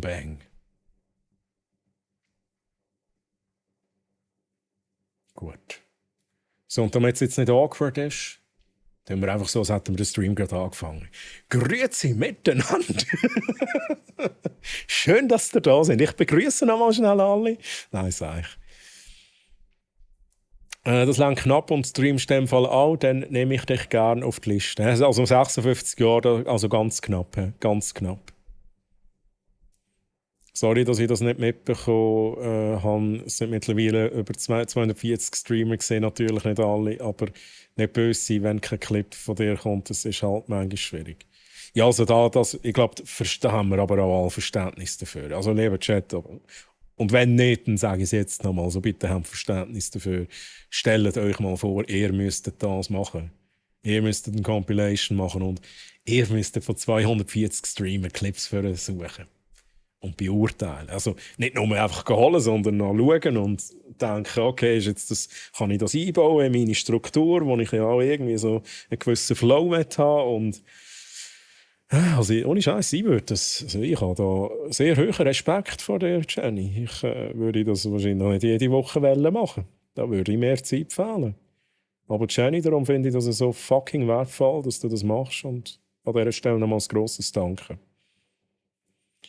Bang. Gut. So, und damit es jetzt nicht awkward ist, tun wir einfach so, als hätten wir den Stream gerade angefangen. Grüezi miteinander! Schön, dass ihr da seid. Ich begrüße nochmal schnell alle. Nein, sag ich. Das langt knapp und streamst in dem Fall auch, dann nehme ich dich gerne auf die Liste. Also um 56 Jahre, also ganz knapp. Ganz knapp. Sorry, dass ich das nicht mitbekommen habe. Es sind mittlerweile über 240 Streamer gesehen, natürlich nicht alle, aber nicht böse sein, wenn kein Clip von dir kommt. Das ist halt manchmal schwierig. Ja, also ich glaube, da haben wir aber auch alle Verständnis dafür. Also lieber Chat, und wenn nicht, dann sage ich es jetzt nochmal. Also bitte habt Verständnis dafür. Stellt euch mal vor, ihr müsstet das machen. Ihr müsstet eine Compilation machen und ihr müsstet von 240 Streamer Clips für euch suchen. Und beurteilen. Also nicht nur einfach holen, sondern noch schauen und denken, okay, kann ich das einbauen in meine Struktur, wo ich ja auch irgendwie so einen gewissen Flow mit habe. Und also ohne Scheiß, ich habe da sehr hohen Respekt vor dir, Jenny. Ich würde das wahrscheinlich nicht jede Woche machen. Da würde ich mehr Zeit fehlen. Aber Jenny, darum finde ich das so fucking wertvoll, dass du das machst. Und an dieser Stelle nochmals grosses Danke.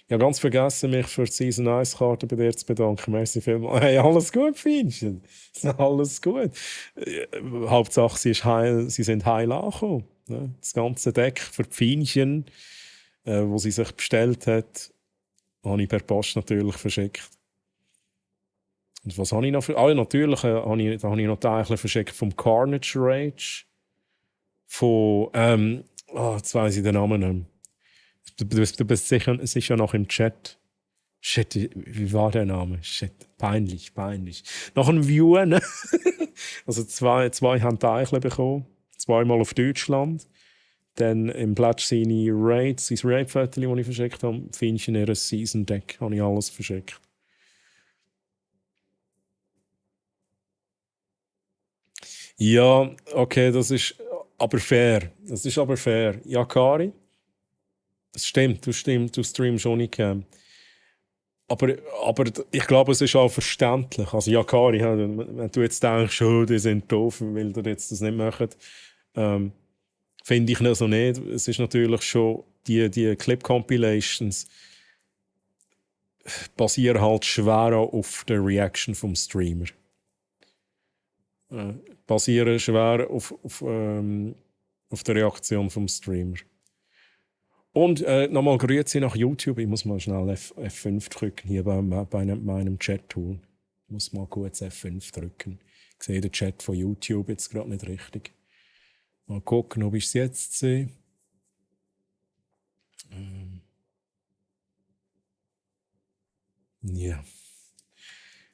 Ich habe ganz vergessen, mich für die Season 1 Karte bei dir zu bedanken. Merci vielmals. Hey, alles gut, Fienchen. Alles gut. Hauptsache, sie sind heil angekommen. Das ganze Deck für die Fienchen, wo sie sich bestellt hat, habe ich per Post natürlich verschickt. Und was habe ich noch für... natürlich habe ich noch Teile verschickt vom Carnage Rage. Von... jetzt weiss ich den Namen nicht mehr. Du bist sicher noch im Chat. Shit, wie war der Name? Shit, peinlich. Noch ein Viewer, ne? Also zwei haben Teile bekommen. Zweimal auf Deutschland. Dann im Pledge seine Raids, sein Raid-Foto, das ich verschickt habe, findest du in ihr Season-Deck. Habe ich alles verschickt. Ja, okay, das ist aber fair. Ja, Kari? Das stimmt, du streamst schon nicht. Aber ich glaube, es ist auch verständlich. Also ja, Kari, wenn du jetzt denkst, oh, die sind doof, weil die jetzt das nicht machen, finde ich also nicht. Es ist natürlich schon, die Clip-Compilations basieren halt schwer auf der Reaction vom Streamer. Basieren schwer auf der Reaktion vom Streamer. Und nochmal Grüezi nach YouTube. Ich muss mal schnell F5 drücken hier bei meinem Chat-Tool. Ich muss mal kurz F5 drücken. Ich sehe den Chat von YouTube jetzt gerade nicht richtig. Mal gucken, ob ich es jetzt sehe. Ja.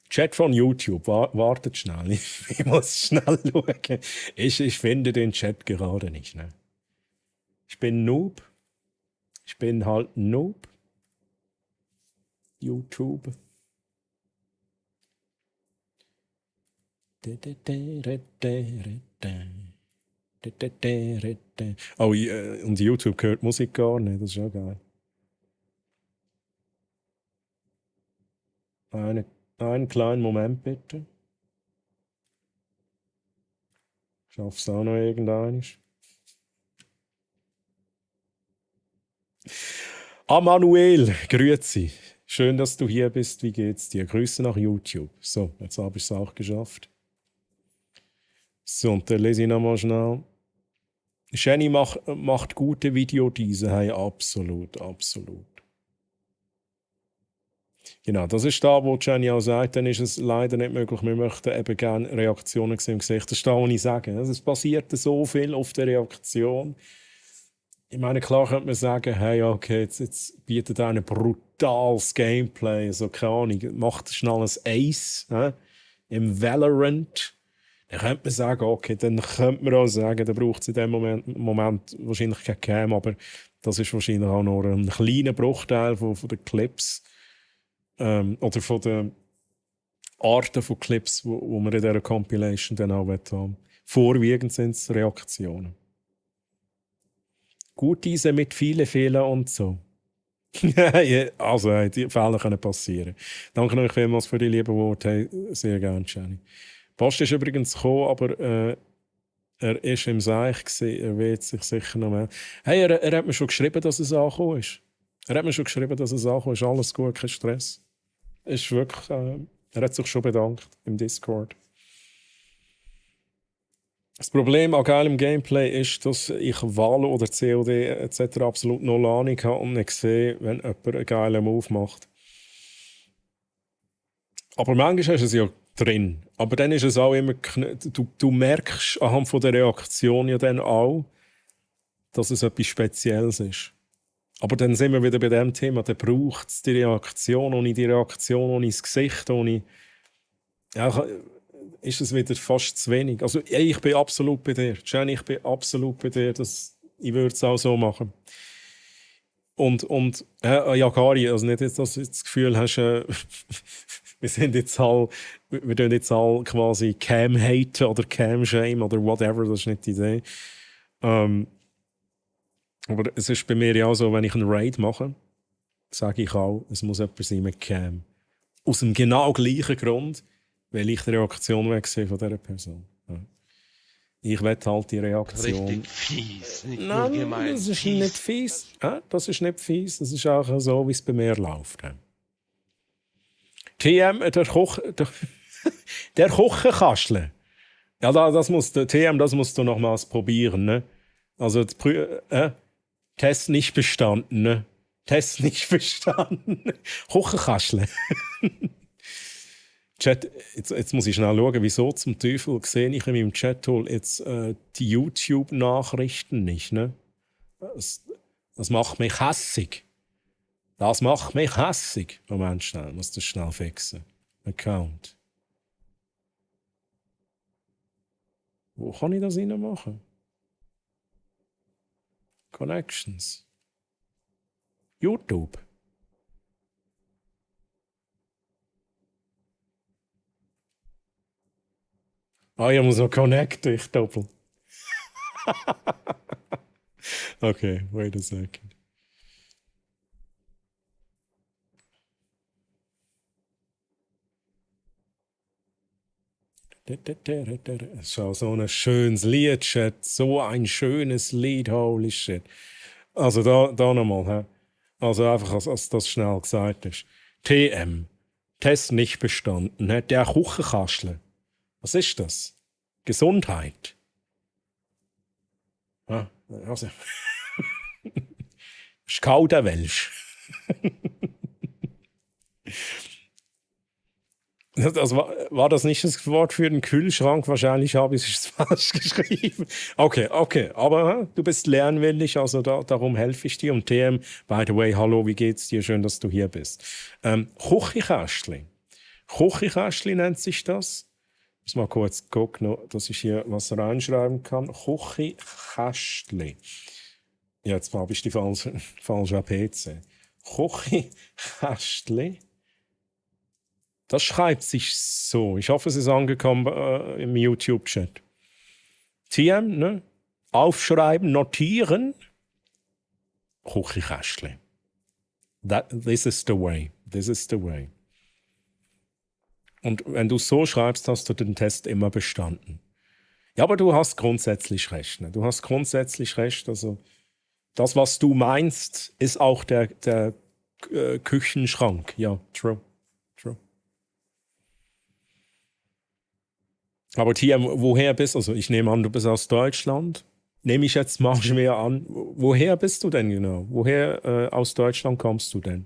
Chat von YouTube, wartet schnell. Ich muss schnell schauen. Ich finde den Chat gerade nicht. Ne? Ich bin Noob. Ich bin halt Noob. YouTube. Oh, und YouTube hört Musik gar nicht, das ist ja geil. Einen kleinen Moment bitte. Ich schaffe es auch noch irgendwann. Manuel, grüezi. Schön, dass du hier bist. Wie geht's dir? Grüße nach YouTube. So, jetzt habe ich es auch geschafft. So, und dann lese ich nochmal schnell. Jenny macht gute Videodiese. Hey, absolut. Genau, das ist da, wo Jenny auch sagt, dann ist es leider nicht möglich. Wir möchten eben gerne Reaktionen sehen im Gesicht. Das ist da, was ich sage. Es basiert so viel auf der Reaktion. Ich meine, klar könnte man sagen, hey, okay, jetzt bietet einer brutales Gameplay, so keine Ahnung, macht schnell ein Ace im Valorant. Dann könnte man sagen, okay, dann könnte man auch sagen, da braucht es in dem Moment wahrscheinlich kein Cam, aber das ist wahrscheinlich auch nur ein kleiner Bruchteil von den Clips oder von den Arten von Clips, wo man in dieser Compilation dann auch haben. Vorwiegend sind es Reaktionen. Gut, diese mit vielen Fehlern und so. Ja, also, die Fehler können passieren. Danke euch vielmals für die lieben Worte. Hey, sehr gerne, Jenny. Post ist übrigens gekommen, aber er ist im Seich gewesen. Er wird sich sicher noch mehr. Hey, er hat mir schon geschrieben, dass es angekommen ist. Er hat mir schon geschrieben, dass es angekommen ist. Alles gut, kein Stress. Ist wirklich, er hat sich schon bedankt im Discord. Das Problem an geilem Gameplay ist, dass ich Valo oder COD etc. absolut null Ahnung habe und nicht sehe, wenn jemand einen geilen Move macht. Aber manchmal hast du es ja drin. Aber dann ist es auch immer... Du merkst anhand von der Reaktion ja dann auch, dass es etwas Spezielles ist. Aber dann sind wir wieder bei dem Thema, dann braucht es die Reaktion. Ohne die Reaktion, ohne das Gesicht, ohne... Ja, ist es wieder fast zu wenig. Also ich bin absolut bei dir. Jenny, ich bin absolut bei dir. Ich würde es auch so machen. Und ja, Gari, also nicht jetzt, dass du das Gefühl hast, wir sind jetzt all, wir tun jetzt all quasi Cam-Haten oder Cam-Shame oder whatever, das ist nicht die Idee. Aber es ist bei mir ja auch so, wenn ich einen Raid mache, sage ich auch, es muss jemand sein mit Cam. Aus dem genau gleichen Grund, weil ich die Reaktion wegsehe von dieser Person. Ja. Ich will halt die Reaktion. Richtig fies, nicht nur Nein, gemein. das ist nicht fies. Das ist nicht fies. Das ist auch so, wie es bei mir läuft. TM, der Kochenkastle. Ja, das musst du nochmals probieren. Ne? Also, Test nicht bestanden. Ne? Test nicht bestanden. Kochenkastle. Chat, jetzt muss ich schnell schauen, wieso zum Teufel sehe ich in meinem Chat-Tool jetzt die YouTube-Nachrichten nicht. Ne? Das macht mich hässig. Das macht mich hässig. Moment schnell, ich muss das schnell fixen. Account. Wo kann ich das rein machen? Connections. YouTube. Ich muss noch connecten, ich doppel. Okay, wait a second. Das ist auch so ein schönes Lied, Chat. So ein schönes Lied, holy shit. Also da nochmal. Also einfach, als das schnell gesagt ist. TM. Test nicht bestanden. Der Kuchenkastle. Was ist das? Gesundheit. Also. Skauderwelsch. War das nicht das Wort für den Kühlschrank? Wahrscheinlich habe ich es falsch geschrieben. Okay, aber du bist lernwillig, also darum helfe ich dir. Und TM, by the way, hallo, wie geht's dir? Schön, dass du hier bist. Kuchikästli. Kuchikästli nennt sich das. Ich muss mal kurz gucken, dass ich hier was reinschreiben kann. Kuchikästli. Jetzt habe ich die falsche PC. Kuchikästli. Das schreibt sich so. Ich hoffe, es ist angekommen im YouTube-Chat. TM, ne? Aufschreiben, notieren. Kuchikästli. This is the way. This is the way. Und wenn du so schreibst, hast du den Test immer bestanden. Ja, aber du hast grundsätzlich recht. Ne? Du hast grundsätzlich recht. Also das, was du meinst, ist auch der Küchenschrank. Ja, true. Aber TM, woher bist du? Also ich nehme an, du bist aus Deutschland. Nehme ich jetzt mal schwer an. Woher bist du denn genau? Woher aus Deutschland kommst du denn?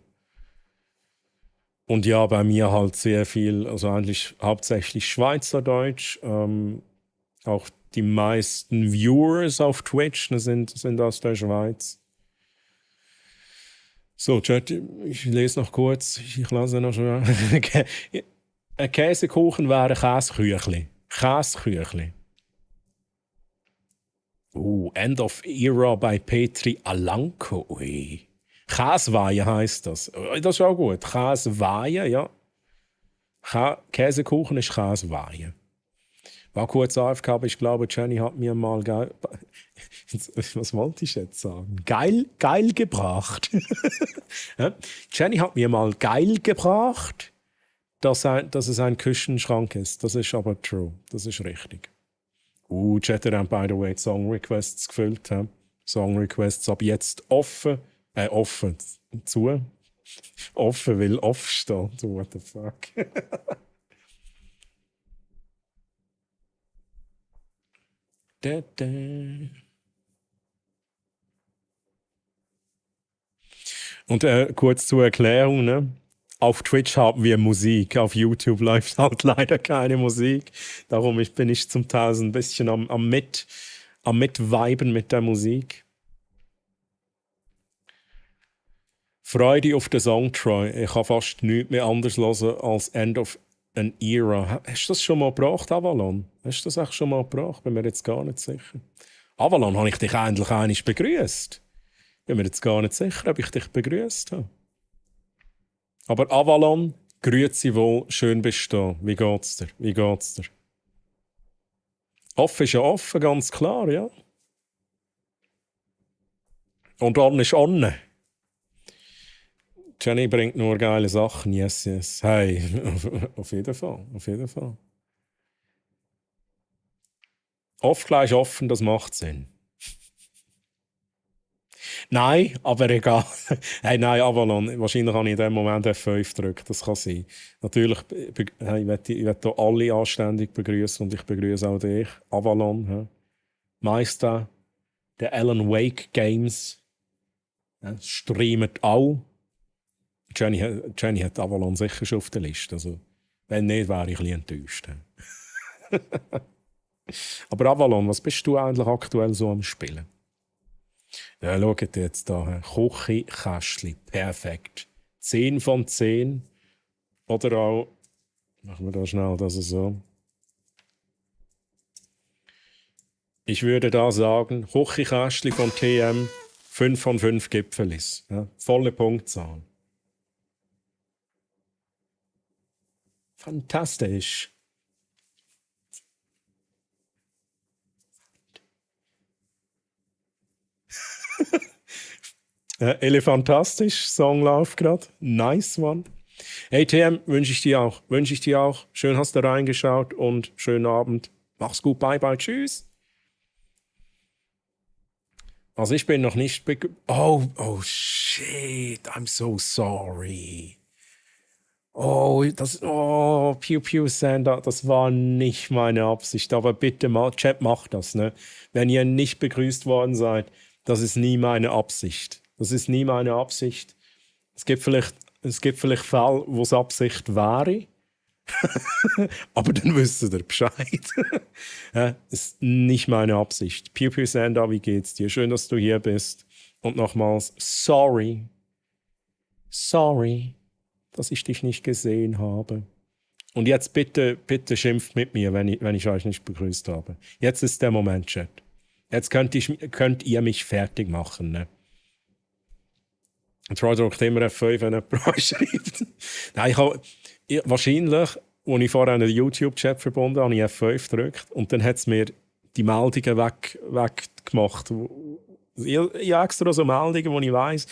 Und ja, bei mir halt sehr viel, also eigentlich hauptsächlich Schweizerdeutsch. Auch die meisten Viewers auf Twitch sind aus der Schweiz. So, Chat, ich lese noch kurz. Ich lasse noch schon. Ein Käsekuchen wäre Käseküchli. Käseküchli. End of Era bei Petri Alanko. Ui. Käseweihe heisst das. Das ist auch gut. Käseweihe, ja. Käsekuchen ist Käseweihe. War kurz AFK, aber ich glaube, Jenny hat mir mal geil. Was wollte ich jetzt sagen? Geil gebracht. Ja? Jenny hat mir mal geil gebracht, dass es ein Küchenschrank ist. Das ist aber true. Das ist richtig. Chatter haben by the way die Song Requests gefüllt. Ja? Song Requests ab jetzt offen. Offen. Zu. Offen will off stehen. What the fuck? Da, da. Und kurz zur Erklärung, ne? Auf Twitch haben wir Musik, auf YouTube läuft halt leider keine Musik. Darum bin ich zum Teil so ein bisschen am Mitviben mit der Musik. Freude auf den Song, Troy. Ich kann fast nichts mehr anders hören als End of an Era. Hast du das schon mal gebracht, Avalon? Hast du das echt schon mal gebracht? Bin mir jetzt gar nicht sicher. Avalon, habe ich dich endlich einmal begrüßt? Bin mir jetzt gar nicht sicher, ob ich dich begrüßt habe. Aber Avalon, grüezi wohl, schön bist du da. Wie geht's dir? Wie geht's dir? Offen ist ja offen, ganz klar, ja. Und on ist on. Jenny bringt nur geile Sachen, yes, yes. Hey, auf jeden Fall, auf jeden Fall. Off gleich offen, das macht Sinn. Nein, aber egal. Hey, nein, Avalon. Wahrscheinlich habe ich in dem Moment F5 gedrückt. Das kann sein. Natürlich, hey, ich will hier alle anständig begrüßen und ich begrüße auch dich. Avalon, ja. Meister der Alan Wake Games. Ja, streamt auch. Jenny hat Avalon sicher schon auf der Liste. Also, wenn nicht, wäre ich ein bisschen enttäuscht. Aber Avalon, was bist du eigentlich aktuell so am Spielen? Ja, schaut jetzt da. Küchenkästchen, perfekt. 10 von 10. Oder auch, machen wir da schnell das so. Ich würde da sagen, Küchenkästchen von TM, 5 von 5 Gipfelis. Ja, volle Punktzahl. Fantastisch. Elefantastisch, Song läuft gerade. Nice one. Hey TM, wünsche ich dir auch. Wünsche ich dir auch. Schön hast du reingeschaut und schönen Abend. Mach's gut, bye bye, tschüss. Also ich bin noch nicht... Oh shit, I'm so sorry. Pew Pew Sander, das war nicht meine Absicht. Aber bitte mal, Chat macht das, ne? Wenn ihr nicht begrüßt worden seid, das ist nie meine Absicht. Das ist nie meine Absicht. Es gibt vielleicht Fälle, wo es Absicht wäre. Aber dann wisst ihr Bescheid. Ja, ist nicht meine Absicht. Pew Pew Sander, wie geht's dir? Schön, dass du hier bist. Und nochmals, sorry. Sorry, dass ich dich nicht gesehen habe. Und jetzt bitte schimpft mit mir, wenn ich euch nicht begrüßt habe. Jetzt ist der Moment, Chat. Jetzt könnt ihr mich fertig machen, ne? Troy drückt immer F5, wenn jemand euch schreibt. Nein, wahrscheinlich, als ich vorher einen YouTube-Chat verbunden habe, habe ich F5 gedrückt und dann hat es mir die Meldungen weggemacht. Ich habe extra so Meldungen, wo ich weiss,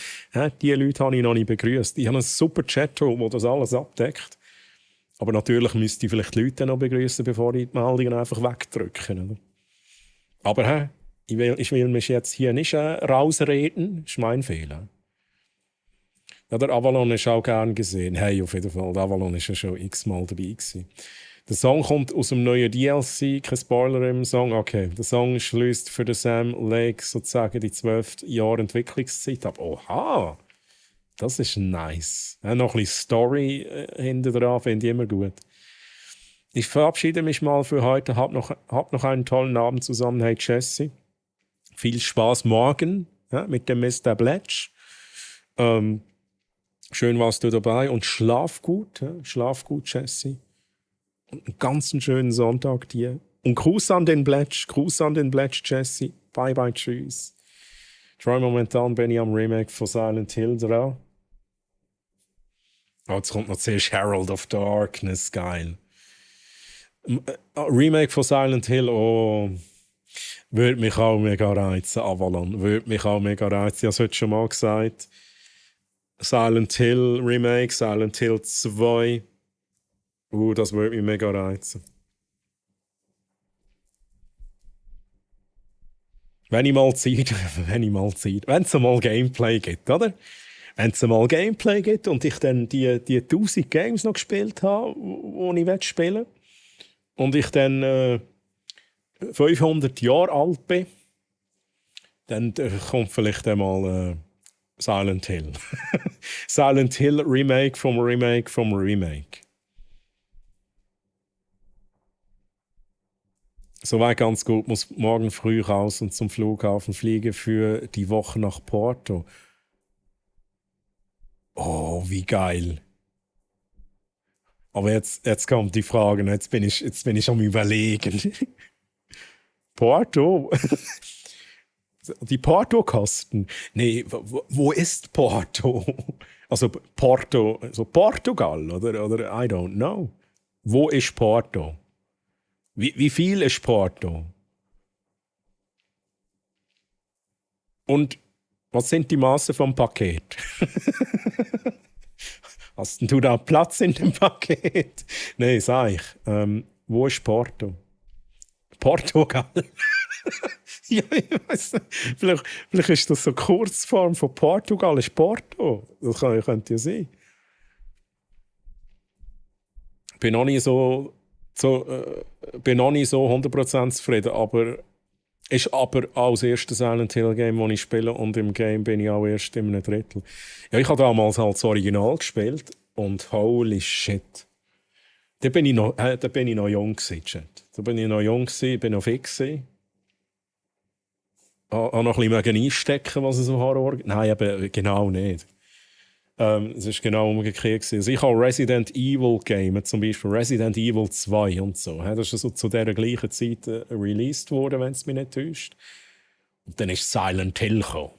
die Leute habe ich noch nicht begrüßt. Ich habe einen super Chat-Tool, der das alles abdeckt. Aber natürlich müsste ich vielleicht die Leute noch begrüßen, bevor ich die Meldungen einfach wegdrücke. Oder? Aber ich will mich jetzt hier nicht rausreden, das ist mein Fehler. Ja, der Avalon ist auch gern gesehen. Hey, auf jeden Fall. Der Avalon ist ja schon x-mal dabei gewesen. Der Song kommt aus dem neuen DLC, kein Spoiler im Song. Okay, der Song schließt für den Sam Lake sozusagen die 12 Jahre Entwicklungszeit ab. Oha, das ist nice. Ja, noch ein bisschen Story hinter dran, finde ich immer gut. Ich verabschiede mich mal für heute. Hab noch einen tollen Abend zusammen. Hey Jesse, viel Spaß morgen mit dem Mr. Bletch. Schön warst du dabei und schlaf gut. Schlaf gut, Jesse. Und einen ganz schönen Sonntag dir. Und Gruß an den Bletch, Jesse. Bye bye, tschüss. Troy, momentan bin ich am Remake von Silent Hill dran. Jetzt kommt noch zuerst Herald of Darkness, geil. Remake von Silent Hill, oh, würde mich auch mega reizen. Avalon, würde mich auch mega reizen. Ich habe es heute schon mal gesagt. Silent Hill Remake, Silent Hill 2. Das würde mich mega reizen. Wenn ich mal Zeit, wenn es mal Gameplay gibt, oder? Wenn es mal Gameplay gibt und ich dann die 1000 Games noch gespielt habe, die ich spielen will, und ich dann 500 Jahre alt bin, dann kommt vielleicht einmal Silent Hill. Silent Hill Remake vom Remake vom Remake. Soweit ganz gut. Muss morgen früh raus und zum Flughafen fliegen für die Woche nach Porto. Oh, wie geil. Aber jetzt kommt die Frage, jetzt bin ich am Überlegen. Porto? Die Porto-Kosten? Nee, wo ist Porto? Also Porto, also Portugal oder I don't know. Wo ist Porto? Wie viel ist Porto? Und was sind die Maße vom Paket? Hast denn du da Platz in dem Paket? Nee, sag ich. Wo ist Porto? Portugal. Ja, ich weiß nicht. Vielleicht ist das so eine Kurzform von Portugal, ist Porto. Das könnte ja sein. Bin noch nie bin noch nie so 100% zufrieden, aber ist aber auch das erste Silent Hill Game, das ich spiele, und im Game bin ich auch erst in einem Drittel. Ja, ich habe damals halt das Original gespielt und holy shit. Da bin ich noch jung gewesen, Chat. Da bin ich noch jung gewesen, bin noch fit gewesen. Auch noch ein bisschen einstecken, was es so Horror... Nein, eben genau nicht. Es war genau umgekehrt gewesen. Also ich habe Resident Evil Game, zum Beispiel Resident Evil 2 und so. Das ist so zu dieser gleichen Zeit released worden, wenn es mich nicht täuscht. Und dann ist Silent Hill gekommen.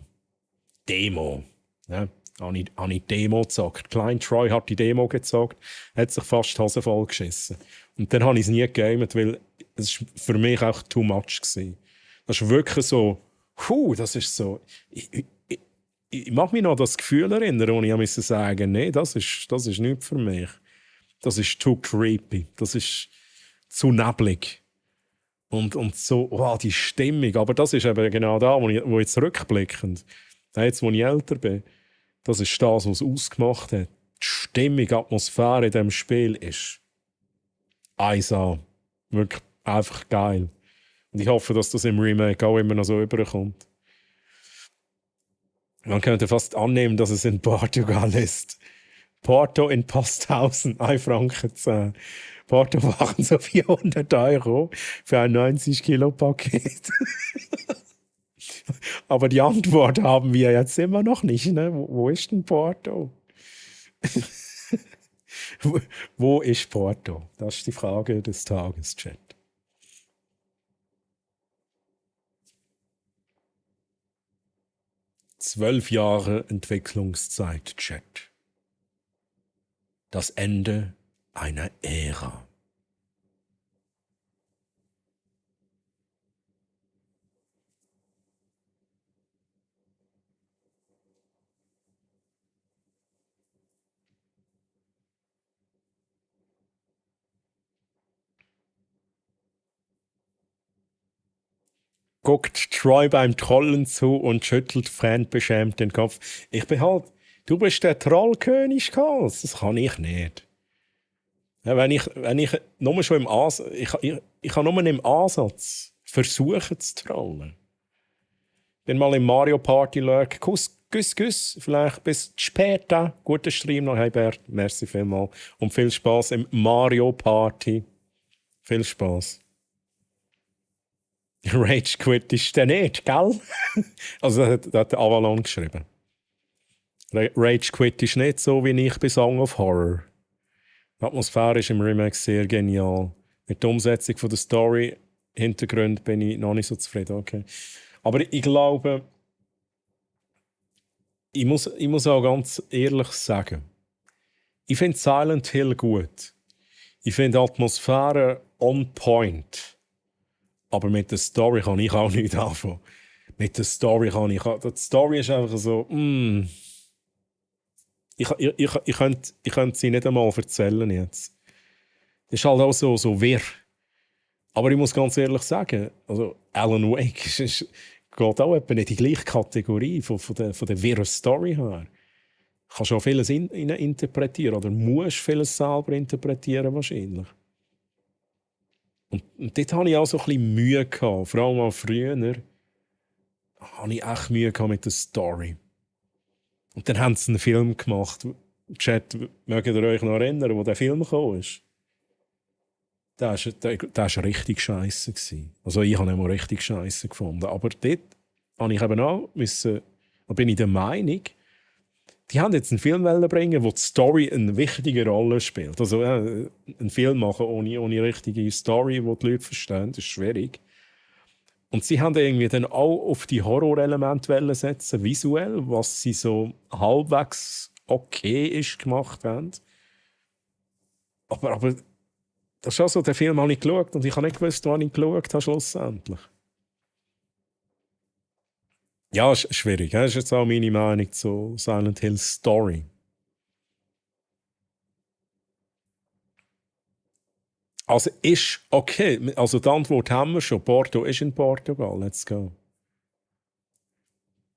Demo. Ja, habe ich die Demo gezockt. Klein Troy hat die Demo gezockt, hat sich fast die Hose voll geschissen. Und dann habe ich es nie gegamet, weil es für mich auch too much war. Das ist wirklich so, das ist so... Ich mag mich noch an das Gefühl erinnern, wo ich sagen musste, nee, das ist nichts für mich. Das ist zu creepy. Das ist zu neblig. Und so, die Stimmung. Aber das ist eben genau da, wo ich zurückblickend, jetzt wo ich älter bin, das ist das, was es ausgemacht hat. Die Stimmung, die Atmosphäre in diesem Spiel ist 1A. Wirklich einfach geil. Und ich hoffe, dass das im Remake auch immer noch so überkommt. Man könnte fast annehmen, dass es in Portugal ist. Porto in Posthausen, 1 Franken 10. Porto waren so 400 € für ein 90-Kilo-Paket. Aber die Antwort haben wir jetzt immer noch nicht. Ne? Wo ist denn Porto? Wo ist Porto? Das ist die Frage des Tages, Chat. Zwölf Jahre Entwicklungszeit, Chat. Das Ende einer Ära. Guckt Troy beim Trollen zu und schüttelt fremdbeschämt den Kopf. Ich bin halt, du bist der Trollkönig, Karls. Das kann ich nicht. Ja, wenn ich nur schon im Ansatz, ich kann nur im Ansatz versuchen zu trollen. Bin mal im Mario Party schauen. Kuss. Vielleicht bis später. Guter Stream noch, hey Bert. Merci vielmals. Und viel Spaß im Mario Party. Viel Spaß. Rage Quit ist der nicht, gell? Also, das hat der Avalon geschrieben. Rage Quit ist nicht so wie ich bei Song of Horror. Die Atmosphäre ist im Remake sehr genial. Mit der Umsetzung von der Story, Hintergrund bin ich noch nicht so zufrieden. Okay. Aber ich glaube, ich muss auch ganz ehrlich sagen, ich finde Silent Hill gut. Ich finde Atmosphäre on point. Aber mit der Story kann ich auch nichts anfangen. Mit der Story kann ich auch... Die Story ist einfach so... Ich könnte sie nicht einmal erzählen jetzt. Das ist halt auch so wirr. Aber ich muss ganz ehrlich sagen, also Alan Wake geht auch etwa in die gleiche Kategorie von der wirren Story her. Du kannst auch vieles interpretieren oder musst vieles selber interpretieren wahrscheinlich. Und dort hatte ich auch so ein bisschen Mühe gehabt. Vor allem auch früher hatte ich echt Mühe gehabt mit der Story. Und dann haben sie einen Film gemacht. Chat, mögt ihr euch noch erinnern, wo der Film gekommen ist? Der war richtig scheisse. Also ich habe ihn mal richtig scheisse gefunden. Aber dort habe ich eben auch müssen, da bin ich der Meinung, die haben jetzt einen Film bringen, wo die Story eine wichtige Rolle spielt. Also einen Film machen ohne richtige Story, die die Leute verstehen, das ist schwierig. Und sie haben irgendwie dann auch auf die Horrorelemente setzen, visuell, was sie so halbwegs okay ist gemacht haben. Aber das ist auch so, den Film habe ich geschaut und ich habe nicht gewusst, wann ich geschaut habe schlussendlich. Ja, ist schwierig. Das ist jetzt auch meine Meinung zu Silent Hill Story. Also ist okay. Also die Antwort haben wir schon. Porto ist in Portugal. Let's go.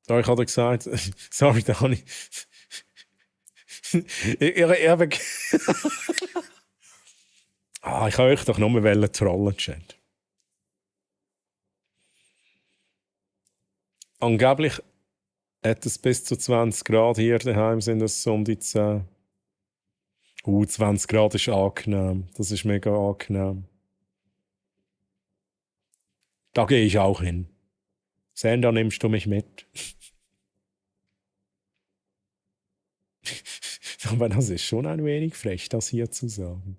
Da ich hatte gesagt, sorry, da habe ich... ich habe... ich kann euch doch nur mal trollen, Chat. Angeblich hat es bis zu 20 Grad hier daheim, sind es um die 10. 20 Grad ist angenehm. Das ist mega angenehm. Da gehe ich auch hin. Senda, nimmst du mich mit? Aber das ist schon ein wenig frech, das hier zu sagen.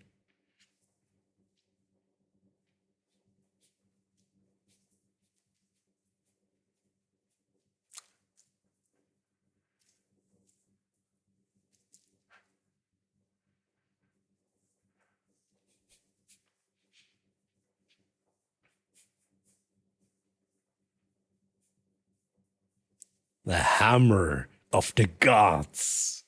The Hammer of the Gods.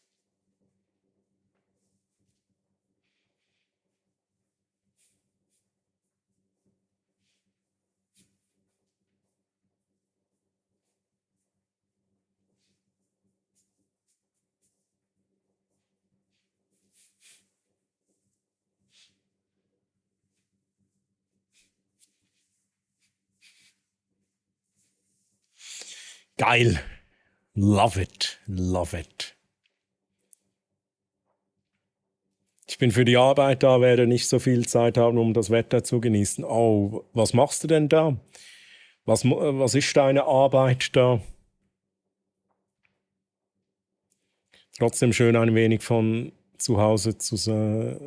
Geil. Love it. Love it. Ich bin für die Arbeit da, werde nicht so viel Zeit haben, um das Wetter zu genießen. Oh, was machst du denn da? Was ist deine Arbeit da? Trotzdem schön ein wenig von zu Hause zu sein.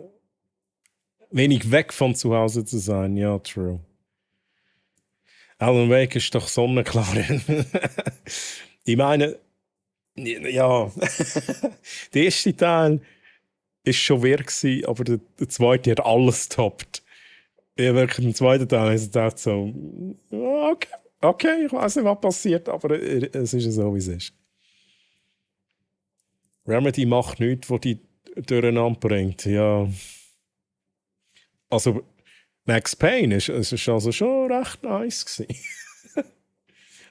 Wenig weg von zu Hause zu sein. Ja, true. Alan Wake ist doch sonnenklar. Ich meine, ja, der erste Teil ist schon wirr gewesen, aber der zweite hat alles toppt. Ja, wirklich, im zweiten Teil ist es so, okay, ich weiß nicht, was passiert, aber es ist so, wie es ist. Remedy macht nichts, was die durcheinander bringt, ja. Also, Max Payne ist also schon recht nice gewesen.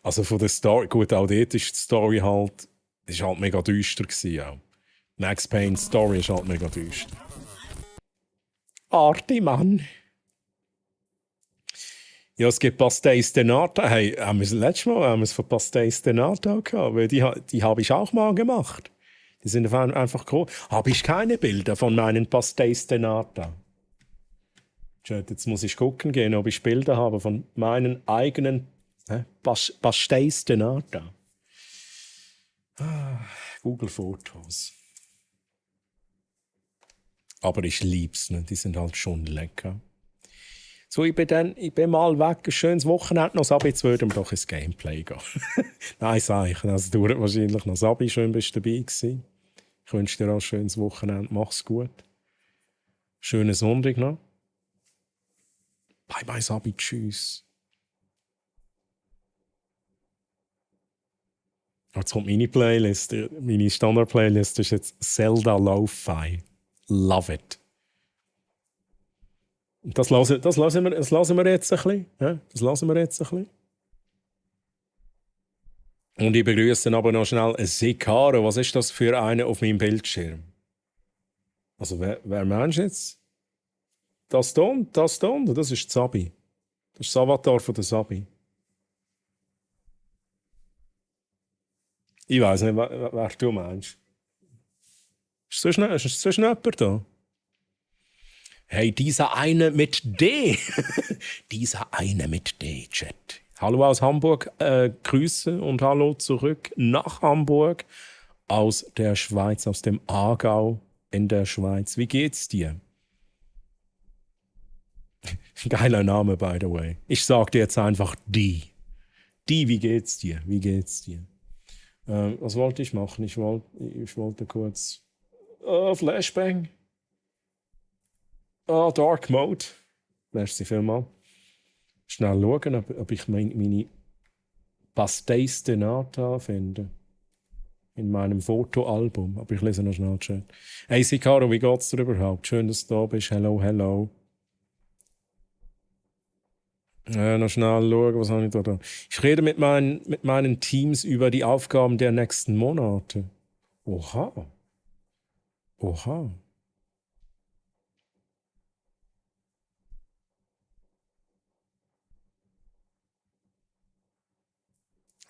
Also von der Story, gut, auch dort ist die Story halt mega düster gewesen, auch. Max Payne's Story ist halt mega düster. Arti, Mann. Ja, es gibt Pastéis de Nata. Hey, letztes Mal haben wir es von Pastéis de Nata gehabt, weil die habe ich auch mal gemacht. Die sind einfach cool. Habe ich keine Bilder von meinen Pastéis de Nata? Jetzt muss ich gucken gehen, ob ich Bilder habe von meinen eigenen Pastéis de Nata. Google Fotos. Aber ich lieb's, ne? Die sind halt schon lecker. So, ich bin mal weg, ein schönes Wochenende noch. Sabi, jetzt würden wir doch ins Gameplay gehen. Nein, sag ich, das dauert wahrscheinlich noch. Sabi, schön bist du dabei gewesen. Ich wünsche dir auch ein schönes Wochenende. Mach's gut. Schönen Sonntag noch. Bye bye, Sabi. Tschüss. Jetzt kommt meine Playlist. Meine Standard-Playlist ist jetzt Zelda Lo-Fi. Love it. Das hören wir jetzt ein bisschen. Ja? Das hören wir jetzt ein bisschen. Und ich begrüße aber noch schnell Sikaro. Was ist das für eine auf meinem Bildschirm? Also, wer meinst du jetzt? Das da unten, das ist Sabi. Das ist das Avatar von der Sabi. Ich weiß nicht, wer du meinst. Ist sonst jemand da? Hey, dieser eine mit D. Dieser eine mit D, Chat. Hallo aus Hamburg, Grüße und hallo zurück nach Hamburg aus der Schweiz, aus dem Aargau in der Schweiz. Wie geht's dir? Geiler Name, by the way. Ich sag dir jetzt einfach die. Die, wie geht's dir? Wie geht's dir? Was wollte ich machen? Ich wollte kurz Flashbang. Dark Mode. Merci vielmals. Schnell schauen, ob ich meine Pastéis de Nata finde. In meinem Fotoalbum. Aber ich lese noch schnell Chat. Hey Sikaro, wie geht's dir überhaupt? Schön, dass du da bist. Hello, hello. Noch schnell schauen, was habe ich da? Ich rede mit meinen Teams über die Aufgaben der nächsten Monate. Oha. Oha.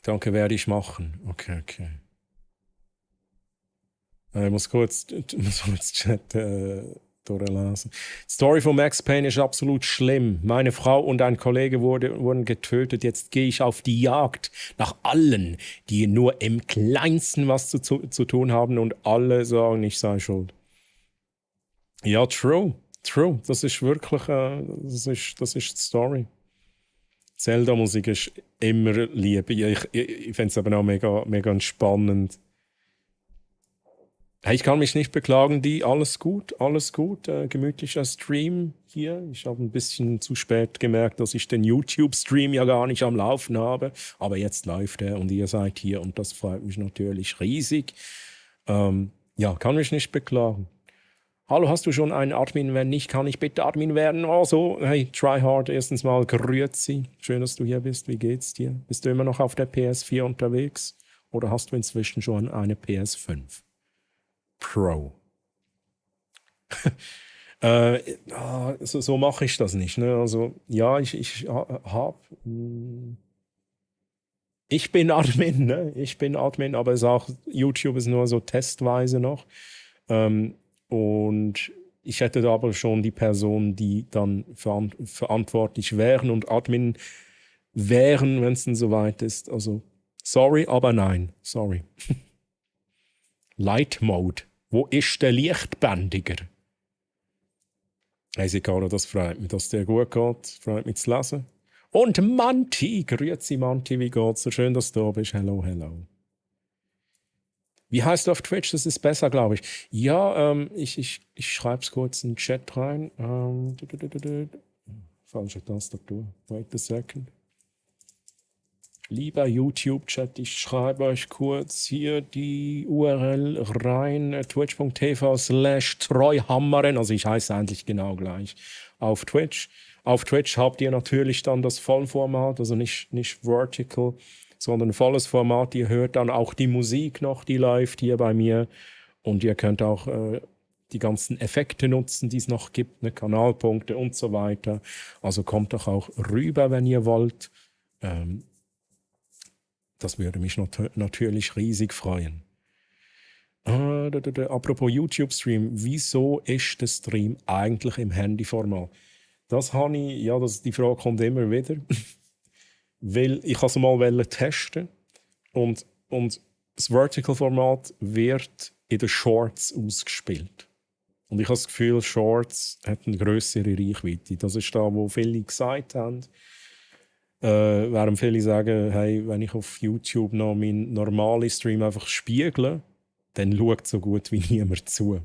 Danke, werde ich machen. Okay. Ich muss kurz Chat durchlesen. Die Story von Max Payne ist absolut schlimm. Meine Frau und ein Kollege wurden getötet. Jetzt gehe ich auf die Jagd nach allen, die nur im Kleinsten was zu tun haben und alle sagen, ich sei schuld. Ja, true. Das ist wirklich, das ist die Story. Zelda-Musik ist immer lieb. Ich finde es aber auch mega entspannend. Hey, ich kann mich nicht beklagen, alles gut. Gemütlicher Stream hier. Ich habe ein bisschen zu spät gemerkt, dass ich den YouTube-Stream ja gar nicht am Laufen habe. Aber jetzt läuft er und ihr seid hier und das freut mich natürlich riesig. Ja, kann mich nicht beklagen. Hallo, hast du schon einen Admin? Wenn nicht, kann ich bitte Admin werden? Also, hey, try hard. Erstens mal grüezi. Schön, dass du hier bist. Wie geht's dir? Bist du immer noch auf der PS4 unterwegs? Oder hast du inzwischen schon eine PS5 Pro? So mache ich das nicht. Ne? Also, ja, ich bin Admin, ne? Ich bin Admin, aber YouTube ist nur so testweise noch. Und ich hätte da aber schon die Personen, die dann verantwortlich wären und Admin wären, wenn es denn soweit ist. Also, sorry, aber nein. Sorry. Light Mode. Wo ist der Lichtbändiger? Hey Sikaro, das freut mich, dass dir gut geht. Freut mich zu lesen. Und Manti, grüezi Manti, wie geht's dir? Schön, dass du da bist. Hello. Wie heißt du auf Twitch? Das ist besser, glaube ich. Ja, ich schreibe es kurz in den Chat rein. Falsche Tastatur. Wait a second. Lieber YouTube-Chat, ich schreibe euch kurz hier die URL rein. twitch.tv/treuhammeren. Also ich heiße eigentlich genau gleich auf Twitch. Auf Twitch habt ihr natürlich dann das Vollformat, also nicht vertical, sondern volles Format. Ihr hört dann auch die Musik noch, die läuft hier bei mir. Und ihr könnt auch die ganzen Effekte nutzen, die es noch gibt, ne, Kanalpunkte und so weiter. Also kommt doch auch rüber, wenn ihr wollt. Das würde mich natürlich riesig freuen. Apropos YouTube-Stream, wieso ist der Stream eigentlich im Handyformat? Die Frage kommt immer wieder. Weil ich es mal testen und das Vertical-Format wird in den Shorts ausgespielt. Und ich habe das Gefühl, Shorts hat eine grössere Reichweite. Das ist da, wo viele gesagt haben. Während viele sagen, hey, wenn ich auf YouTube noch meinen normalen Stream einfach spiegle, dann schaut so gut wie niemand zu.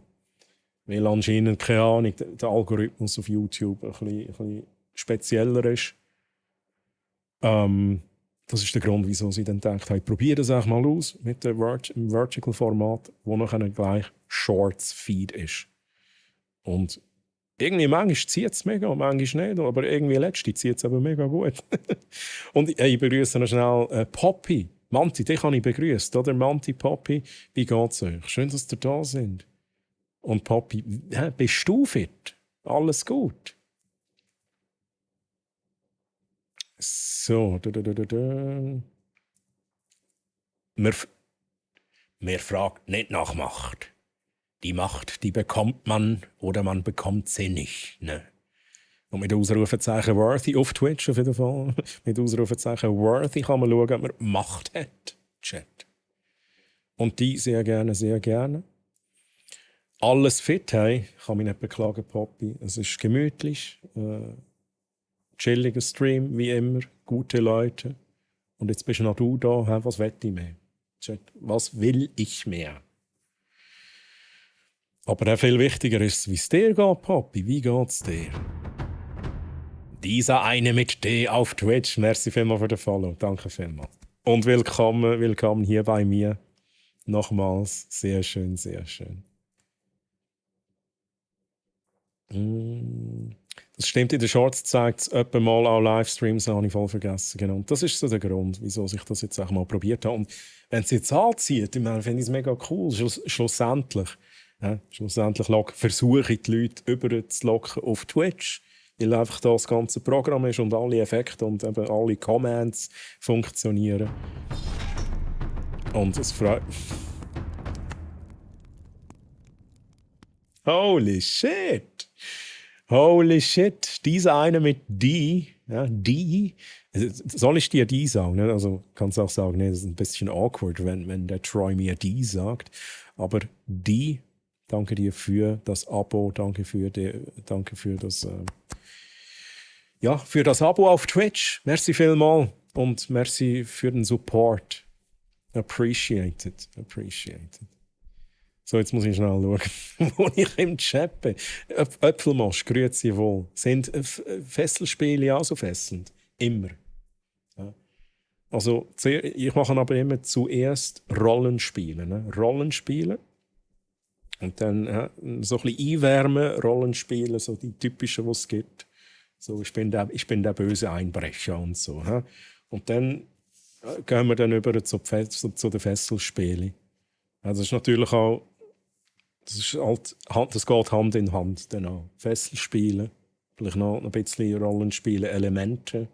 weil anscheinend, keine Ahnung, der Algorithmus auf YouTube ein bisschen spezieller ist. Das ist der Grund, wieso sie dann gedacht haben, probier das auch mal aus mit dem im Vertical-Format, wo nachher gleich Shorts-Feed ist. Und irgendwie manchmal zieht es mega, manchmal nicht, aber irgendwie letzte zieht es aber mega gut. Und ich begrüße noch schnell Poppy. Manti, dich habe ich begrüßt, oder? Manti, Poppy, wie geht's euch? Schön, dass ihr da sind. Und Poppy, bist du fit? Alles gut? So, Mir fragt nicht nach Macht. Die Macht, die bekommt man oder man bekommt sie nicht. Ne? Und mit Ausrufezeichen Worthy auf Twitch auf jeden Fall. Mit Ausrufezeichen Worthy kann man schauen, ob man Macht hat. Chat. Und die sehr gerne, sehr gerne. Alles fit, hey. Ich kann mich nicht beklagen, Poppy. Es ist gemütlich. Chilliger Stream, wie immer. Gute Leute. Und jetzt bist noch du da. Hey, was will ich mehr? Chat. Was will ich mehr? Aber viel wichtiger ist, wie es dir geht, Poppy. Wie geht's dir? Dieser eine mit D auf Twitch. Merci vielmals für den Follow. Danke vielmals. Und willkommen hier bei mir. Nochmals. Sehr schön, sehr schön. Das stimmt, in den Shorts zeigt es etwa mal auch Livestreams, habe ich voll vergessen. Genau. Und das ist so der Grund, wieso ich das jetzt auch mal probiert habe. Und wenn es jetzt anzieht, ich meine, finde ich es mega cool. Schlussendlich versuche ich die Leute über zu locken auf Twitch, weil einfach das ganze Programm ist und alle Effekte und eben alle Commands funktionieren. Und es freut mich. Holy shit! Holy shit! Dieser eine mit die, ja, die. Soll ich dir die sagen? Ne? Also kannst du auch sagen, nee, das ist ein bisschen awkward, wenn der Troy mir die sagt. Aber die, danke dir für das Abo, danke für das, für das Abo auf Twitch. Merci vielmals und merci für den Support. Appreciated. So, jetzt muss ich schnell schauen, wo ich im Chat bin. Äpfelmosch, grüezi wohl. Sind Fesselspiele auch so fesselnd? Immer. Ja. Also, ich mache aber immer zuerst Rollenspiele. Ne? Rollenspiele. Und dann so ein bisschen einwärmen, Rollenspiele, so die typischen, die es gibt. So, ich bin der böse Einbrecher und so. Ja? Und dann gehen wir dann über zu den Fesselspielen. Ja, das ist natürlich auch, das geht Hand in Hand. Dann auch Fesselspiele, vielleicht noch ein bisschen Rollenspiele, Elemente.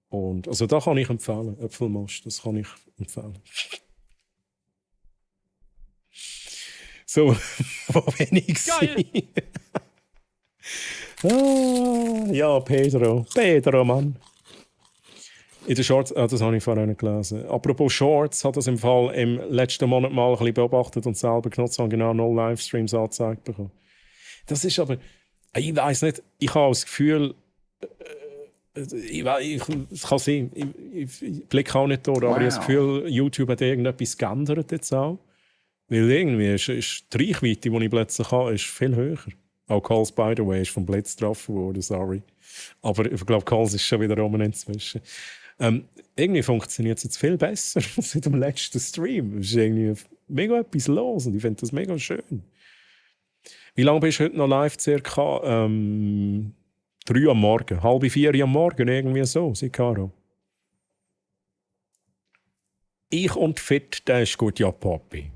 Und, also da kann ich empfehlen, Äpfelmosch, das kann ich empfehlen. So, wo bin ich? Ja, Pedro, Mann. In den Shorts, das habe ich vorhin nicht gelesen. Apropos Shorts, hat das im Fall im letzten Monat mal ein bisschen beobachtet und selber genutzt und genau 0 Livestreams angezeigt bekommen. Das ist aber, ich weiß nicht, ich habe das Gefühl, es kann sein, ich blicke auch nicht durch, aber ich habe das Gefühl, YouTube hat irgendetwas geändert jetzt auch. Weil irgendwie ist die Reichweite, die ich plötzlich habe, ist viel höher. Auch Calls, by the way, ist vom Blitz getroffen worden, sorry. Aber ich glaube, Calls ist schon wieder rum inzwischen. Irgendwie funktioniert es jetzt viel besser seit dem letzten Stream. Es ist irgendwie mega etwas los und ich finde das mega schön. Wie lange bist du heute noch live? Circa 3 am Morgen, 3:30 am Morgen, irgendwie so, Sikaro. Ich und fit, der ist gut, ja, Papi.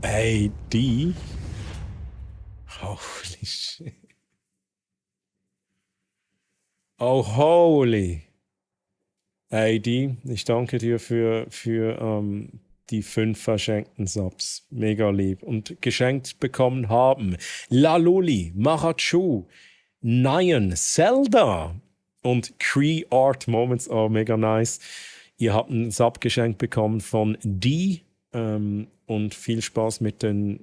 Hey, die. Holy shit. Oh, holy. Hey, die. Ich danke dir für die 5 verschenkten Subs. Mega lieb. Und geschenkt bekommen haben Laluli, Mahachu, Nyan, Zelda und Cree Art Moments. Oh, mega nice. Ihr habt einen Sub geschenkt bekommen von die. Und viel Spaß mit den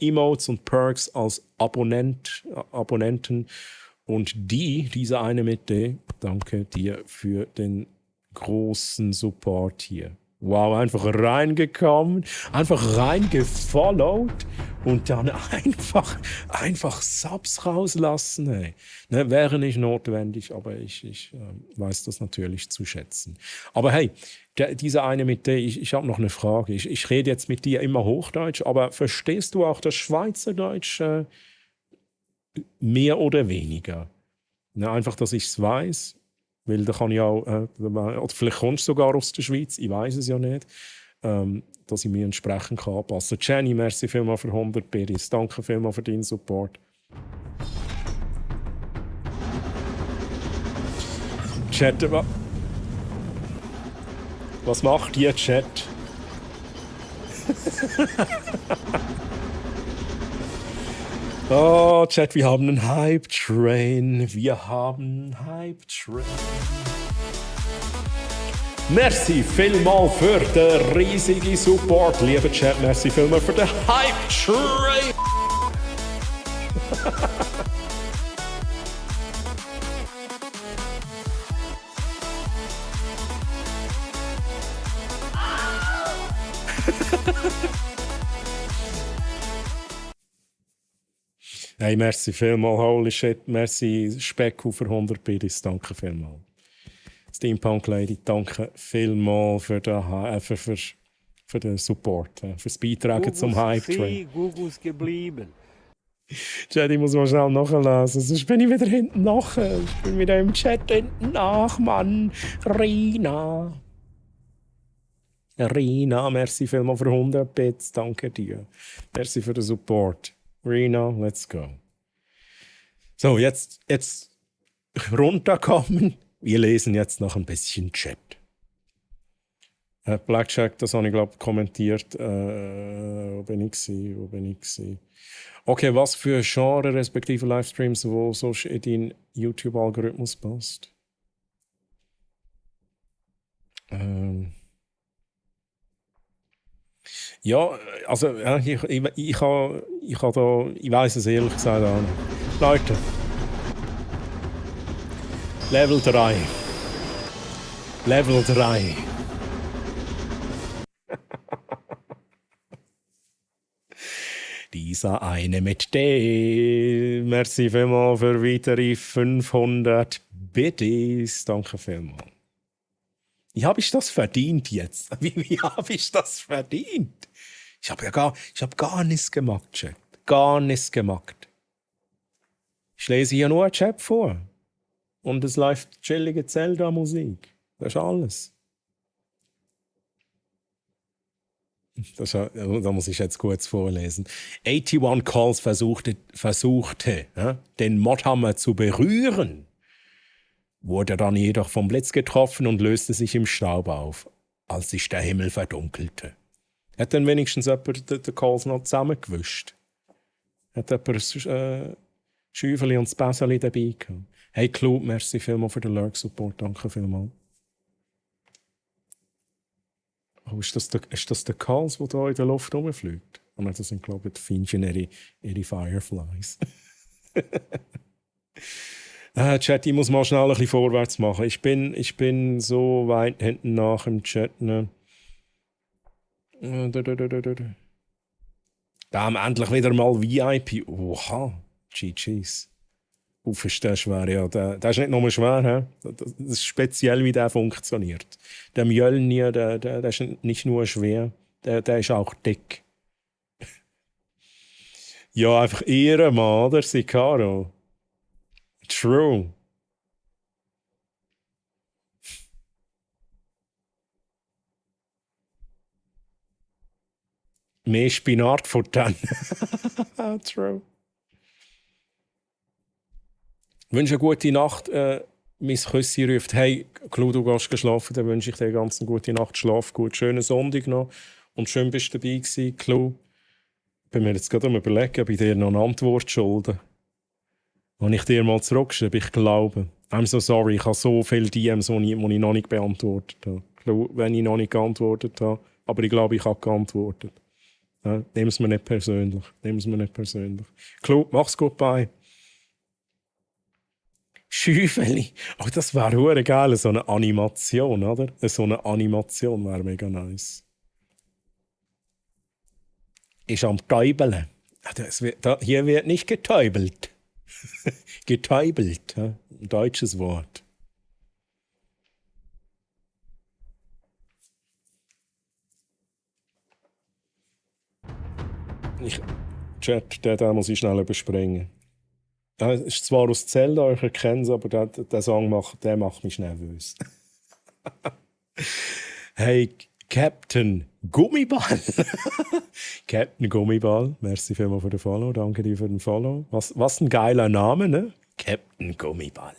Emotes und Perks als Abonnenten. Und diese eine mit D, danke dir für den großen Support hier. Wow, einfach reingekommen, einfach reingefollowt und dann einfach Subs rauslassen. Ey. Ne, wäre nicht notwendig, aber ich weiß das natürlich zu schätzen. Aber hey, dieser eine mit dir, ich habe noch eine Frage. Ich rede jetzt mit dir immer Hochdeutsch, aber verstehst du auch das Schweizerdeutsch mehr oder weniger? Ne, einfach, dass ich es weiß. Weil da kann ich auch, oder vielleicht kommst du sogar aus der Schweiz, ich weiß es ja nicht, dass ich mich entsprechend kann anpassen kann. Jenny, merci vielmals für 100 Beris. Danke vielmals für deinen Support. Chat, was macht ihr, Chat? Oh, Chat, wir haben einen Hype-Train. Wir haben einen Hype-Train. Merci vielmals für den riesigen Support, lieber Chat. Merci vielmals für den Hype-Train. Hey, merci vielmals, holy shit. Merci Specku für 100 Bidis, danke vielmals. Steampunk Lady, danke vielmals für den Support, fürs Beitragen zum Hype-Train. Gugus geblieben. Chat, ich muss mal schnell nachlesen, sonst bin ich wieder hinten nach. Ich bin wieder im Chat hinten nach, Mann. Rina, merci vielmals für 100 Bits, danke dir. Merci für den Support. Rina, let's go. So, jetzt runterkommen. Wir lesen jetzt noch ein bisschen Chat. Blackjack, das habe ich, glaube ich, kommentiert. Wo bin ich gewesen? Okay, was für Genre respektive Livestreams, wo so in deinen YouTube-Algorithmus passt? Ja, also ich weiß es ehrlich gesagt auch nicht. Leute, Level 3. Level 3. Dieser eine mit dem. Merci vielmals für weitere 500 Biddies. Danke vielmals. Wie habe ich das verdient jetzt? Wie habe ich das verdient? Ich habe gar nichts gemacht, Chat. Gar nichts gemacht. Ich lese hier nur einen Chat vor. Und es läuft chillige Zelda-Musik. Das ist alles. Da muss ich jetzt kurz vorlesen. 81 Calls versuchte den Modhammer zu berühren, wurde dann jedoch vom Blitz getroffen und löste sich im Staub auf, als sich der Himmel verdunkelte. Hat dann wenigstens jemand den Calls noch zusammengewischt? Hat jemand ein Schäufeli und das Bäseli dabei gehabt? Hey Club, merci vielmals für den Lurk-Support, danke vielmals. Oh, ist das der Calls, der hier in der Luft rumfliegt? Oh nein, das sind, glaube ich, die Finnchen, ihre Fireflies. Chat, ich muss mal schnell ein bisschen vorwärts machen. Ich bin so weit hinten nach im Chat. Ne? Da haben wir endlich wieder mal VIP. Oha, GG's. Ist der schwer, ja. Der ist nicht nur schwer, he? Das ist speziell, wie der funktioniert. Der Mjölnir, der ist nicht nur schwer, der ist auch dick. Ja, einfach Ehrenmann, oder? Sicaro. True. Mehr Spinat futtern. True. Ich wünsche eine gute Nacht. Mein Küssi ruft, hey, Clou, du gehst geschlafen, dann wünsche ich dir ganz eine gute Nacht, schlaf gut, schönen Sonntag noch und schön bist du dabei gewesen, Clou. Ich bin mir jetzt gerade am Überlegen, ob ich dir noch eine Antwort schulde. Wenn ich dir mal zurückschreibe, ich glaube. I'm so sorry, ich habe so viele DMs, die ich noch nicht beantwortet habe. Clou, wenn ich noch nicht geantwortet habe, aber ich glaube, ich habe geantwortet. Nimm es mir nicht persönlich. Clou, mach's gut, bye. Schäufeli. Oh, das wäre hure geil, so eine Animation, oder? So eine Animation wäre mega nice. Ist am Täubeln. Hier wird nicht getäubelt. Getäubelt, ein deutsches Wort. Ich, Chat, den muss ich schnell überspringen. Das ist zwar aus Zelda, ich erkenne es, aber der Song der macht mich nervös. Hey, Captain Gummiball. Captain Gummiball, merci vielmals für den Follow, danke dir für den Follow. Was ein geiler Name, ne? Captain Gummiball.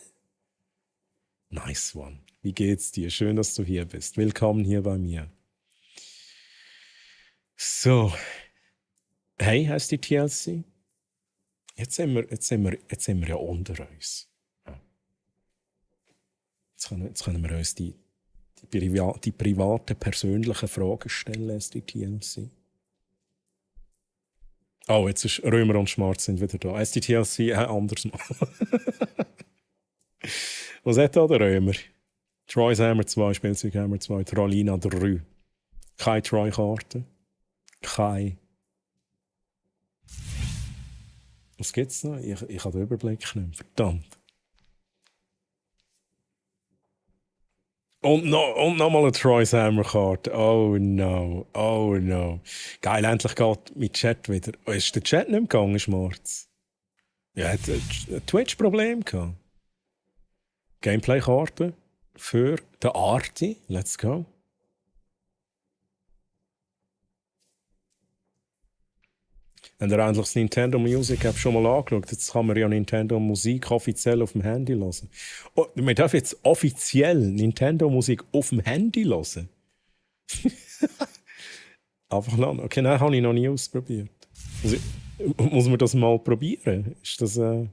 Nice one. Wie geht's dir? Schön, dass du hier bist. Willkommen hier bei mir. So. Hey, heißt die TLC? Jetzt sind wir ja unter uns. Ja. Jetzt können wir uns die privaten, persönlichen Fragen stellen, als die TLC. Oh, jetzt ist Römer und Schmarz sind wieder da. Als die TLC anders mal. Was hat da der Römer? Troy's Hammer 2, Spielzeug Hammer 2, Trollina 3. Keine Troy-Karte. Keine. Was gibt's noch? Ich habe den Überblick nicht. Verdammt. Und nochmal eine Troy's Hammer-Karte. Oh no. Oh no. Geil, endlich geht mein Chat wieder. Oh, ist der Chat nicht mehr gegangen, Schmarz? Ja, hat ein Twitch-Problem gehabt. Gameplay-Karte für den Arti. Let's go. Wenn ihr endlich das Nintendo Music App schon mal angeschaut, jetzt kann man ja Nintendo Musik offiziell auf dem Handy hören. Oh, wir dürfen jetzt offiziell Nintendo Musik auf dem Handy hören. Einfach lang. Okay, nein, habe ich noch nie ausprobiert. Muss man das mal probieren? Ist das, Aber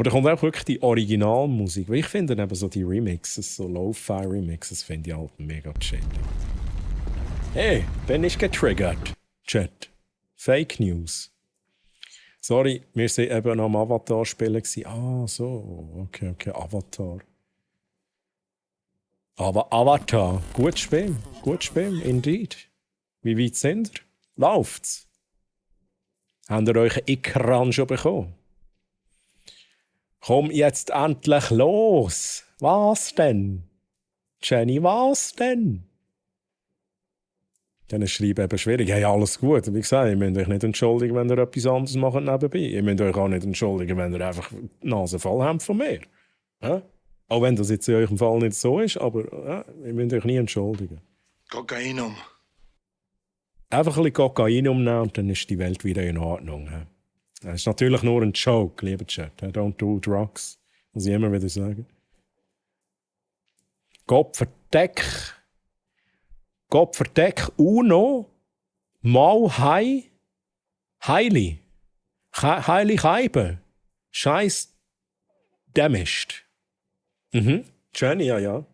da kommt auch wirklich die Originalmusik. Weil ich finde eben so die Remixes, so Lo-Fi-Remixes, finde ich halt mega chillig. Hey, bin ich getriggert? Chat. Fake News. Sorry, wir waren eben noch am Avatar-Spielen. Ah, so. Okay, Avatar. Aber Avatar. Gutes Spiel, indeed. Wie weit sind ihr? Läuft's? Habt ihr euch einen Ekran schon bekommen? Komm jetzt endlich los! Was denn? Jenny, was denn? Dann ist Schreiben eben schwierig. Hey, alles gut. Wie gesagt, ihr müsst euch nicht entschuldigen, wenn ihr etwas anderes macht nebenbei. Ihr müsst euch auch nicht entschuldigen, wenn ihr einfach die Nase voll habt von mir. Ja? Auch wenn das jetzt in eurem Fall nicht so ist, aber ja, ihr müsst euch nie entschuldigen. Kokainum. Einfach ein bisschen Kokain umnehmen und dann ist die Welt wieder in Ordnung. Ja? Das ist natürlich nur ein Joke, lieber Chat. Don't do drugs. Muss ich immer wieder sagen. Gott verdeck Uno mal Heili Chaibe. Scheiß dämischt. Jenny, ja.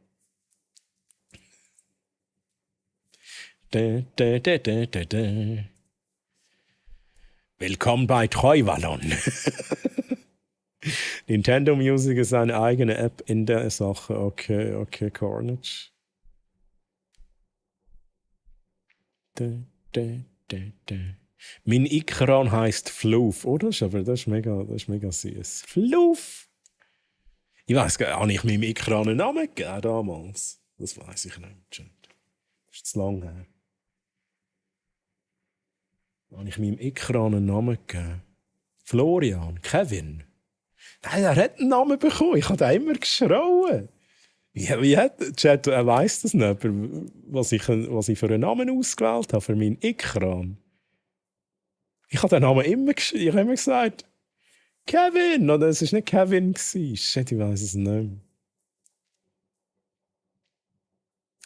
Willkommen bei Treuwallon. Nintendo Music ist eine eigene App in der Sache. Okay, Carnage. Mein Ikran heisst Floof, oder? Aber das ist mega süß. Floof! Ich weiss gar nicht, habe ich meinem Ikran einen Namen gegeben damals? Das weiss ich nicht. Das ist zu lang her. Habe ich meinem Ikran einen Namen gegeben? Florian, Kevin. Nein, er hat einen Namen bekommen. Ich habe den immer geschrauen. Wie hat Chat, er weiss das nicht, was ich für einen Namen ausgewählt habe für meinen Ikran. Ich habe den Namen immer gesagt, Kevin, oder es war nicht Kevin. Shit, ich weiss es nicht.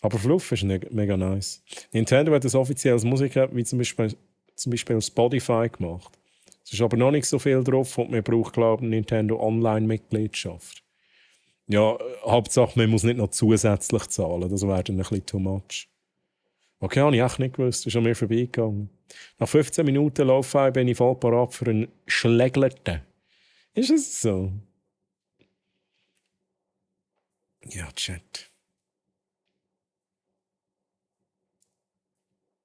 Aber Fluff ist mega nice. Nintendo hat das offizielles Musik-App wie zum Beispiel Spotify gemacht. Es ist aber noch nicht so viel drauf und man braucht, glaube ich, eine Nintendo Online-Mitgliedschaft. Ja, Hauptsache, man muss nicht noch zusätzlich zahlen. Das wäre dann ein bisschen too much. Okay, habe ich echt nicht gewusst. Das ist an mir vorbeigegangen. Nach 15 Minuten Laufzeit bin ich voll parat für einen Schläglerten. Ist es so? Ja, Chat.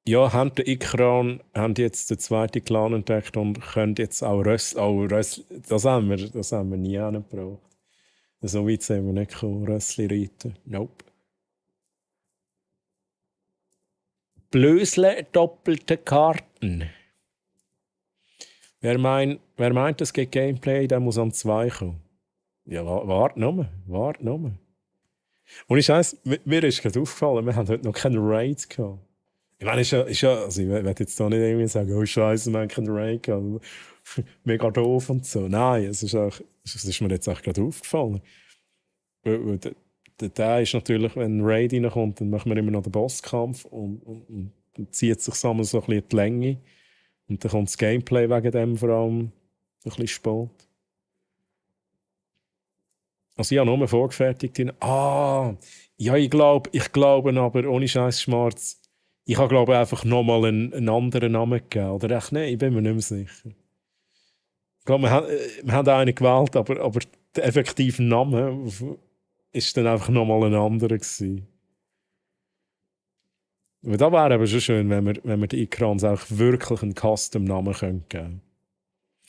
Ja, haben den Ikran, haben jetzt den zweiten Clan entdeckt und können jetzt auch Rössli. Oh, Rössli, das haben wir nie angebraucht. So weit sind wir nicht gekommen, Rössli reiten. Nope. Blösle doppelte Karten. Wer meint, es geht Gameplay, der muss am 2 kommen. Ja, warte nur, warte nur. Und ich weiss, mir ist gerade aufgefallen, wir haben heute noch keinen Raid gehabt. Ich meine, also ich werde jetzt da nicht irgendwie sagen, oh Scheiße, wir haben keinen Raid gehabt. Mega doof und so. Nein, es ist mir jetzt auch gerade aufgefallen. Der ist natürlich, wenn ein Raid reinkommt, dann machen wir immer noch den Bosskampf und dann zieht sich so ein bisschen in die Länge. Und dann kommt das Gameplay wegen dem vor allem ein bisschen spät. Also ich habe nur vorgefertigt. Ja, ich glaube aber, ohne Scheiß Schmarz, ich habe glaube einfach nochmal einen anderen Namen gegeben. Oder echt, nein, ich bin mir nicht mehr sicher. Ich glaube, wir haben einen gewählt, aber der effektive Name ist dann einfach nochmal ein anderer gewesen. Aber da wäre aber schon schön, wenn wir den Ikrans auch wirklich einen Custom-Namen geben können.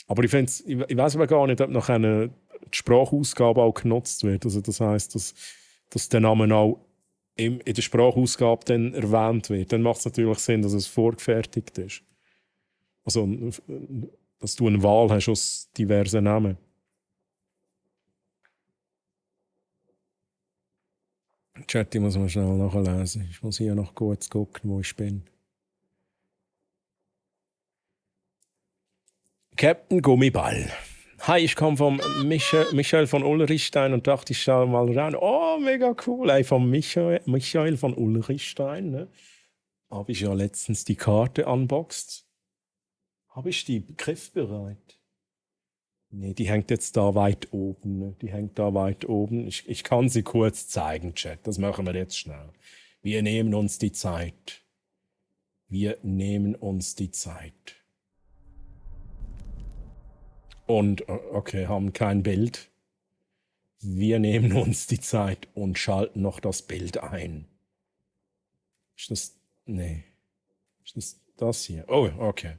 Aber ich weiß aber gar nicht, ob noch die Sprachausgabe auch genutzt wird. Also das heisst, dass der Name auch in der Sprachausgabe dann erwähnt wird. Dann macht es natürlich Sinn, dass es vorgefertigt ist. Also, dass du eine Wahl hast aus diversen Namen. Chat, ich muss mal schnell nachlesen. Ich muss hier noch kurz gucken, wo ich bin. Captain Gummiball. Hi, ich komme vom Michael von Ulrichstein und dachte, ich schaue mal rein. Oh, mega cool. Ey, vom Michael von Ulrichstein. Ne? Habe ich ja letztens die Karte unboxed. Habe ich die griffbereit? Nee, die hängt jetzt da weit oben. Ne? Die hängt da weit oben. Ich kann sie kurz zeigen, Chat. Das machen wir jetzt schnell. Wir nehmen uns die Zeit. Wir nehmen uns die Zeit. Und, okay, haben kein Bild. Wir nehmen uns die Zeit und schalten noch das Bild ein. Ist das. Nee. Ist das hier? Oh, okay.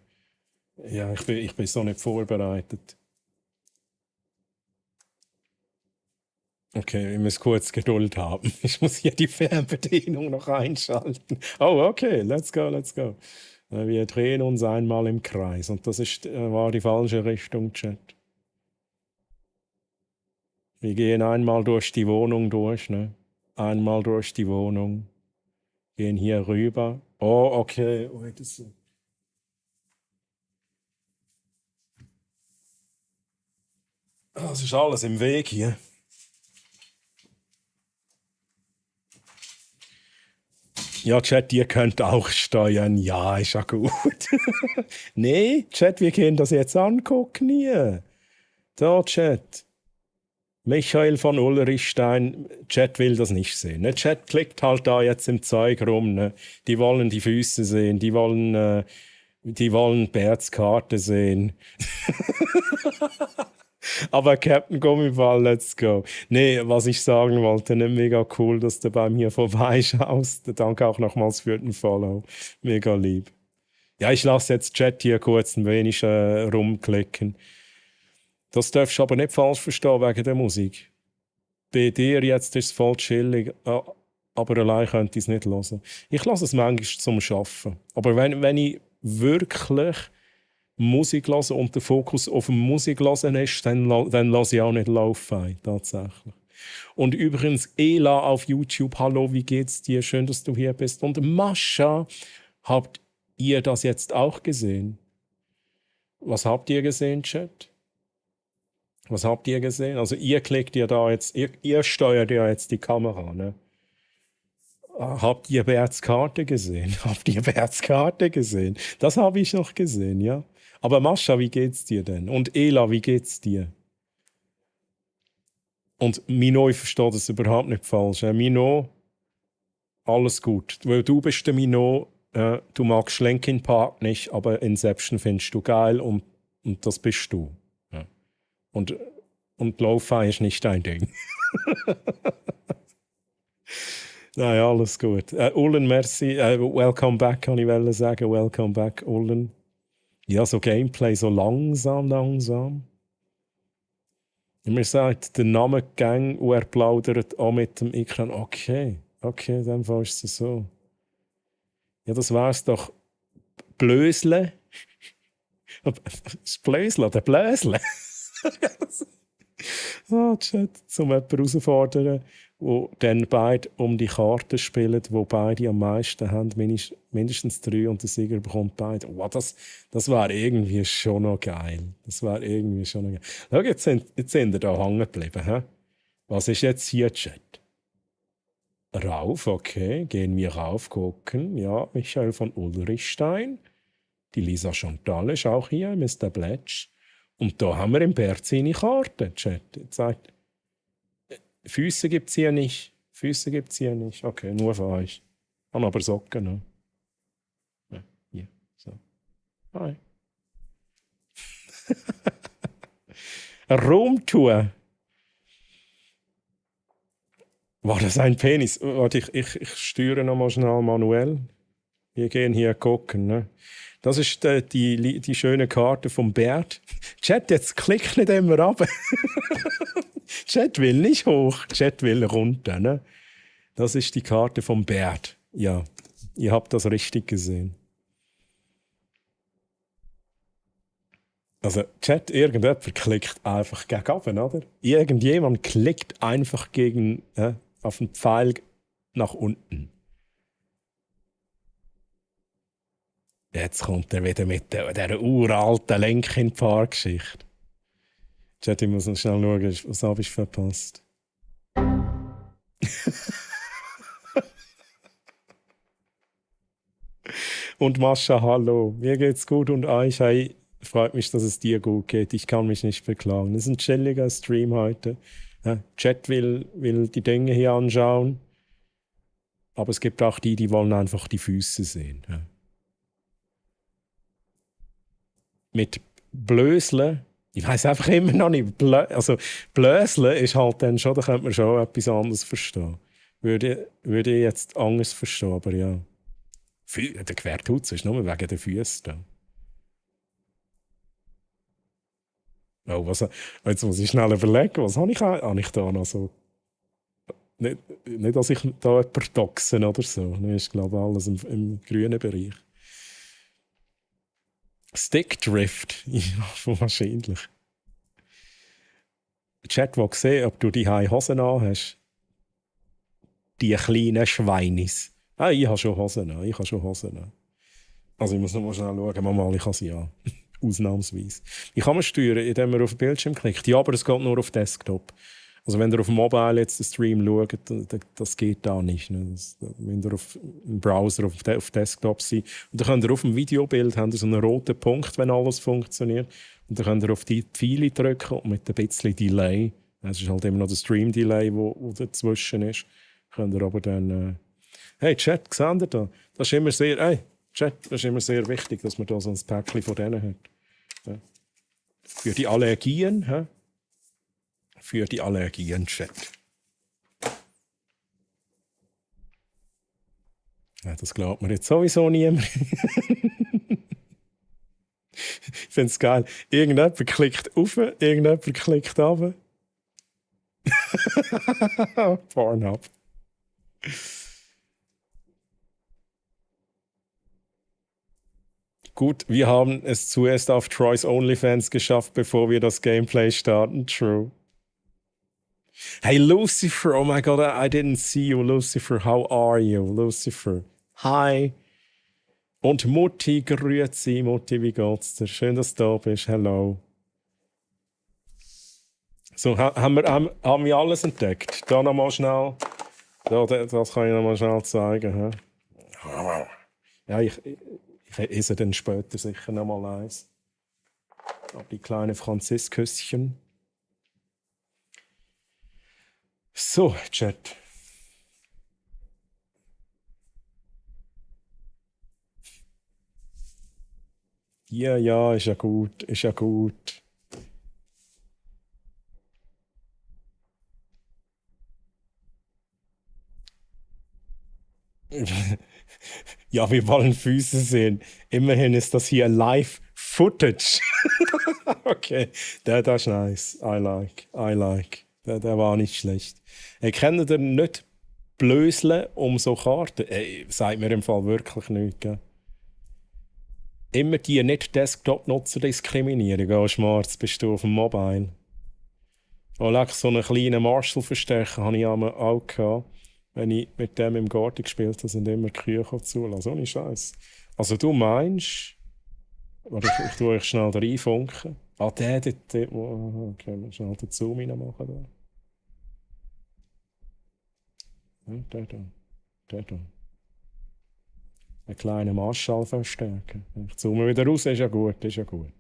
Ja, ich bin so nicht vorbereitet. Okay, ich muss kurz Geduld haben. Ich muss hier die Fernbedienung noch einschalten. Oh, okay, let's go, let's go. Wir drehen uns einmal im Kreis. Und das war die falsche Richtung, Chat. Wir gehen einmal durch die Wohnung durch, ne? Einmal durch die Wohnung. Gehen hier rüber. Oh, okay. Oh, das ist alles im Weg hier. Ja, Chat, ihr könnt auch steuern. Ja, ist ja gut. Nee, Chat, wir können das jetzt angucken hier. Da, Chat. Michael von Ulrichstein, Chat will das nicht sehen. Ne? Chat klickt halt da jetzt im Zeug rum. Ne? Die wollen die Füße sehen, die wollen Berts Karte sehen. Aber Captain Gummiball, let's go. Nee, was ich sagen wollte, ne, mega cool, dass du bei mir vorbeischaust. Danke auch nochmals für den Follow. Mega lieb. Ja, ich lasse jetzt Chat hier kurz ein wenig rumklicken. Das darfst du aber nicht falsch verstehen wegen der Musik. Bei dir jetzt ist es voll chillig, aber allein könnte ich es nicht hören. Ich lasse es manchmal zum Arbeiten. Aber wenn ich wirklich Musik höre und der Fokus auf dem Musik hören ist, dann lasse ich auch nicht laufen, tatsächlich. Und übrigens, Ela auf YouTube, hallo, wie geht's dir? Schön, dass du hier bist. Und Mascha, habt ihr das jetzt auch gesehen? Was habt ihr gesehen, Chat? Was habt ihr gesehen? Also ihr klickt ja da jetzt, ihr steuert ja jetzt die Kamera, ne? Habt ihr Berts Karte gesehen? Habt ihr Berts Karte gesehen? Das habe ich noch gesehen, ja. Aber Mascha, wie geht's dir denn? Und Ela, wie geht's dir? Und Mino, ich verstehe das überhaupt nicht falsch. Mino, alles gut. Weil du bist der Mino, du magst Linkin Park nicht, aber Inception findest du geil und das bist du. Ja. Und Lo-Fi ist nicht dein Ding. Nein, alles gut. Ullen, merci. Welcome back, kann ich wollen sagen. Welcome back, Ullen. Ja, so Gameplay, so langsam, langsam. Und mir sagt, der Name Gang und er plaudert auch mit dem Ikran. Okay, okay, dann ist es so. Ja, das wär's doch. Blösle. Ist Blösle oder Blösle? Ah, Chat, zum jemanden herausfordern, wo dann beide um die Karten spielen, wo beide am meisten haben, mindestens 3 und der Sieger bekommt beide. Wow, das wäre irgendwie schon noch geil. Das wäre irgendwie schon noch geil. Schau, jetzt sind wir da hängen geblieben. Hä? Was ist jetzt hier, Chat? Rauf, okay. Gehen wir rauf, gucken. Ja, Michael von Ulrichstein. Die Lisa Chantal ist auch hier, Mr. Bletch. Und da haben wir im Bert seine Karte, Chat. Jetzt sagt, Füße gibt es hier nicht. Füße gibt es hier nicht. Okay, nur für euch. Haben aber Socken noch. Ja, hier. So. Hi. Rumtour. War das ein Penis? Warte, ich steuere nochmal schnell manuell. Wir gehen hier gucken. Ne? Das ist die schöne Karte vom Bert. Chat, jetzt klick nicht immer ab. Chat will nicht hoch, Chat will runter. Ne? Das ist die Karte vom Bert. Ja, ihr habt das richtig gesehen. Also, Chat, irgendjemand klickt einfach gegen oben, oder? Irgendjemand klickt einfach auf den Pfeil nach unten. Jetzt kommt er wieder mit dieser uralten Link in die Fahrgeschichte. Chat, ich muss noch schnell schauen, was habe ich verpasst? Und Mascha, hallo. Mir geht's gut und euch? Hey, freut mich, dass es dir gut geht. Ich kann mich nicht beklagen. Es ist ein chilliger Stream heute. Ja, Chat will die Dinge hier anschauen. Aber es gibt auch die wollen einfach die Füße sehen. Ja. Mit Blösle, ich weiß einfach immer noch nicht, Blösle ist halt dann schon, da könnte man schon etwas anderes verstehen. Würde ich jetzt anders verstehen, aber ja. Der Quertutz ist nur wegen den Füßen da. Oh, jetzt muss ich schnell überlegen, was habe ich da noch so? Nicht, dass ich da jemanden doxen oder so. Das ist, glaube ich, alles im grünen Bereich. Stickdrift? Ja, wahrscheinlich. Chat, wo gesehen, ob du die Hosen an hast. Die kleinen Schweinis. Ah, ich habe schon Hosen an. Also ich muss noch mal schnell schauen. Mal, ich habe sie an. Ausnahmsweise. Ich kann man steuern, indem man auf den Bildschirm klickt. Ja, aber es geht nur auf Desktop. Also wenn ihr auf dem Mobile jetzt den Stream schaut, das geht da nicht. Ne? Wenn ihr im Browser auf Desktop seid. Und dann könnt ihr auf dem Videobild habt ihr so einen roten Punkt, wenn alles funktioniert. Und dann könnt ihr auf die Pfeile drücken und mit ein bisschen Delay, es ist halt immer noch der Stream-Delay, wo dazwischen ist, könnt ihr aber dann... Hey Chat, seht ihr da? Das ist immer sehr... Hey, Chat, das ist immer sehr wichtig, dass man da so ein Päckchen von denen hat. Ja. Für die Allergien, hä? Für die Allergien, Chat. Ja, das glaubt mir jetzt sowieso niemand. Ich finde es geil. Irgendjemand klickt auf, irgendjemand klickt runter. Pornhub. Gut, wir haben es zuerst auf Troy's OnlyFans geschafft, bevor wir das Gameplay starten. True. Hey Lucifer, oh my god, I didn't see you, Lucifer. How are you, Lucifer? Hi. Und Mutti, grüezi, Mutti, wie geht's dir? Schön, dass du da bist. Hello. So, haben wir alles entdeckt? Da nochmal schnell. Das kann ich nochmal schnell zeigen. He? Ja, ich esse dann später sicher nochmal eins. Aber die kleine Franziskuschen. So, Chat. Ja, ist ja gut, ist ja gut. Ja, wir wollen Füße sehen. Immerhin ist das hier Live-Footage. Okay, der ist nice. I like. Der war nicht schlecht. Kennt ihr nicht Blöseln um so Karten? Sagt mir im Fall wirklich nichts. Gell? Immer die Nicht-Desktop-Nutzer diskriminieren. Oh, Schmarz, bist du auf dem Mobile. Oh, leck, so einen kleinen Marshall-Verstärker hatte ich auch gehabt. Wenn ich mit dem im Garten gespielt habe, sind immer die Kühe zulassen. Ohne Scheiß. Also du meinst, warte, ich tue euch schnell da reinfunken. Ah, der dort, okay, wir schnell den Zoom reinmachen da. Ja, der da, der da. Einen kleinen Marschallverstärker. Ich zoome wieder raus, ist ja gut, ist ja gut.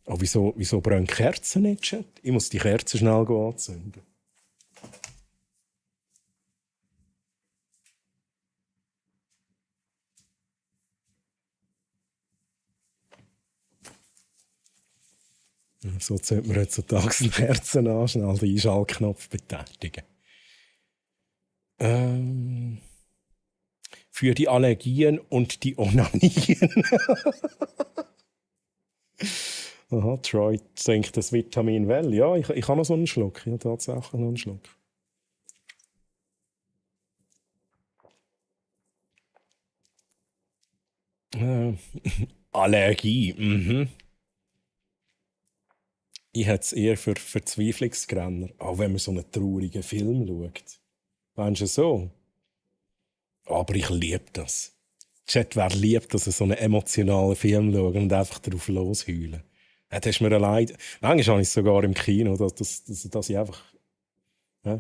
Oh, wieso brennen Kerzen nicht, Chat? Ich muss die Kerzen schnell anzünden. So zünden wir heutzutage Kerzen an, schnell den Einschaltknopf betätigen. Für die Allergien und die Onanien. Aha, Troy trinkt das Vitamin Well. Ja, ich habe noch so einen Schluck. Ich habe tatsächlich noch einen Schluck. Äh, Allergie. Mhm. Ich hätte es eher für Verzweiflungsgrenner. Auch wenn man so einen traurigen Film schaut. Meinst du so? Aber ich liebe das. Chat, wer liebt das, so einen emotionalen Film schauen und einfach drauf losheulen. Das ist mir allein. Manchmal habe ich es sogar im Kino, dass ich einfach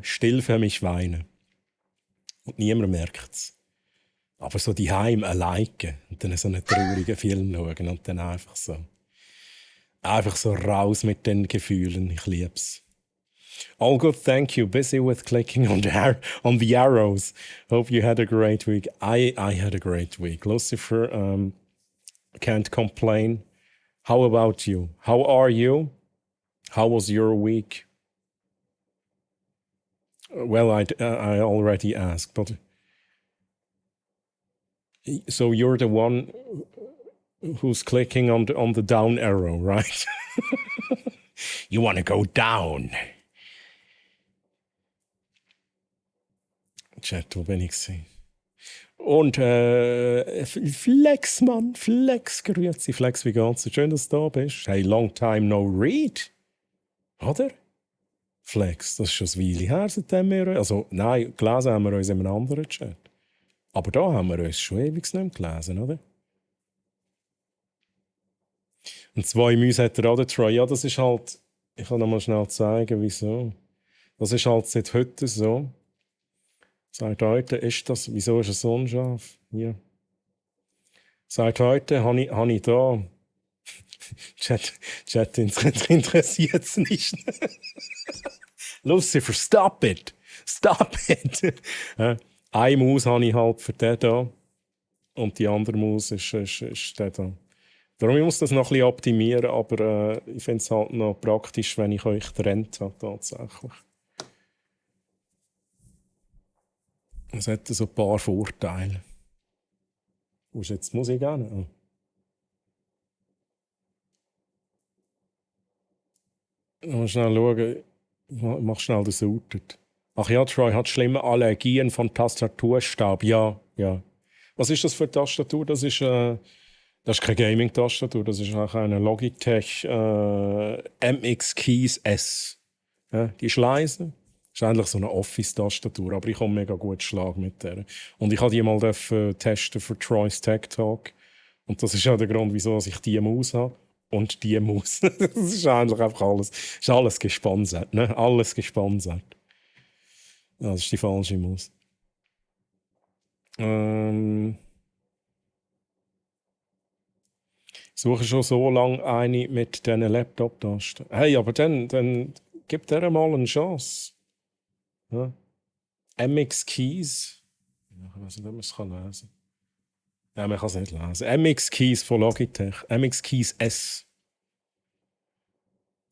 still für mich weine. Und niemand merkt es. Aber so die Heim alleine und dann so einen traurigen Film schauen und dann einfach so raus mit den Gefühlen. Ich lieb's. All good, thank you. Busy with clicking on the arrows. Hope you had a great week. I had a great week. Lucifer, can't complain. How about you? How are you? How was your week? Well, I already asked, but so you're the one who's clicking on the down arrow, right? You want to go down. Chat, wo bin ich gewesen? Und Flex, Mann, Flex, grüezi. Flex, wie geht's? Schön, dass du da bist. Hey, long time no read. Oder? Flex, das ist schon ein Weile her, seitdem wir... Also, nein, gelesen haben wir uns in einem anderen Chat. Aber da haben wir uns schon ewig nicht mehr gelesen, oder? Und 2 Mäuse hat er auch, der Troy. Ja, das ist halt... Ich kann noch mal schnell zeigen, wieso. Das ist halt seit heute so. Seit heute ist das... Wieso ist es so unscharf? Hier. Seit heute habe ich da... Chat interessiert es nicht. Lucifer, stop it! Stop it! Eine Maus habe ich halt für den da. Und die andere Maus ist der da. Darum muss ich das noch ein bisschen optimieren, aber ich finde es halt noch praktisch, wenn ich euch getrennt habe, tatsächlich. Es hat so ein paar Vorteile. Wo ist jetzt die Musik an? Mal schnell schauen. Mach schnell den Sautet. Ach ja, Troy hat schlimme Allergien von Tastaturstaub. Ja, ja. Was ist das für eine Tastatur? Das ist keine Gaming-Tastatur, das ist auch eine Logitech MX Keys S. Ja, die ist leise. Das ist eigentlich so eine Office-Tastatur, aber ich komme mega gut Schlag mit der. Und ich habe die mal testen für Troy's Tech Talk. Und das ist auch der Grund, wieso ich diese Maus habe. Und die Maus. Das ist eigentlich einfach alles. Ist alles gesponsert, ne? Alles gesponsert. Ja, das ist die falsche Maus. Ich suche schon so lange eine mit diesen Laptop-Tasten. Hey, aber dann gib der mal eine Chance. Ja? MX Keys. Ja, ich weiß nicht, ob man es lesen kann. Ja, man kann es nicht lesen. MX Keys von Logitech. MX Keys S.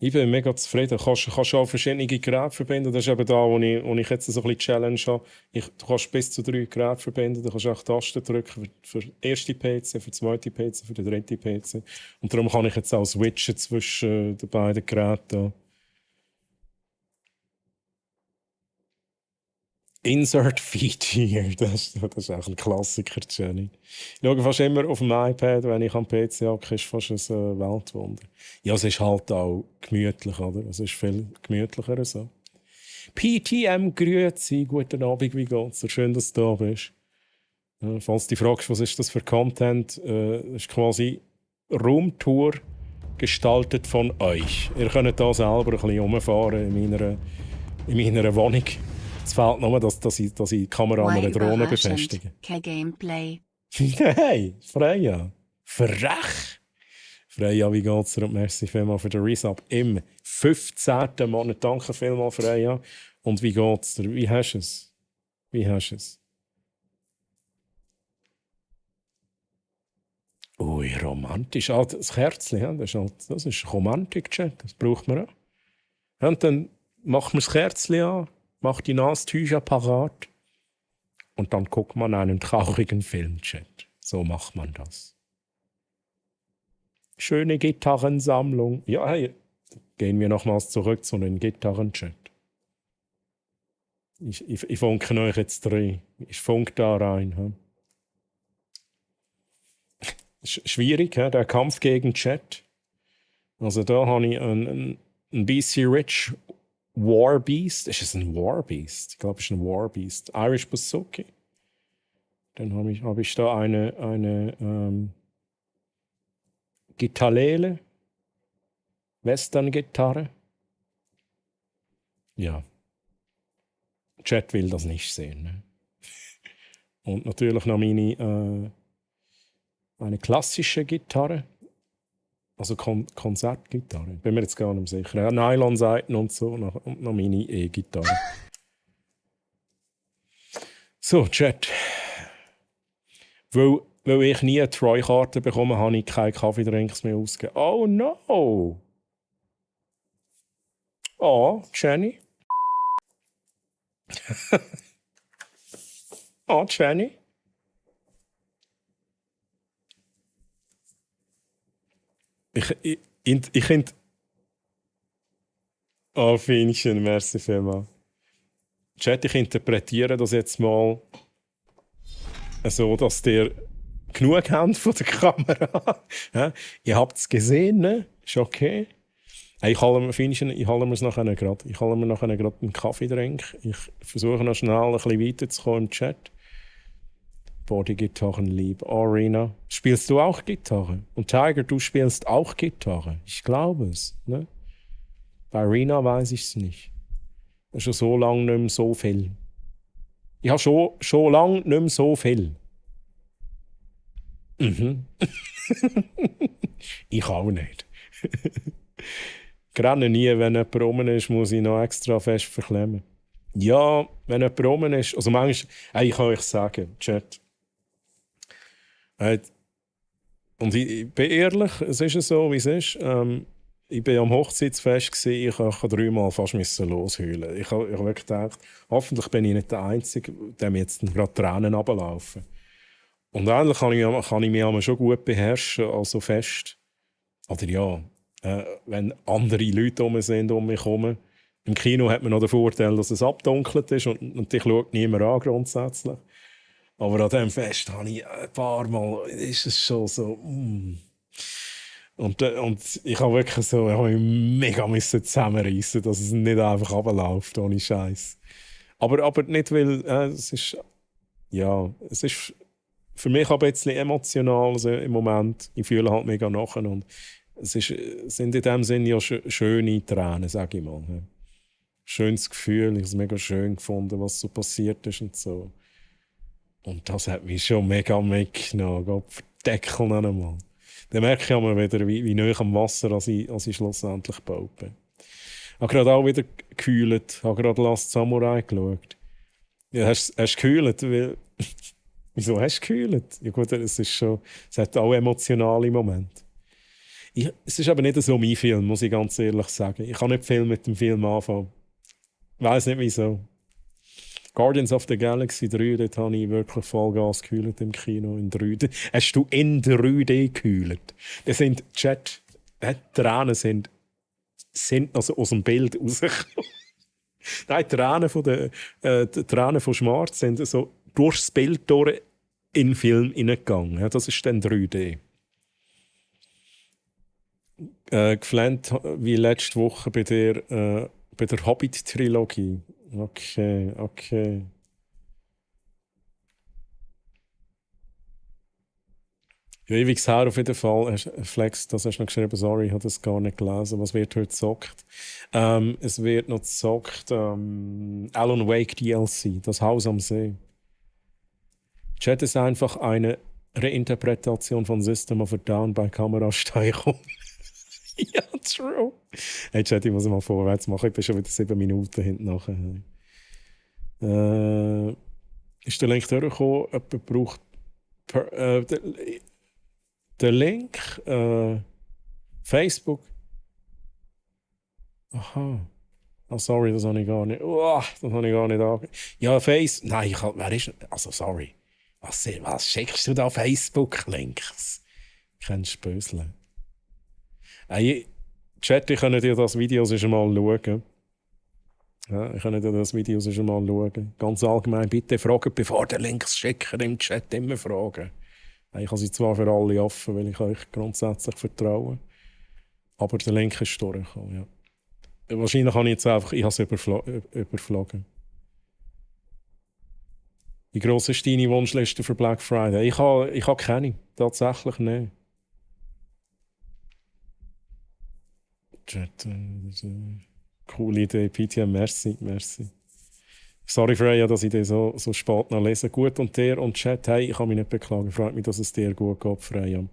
Ich bin mega zufrieden. Kannst auch verschiedene Geräte verbinden. Das ist eben da, wo ich jetzt so ein bisschen Challenge habe. Du kannst bis zu 3 Geräte verbinden. Du kannst auch Tasten drücken für den ersten PC, für den zweiten PC, für den dritten PC. Und darum kann ich jetzt auch switchen zwischen den beiden Geräten. Insert Feed here, das ist auch ein Klassiker, Jenny. Ich schaue fast immer auf dem iPad, wenn ich am PC hocke, ist fast ein Weltwunder. Ja, es ist halt auch gemütlich, oder? Es ist viel gemütlicher so. PTM, grüezi, guten Abend, wie geht's dir? Schön, dass du da bist. Falls du dich fragst, was ist das für Content, ist quasi Roomtour gestaltet von euch. Ihr könnt da selber ein bisschen rumfahren in meiner Wohnung. Es fehlt nur, dass ich die Kamera an einer Drohne befestige. Kein Gameplay. Hey, Freya. Frech. Freya, wie geht's dir? Und merci vielmals für den Resub im 15. Monat. Danke vielmals, Freya. Und wie geht's dir? Wie hast du es? Wie hast du es? Ui, romantisch. Ah, das Kerzchen, das ist Romantik-Chat. Das braucht man auch. Und dann macht man das Kerzchen an, macht die Nastücher parat und dann guckt man einen traurigen Film-Chat. So macht man das. Schöne Gitarrensammlung. Ja, hey, gehen wir nochmals zurück zu den Gitarren-Chat. Ich funke euch jetzt 3. Ich funke da rein. Hm? Schwierig, he? Der Kampf gegen Chat. Also da habe ich einen BC Rich Warbeast. Ist es ein Warbeast? Ich glaube, es ist ein Warbeast. Irish Bazooki. Dann hab ich da eine Gitarrele. Western-Gitarre. Ja. Chat will das nicht sehen. Ne? Und natürlich noch meine klassische Gitarre. Also Konzertgitarre. Bin mir jetzt gar nicht sicher. Ja, Nylon-Saiten und so. Und noch meine E-Gitarre. So, Chat. Weil ich nie eine Troy-Karte bekomme, habe ich keine Kaffeedrinks mehr ausgegeben. Oh no! Oh, Jenny. Oh, Jenny. Ich finde. Oh, Finchen, merci vielmals. Chat, ich interpretiere das jetzt mal so, dass ihr genug habt von der Kamera. Ja? Ihr habt es gesehen, ne? Ist okay. Hey, ich hole mir es nachher gerade. Ich hole mir nachher gerade einen Kaffeedrink. Ich versuche noch schnell ein bisschen weiterzukommen im Chat. Bodygitarren lieb. Arena. Spielst du auch Gitarre? Und Tiger, du spielst auch Gitarre. Ich glaube es. Ne? Bei Arena weiß ich es nicht. Das ist schon so lange nicht mehr so viel. Ich habe schon lange nicht mehr so viel. Mhm. Ich auch nicht. Gerade nie, wenn jemand rum ist, muss ich noch extra fest verklemmen. Ja, wenn jemand rum ist, also manchmal, ich kann euch sagen, Chat. Und ich bin ehrlich, es ist so, wie es ist. Ich war am Hochzeitsfest, ich musste 3-mal fast losheulen. Ich habe wirklich gedacht, hoffentlich bin ich nicht der Einzige, dem jetzt gerade Tränen runterlaufen. Und eigentlich kann ich mich schon gut beherrschen, also fest. Oder ja, wenn andere Leute um mich herum. Im Kino hat man noch den Vorteil, dass es abdunkelt ist und dich schaut niemand an grundsätzlich. Aber an diesem Fest habe ich ein paar Mal, ist es schon so, Und ich habe wirklich so, ich habe mich mega zusammenreißen, dass es nicht einfach runterläuft, ohne Scheiß. Aber nicht, weil es ist für mich ein bisschen emotional also im Moment. Ich fühle halt mega nachher und sind in dem Sinne ja schöne Tränen, sage ich mal. Ja. Schönes Gefühl, ich habe es mega schön gefunden, was so passiert ist und so. Und das hat mich schon mega mitgenommen. Gott verdeckel noch einmal. Dann merke ich auch wieder, wie nahe am Wasser als ich schlussendlich gebaut bin. Ich habe gerade auch wieder gekühlt, habe gerade Last Samurai geschaut. Ja, hast du gekühlt? Wieso hast du gekühlt? Ja gut, es hat auch emotionale Momente. Es ist aber nicht so mein Film, muss ich ganz ehrlich sagen. Ich kann nicht viel mit dem Film anfangen. Ich weiß nicht wieso. Guardians of the Galaxy 3, dort habe ich wirklich Vollgas gekühlt im Kino in 3D. Hast du in 3D gekühlt? Das sind Chat, die Tränen sind also aus dem Bild rausgekommen. Nein, die Tränen von Schmerz sind so durchs Bild durch in den Film hineingegangen. Ja, das ist dann 3D. Geflennt wie letzte Woche bei der Hobbit-Trilogie. Okay, okay. Ja, ewiges her auf jeden Fall. Flex, das hast du noch geschrieben, sorry, ich habe das gar nicht gelesen. Was wird heute gezockt? Es wird noch gezockt Alan Wake DLC, das Haus am See. Chat ist einfach eine Reinterpretation von System of a Down bei Kamerasteuerung. Ja, true. Hey, Chat, ich muss mal vorwärts machen. Ich bin schon wieder 7 Minuten hinten nachher. Ist der Link durchgekommen? Jemand braucht der Link? Facebook? Aha. Oh, sorry, das habe ich gar nicht. Das habe ich gar nicht ange... Ja, Nein, wer ist... Also, sorry. Was schickst du da Facebook-Links? Kennst du Bösle? Hey, Chat, ich kann dir das Video sonst mal schauen. Ja, ich kann dir das Video sonst mal schauen. Ganz allgemein, bitte fragen, bevor der Links schicken im Chat, immer fragen. Ich habe sie zwar für alle offen, weil ich euch grundsätzlich vertraue. Aber der Link ist durchgekommen, ja. Wahrscheinlich habe ich jetzt einfach, ich habe es überflogen. Wie gross ist deine Wunschliste für Black Friday? Ich habe keine, tatsächlich nicht. Chat, coole Idee, PTM, merci. Sorry, Freya, dass ich dich so spät noch lese. Gut, und dir und Chat, hey, ich kann mich nicht beklagen. Freut mich, dass es dir gut geht, Freya.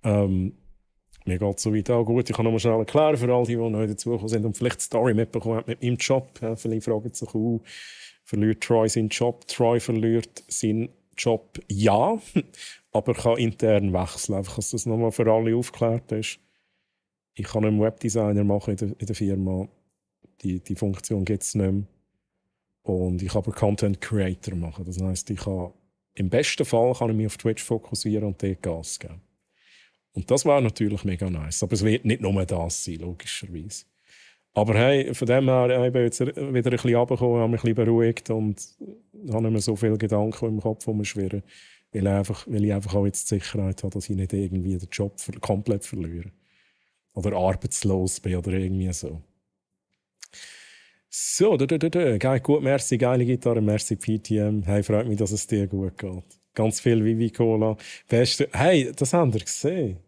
Mir geht es so weit auch gut. Ich kann noch mal schnell erklären für alle, die neu dazugekommen sind und vielleicht die Story mitbekommen haben mit meinem Job. Vielleicht fragen sich auch, verliert Troy seinen Job? Troy verliert seinen Job, ja, aber kann intern wechseln. Einfach, dass das nochmal für alle aufgeklärt ist. Ich kann einen Webdesigner machen in der Firma. Die Funktion gibt es nicht mehr. Und ich kann aber Content Creator machen. Das heisst, im besten Fall kann ich mich auf Twitch fokussieren und dort Gas geben. Und das wäre natürlich mega nice. Aber es wird nicht nur das sein, logischerweise. Aber hey, von dem her, ich bin jetzt wieder ein bisschen runtergekommen, habe mich ein bisschen beruhigt und habe nicht mehr so viele Gedanken im Kopf rumschwirren, weil ich einfach auch jetzt die Sicherheit habe, dass ich nicht irgendwie den Job komplett verliere. Oder arbeitslos bin oder irgendwie so. So, geil, gut, merci, geile Gitarre, merci PTM. Hey, freut mich, dass es dir gut geht. Ganz viel Vivi Cola. Beste. Hey, das habt ihr gesehen.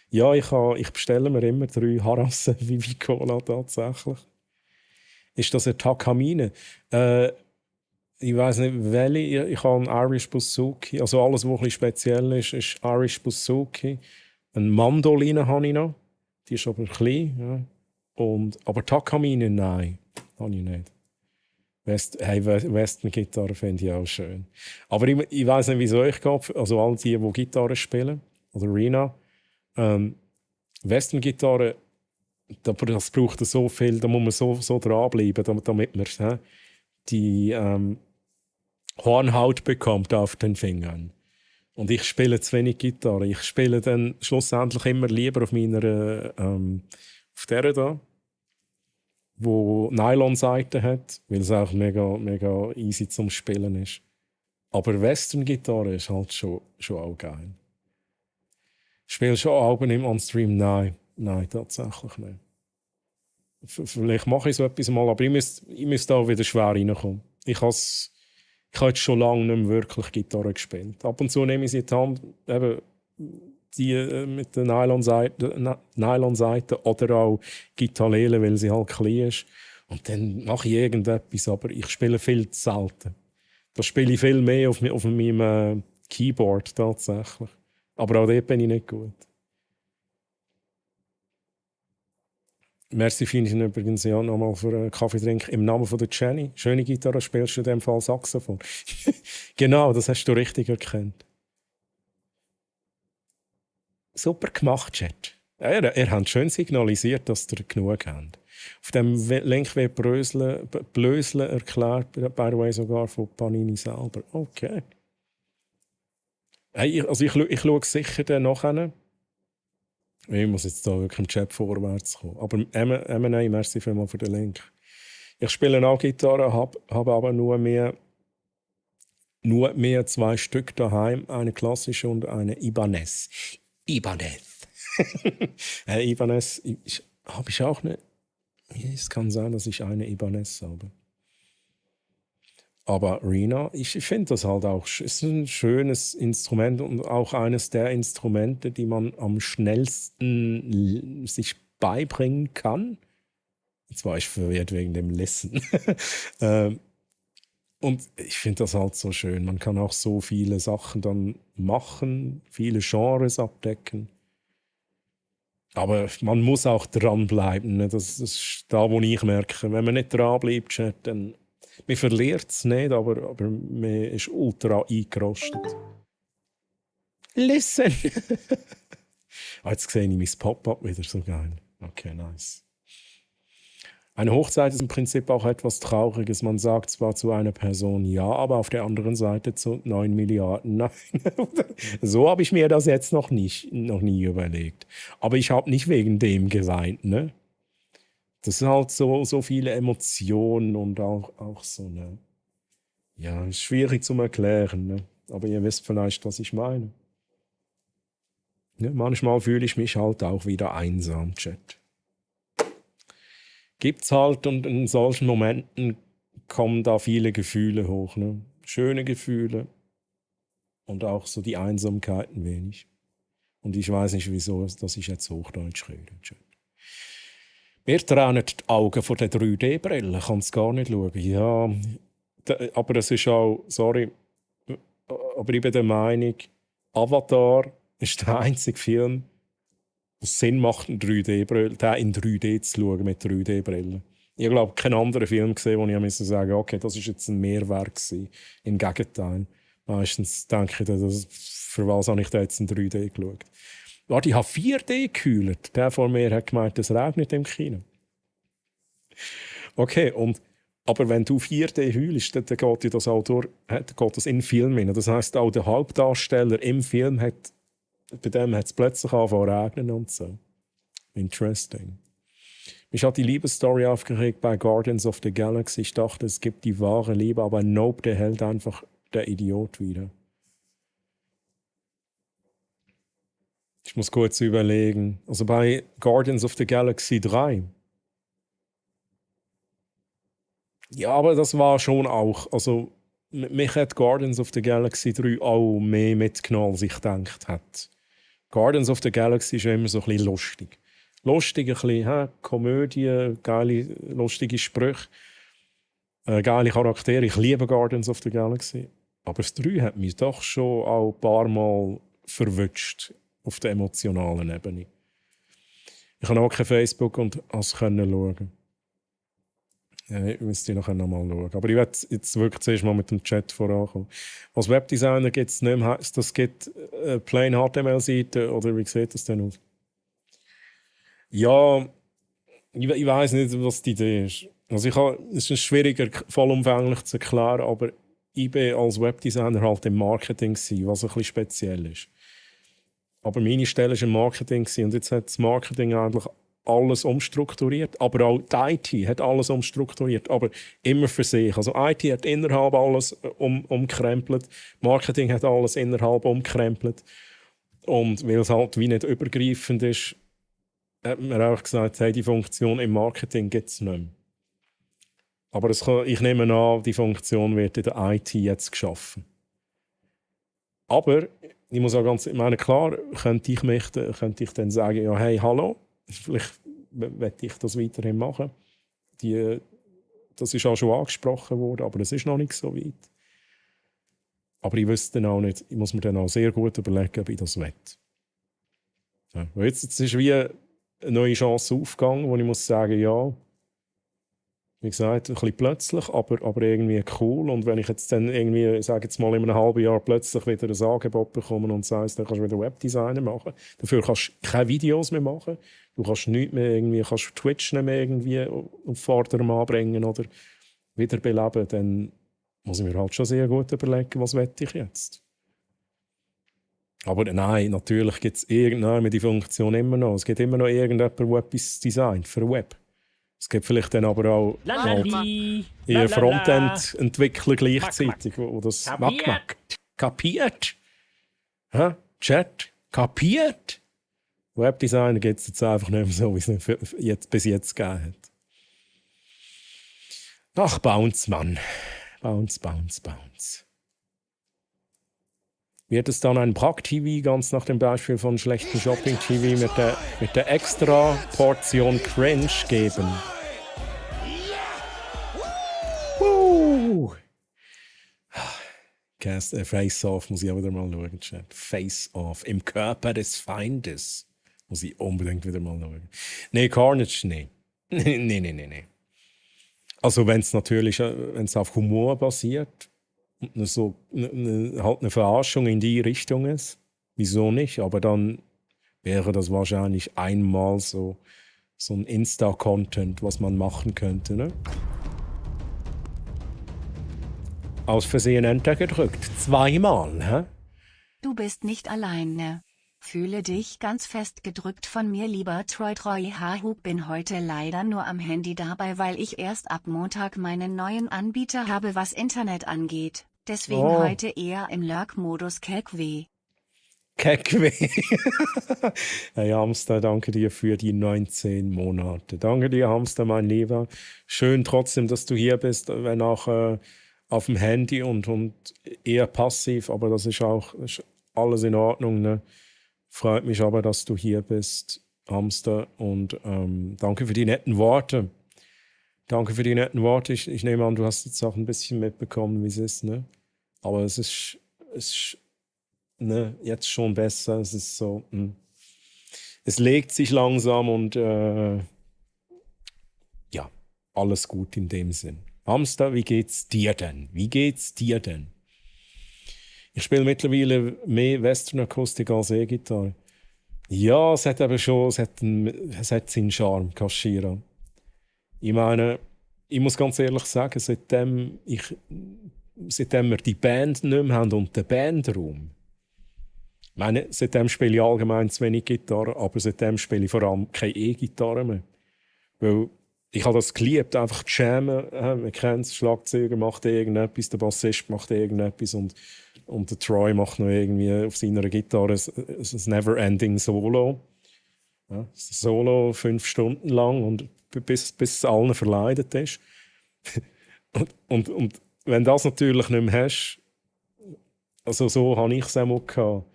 Ja, ich bestelle mir immer 3 Harassen Vivi Cola tatsächlich. Ist das ein Takamine? Ich weiß nicht, welche. Ich habe einen Irish Bouzouki. Also alles, was ein bisschen speziell ist Irish Bouzouki. Eine Mandoline habe ich noch. Die ist aber klein. Ja. Aber Takamine, nein, habe ich nicht. Western-Gitarre finde ich auch schön. Aber ich weiß nicht, wieso ich gehe. Also all die Gitarre spielen, oder Rina, Western-Gitarre, das braucht so viel, da muss man so dranbleiben, damit man die Hornhaut bekommt auf den Fingern. Und ich spiele zu wenig Gitarre. Ich spiele dann schlussendlich immer lieber auf meiner, auf der da, wo Nylon-Seite hat, weil es auch mega, mega easy zum Spielen ist. Aber Western-Gitarre ist halt schon auch geil. Spielst du auch Alben im On-Stream? Nein, tatsächlich nicht. Vielleicht mache ich so etwas mal, aber ich müsste auch wieder schwer reinkommen. Ich habe jetzt schon lange nicht mehr wirklich Gitarre gespielt. Ab und zu nehme ich sie in die Hand, eben die mit der Nylon-Seite oder auch Gitarrele, weil sie halt klein ist. Und dann mache ich irgendetwas, aber ich spiele viel zu selten. Da spiele ich viel mehr auf meinem Keyboard tatsächlich. Aber auch dort bin ich nicht gut. Merci Finchen übrigens ja nochmal für einen Kaffeetrink im Namen von der Jenny. Schöne Gitarre, spielst du in dem Fall Saxophon. Genau, das hast du richtig erkannt. super gemacht, Chat. Er hat schön signalisiert, dass ihr genug habt. Auf dem Link wird Blösle erklärt, by the way sogar von Panini selber. Okay. Hey, ich schaue sicher dann nachher. Ich muss jetzt da wirklich im Chat vorwärts kommen. Aber M&A, merci vielmals für den Link. Ich spiele auch Gitarre, habe aber nur mehr 2 Stück daheim. Eine klassische und eine Ibanez. Ibanez. Ibanez habe ich auch eine. Es kann sein, dass ich eine Ibanez habe. Aber Rena, ich finde das halt auch ist ein schönes Instrument und auch eines der Instrumente, die man am schnellsten sich beibringen kann. Jetzt war ich verwirrt wegen dem Listen. Und ich finde das halt so schön. Man kann auch so viele Sachen dann machen, viele Genres abdecken. Aber man muss auch dranbleiben. Ne? Das ist da, wo ich merke, wenn man nicht dranbleibt, Chat, dann man verliert es nicht, aber man ist ultra eingerostet. Listen! Jetzt sehe ich mein Pop-up wieder so geil. Okay, nice. Eine Hochzeit ist im Prinzip auch etwas Trauriges. Man sagt zwar zu einer Person ja, aber auf der anderen Seite zu 9 Milliarden nein. So habe ich mir das jetzt noch nie überlegt. Aber ich habe nicht wegen dem geweint, ne? Das sind halt so viele Emotionen und auch so eine. Ja, ist schwierig zu erklären, ne? Aber ihr wisst vielleicht, was ich meine. Ja, manchmal fühle ich mich halt auch wieder einsam, Chat. Gibt's halt und in solchen Momenten kommen da viele Gefühle hoch, ne? Schöne Gefühle und auch so die Einsamkeit ein wenig. Und ich weiß nicht, wieso, dass ich jetzt Hochdeutsch rede. Mir tränen die Augen von der 3D-Brille, ich kann es gar nicht schauen. Ja, aber es ist auch, sorry, aber ich bin der Meinung, Avatar ist der einzige Film, was Sinn macht, in 3D-Brille, den in 3D zu schauen mit 3D-Brille. Ich glaube, keinen anderen Film gesehen, wo ich sagen musste, okay, das war jetzt ein Mehrwert gewesen. Im Gegenteil. Meistens denke ich, für was habe ich da jetzt in 3D geschaut? Warte, ich habe 4D gekühlt. Der vor mir hat gemeint, es regnet im Kino. Okay, aber wenn du 4D heulst, dann geht dir das auch durch, geht das in den Film rein. Das heisst, auch der Hauptdarsteller im Film bei dem hat es plötzlich angefangen zu regnen und so. Interesting. Mich hat die Liebesstory aufgeregt bei Guardians of the Galaxy. Ich dachte, es gibt die wahre Liebe, aber nope, der hält einfach der Idiot wieder. Ich muss kurz überlegen. Also bei Guardians of the Galaxy 3. Ja, aber das war schon auch. Also, mich hat Guardians of the Galaxy 3 auch mehr mitgenommen, als ich gedacht hätte. Guardians of the Galaxy ist ja immer so ein bisschen lustig. Lustig, ein bisschen Komödie, geile, lustige Sprüche, geile Charaktere. Ich liebe Guardians of the Galaxy. Aber das 3 hat mich doch schon auch ein paar Mal verwünscht auf der emotionalen Ebene. Ich habe auch kein Facebook und es können schauen. Ich müsste nachher nochmal schauen. Aber ich werde jetzt wirklich zuerst mal mit dem Chat vorankommen. Als Webdesigner gibt es nicht mehr, heisst, das gibt plain HTML-Seiten oder wie sieht das denn aus? Ja, ich weiß nicht, was die Idee ist. Also es ist schwieriger, vollumfänglich zu erklären, aber ich bin als Webdesigner halt im Marketing gewesen, was ein bisschen speziell ist. Aber meine Stelle war im Marketing gewesen, und jetzt hat das Marketing eigentlich alles umstrukturiert, aber auch die IT hat alles umstrukturiert, aber immer für sich. Also IT hat innerhalb alles umkrempelt, Marketing hat alles innerhalb umkrempelt und weil es halt wie nicht übergreifend ist, hat man auch gesagt, hey, die Funktion im Marketing gibt es nicht mehr. Aber ich nehme an, die Funktion wird in der IT jetzt geschaffen. Aber ich muss auch ich meine, klar, könnte ich dann sagen, ja, hey, hallo, vielleicht möchte ich das weiterhin machen. Das ist auch schon angesprochen worden, aber es ist noch nicht so weit. Aber ich wüsste dann auch nicht, ich muss mir dann auch sehr gut überlegen, ob ich das will. Ja, jetzt ist wie eine neue Chance aufgegangen, wo ich muss sagen, ja, Wie gesagt, ein bisschen plötzlich, aber irgendwie cool. Und wenn ich jetzt dann irgendwie, ich sage jetzt mal, in einem halben Jahr plötzlich wieder ein Angebot bekomme und sagst, dann kannst du wieder Webdesigner machen. Dafür kannst du keine Videos mehr machen. Du kannst nichts mehr irgendwie, kannst Twitch nicht mehr irgendwie auf Vordermann anbringen oder wiederbeleben, dann muss ich mir halt schon sehr gut überlegen, was will ich jetzt. Aber nein, natürlich gibt es irgendwann die Funktion immer noch. Es gibt immer noch irgendjemand, der etwas designt für Web. Es gibt vielleicht dann aber auch Lalali. eher Lalala. Frontend-Entwickler gleichzeitig, wo das Kapiert. Kapiert? Hä? Chat? Kapiert? Webdesigner gibt es jetzt einfach nicht mehr so, wie es bis jetzt gegeben hat. Ach, Bounce, Mann. Bounce, Bounce, Bounce. Wird es dann ein Brack-TV, ganz nach dem Beispiel von schlechten Shopping-TV, mit der extra Portion Cringe geben? Face-Off muss ich auch wieder mal schauen, Chat. Face-Off. Im Körper des Feindes. Muss ich unbedingt wieder mal schauen. Nee, Carnage, nee. Nee. Also wenn es natürlich wenn's auf Humor basiert, und halt eine Verarschung in die Richtung ist, wieso nicht? Aber dann wäre das wahrscheinlich einmal so ein Insta-Content, was man machen könnte, ne? Aus Versehen Enter gedrückt. Zweimal, hä? Du bist nicht alleine. Fühle dich ganz fest gedrückt von mir, lieber Troy Hahub. Bin heute leider nur am Handy dabei, weil ich erst ab Montag meinen neuen Anbieter habe, was Internet angeht. Deswegen heute eher im Lurk-Modus. Keckweh. Hey Hamster, danke dir für die 19 Monate. Danke dir, Hamster, mein Lieber. Schön trotzdem, dass du hier bist, wenn auch auf dem Handy und eher passiv, aber das ist alles in Ordnung. Ne? Freut mich aber, dass du hier bist, Hamster, und danke für die netten Worte. Danke für die netten Worte. Ich nehme an, du hast jetzt auch ein bisschen mitbekommen, wie es ist, ne? Aber es ist ne, jetzt schon besser. Es ist so, es legt sich langsam und ja, alles gut in dem Sinn. Hamster, wie geht's dir denn? Ich spiele mittlerweile mehr Western-Akustik als E-Gitarre. Ja, es hat seinen Charme, Kaschira. Ich meine, ich muss ganz ehrlich sagen, seitdem wir die Band nicht mehr haben und den Bandraum, ich meine, seitdem spiele ich allgemein zu wenig Gitarre, aber seitdem spiele ich vor allem keine E-Gitarre mehr. Weil ich habe das geliebt, einfach zu jammen. Man kennt es, Schlagzeuger macht irgendetwas, der Bassist macht irgendetwas und der Troy macht noch irgendwie auf seiner Gitarre ein Never-Ending Solo. Ja, das Solo 5 Stunden lang und bis es allen verleidet ist. und wenn du das natürlich nicht mehr hast, also so habe ich es auch gehabt,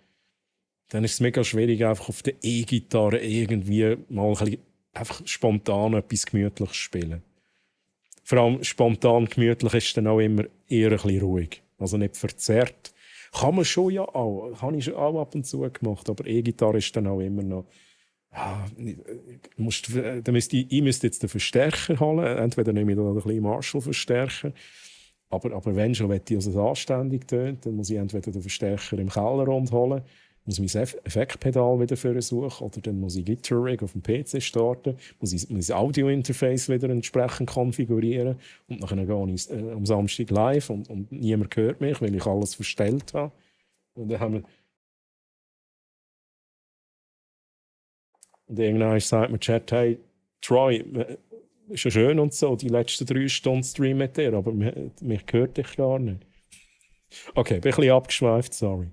dann ist es mega schwierig, einfach auf der E-Gitarre irgendwie mal ein bisschen einfach spontan etwas Gemütliches spielen. Vor allem spontan gemütlich ist dann auch immer eher ein bisschen ruhig. Also nicht verzerrt. Kann man schon ja auch. Habe ich schon auch ab und zu gemacht. Aber E-Gitarre ist dann auch immer noch... Ja, ich müsste jetzt den Verstärker holen. Entweder nehme ich da einen kleinen Marshall-Verstärker. Aber wenn schon, möchte ich, dass es anständig tönt, dann muss ich entweder den Verstärker im Kellerrund holen, muss mein Effektpedal wieder versuchen oder dann muss ich Guitar Rig auf dem PC starten, muss ich das Audio-Interface wieder entsprechend konfigurieren und dann gehe ich am Samstag live und niemand hört mich, weil ich alles verstellt habe. Und dann haben wir und irgendwann sagt mir Chat, hey, Troy, ist ja schön und so, die letzten 3 Stunden Stream mit dir, aber mich hört dich gar nicht. Okay, bin ein bisschen abgeschweift, sorry.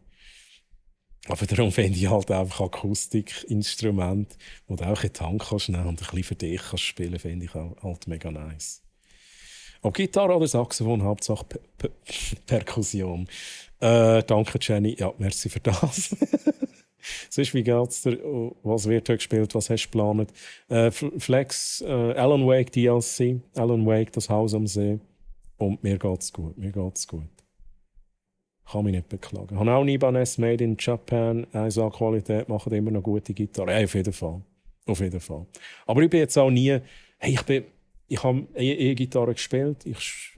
Aber darum finde ich halt einfach Akustikinstrumente, wo du auch in die Hand kannst nehmen und ein bisschen für dich kannst spielen, finde ich auch halt mega nice. Ob Gitarre oder Saxophon, Hauptsache Perkussion. Danke Jenny, ja, merci für das. Sonst, wie geht's dir? Was wird heute gespielt? Was hast du geplant? Flex, Alan Wake DLC, Alan Wake, das Haus am See. Und mir geht's gut. Kann mich nicht beklagen. Ich habe auch Ibanez Made in Japan. 1A-Qualität, machen immer noch gute Gitarre. Auf jeden Fall. Aber ich bin jetzt auch nie... Hey, ich habe E-Gitarre gespielt,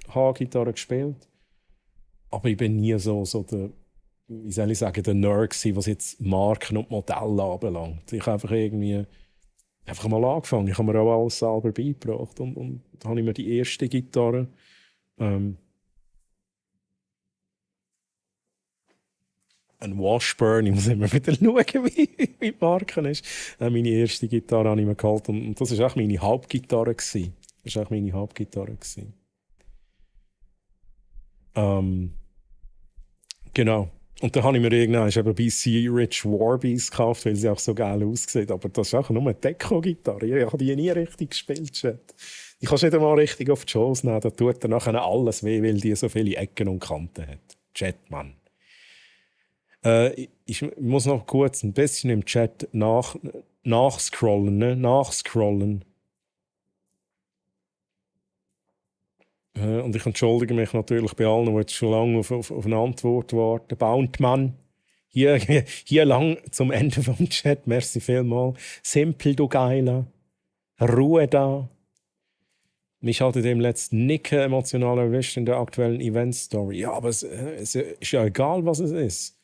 habe Gitarre gespielt, aber ich bin nie so der, wie soll ich sagen, der Nerd gewesen, was jetzt Marken und Modelle anbelangt. Ich habe einfach mal angefangen. Ich habe mir auch alles selber beigebracht und dann habe ich mir die erste Gitarre ähm, ein Washburn, ich muss immer wieder schauen, wie die Marke ist. Meine erste Gitarre habe ich mir geholt und das war auch meine Hauptgitarre gewesen. Das war auch meine Hauptgitarre gewesen. Genau. Und dann habe ich mir irgendwann eben BC Rich Warbees gekauft, weil sie auch so geil aussieht. Aber das ist auch nur eine Deko-Gitarre. Ich habe die nie richtig gespielt, Chat. Die kannst du nicht einmal richtig auf die Shows nehmen. Da tut dann nachher alles weh, weil die so viele Ecken und Kanten hat. Chat, Mann. Ich muss noch kurz ein bisschen im Chat nachscrollen. Ne? Nachscrollen. Und ich entschuldige mich natürlich bei allen, die jetzt schon lange auf eine Antwort warten. Bauntmann, hier lang zum Ende vom Chat. Merci vielmals. Simpel, du Geiler. Ruhe da. Mich hatte dem letzten Nicken emotional erwischt in der aktuellen Event-Story. Ja, aber es ist ja egal, was es ist.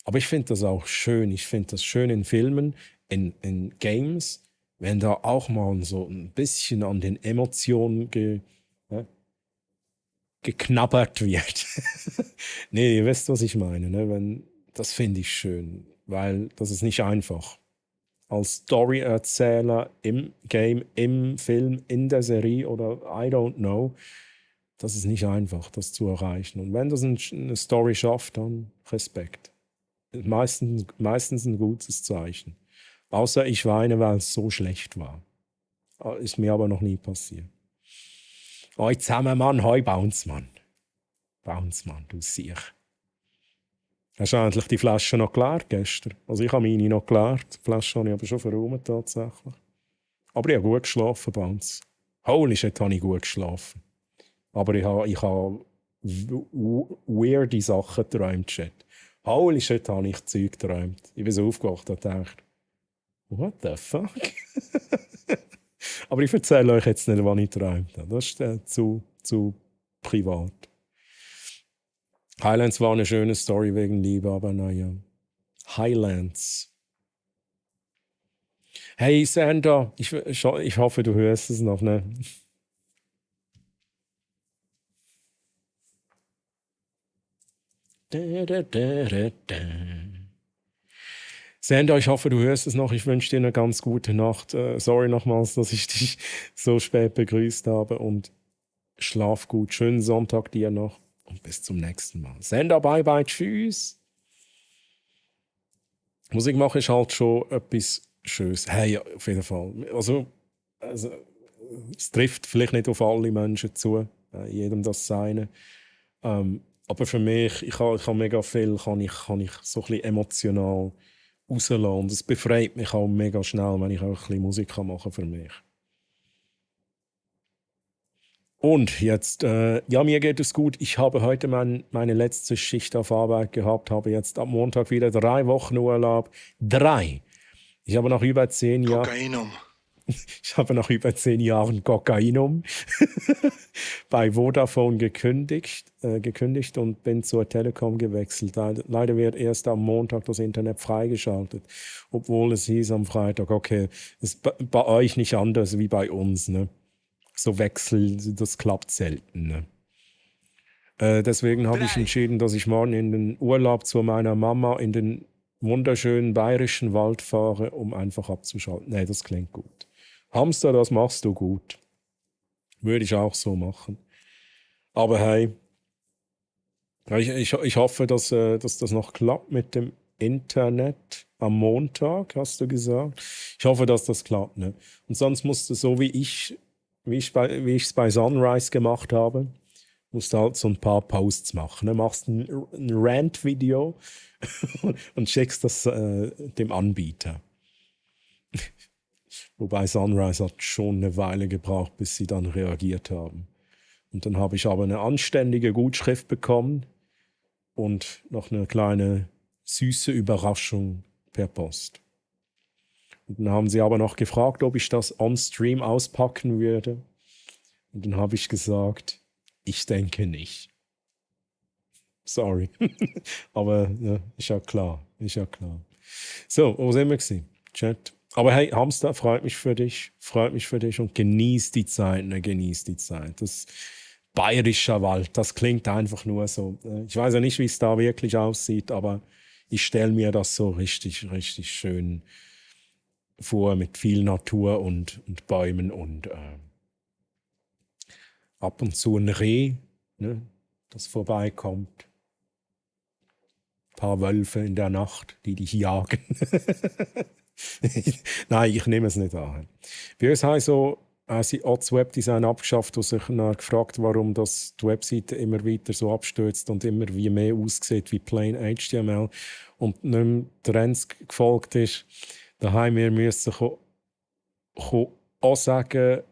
Aber ich finde das auch schön. Ich finde das schön in Filmen, in Games, wenn da auch mal so ein bisschen an den Emotionen geknabbert wird. Nee, ihr wisst, was ich meine. Ne? Das finde ich schön, weil das ist nicht einfach. Als Storyerzähler im Game, im Film, in der Serie oder I don't know, das ist nicht einfach, das zu erreichen. Und wenn das eine Story schafft, dann Respekt. Meistens ein gutes Zeichen. Außer ich weine, weil es so schlecht war. Ist mir aber noch nie passiert. Hoi zusammen, Mann, hoi Bounce, Mann, du Siech. Hast du eigentlich die Flasche noch geleert gestern? Also ich habe meine noch geleert. Die Flasche habe ich aber schon verräumt tatsächlich. Aber ich habe gut geschlafen, Bounce. Holy shit, habe ich gut geschlafen. Aber ich habe weirde Sachen geträumt, Chat. Holy shit, habe ich Zeug geträumt. Ich bin so aufgewacht und dachte, what the fuck? Aber ich erzähle euch jetzt nicht, was ich geträumt habe. Das ist zu privat. Highlands war eine schöne Story wegen Liebe, aber naja. Highlands. Hey Sander, ich hoffe, du hörst es noch, ne? Sander, ich hoffe, du hörst es noch. Ich wünsche dir eine ganz gute Nacht. Sorry nochmals, dass ich dich so spät begrüßt habe und schlaf gut. Schönen Sonntag dir noch und bis zum nächsten Mal. Sander, bye bye, tschüss. Musik machen ist halt schon etwas Schönes. Hey, ja, auf jeden Fall. Also, es trifft vielleicht nicht auf alle Menschen zu, jedem das Seine. Aber für mich, ich habe mega viel, kann ich so ein bisschen emotional rauslassen. Und es befreit mich auch mega schnell, wenn ich auch ein bisschen Musik machen kann für mich. Und jetzt, ja, mir geht es gut. Ich habe heute meine letzte Schicht auf Arbeit gehabt, habe jetzt am Montag wieder 3 Wochen Urlaub. 3! Ich habe nach über 10 Jahren... Kokainum. Ich habe nach über 10 Jahren Kokainum bei Vodafone gekündigt und bin zur Telekom gewechselt. Leider wird erst am Montag das Internet freigeschaltet, obwohl es hieß am Freitag, okay, ist bei euch nicht anders wie bei uns, ne? So Wechsel, das klappt selten, ne? Deswegen habe ich entschieden, dass ich morgen in den Urlaub zu meiner Mama in den wunderschönen bayerischen Wald fahre, um einfach abzuschalten. Nee, das klingt gut. Hamster, das machst du gut. Würde ich auch so machen. Aber hey, ich hoffe, dass das noch klappt mit dem Internet am Montag, hast du gesagt. Ich hoffe, dass das klappt. Ne? Und sonst musst du so wie ich es bei Sunrise gemacht habe, musst du halt so ein paar Posts machen. Ne? Machst ein Rant-Video und schickst das dem Anbieter. Wobei Sunrise hat schon eine Weile gebraucht, bis sie dann reagiert haben. Und dann habe ich aber eine anständige Gutschrift bekommen und noch eine kleine süße Überraschung per Post. Und dann haben sie aber noch gefragt, ob ich das on-stream auspacken würde. Und dann habe ich gesagt, ich denke nicht. Sorry. Aber ja, ist ja klar. Ist ja klar. So, wo sind wir gewesen? Chat. Aber hey, Hamster, freut mich für dich. Freut mich für dich und genieß die Zeit, ne? Genieß die Zeit. Das bayerischer Wald, das klingt einfach nur so. Ich weiß ja nicht, wie es da wirklich aussieht, aber ich stelle mir das so richtig, richtig schön vor mit viel Natur und Bäumen und ab und zu ein Reh, ne, das vorbeikommt. Ein paar Wölfe in der Nacht, die dich jagen. Nein, ich nehme es nicht an. Bei uns haben so sie auch das Webdesign abgeschafft und sich dann gefragt, warum das die Webseite immer weiter so abstürzt und immer wie mehr aussieht wie plain HTML und nicht mehr Trends gefolgt ist. Da haben wir müssen auch sagen,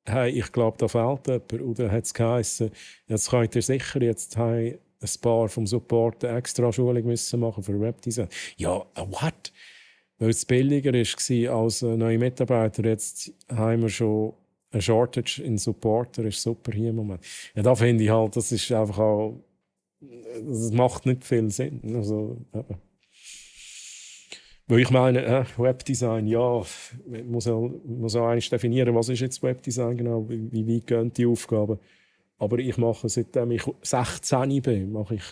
hey, ich glaube, da fehlt jemand. Oder hat es geheißen, jetzt könnt ihr sicher, jetzt haben ein paar vom Support eine extra Schulung müssen machen für Webdesign. Ja, what? Weil es billiger war als neue Mitarbeiter. Jetzt haben wir schon eine Shortage in Support. Das ist super hier im Moment. Ja, da finde ich halt, das ist einfach auch, das macht nicht viel Sinn. Also, ja. Weil ich meine, Webdesign, ja, man muss auch eigentlich definieren, was ist jetzt Webdesign genau, wie weit gehen die Aufgaben. Aber ich mache, seitdem ich 16 bin, mache ich,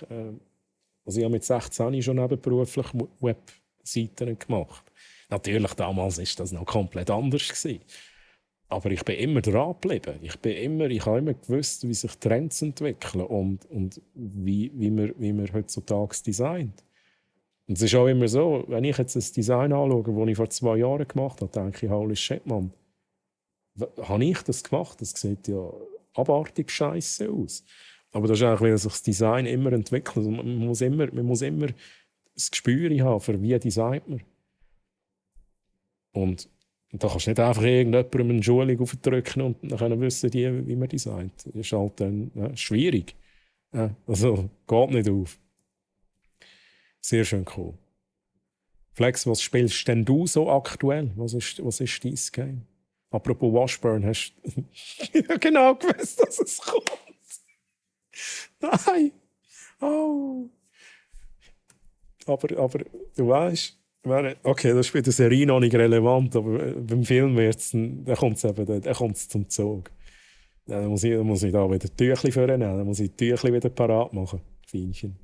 also ich habe mit 16 schon nebenberuflich Webseiten gemacht. Natürlich, damals war das noch komplett anders gewesen. Aber ich bin immer dran geblieben. Ich habe immer gewusst, wie sich Trends entwickeln und wie man heutzutage designt. Und es ist auch immer so, wenn ich jetzt ein Design anschaue, das ich vor 2 Jahren gemacht habe, denke ich, holy shit, Mann, habe ich das gemacht? Das sieht ja abartig scheiße aus. Aber das ist eigentlich, weil sich das Design immer entwickelt. Also man muss immer das Gespür haben, für wie designt man. Und da kannst du nicht einfach irgendjemandem eine Schulung aufdrücken und dann wissen die, wie man designt. Das ist halt dann schwierig. Also geht nicht auf. Sehr schön cool. Flex, was spielst denn du so aktuell? Was ist dein Game? Apropos Washburn, hast du ja genau gewusst, dass es kommt? Nein! Oh! Aber du weißt, okay, das ist bei der Serie noch nicht relevant, aber beim Film kommt es zum Zug. Ja, dann muss ich da wieder Tüchli vornehmen, dann muss ich die Tüchli wieder parat machen. Feinchen.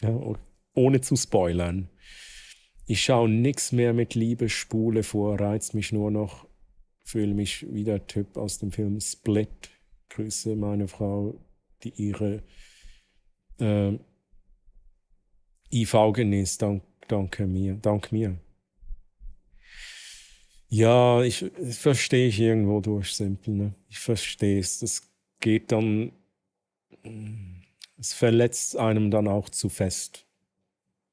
Ja, ohne zu spoilern. Ich schaue nichts mehr mit Liebe Spule vor, reizt mich nur noch, fühle mich wie der Typ aus dem Film Split. Grüße meine Frau, die ihre IV genießt, dank mir. Ja, ich verstehe ich irgendwo durch, simpel. Ne? Ich verstehe es. Das geht dann, es verletzt einem dann auch zu fest.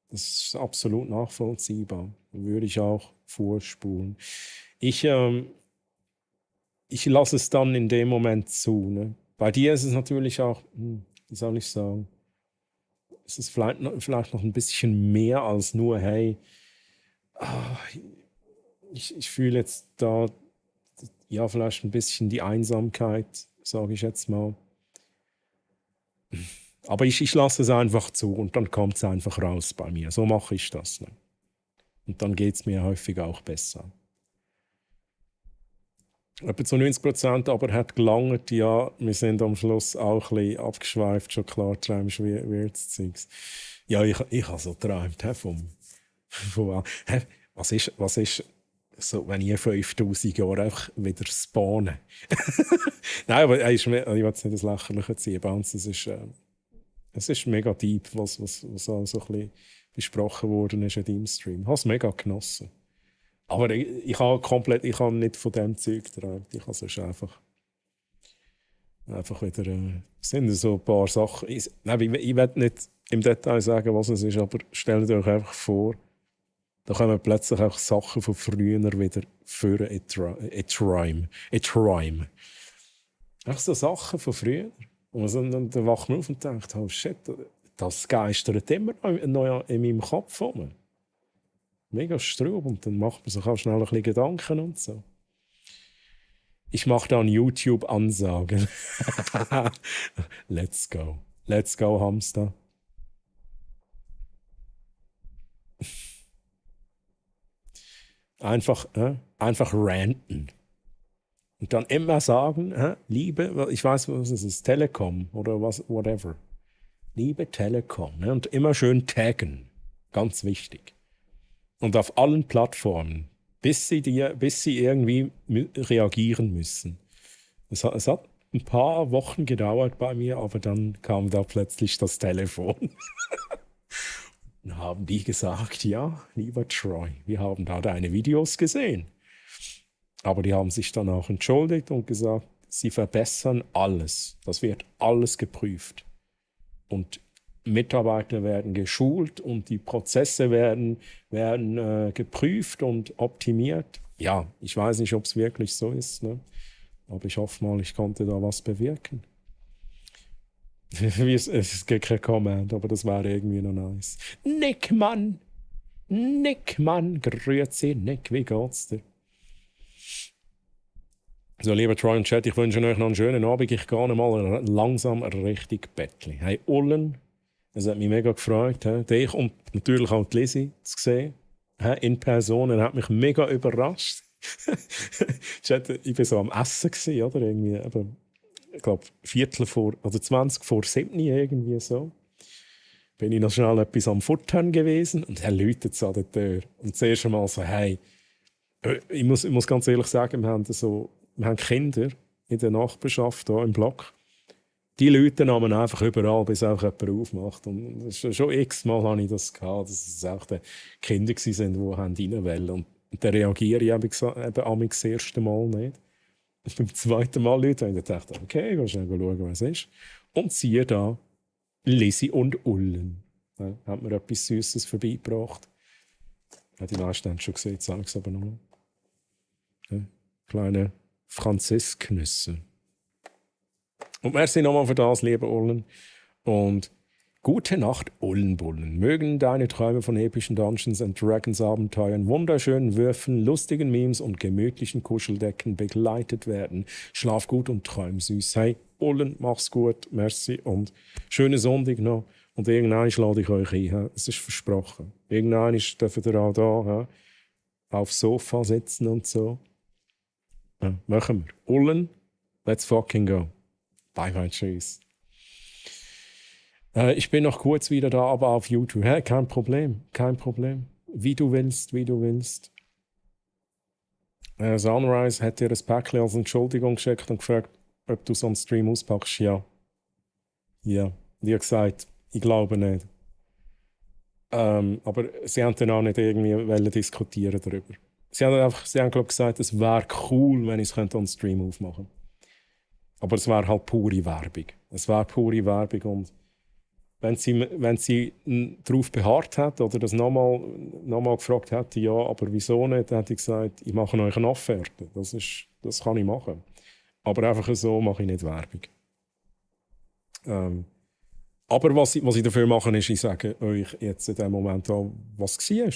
Das ist absolut nachvollziehbar. Würde ich auch vorspulen. Ich lasse es dann in dem Moment zu. Ne? Bei dir ist es natürlich auch, wie soll ich sagen, es ist vielleicht noch ein bisschen mehr als nur, hey, ich fühle jetzt da, ja, vielleicht ein bisschen die Einsamkeit, sage ich jetzt mal. Aber ich lasse es einfach zu und dann kommt es einfach raus bei mir. So mache ich das. Ne? Und dann geht es mir häufig auch besser. Etwa zu 90%, aber hat gelangt, ja, wir sind am Schluss auch ein bisschen abgeschweift, schon klar, träumst du weirdes Zeugs. Ja, ich habe so geträumt, was ist so, wenn ihr 5000 Jahre einfach wieder spawnen? Nein, aber ich will jetzt nicht das Lächerliche ziehen, bei uns, es ist mega deep, was auch so ein bisschen besprochen worden ist in deinem Stream. Ich habe es mega genossen. Aber ich habe nicht von dem Zeug geträumt. Ich habe sonst einfach wieder, sind so ein paar Sachen. Ich will nicht im Detail sagen, was es ist, aber stellt euch einfach vor, da kommen plötzlich auch Sachen von früher wieder für Träume. Einfach so Sachen von früher. Und dann wacht man auf und denkt, oh shit, das geistert immer noch in meinem Kopf rum. Mega Strub. Und dann macht man sich auch schnell ein bisschen Gedanken und so. Ich mache dann YouTube-Ansagen. Let's go. Let's go, Hamster. Einfach ranten. Und dann immer sagen, liebe, ich weiß, was es ist, Telekom oder was, whatever. Liebe Telekom. Ne? Und immer schön taggen. Ganz wichtig. Und auf allen Plattformen, bis sie irgendwie reagieren müssen. Es hat ein paar Wochen gedauert bei mir, aber dann kam da plötzlich das Telefon. Dann haben die gesagt, ja, lieber Troy, wir haben da deine Videos gesehen. Aber die haben sich dann auch entschuldigt und gesagt, sie verbessern alles. Das wird alles geprüft. Und Mitarbeiter werden geschult und die Prozesse werden geprüft und optimiert. Ja, ich weiß nicht, ob es wirklich so ist, ne? Aber ich hoffe mal, ich konnte da was bewirken. Es gibt kein Comment, aber das wäre irgendwie noch nice. Nick, Mann! Grüezi, Nick, wie geht's dir? So, lieber Troy und Chat, ich wünsche euch noch einen schönen Abend. Ich gehe mal langsam richtig bettli. Hey, Ullen, es hat mich mega gefreut, dich und natürlich auch die Lizzie zu sehen. In Person, er hat mich mega überrascht. Chat, ich war so am Essen gewesen, oder? Irgendwie, eben, ich glaube, 20 vor 7 irgendwie so. Bin ich noch schnell etwas am Futtern gewesen und er läutet so an der Tür. Und zuerst einmal so, hey, ich muss ganz ehrlich sagen, wir haben Kinder in der Nachbarschaft hier im Block. Die Leute nahmen einfach überall, bis auch jemand aufmacht. Und schon x-mal hatte ich das gehabt, dass es auch die Kinder waren, die rein wollten. Und dann reagiere ich eben amigs das erste Mal nicht. Und beim zweiten Mal Leute haben gedacht, okay, geh schnell schauen, was es ist. Und siehe da, Lisi und Ullen. Ja, hat mir etwas Süßes vorbeigebracht. Ja, die meisten haben es schon gesehen, sage ich es aber nochmal. Ja, kleine Franzisknüsse. Und merci nochmal für das, liebe Ullen. Und gute Nacht, Ullenbullen. Mögen deine Träume von epischen Dungeons and Dragons Abenteuern, wunderschönen Würfen, lustigen Memes und gemütlichen Kuscheldecken begleitet werden. Schlaf gut und träum süß. Hey, Ullen, mach's gut, merci und schönen Sonntag noch. Und irgendwann lade ich euch ein. Es ist versprochen. Irgendwann dürft ihr auch da aufs Sofa sitzen und so. Ja, machen wir. Ullen, let's fucking go. Bye, bye, tschüss. Ich bin noch kurz wieder da, aber auf YouTube. Hey, kein Problem. Wie du willst. Sunrise hat dir ein Päckchen als Entschuldigung geschickt und gefragt, ob du so einen Stream auspackst. Ja. Und ich habe gesagt, ich glaube nicht. Aber sie haben dann auch nicht irgendwie diskutieren darüber. Sie haben glaube ich, gesagt, es wäre cool, wenn ich es einen Stream aufmachen könnte. Aber es wäre halt pure Werbung. Und wenn sie darauf beharrt hat oder das nochmal gefragt hätte, ja, aber wieso nicht, dann hätte ich gesagt, ich mache euch eine Offerte. Das kann ich machen. Aber einfach so mache ich nicht Werbung. Aber was ich dafür mache, ist, ich sage euch jetzt in dem Moment auch, was war.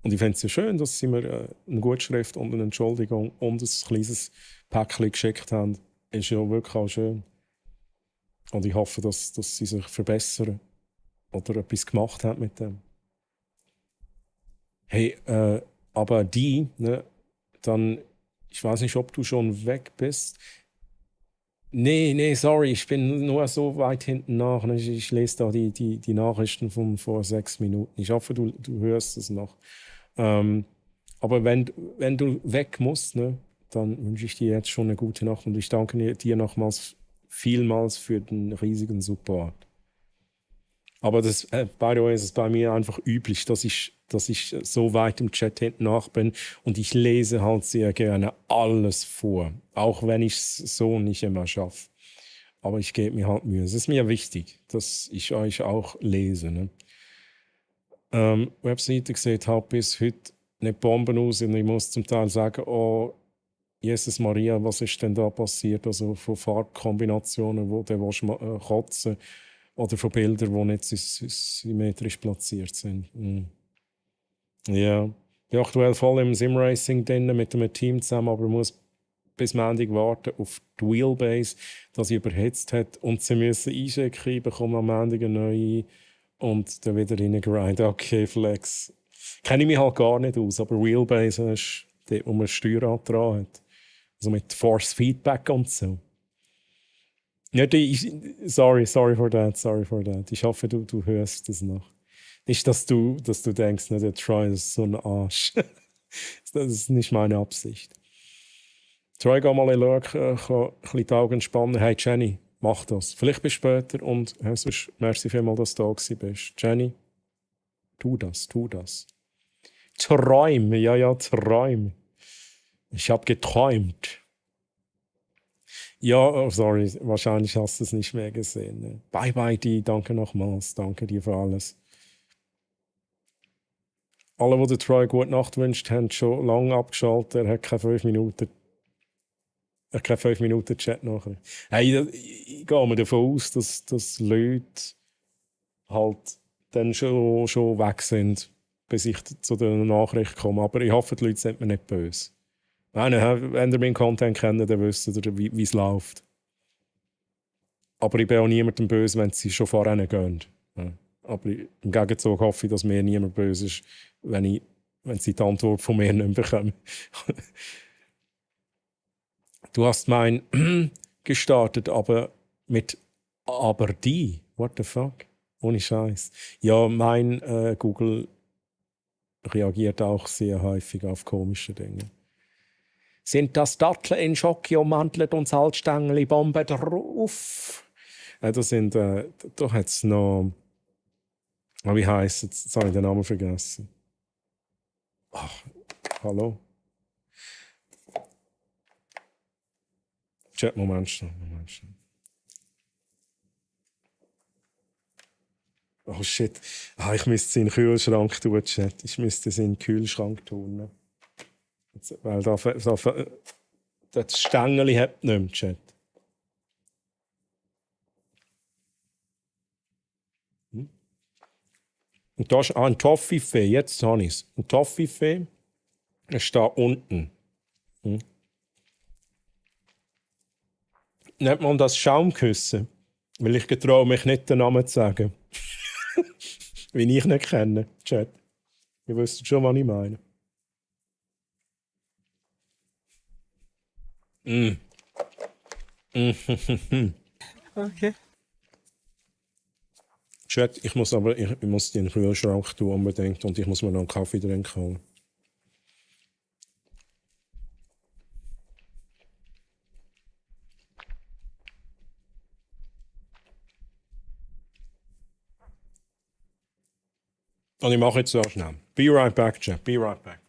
Und ich fände es ja schön, dass sie mir eine Gutschrift und eine Entschuldigung und ein kleines Päckchen geschickt haben. Ist ja wirklich auch schön. Und ich hoffe, dass sie sich verbessern oder etwas gemacht haben mit dem. Hey, aber dann, ich weiß nicht, ob du schon weg bist. Nee, sorry, ich bin nur so weit hinten nach. Ich lese da die Nachrichten von vor 6 Minuten. Ich hoffe, du hörst es noch. Aber wenn du weg musst, ne, dann wünsche ich dir jetzt schon eine gute Nacht und ich danke dir nochmals vielmals für den riesigen Support. Aber das, by the way, ist es bei mir einfach üblich, dass ich so weit im Chat hinten nach bin und ich lese halt sehr gerne alles vor, auch wenn ich es so nicht immer schaffe. Aber ich gebe mir halt Mühe. Es ist mir wichtig, dass ich euch auch lese. Ne? Webseite sieht halt bis heute nicht Bomben aus und ich muss zum Teil sagen, oh, Jesus Maria, was ist denn da passiert? Also von Farbkombinationen, wo du kotzen oder von Bildern, die nicht symmetrisch platziert sind. Ja, ich bin aktuell voll im Simracing drin mit einem Team zusammen, aber muss bis Montag warten auf die Wheelbase, dass sie überhitzt hat und sie müssen einschicken, ich bekomme am Montag eine neue und dann wieder reingrinden. Okay, Flex. Kenne ich mich halt gar nicht aus, aber Wheelbase ist dort, wo man Steuerrad dran hat. Also mit Force Feedback und so. Ja, sorry for that. Ich hoffe, du hörst das noch. Nicht, dass du denkst, ne, der Troy ist so ein Arsch. Das ist nicht meine Absicht. Troy, geh mal in Lurk, ein bisschen die Augen entspannen. Hey Jenny, mach das. Vielleicht bis später und sonst merci vielmals, dass du da gewesen bist. Jenny, tu das. Träum, ja, träum. Ich habe geträumt. Ja, oh, sorry, wahrscheinlich hast du es nicht mehr gesehen. Ne? Bye, Di, danke nochmals. Danke dir für alles. Alle, die der Troy gute Nacht wünscht, haben schon lange abgeschaltet. Er hat keine 5 Minuten Chat nachher. Hey, ich gehe mal davon aus, dass Leute halt dann schon weg sind, bis ich zu der Nachricht komme. Aber ich hoffe, die Leute sind mir nicht böse. Wenn ihr meinen Content kennt, dann wisst ihr, wie es läuft. Aber ich bin auch niemandem böse, wenn sie schon vorher gehen. Ja. Aber im Gegenzug hoffe ich, dass mir niemand böse ist, wenn sie die Antwort von mir nicht bekommen. Du hast mein gestartet, aber mit aber die. What the fuck? Ohne Scheiß. Ja, mein Google reagiert auch sehr häufig auf komische Dinge. Sind das Datteln in Schokio-Manteln und Salzstängeli-Bomben drauf? Da hat es noch. Wie heisst es? Jetzt habe ich den Namen vergessen. Ach, hallo? Chat, Moment schnell. Oh shit. Ich müsste es in den Kühlschrank tun, Chat. Ich müsste es in den Kühlschrank tun. Ne? Weil das Stängeli hat nicht mehr, Chat. Und da ist ein Toffifee. Jetzt habe ich es. Ein Toffifee ist da unten. Nennt man das Schaumküssen? Weil ich getraue mich nicht, den Namen zu sagen. Wie ich nicht kenne, Chat. Ihr wisst schon, was ich meine. Okay. Chat, ich muss den Kühlschrank tun unbedingt und ich muss mir noch einen Kaffee trinken. Und ich mache jetzt so schnell. Be right back, Chat. Be right back.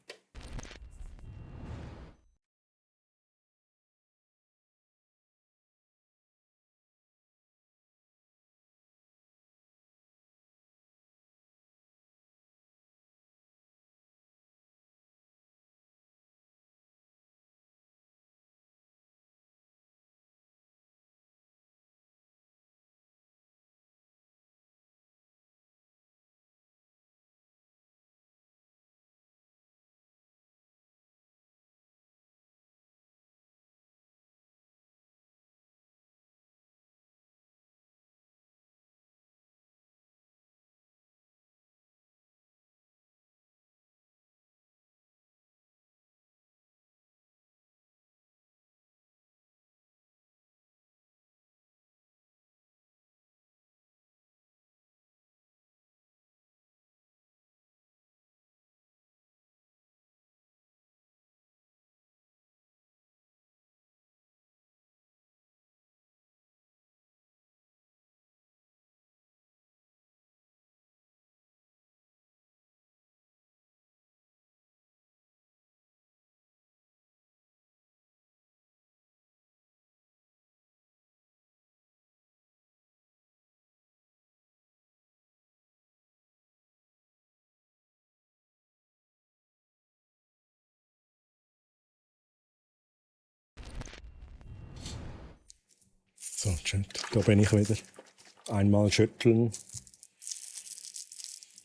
So, Chat, da bin ich wieder. Einmal schütteln.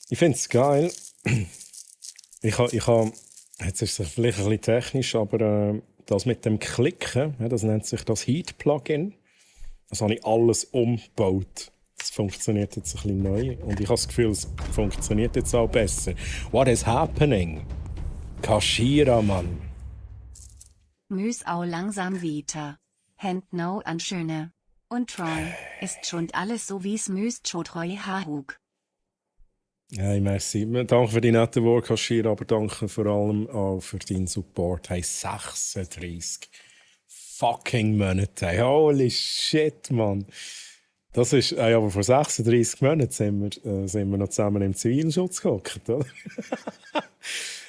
Ich finde es geil. Jetzt ist es vielleicht ein bisschen technisch, aber das mit dem Klicken, ja, das nennt sich das Heat-Plugin. Das habe ich alles umgebaut. Das funktioniert jetzt ein bisschen neu. Und ich habe das Gefühl, es funktioniert jetzt auch besser. What is happening? Kashira, Mann. Müs auch langsam weiter. Hand no an Schöne. Und Troy, ist schon alles so wie's müsst schon Troy Hahug. Hey, merci. Danke für die netten Worte, Kashira, aber danke vor allem auch für deinen Support. Hey, 36 fucking Monate. Hey, holy shit, Mann. Das ist, aber vor 36 Monaten sind wir noch zusammen im Zivilschutz gehockt, oder?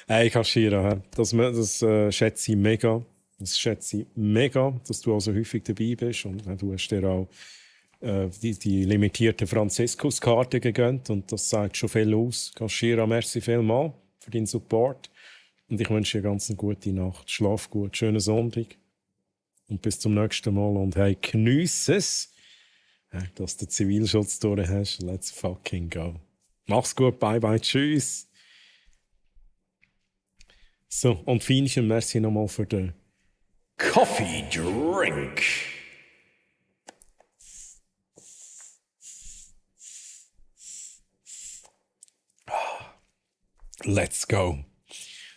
Hey, Kashira, das schätze ich mega. Das schätze ich mega, dass du auch so häufig dabei bist. Und du hast dir auch die limitierte Franziskuskarte gegönnt. Und das sagt schon viel aus. Kashira, merci vielmals für deinen Support. Und ich wünsche dir ganz eine gute Nacht. Schlaf gut, schönen Sonntag. Und bis zum nächsten Mal. Und hey, geniesse es, dass du den Zivilschutz durch hast. Let's fucking go. Mach's gut, bye bye, tschüss. So, und Fienchen, merci nochmal für den Coffee Drink. Let's go.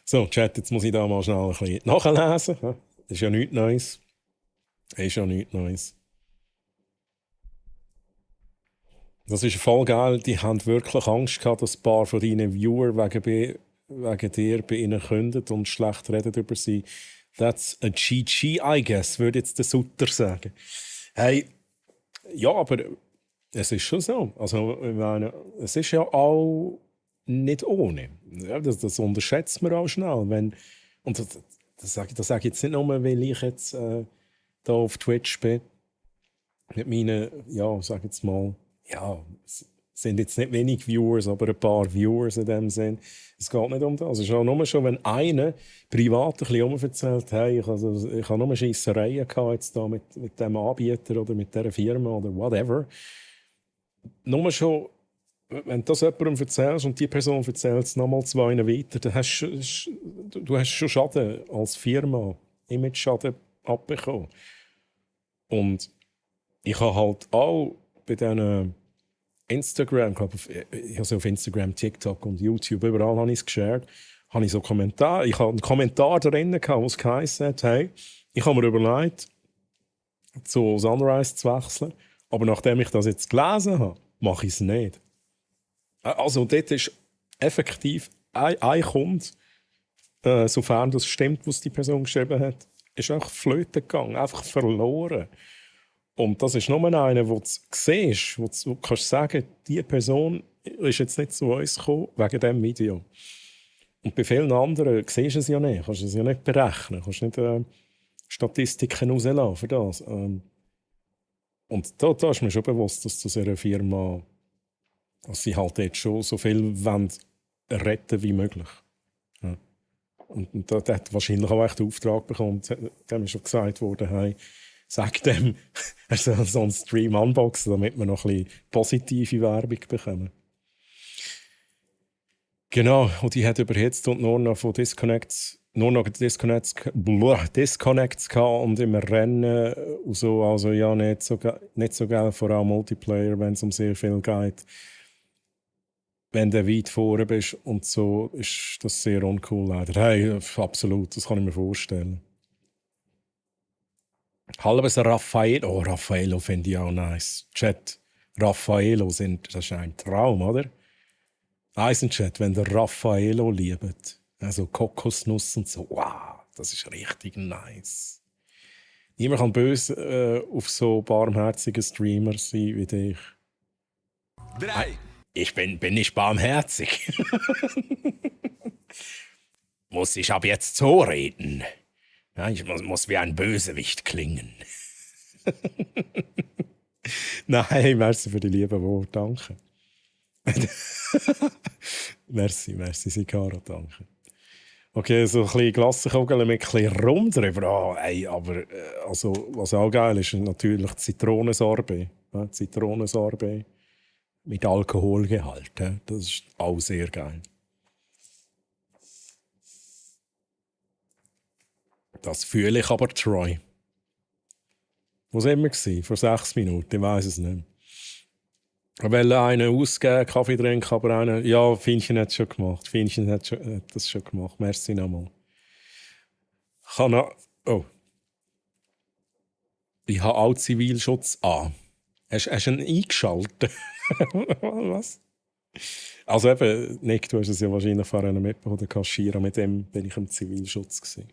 So, Chat, jetzt muss ich da mal schnell ein bisschen nachlesen. Das ist ja nichts Neues. Das ist voll geil. Die haben wirklich Angst gehabt, dass ein paar von deinen Viewern wegen dir bei ihnen kündet und schlecht reden über sie. That's a GG, I guess, würde jetzt der Sutter sagen. Hey, ja, aber es ist schon so. Also, ich meine, es ist ja auch nicht ohne. Ja, das unterschätzt man auch schnell. Und das sage ich jetzt nicht nur, weil ich jetzt hier auf Twitch bin. Mit meinen, ja, sag jetzt mal, ja, es sind jetzt nicht wenig Viewers, aber ein paar Viewers in dem Sinn. Es geht nicht um das. Es ist auch nur schon, wenn einer privat ein bisschen erzählt, hey, ich habe nur Scheissereien gehabt jetzt da mit dem Anbieter oder mit dieser Firma oder whatever. Nur schon, wenn du das jemandem erzählst und die Person erzählt es nochmal 2 weiter, dann hast du hast schon Schaden als Firma, Image-Schaden abbekommen. Und ich habe halt auch bei diesen Instagram, ich habe auf Instagram, TikTok und YouTube, überall habe ich es geshared, habe ich so Kommentare, ich habe einen Kommentar drin gehabt, wo es geheißen hat, hey, ich habe mir überlegt, zu Sunrise zu wechseln, aber nachdem ich das jetzt gelesen habe, mache ich es nicht. Also dort ist effektiv ein Kunde, sofern das stimmt, was die Person geschrieben hat, ist einfach flöten gegangen, einfach verloren. Und das ist nur einer, wo du siehst, wo du kannst sagen, diese Person ist jetzt nicht zu uns gekommen wegen diesem Video. Und bei vielen anderen siehst du es ja nicht, kannst du es ja nicht berechnen, kannst nicht Statistiken rauslassen für das. Und da ist mir schon bewusst, dass zu so einer Firma, dass sie halt jetzt schon so viel wollen retten wie möglich. Ja. Und da hat wahrscheinlich auch echt den Auftrag bekommen. Dem ist schon gesagt worden, hey, sag dem, er soll so einen Stream unboxen, damit wir noch ein bisschen positive Werbung bekommen. Genau, und die hat überhitzt und nur noch Disconnects gehabt und im Rennen und so. Also ja, nicht so geil, vor allem Multiplayer, wenn es um sehr viel geht. Wenn du weit vorne bist und so, ist das sehr uncool leider. Hey, absolut, das kann ich mir vorstellen. Halbes Raffaello. Oh, Raffaello finde ich auch nice. Chat, Raffaello das ist ein Traum, oder? Eisenchat, wenn der Raffaello liebt. Also Kokosnuss und so. Wow, das ist richtig nice. Niemand kann böse auf so barmherzige Streamer sein wie dich. 3. Ich bin nicht barmherzig. Muss ich ab jetzt so reden? Ja, ich muss wie ein Bösewicht klingen. Nein, merci für die lieben Worte, danke. merci, Sikara, danke. Okay, so ein bisschen Glassenkugel mit ein bisschen Rum drüber. Oh, ey, aber also, was auch geil ist, natürlich Zitronensorbet. Ja, Zitronensorbet mit Alkoholgehalt. Ja, das ist auch sehr geil. Das fühle ich aber, Troy. Wo sind wir gewesen? Vor 6 Minuten, ich weiß es nicht. Ich wollte einen ausgeben, Kaffee trinken, aber einen... Ja, Fienchen hat es schon gemacht. Fienchen hat das schon gemacht. Merci nochmal. Ich habe noch... Oh. Ich habe auch Zivilschutz an. Hast du ihn eingeschaltet? Was? Also eben, Nick, du hast es ja wahrscheinlich vorher mitbekommen, der Kassierer, mit dem bin ich im Zivilschutz gewesen.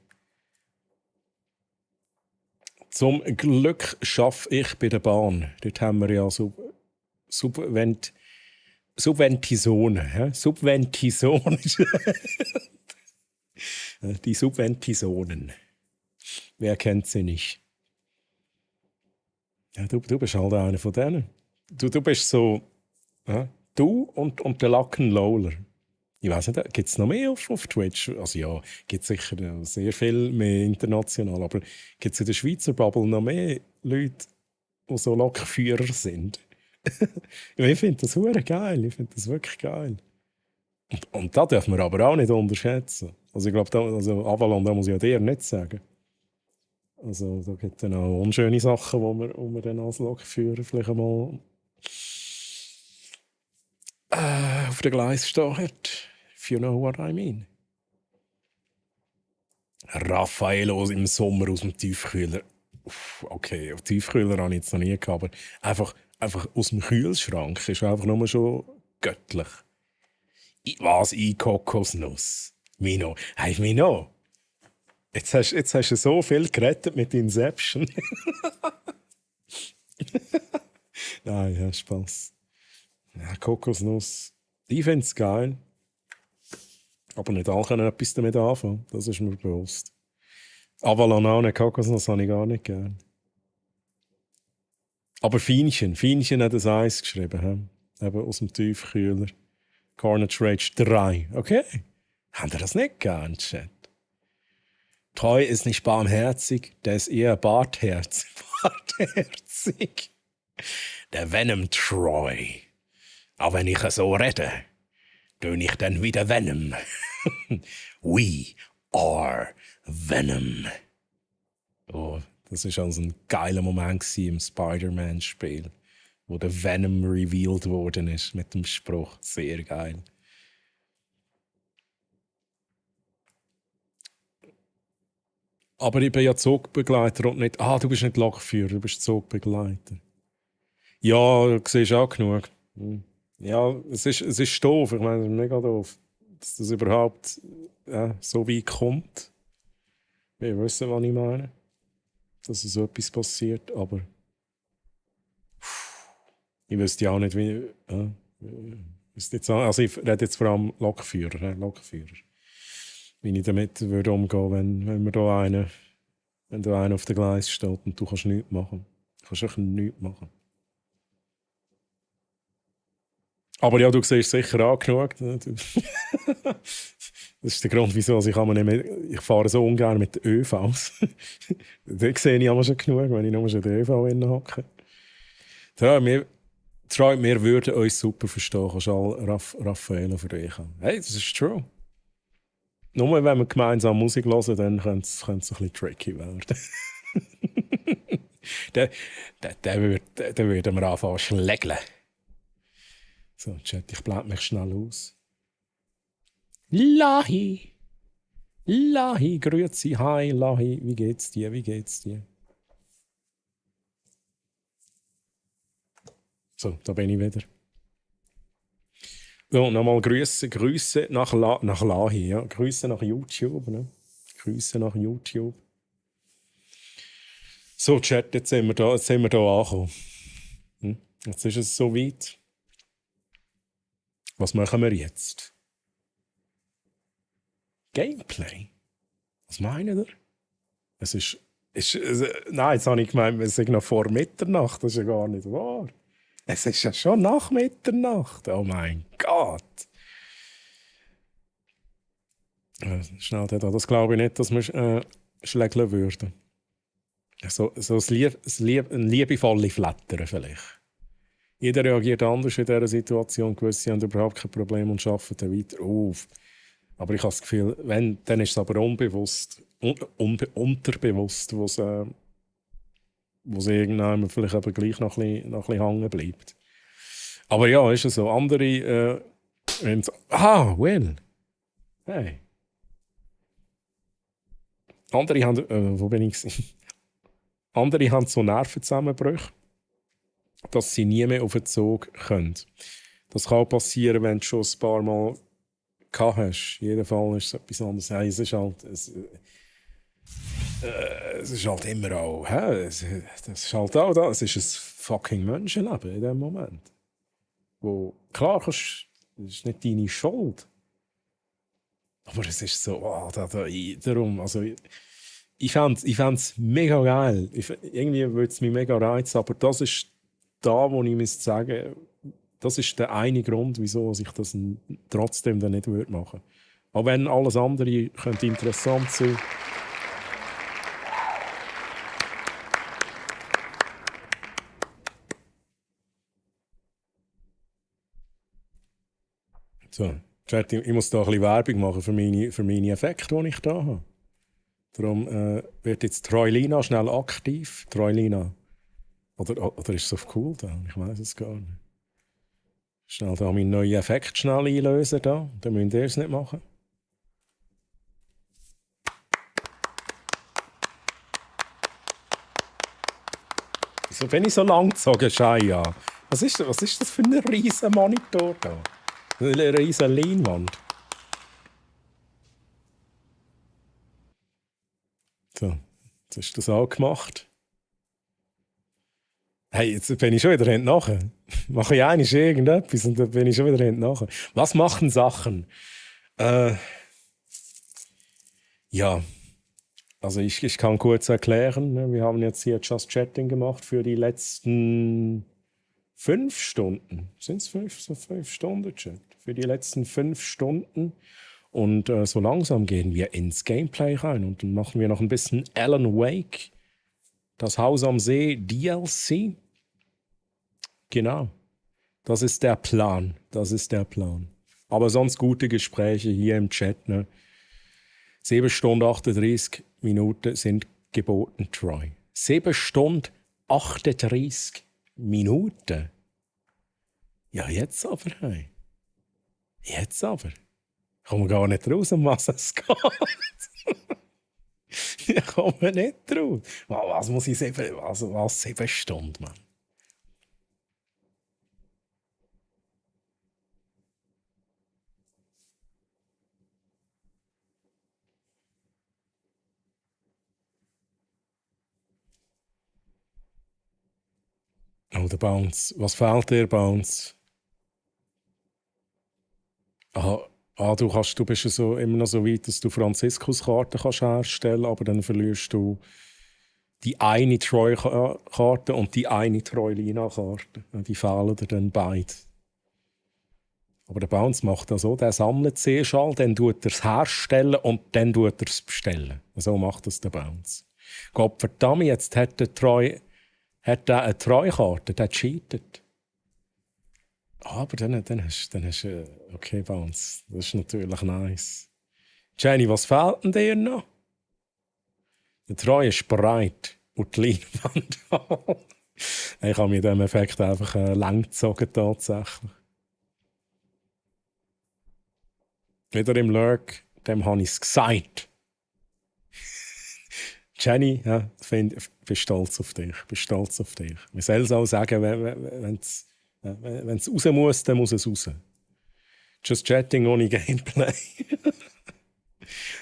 Zum Glück arbeite ich bei der Bahn. Dort haben wir ja Subventisonen. Hä? Subventisonen. Die Subventisonen. Wer kennt sie nicht? Ja, du bist halt einer von denen. Du bist so... Du und der Lackenloller. Ich weiss nicht, gibt es noch mehr auf Twitch? Also ja, gibt es sicher sehr viel mehr international, aber gibt es in der Schweizer Bubble noch mehr Leute, die so Lokführer sind? Ich finde das verdammt geil, ich finde das wirklich geil. Und das darf man aber auch nicht unterschätzen. Also ich glaube, also Avalon, da muss ich ja dir nicht sagen. Also da gibt es dann auch unschöne Sachen, wo man dann als Lokführer vielleicht einmal auf der Gleis stehen hat. If you know what I mean. Raffaello im Sommer aus dem Tiefkühler. Okay, auf Tiefkühler habe ich jetzt noch nie gehabt, aber einfach aus dem Kühlschrank ist einfach nur schon göttlich. Was, Kokosnuss? Mino. Hey, Mino. Jetzt hast du so viel gerettet mit Inception. Nein, ja, Spaß. Ja, Kokosnuss. Ich finde es geil. Aber nicht alle können etwas damit anfangen. Das ist mir bewusst. Avalon auch nicht, Kokosnuss habe ich gar nicht gern. Aber Fienchen hat ein Eis geschrieben. Eben aus dem Tiefkühler. Carnage Rage 3. Okay. Habt ihr das nicht gern, Chat? Treu ist nicht barmherzig, der ist eher bartherzig. Bartherzig. Der Venom Troy. Auch wenn ich so rede, tue ich dann wieder Venom. We are Venom. Oh, das war also ein geiler Moment im Spider-Man-Spiel, wo der Venom revealed worden ist mit dem Spruch. Sehr geil. Aber ich bin ja Zugbegleiter und nicht... du bist nicht Lokführer, du bist Zugbegleiter. Ja, du siehst auch genug. Ja, es ist doof, ich meine, es ist mega doof, dass das überhaupt so weit kommt. Wir wissen, was ich meine. Dass so etwas passiert, aber... Ich wüsste ja auch nicht, wie... also ich rede jetzt vor allem Lokführer. Wie ich damit würde umgehen, wenn da einer auf der Gleis steht und du kannst nichts machen. Du kannst echt nichts machen. Aber ja, du siehst sicher angeschaut. Das ist der Grund, wieso ich fahre so ungern mit den ÖVs. Da sehe ich aber schon genug, wenn ich nur schon den ÖV hocke. Wir würden uns super verstehen, kannst du alle Raffaello für dich haben. Hey, das ist true. Nur wenn wir gemeinsam Musik hören, dann könnte es ein bisschen tricky werden. Dann würden wir anfangen zu schlägeln. So, Chat, ich blende mich schnell aus. Lahi, grüezi, hi, Lahi, wie geht's dir? So, da bin ich wieder. So, nochmal Grüße nach Lahi, ja. Grüße nach YouTube, ne? Grüße nach YouTube. So, Chat, jetzt sind wir da angekommen. Jetzt ist es soweit. Was machen wir jetzt? Gameplay? Was meint ihr? Nein, jetzt habe ich gemeint, es ist noch vor Mitternacht. Das ist ja gar nicht wahr. Es ist ja schon nach Mitternacht. Oh mein Gott. Schnell da. Das glaube ich nicht, dass wir schlägeln würden. So ein liebevolle Flattern vielleicht. Jeder reagiert anders in dieser Situation. Gewisse haben überhaupt kein Problem und arbeiten dann weiter auf. Aber ich habe das Gefühl, wenn, dann ist es aber unbewusst, unterbewusst, wo es irgendwann vielleicht aber gleich noch ein bisschen hängen bleibt. Aber ja, ist es so. Andere, well, hey. Andere haben, wo bin ich gewesen? Andere haben so Nervenzusammenbrüche, dass sie nie mehr auf den Zug können. Das kann passieren, wenn du schon ein paar Mal gehabt hast. In jedem Fall ist es etwas anderes. Hey, es ist halt immer auch, das ist halt auch da. Es ist ein fucking Menschenleben in dem Moment. Wo, klar, das ist nicht deine Schuld. Aber es ist so, darum, also ich fänd's mega geil. Irgendwie würde es mich mega reizen, aber das ist da, wo ich muss sagen, das ist der eine Grund, wieso ich das trotzdem dann nicht machen würde. Auch wenn alles andere könnte interessant sein. So, Chat, ich muss da ein bisschen Werbung machen für meine Effekte, die ich da habe. Darum wird jetzt Troilina schnell aktiv. Troilina. Oder ist es auf cool da? Ich weiß es gar nicht. Schnell da meinen neuen Effekt schnell einlösen. Da. Dann müsst ihr es nicht machen. Wieso bin ich so lang gezogen, Shaya? Was ist das für ein riesen Monitor da? Eine riesen Leinwand. So, jetzt ist das auch gemacht. Hey, jetzt bin ich schon wieder nachher. Mache ich eigentlich irgendetwas und dann bin ich schon wieder nachher. Was machen Sachen? Ja, also ich kann kurz erklären. Ne? Wir haben jetzt hier Just Chatting gemacht für die letzten 5 Stunden. Sind es 5 Stunden Chat? Für die letzten 5 Stunden. Und so langsam gehen wir ins Gameplay rein und dann machen wir noch ein bisschen Alan Wake, das Haus am See DLC. Genau, das ist der Plan. Aber sonst gute Gespräche hier im Chat. Ne? 7 Stunden 38 Minuten sind geboten, Troy. 7 Stunden 38 Minuten. Ja, jetzt aber, hey. Jetzt aber. Ich komme gar nicht raus, um was es geht. Ich komme nicht raus. Was muss ich 7 Stunden, Mann? Oh, der Bounce. Was fehlt dir, Bounce? Du bist ja so, immer noch so weit, dass du Franziskus-Karten kannst herstellen, aber dann verlierst du die eine Troy-Karte und die eine Troy-Lina-Karte. Die fehlen dir dann beide. Aber der Bounce macht das so, der sammelt zuerst all, dann tut er es herstellen und dann tut er es bestellen. So macht das der Bounce. Gottverdammt, jetzt hat der eine Troy-Karte, der cheatet. Aber dann hast du okay, Bounce. Das ist natürlich nice. Jenny, was fehlt denn dir noch? Der Troy ist breit und die Leinwand. Ich habe mir diesen Effekt einfach lang gezogen, tatsächlich. Wieder im Lurk, dem habe ich es gesagt. Jenny, ja, ich bin stolz auf dich. Wir sollen es auch sagen, wenn es raus muss, dann muss es raus. Just Chatting ohne Gameplay.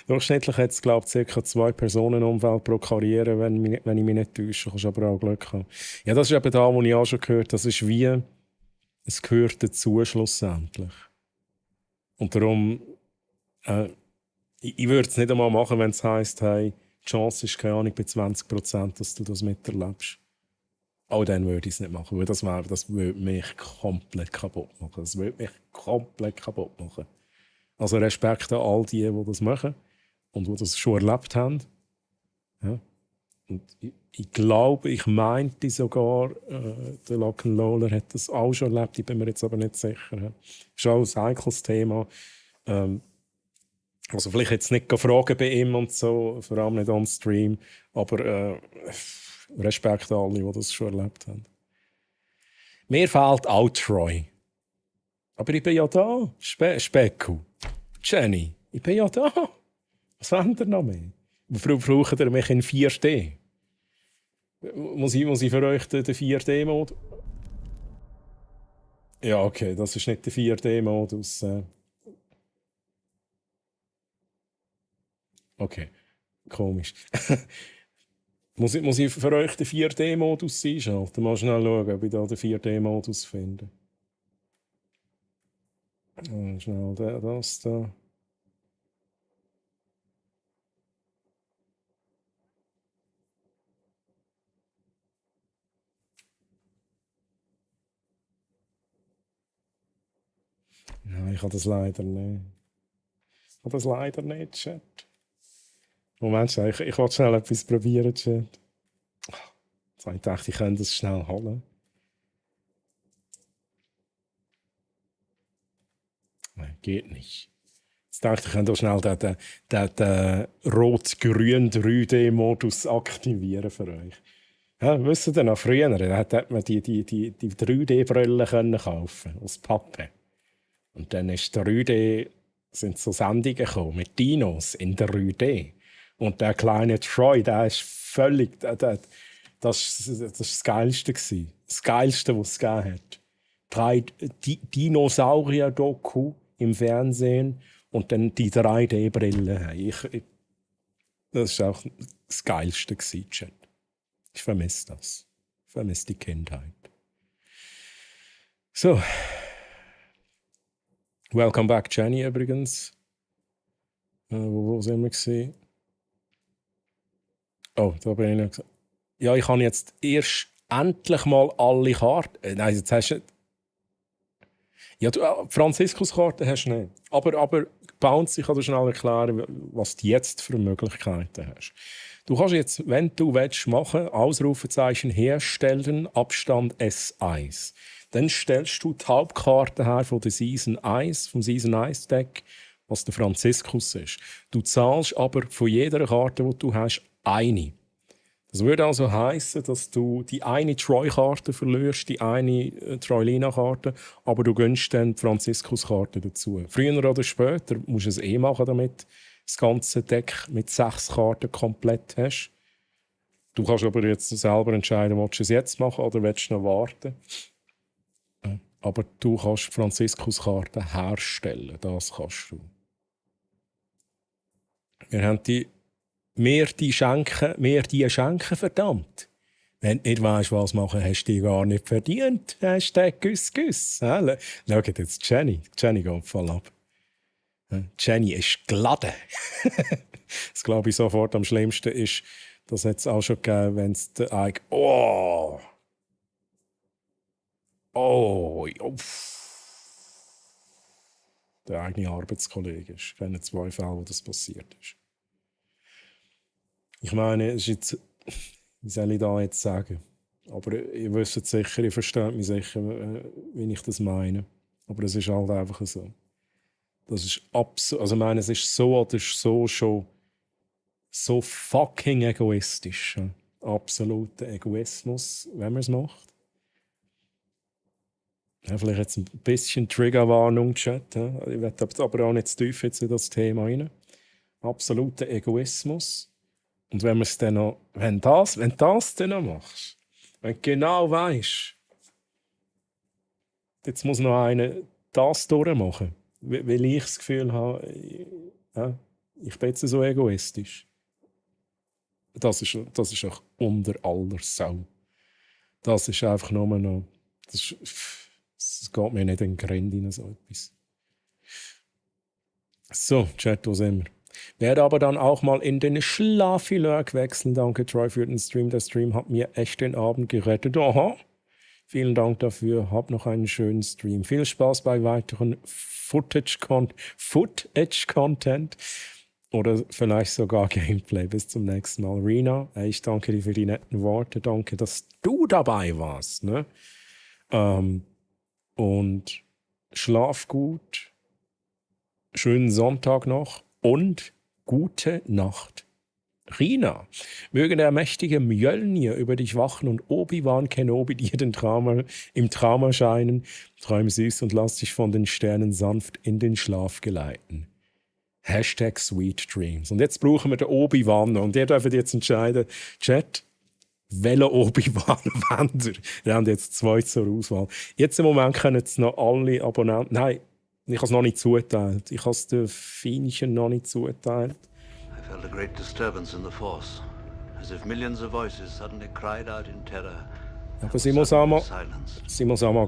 Durchschnittlich hat es, glaube ich, ca. 2 Personen Umfeld pro Karriere, wenn ich mich nicht täusche. Kannst aber auch Glück haben. Ja, das ist eben da, wo ich auch schon gehört habe. Das ist wie, es gehört dazu schlussendlich. Und darum, ich würde es nicht einmal machen, wenn es heisst, hey, die Chance ist, keine Ahnung, bei 20%, dass du das miterlebst. Auch dann würde ich es nicht machen, weil das würde mich komplett kaputt machen. Also Respekt an all die das machen und die das schon erlebt haben. Ja. Und ich glaube, ich meinte sogar, der Lock'n'Roller hat das auch schon erlebt, ich bin mir jetzt aber nicht sicher. Das ist auch ein heikles Thema. Also vielleicht jetzt nicht fragen bei ihm und so, vor allem nicht on Stream, aber Respekt an alle, die das schon erlebt haben. Mir fehlt auch Troy. Aber ich bin ja da. Specku. Jenny, ich bin ja da. Was wollt ihr noch mehr? Braucht ihr mich in 4D? Muss ich für euch den 4D-Modus? Ja, okay, das ist nicht der 4D-Modus. Okay, komisch. Muss ich für euch den 4D-Modus einschalten? Mal schnell schauen, ob ich da den 4D-Modus finde. Schnell das da. Nein, ich habe das leider nicht. Ich habe das leider nicht, Chat. Moment, ich wollte schnell etwas probieren, Chat. Jetzt habe ich gedacht, ich könnte das schnell holen. Nein, geht nicht. Jetzt dachte ich, ich könnte auch schnell den rot-grün 3D-Modus aktivieren für euch. Ja, wisst ihr noch, früher hat man die 3D-Brillen kaufen aus Pappe. Und dann ist 3D, sind so Sendungen gekommen mit Dinos in 3D. Und der kleine Troy, der ist völlig. Das war das Geilste gewesen. Das Geilste, was es gegeben hat. 3 Dinosaurier-Doku im Fernsehen und dann die 3D-Brille. Das war auch das Geilste gewesen, Chat. Ich vermisse das. Ich vermisse die Kindheit. So. Welcome back, Jenny, übrigens. Wo sind wir gewesen? Oh, da bin ich noch gesagt. Ja, ich habe jetzt erst endlich mal alle Karten. Nein, jetzt hast du. Ja, die Franziskus-Karte hast du nicht. Aber Bounce, ich kann dir schnell erklären, was du jetzt für Möglichkeiten hast. Du kannst jetzt, wenn du willst, machen, Ausrufezeichen herstellen, Abstand S1. Dann stellst du die Hauptkarte her von der Season 1, vom Season 1 Deck, was der Franziskus ist. Du zahlst aber von jeder Karte, die du hast, eine. Das würde also heissen, dass du die eine Troy-Karte verlierst, die eine Troy-Lina-Karte, aber du gönnst dann die Franziskus-Karte dazu. Früher oder später musst du es machen, damit das ganze Deck mit 6 Karten komplett hast. Du kannst aber jetzt selber entscheiden, willst du es jetzt machen oder willst du noch warten. Aber du kannst Franziskus-Karten herstellen, das kannst du. Wir haben mir die schenken, verdammt. Wenn du nicht weißt, was machen, hast du die gar nicht verdient. Hashtag Güss. Schau jetzt Jenny. Jenny geht voll ab. Jenny ist geladen. Das glaube ich sofort am schlimmsten ist, das hat es auch schon gegeben, wenn es der eigene. Oh! Der eigene Arbeitskollege ist. Ich kenne 2 Fälle, wo das passiert ist. Ich meine, es ist jetzt, wie soll ich da jetzt sagen? Aber ihr wisst sicher, ihr versteht mich sicher, wie ich das meine. Aber es ist halt einfach so. Das ist absolut, also ich meine, es ist so oder so schon so fucking egoistisch. Ja? Absoluter Egoismus, wenn man es macht. Ja, vielleicht jetzt ein bisschen Triggerwarnung, Chat. Ja? Ich werde aber auch nicht zu tief jetzt in das Thema rein. Absoluter Egoismus. Und wenn es dann noch, wenn das dann noch machst, wenn du genau weißt, jetzt muss noch einer das durchmachen, weil ich das Gefühl habe, ich bin jetzt so egoistisch. Das ist auch unter aller Sau. Das ist einfach nur noch, das geht mir nicht in den Grind rein, so etwas. So, Chat, wo sind wir? Werde aber dann auch mal in den Schlafi-Lurk wechseln. Danke, Troy, für den Stream. Der Stream hat mir echt den Abend gerettet. Aha. Vielen Dank dafür. Hab noch einen schönen Stream. Viel Spaß bei weiteren Footage-Content oder vielleicht sogar Gameplay. Bis zum nächsten Mal. Rina, ich danke dir für die netten Worte. Danke, dass du dabei warst. Ne? Und schlaf gut. Schönen Sonntag noch. und gute Nacht. Rina, möge der mächtige Mjölnir über dich wachen und Obi-Wan Kenobi dir im Traum erscheinen. Träum süß und lass dich von den Sternen sanft in den Schlaf geleiten. Hashtag Sweet Dreams. Und jetzt brauchen wir den Obi-Wan noch. Und ihr dürft jetzt entscheiden, Chat, welchen Obi-Wan wollt ihr? Wir haben jetzt 2 zur Auswahl. Jetzt im Moment können es noch alle Abonnenten... Nein, ich habe es noch nicht zugeteilt. Ich habe es den Fienchen noch nicht zugeteilt. I felt a great disturbance in the force, as if millions of voices suddenly cried out in terror. Aber sie muss auch mal Silence.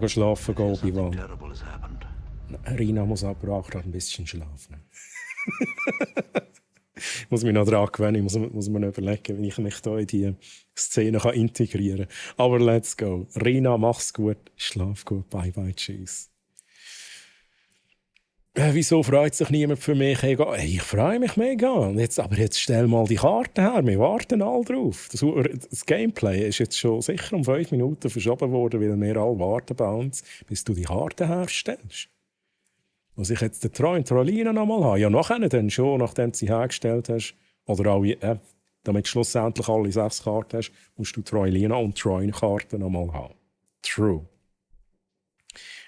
schlafen gehen, Something Obi-Wan. terrible has happened. Rina muss aber auch gerade ein bisschen schlafen. Ich muss mich noch daran gewöhnen, ich muss mir noch überlegen, wie ich mich da in die Szene integrieren kann. Aber let's go. Rina, mach's gut, schlaf gut, bye bye, tschüss. Wieso freut sich niemand für mich? Hey, ich freue mich mega. Aber jetzt stell mal die Karte her. Wir warten alle drauf. Das Gameplay ist jetzt schon sicher um 5 Minuten verschoben worden, weil wir alle warten bei uns, bis du die Karte herstellst. Muss ich jetzt den Troy und Trollina noch mal haben? Ja, nachher dann schon, nachdem du sie hergestellt hast. Oder alle, damit du schlussendlich alle 6 Karten hast, musst du Trollina und Troy-Karten noch mal haben. True.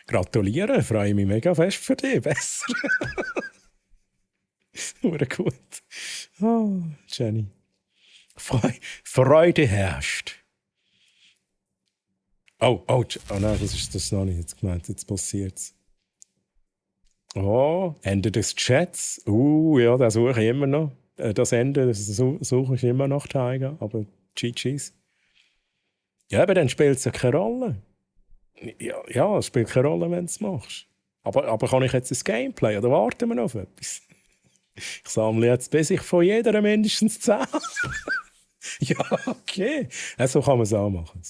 Gratuliere, freue mich mega fest für dich. Besser. Nur gut. Oh, Jenny. Freude herrscht. Oh nein, das ist das noch nicht jetzt gemeint. Jetzt passiert's. Oh, Ende des Chats. Ja, das suche ich immer noch. Das Ende das suche ich immer noch, Tiger. Aber GG's. Ja, aber dann spielt es ja keine Rolle. Ja, es spielt keine Rolle, wenn du es machst. Aber kann ich jetzt das Gameplay oder warten wir noch auf etwas? Ich sammle jetzt, bis ich von jeder mindestens 10. Ja, okay. So kann man es auch machen.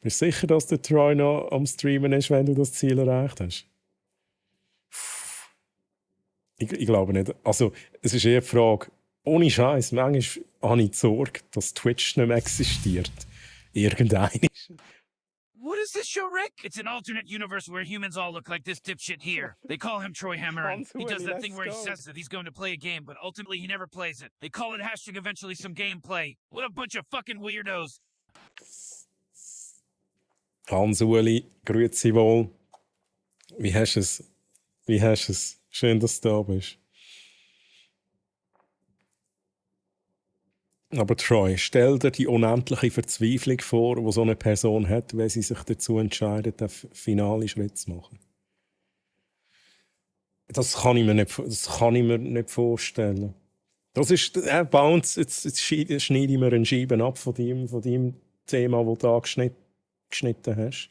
Bist du sicher, dass der Troy noch am Streamen ist, wenn du das Ziel erreicht hast? Ich glaube nicht. Also, es ist eher die Frage, ohne Scheiß, manchmal habe ich die Sorge, dass Twitch nicht mehr existiert. Irgendein. What is this show, Rick? It's an alternate universe where humans all look like this dipshit here. They call him Troy Hammer, and he does that thing where he says that he's going to play a game, but ultimately he never plays it. They call it hashtag eventually some gameplay. What a bunch of fucking weirdos. Hans-Uli, grüezi wohl. Wie hast du es? Schön, dass du da bist. Aber Troy, stell dir die unendliche Verzweiflung vor, die so eine Person hat, wenn sie sich dazu entscheidet, den finalen Schritt zu machen. Das kann ich mir nicht vorstellen. Das ist bei uns, jetzt schneide ich mir einen Scheiben ab von deinem Thema, das du angeschnitten hast.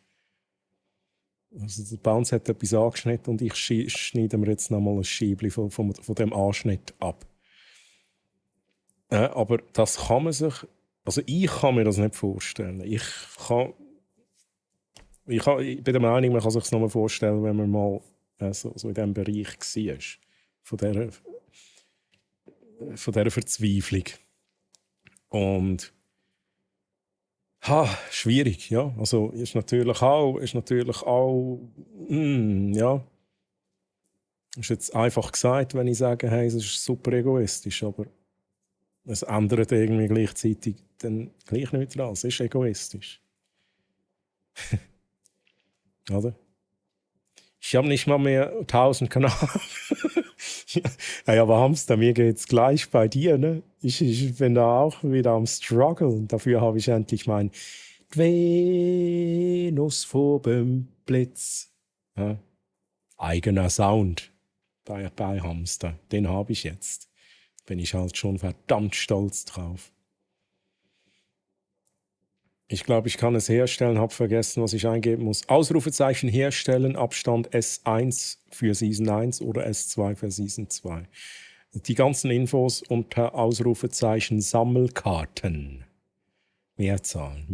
Also bei uns hat etwas angeschnitten und ich schneide mir jetzt nochmal ein Scheibchen von dem Anschnitt ab. Aber das kann man sich... Also ich kann mir das nicht vorstellen. Ich bin der Meinung, man kann sich das nur vorstellen, wenn man mal so in diesem Bereich war. Von dieser Verzweiflung. Und... schwierig, ja. Also ist natürlich auch ja. Ist jetzt einfach gesagt, wenn ich sage, hey, es ist super egoistisch, aber es ändert irgendwie gleichzeitig dann gleich neutral. Es ist egoistisch. Oder? Ich habe nicht mal mehr 1000 Kanäle. Ja, aber Hamster, mir geht's gleich bei dir, ne? Ich bin da auch wieder am Struggle und dafür habe ich endlich meinen venusphoben Blitz. Ja? Eigener Sound bei Hamster. Den habe ich jetzt. Bin ich halt schon verdammt stolz drauf. Ich glaube, ich kann es herstellen, habe vergessen, was ich eingeben muss. Ausrufezeichen herstellen, Abstand S1 für Season 1 oder S2 für Season 2. Die ganzen Infos unter Ausrufezeichen Sammelkarten. Mehrzahl.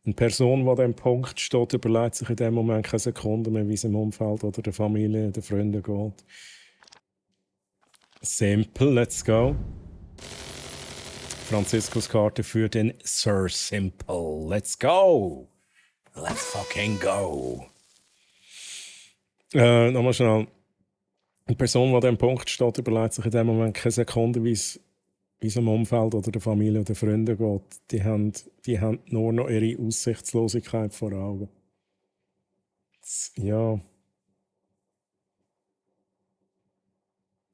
Eine Person, die an diesem Punkt steht, überlegt sich in dem Moment keine Sekunde mehr, wie es im Umfeld oder der Familie, der Freunde geht. Simple, let's go. Franziskus Karte für den Sir Simple. Let's go. Let's fucking go. Nochmal schnell. Eine Person, die an diesem Punkt steht, überlegt sich in dem Moment keine Sekunde, wie es im Umfeld oder der Familie oder den Freunden geht. Die haben nur noch ihre Aussichtslosigkeit vor Augen. Ja.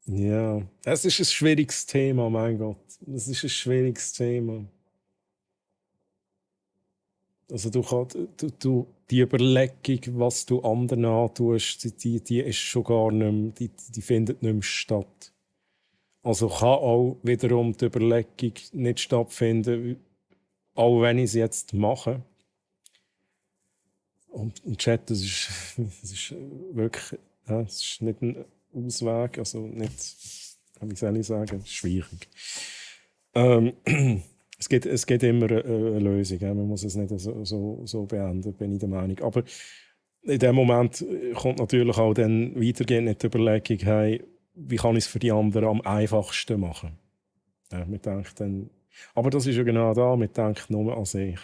Ja. Es ist ein schwieriges Thema, mein Gott. Es ist ein schwieriges Thema. Also die Überlegung, was du anderen antust, die ist schon gar nicht mehr, die findet nicht mehr statt. Also kann auch wiederum die Überlegung nicht stattfinden, auch wenn ich es jetzt mache. Und im Chat, das ist wirklich, ja, es ist nicht ein Ausweg, also nicht, wie soll ich sagen, schwierig. Es gibt immer eine Lösung, ja. Man muss es nicht so beenden, bin ich der Meinung. Aber in dem Moment kommt natürlich auch dann weitergehend die Überlegung, hey, wie kann ich es für die anderen am einfachsten machen? Ja, man denkt dann, aber das ist ja genau da, man denkt nur an sich.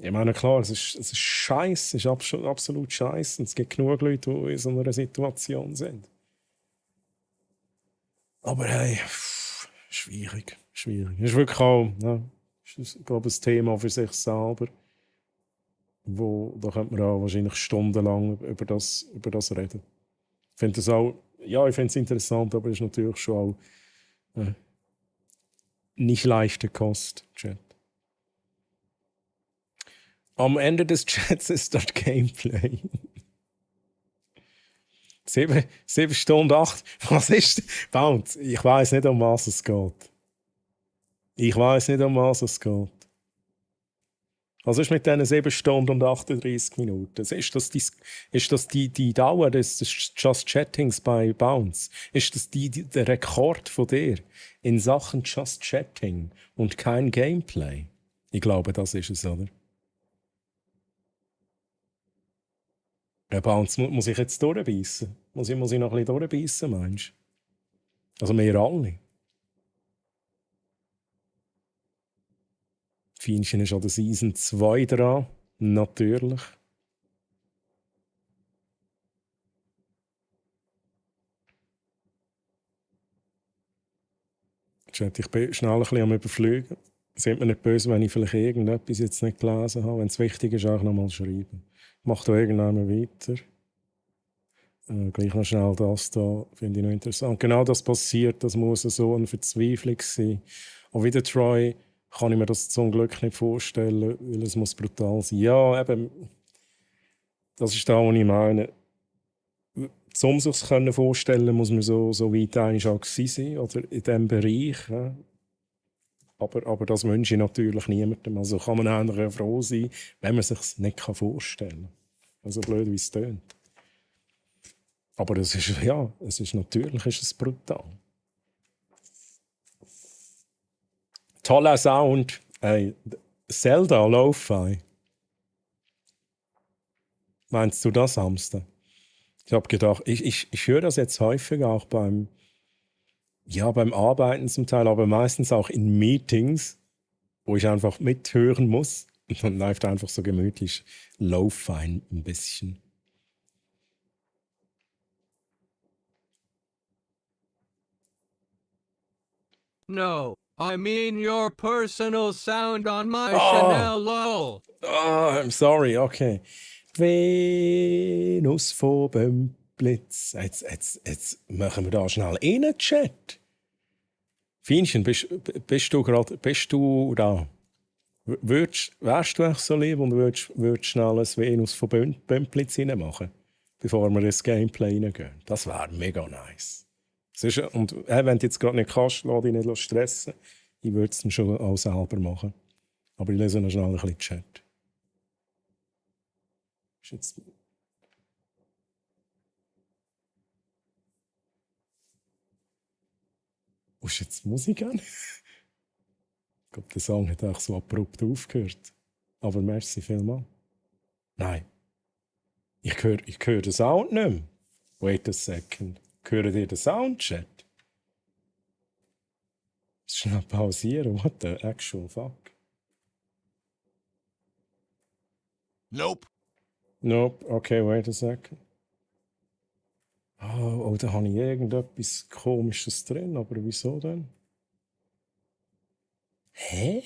Ich meine, klar, es ist scheiße, es ist absolut scheiße. Es gibt genug Leute, die in so einer Situation sind. Aber hey, schwierig. Es ist wirklich auch, ja, ist, glaube ich, ein Thema für sich selber. Da könnte man auch wahrscheinlich stundenlang über das reden. Ich finde es auch, ja, ich finde es interessant, aber es ist natürlich schon auch nicht leichte Kost, Chat. Am Ende des Chats ist das Gameplay. 7 Stunden 8. Was ist Bounce? Ich weiß nicht, um was es geht. Was ist mit diesen 7 Stunden und 38 Minuten? Ist das die Dauer des Just Chattings bei Bounce? Ist das der Rekord von dir in Sachen Just Chatting und kein Gameplay? Ich glaube, das ist es, oder? Ja, Bounce, muss ich jetzt durchbeissen? Muss ich noch ein bisschen durchbeissen, meinst du? Also wir alle. Fienchen ist an der Season 2 dran. Natürlich. Ich bin schnell ein bisschen am Überfliegen. Seht mir nicht böse, wenn ich vielleicht irgendetwas jetzt nicht gelesen habe. Wenn es wichtig ist, auch nochmal schreiben. Mach da irgendwann weiter. Gleich noch schnell das da, finde ich noch interessant. Genau das passiert, das muss so eine Verzweiflung sein. Und wie der Troy kann ich mir das zum Glück nicht vorstellen, weil es muss brutal sein. Ja, eben, das ist da, was ich meine. Um sich das vorstellen, muss man so weit eigentlich auch gewesen sein, oder in diesem Bereich. Ja. Aber das wünsche ich natürlich niemandem. Also kann man eigentlich froh sein, wenn man sich es nicht vorstellen kann. Also blöd, wie es tönt. Aber natürlich ist es brutal. Toller Sound. Zelda Lo-Fi. Meinst du das, Hamster? Ich habe gedacht, ich höre das jetzt häufig auch beim Arbeiten zum Teil, aber meistens auch in Meetings, wo ich einfach mithören muss. Und dann läuft einfach so gemütlich Lo-Fi ein bisschen. No, I mean your personal sound on my Chanel, lol. Oh, I'm sorry, okay. Venus von Bömplitz. Jetzt machen wir da schnell einen Chat. Fienchen, bist du da? Wärst du echt so lieb und würdest schnell ein Venus von Bömplitz reinmachen, bevor wir ins Gameplay reingehen? Das wäre mega nice. Und wenn du jetzt gerade nicht kannst, lass dich nicht stressen. Ich würde es dann schon auch selber machen. Aber ich lese noch schnell ein bisschen Chat. Ist jetzt... Wo ist jetzt die Musik an? Ich glaube, der Song hat auch so abrupt aufgehört. Aber merci vielmals. Nein. Ich höre den Sound nicht mehr. Wait a second. Hören ihr den Soundchat? Schnell pausieren. What the actual fuck? Nope. Nope. Okay, wait a second. Oh, da habe ich irgendetwas Komisches drin, aber wieso denn? Hä?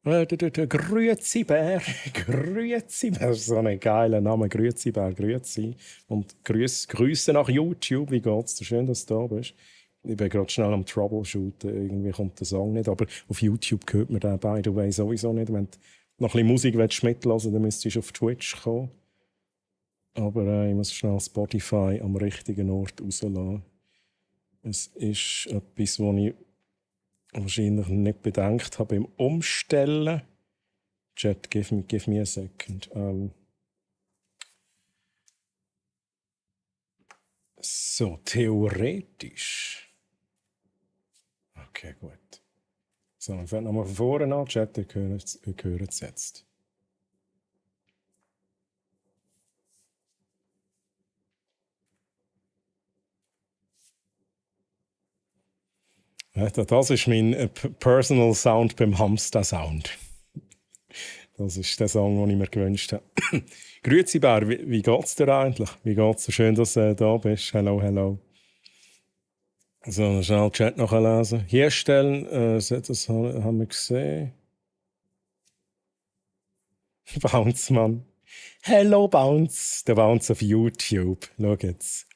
Der Grüezi-Bär. Grüezi-Bär. Das ist so ein geiler Name. Grüezi-Bär. Grüezi. Und Grüße nach YouTube. Wie geht's dir? Schön, dass du da bist. Ich bin gerade schnell am Troubleshooten. Irgendwie kommt der Song nicht. Aber auf YouTube hört man den, by the way, sowieso nicht. Wenn du noch ein bisschen Musik mithören willst, dann müsstest du auf Twitch kommen. Aber ich muss schnell Spotify am richtigen Ort rauslassen. Es ist etwas, was ich wahrscheinlich nicht bedenkt habe beim Umstellen. Chat, give me a second. So, theoretisch. Okay, gut. So, dann fangen wir nochmal von vorne an. Chat, ihr hört es jetzt. Das ist mein Personal Sound beim Hamster Sound. Das ist der Song, den ich mir gewünscht habe. Grüezi Bär, wie geht's dir eigentlich? Wie geht's dir? Schön, dass du da bist. Hello, hello. So, dann schnell den Chat nachlesen. Herstellen, das haben wir gesehen. Bounce, Mann. Hello, Bounce. Der Bounce auf YouTube. Schau jetzt.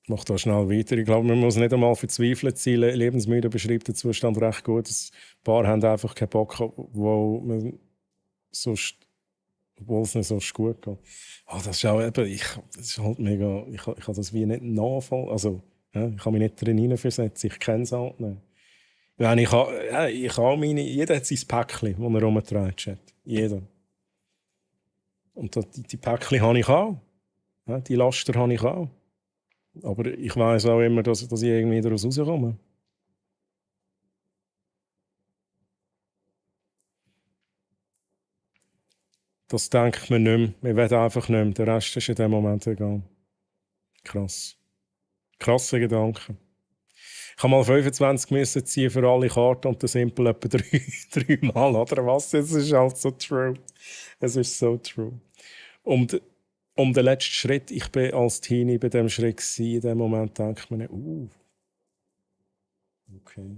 Ich mache da schnell weiter. Ich glaube, man muss nicht einmal verzweifelt sein. Lebensmüde beschreibt den Zustand recht gut. Ein paar haben einfach keinen Bock, obwohl es nicht so gut geht. Oh, das ist auch eben, das ist halt mega, ich kann das wie nicht nachvollziehen. Also, ja, ich kann mich nicht drin hineinversetzen. Ich kenne es halt nicht. Ja, ich habe jeder hat sein Päckchen, das er rumträgt. Jeder. Und die Päckchen habe ich auch. Ja, die Laster habe ich auch. Aber ich weiss auch immer, dass ich irgendwie daraus rauskomme. Das denkt man nicht mehr. Man will einfach nicht mehr. Der Rest ist in dem Moment egal. Krass. Krasse Gedanken. Ich habe mal 25 müssen ziehen für alle Karten und der Simple etwa dreimal, oder was? Es ist halt so true. Es ist so true. Um den letzten Schritt, ich bin als Teenie bei diesem Schritt gewesen, in dem Moment denkt man, okay.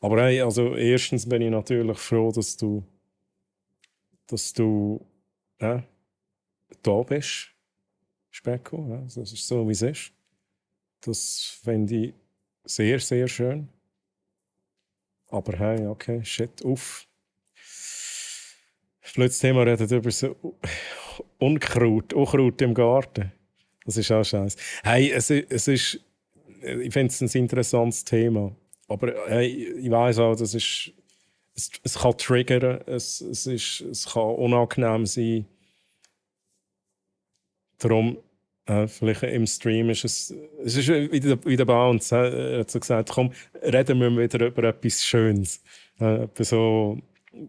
Aber hey, also erstens bin ich natürlich froh, dass du da bist, Specko. Ja, das ist so, wie es ist. Das finde ich sehr, sehr schön. Aber hey, okay, shit, uff. Blödes Thema redet über so Unkraut im Garten. Das ist auch scheiße. Hey, es ist, ich finde es ein interessantes Thema. Aber hey, ich weiss auch, es kann triggern, es kann unangenehm sein. Darum, vielleicht im Stream ist es ist wie der Bounce. Er hat so gesagt, komm, reden wir wieder über etwas Schönes. So,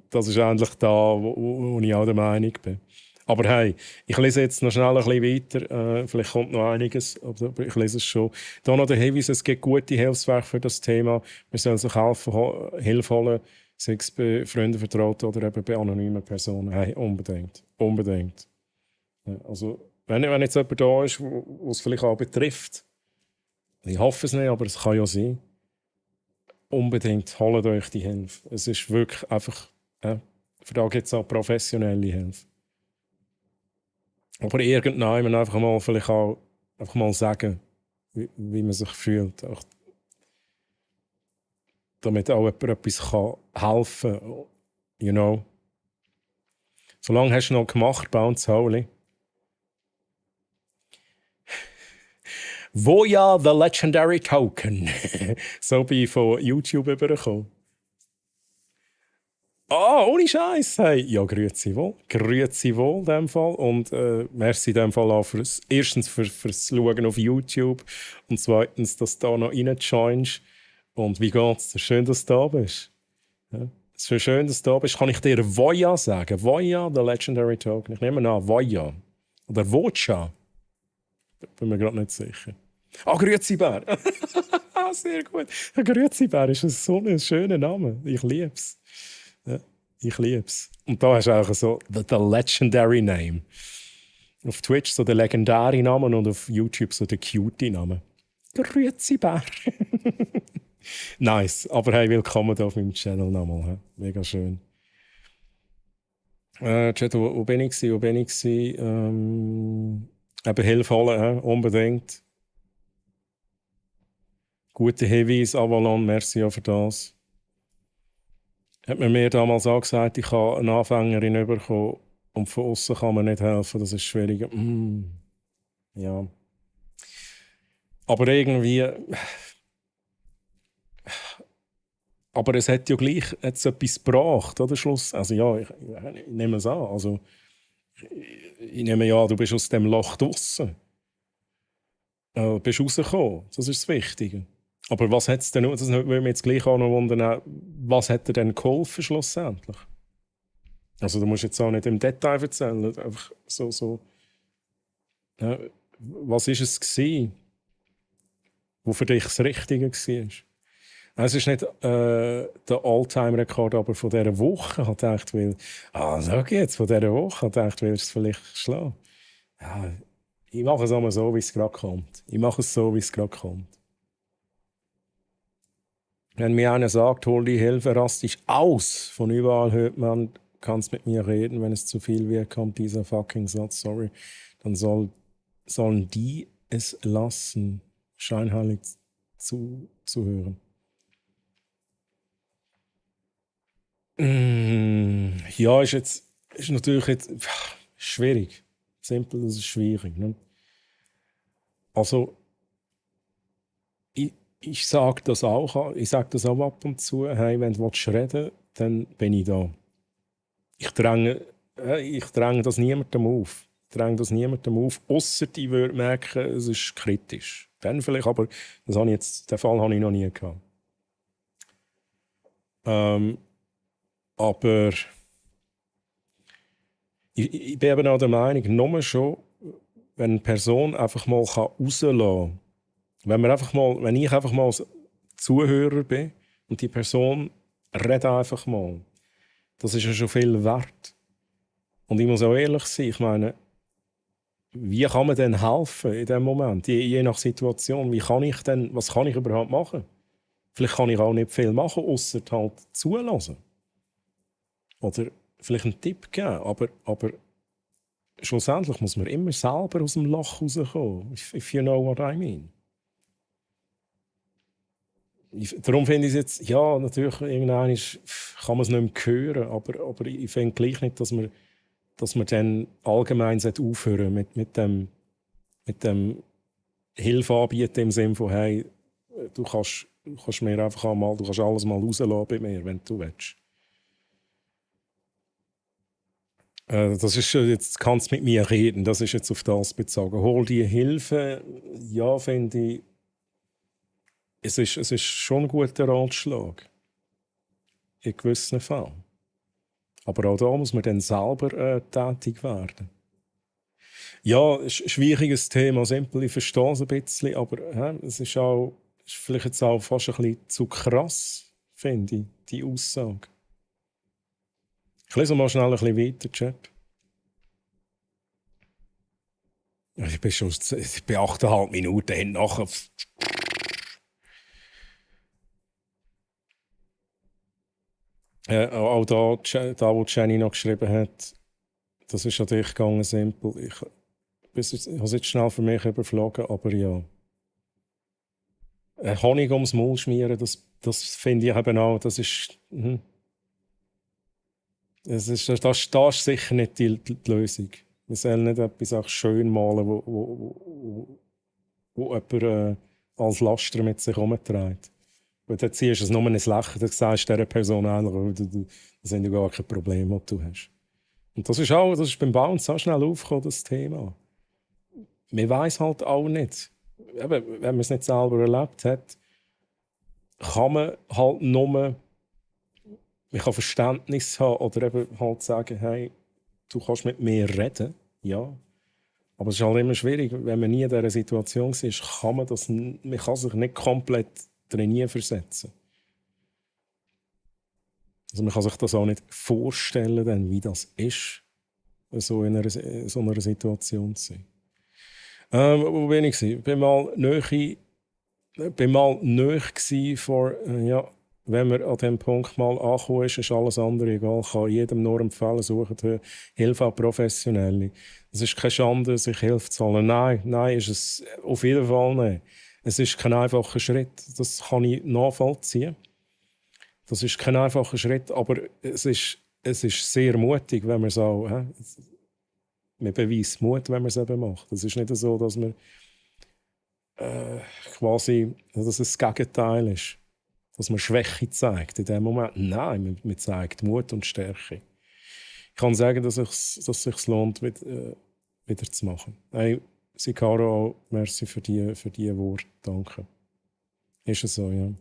das ist eigentlich da, wo ich auch der Meinung bin. Aber hey, ich lese jetzt noch schnell ein bisschen weiter. Vielleicht kommt noch einiges, aber ich lese es schon. Da noch der Hinweis, es gibt gute Hilfswerke für das Thema. Wir sollen sich Hilfe holen, sei es bei Freunden, Vertrauten oder eben bei anonymen Personen. Hey, unbedingt. Unbedingt. Ja, also, wenn jetzt jemand da ist, wo es vielleicht auch betrifft, ich hoffe es nicht, aber es kann ja sein, unbedingt holt euch die Hilfe. Es ist wirklich einfach, für da gibt es auch professionelle Hilfe. Aber irgendwann einfach mal vielleicht auch einfach mal sagen, wie man sich fühlt. Auch, damit auch jemand etwas helfen kann. You know. Solange hast du noch gemacht, Bounce Holy. Voya the Legendary Token. So bin ich von YouTube übergekommen. Ohne Scheiß. Hey. Ja, grüezi wohl. Grüezi wohl in dem Fall. Und merci in dem Fall auch erstens fürs Schauen auf YouTube und zweitens, dass du da noch reinjoinst. Und wie geht's dir? Schön, dass du da bist. Ja. Es ist schön, dass du da bist. Kann ich dir Voya sagen? Voya, the Legendary Token. Ich nehme an, Voya. Oder Vocha. Bin mir gerade nicht sicher. Grüezi-Bär. Sehr gut. Grüezi-Bär ist so ein schöner Name. Ich liebe es. Ja, ich liebe es. Und da hast du auch so the legendary name. Auf Twitch so der legendäre Name und auf YouTube so der cutie Name. Grüezi-Bär. Nice. Aber hey, willkommen hier auf meinem Channel nochmal. Mega schön. Chat, wo bin ich gewesen? Eben Hilfe holen, unbedingt. Gute Hinweis, Avalon, merci auch für das. Hat mir damals auch gesagt, ich habe eine Anfängerin bekommen und von außen kann man nicht helfen, das ist schwieriger. Ja. Aber irgendwie... Aber es hat ja gleich etwas gebracht, oder Schluss? Also ja, ich nehme es an. Also, ich nehme ja an, du bist aus dem Loch draussen. Bist rausgekommen, das ist das Wichtige. Aber was hat es denn, das würde mich jetzt gleich auch noch wundern, was hat dir denn geholfen schlussendlich? Also du musst jetzt auch nicht im Detail erzählen, einfach so was war es gewesen, wo für dich das Richtige war? Es ist nicht der All-Time-Rekord, aber von dieser Woche hat ich gedacht, so geht's, von dieser Woche hat ich gedacht, willst du es vielleicht schlagen? Ja, ich mache es einmal so, wie es gerade kommt. Wenn mir einer sagt, hol die Hilfe, rast dich aus. Von überall hört man, kannst mit mir reden, wenn es zu viel wird, kommt dieser fucking Satz, sorry. Dann sollen die es lassen, scheinheilig zuhören. Ja, ist natürlich jetzt schwierig. Simpel, das ist schwierig. Ne? Also, ich sage das auch. Ich sage das auch ab und zu. Hey, wenn du reden willst, dann bin ich da. Ich dränge das niemandem auf. Ausser die würde merken, es ist kritisch. Dann vielleicht, aber den Fall habe ich noch nie gehabt. Aber ich bin eben auch der Meinung, nur schon, wenn eine Person einfach mal rauslassen kann, wenn ich einfach mal Zuhörer bin und die Person redet einfach mal, das ist ja schon viel wert. Und ich muss auch ehrlich sein, ich meine, wie kann man denn helfen in dem Moment, je nach Situation, was kann ich überhaupt machen? Vielleicht kann ich auch nicht viel machen, ausser halt zulassen. Oder vielleicht einen Tipp geben, aber schlussendlich muss man immer selber aus dem Loch rauskommen, if you know what I mean. Darum finde ich es jetzt, ja, natürlich, irgendwann kann man es nicht mehr hören, aber ich finde gleich nicht, dass man dann allgemein aufhören mit dem Hilfe anbieten im Sinne von, hey, du kannst mir einfach einmal, du kannst alles mal rauslassen bei mir, wenn du willst. Das ist jetzt, kannst mit mir reden, das ist jetzt auf das bezogen. Hol die Hilfe, ja, finde ich, es ist schon ein guter Ratschlag. In gewissen Fällen. Aber auch da muss man dann selber tätig werden. Ja, es ist ein schwieriges Thema, simpel, ich verstehe es ein bisschen, aber es ist vielleicht jetzt auch fast ein bisschen zu krass, finde ich, die Aussage. Ich lese mal schnell ein bisschen weiter, Chat. Ich bin 8,5 Minuten hin nachher. Auch da, wo Jenny noch geschrieben hat, das ist an dich gegangen, simpel. Ich habe es jetzt schnell für mich überflogen, aber ja. Honig ums Maul schmieren, das finde ich eben auch, das ist... Das ist sicher nicht die Lösung. Wir sollen nicht etwas auch schön malen, wo jemand als Laster mit sich herumträgt. Weil dann ziehst du es nur ins Lächeln, dann sagst du dieser Person eigentlich, das sind ja gar kein Problem, das du hast. Und das ist beim Bauen so schnell aufgekommen, das Thema. Man weiss halt auch nicht. Eben, wenn man es nicht selber erlebt hat, kann man halt nur... Man kann Verständnis haben oder eben halt sagen, hey, du kannst mit mir reden, ja. Aber es ist halt immer schwierig, wenn man nie in dieser Situation ist, man kann sich nicht komplett trainieren versetzen. Also man kann sich das auch nicht vorstellen, dann, wie das ist, so in so einer Situation zu sein. Wo bin ich? Ich bin mal nahe vor, ja, wenn man an diesem Punkt mal angekommen ist alles andere egal. Ich kann jedem nur empfehlen, sucht Hilfe an Professionelle. Es ist keine Schande, sich Hilfe zu holen. Nein, ist es auf jeden Fall nicht. Es ist kein einfacher Schritt, das kann ich nachvollziehen. Das ist kein einfacher Schritt, aber es ist sehr mutig, wenn man es auch... Man beweist Mut, wenn man es eben macht. Es ist nicht so, dass man quasi, dass es das Gegenteil ist. Dass man Schwäche zeigt in dem Moment. Nein, man zeigt Mut und Stärke. Ich kann sagen, dass es sich lohnt, wieder zu machen. Hey, Sicaro, merci für die Worte. Danke. Ist es so, ja.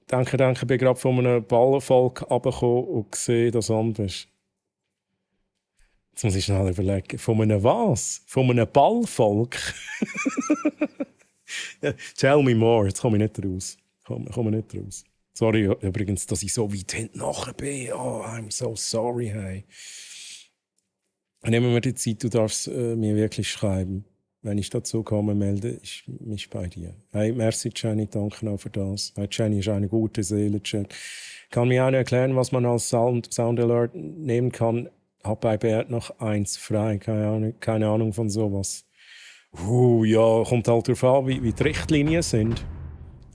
Danke, ich bin gerade von einem Ballenvolk runtergekommen und gesehen, dass es anders ist. Jetzt muss ich schnell überlegen. Von einem was? Von einem Ballvolk? Tell me more. Jetzt komme ich nicht raus. Sorry übrigens, dass ich so weit hinten nachher bin. Oh, I'm so sorry. Hey. Nehmen wir die Zeit, du darfst mir wirklich schreiben. Wenn ich dazu komme, melde ich mich bei dir. Hey, merci Jenny, danke auch für das. Hey, Jenny ist eine gute Seele. Kann mir einer erklären, was man als Sound Alert nehmen kann? Hab bei Bert noch 1 frei. Keine Ahnung von sowas. Ja, kommt halt darauf an, wie die Richtlinien sind.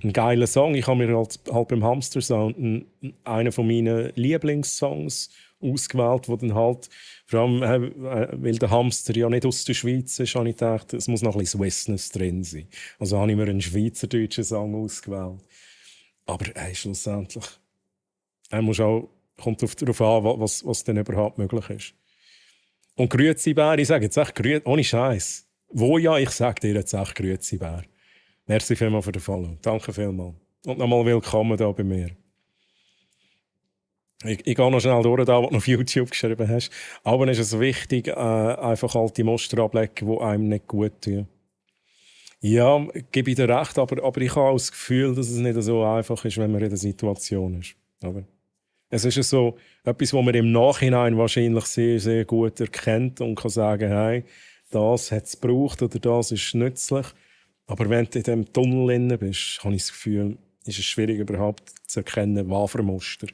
Ein geiler Song. Ich habe mir halt beim Hamster Sound einen von meinen Lieblingssongs ausgewählt, wo dann halt, vor allem, weil der Hamster ja nicht aus der Schweiz ist, habe ich gedacht, es muss noch ein bisschen Swissness drin sein. Also habe ich mir einen schweizerdeutschen Song ausgewählt. Aber schlussendlich kommt darauf an, was denn überhaupt möglich ist. Und Grüezi Bär, ich sage jetzt echt ohne Scheiß. Ich sage dir jetzt echt Grüezi Bär. Merci vielmals für den Follow. Danke vielmals. Und nochmal willkommen hier bei mir. Ich gehe noch schnell durch, was du auf YouTube geschrieben hast. Aber es ist wichtig, einfach alte Muster ablecken, die einem nicht gut tun. Ja, gebe ich dir recht, aber ich habe auch das Gefühl, dass es nicht so einfach ist, wenn man in der Situation ist. Oder? Es ist so etwas, was man im Nachhinein wahrscheinlich sehr, sehr gut erkennt und kann sagen, hey, das hat es gebraucht oder das ist nützlich. Aber wenn du in diesem Tunnel drin bist, habe ich das Gefühl, ist es schwierig überhaupt zu erkennen, was für Muster.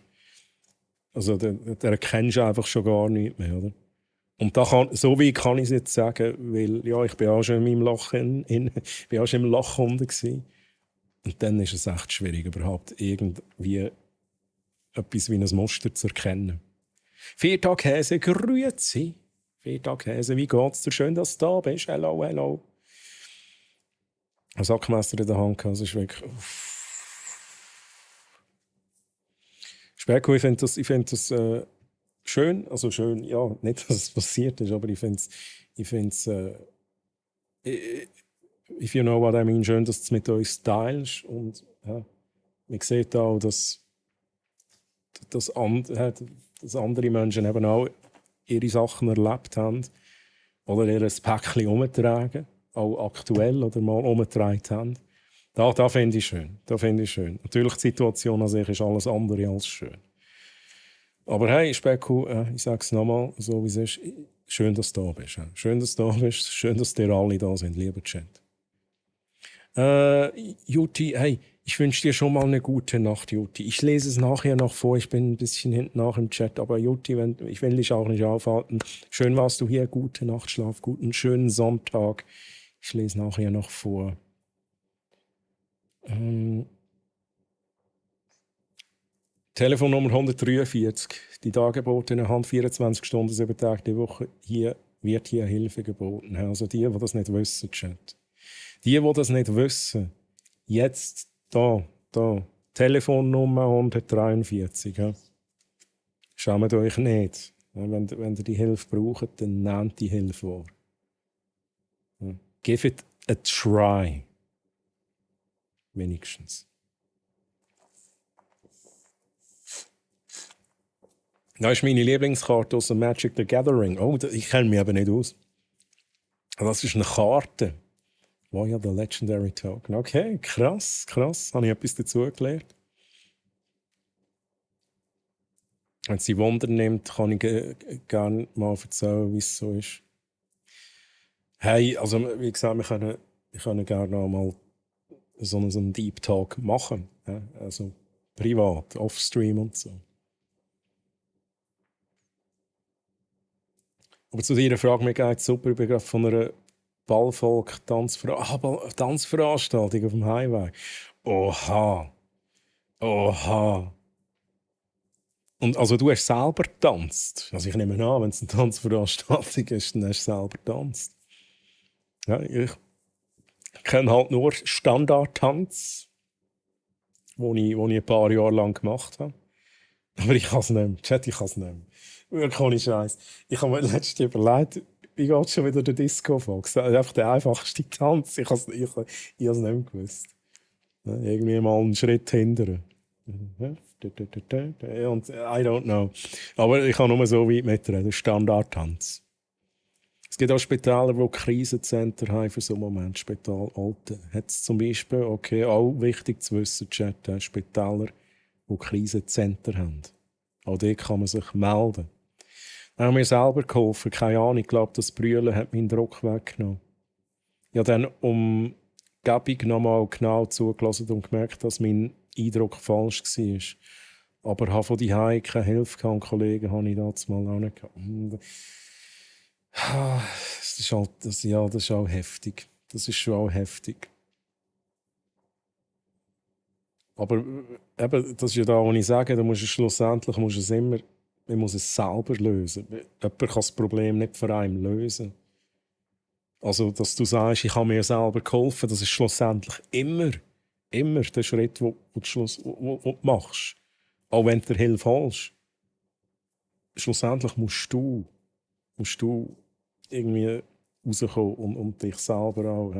Also da erkennst du einfach schon gar nichts mehr, oder? Und so wie kann ich es jetzt sagen, weil ja, ich bin auch schon in meinem Loch bin auch schon im Loch unten gewesen. Und dann ist es echt schwierig, überhaupt irgendwie etwas wie ein Muster zu erkennen. 4 Tage Häse, grüezi. 4 Tage Häse, wie geht's dir? Schön, dass du da bist. Hello, hello. Ein Sackmesser in der Hand, das ist wirklich... Specko, ich finde das schön. Also schön, ja, nicht, dass es passiert ist, aber ich finde es... if you know what I mean, schön, dass du es mit uns teilst. Und ja, man sieht auch, dass andere Menschen eben auch ihre Sachen erlebt haben oder ihr Päckchen umtragen, auch aktuell oder mal umgetragen haben. Da finde ich schön. Natürlich, die Situation an sich ist alles andere als schön. Aber hey, Specku, ich sage es nochmal, so wie es ist, schön, dass du da bist. Schön, dass du da bist. Schön, dass ihr alle da sind, lieber Chat. Juti, hey, ich wünsche dir schon mal eine gute Nacht, Juti. Ich lese es nachher noch vor, ich bin ein bisschen hinten nach im Chat, aber Juti, ich will dich auch nicht aufhalten. Schön warst du hier, gute Nacht, schlaf gut, einen schönen Sonntag. Ich lese nachher noch vor. Telefonnummer 143. Die Dargebotene Hand 24 Stunden, 7 Tage die Woche. Hier wird Hilfe geboten. Also die das nicht wissen, Chat. Die das nicht wissen, jetzt da, Telefonnummer 143. Ja. Schämt euch nicht. Wenn ihr die Hilfe braucht, dann nehmt die Hilfe wahr. Ja. Give it a try. Wenigstens. Das ist meine Lieblingskarte aus dem Magic the Gathering. Oh, ich kenne mich aber nicht aus. Das ist eine Karte. Voya the Legendary Token. Okay, krass, krass. Habe ich etwas dazu gelernt? Wenn es Sie Wunder nimmt, kann ich gerne mal erzählen, wie es so ist. Hey, also wie gesagt, wir können gerne noch mal so einen Deep Talk machen. Ja? Also privat, off-stream und so. Aber zu deiner Frage, mir geht es super. Ich bin gerade von einer Tanzveranstaltung auf dem Highway. Oha. Oha. Und also du hast selber getanzt. Also ich nehme an, wenn es eine Tanzveranstaltung ist, dann hast du selber getanzt. Ja, ich kenne halt nur Standardtanz, wo ich ein paar Jahre lang gemacht habe. Aber ich kann es nicht mehr. Chat, ich kann es nicht mehr. Wirklich ohne Scheiß. Ich habe mir letztens überlegt, wie geht schon wieder der Disco-Fox? Das ist einfach der einfachste Tanz. Ich habe es nicht mehr gewusst. Ja, irgendwie mal einen Schritt hindern. Und I don't know. Aber ich kann nur so weit mitreden. Standardtanz. Es gibt auch Spitäler, die Krisenzentren haben für so einen Moment. Spital Alten hat es zum Beispiel. Okay, auch wichtig zu wissen, Chat, Spitäler, die Krisenzentren haben. Auch dort kann man sich melden. Ich habe mir selber geholfen. Keine Ahnung, ich glaube, das Brüllen hat meinen Druck weggenommen. Ich habe dann Umgebung nochmal genau zugelassen und gemerkt, dass mein Eindruck falsch war. Aber ich habe von die Hause keine Hilfe gehabt und Kollegen habe ich das mal auch nicht gehabt. Das ist halt, das ist auch heftig. Das ist schon auch heftig. Aber eben, das ist ja da, was ich sage, da musst du schlussendlich man muss es selber lösen. Jemand kann das Problem nicht für einen lösen. Also, dass du sagst, ich habe mir selber geholfen, das ist schlussendlich immer der Schritt, den du machst. Auch wenn du dir Hilfe holst. Schlussendlich musst du irgendwie rauskommen und dich selber auch,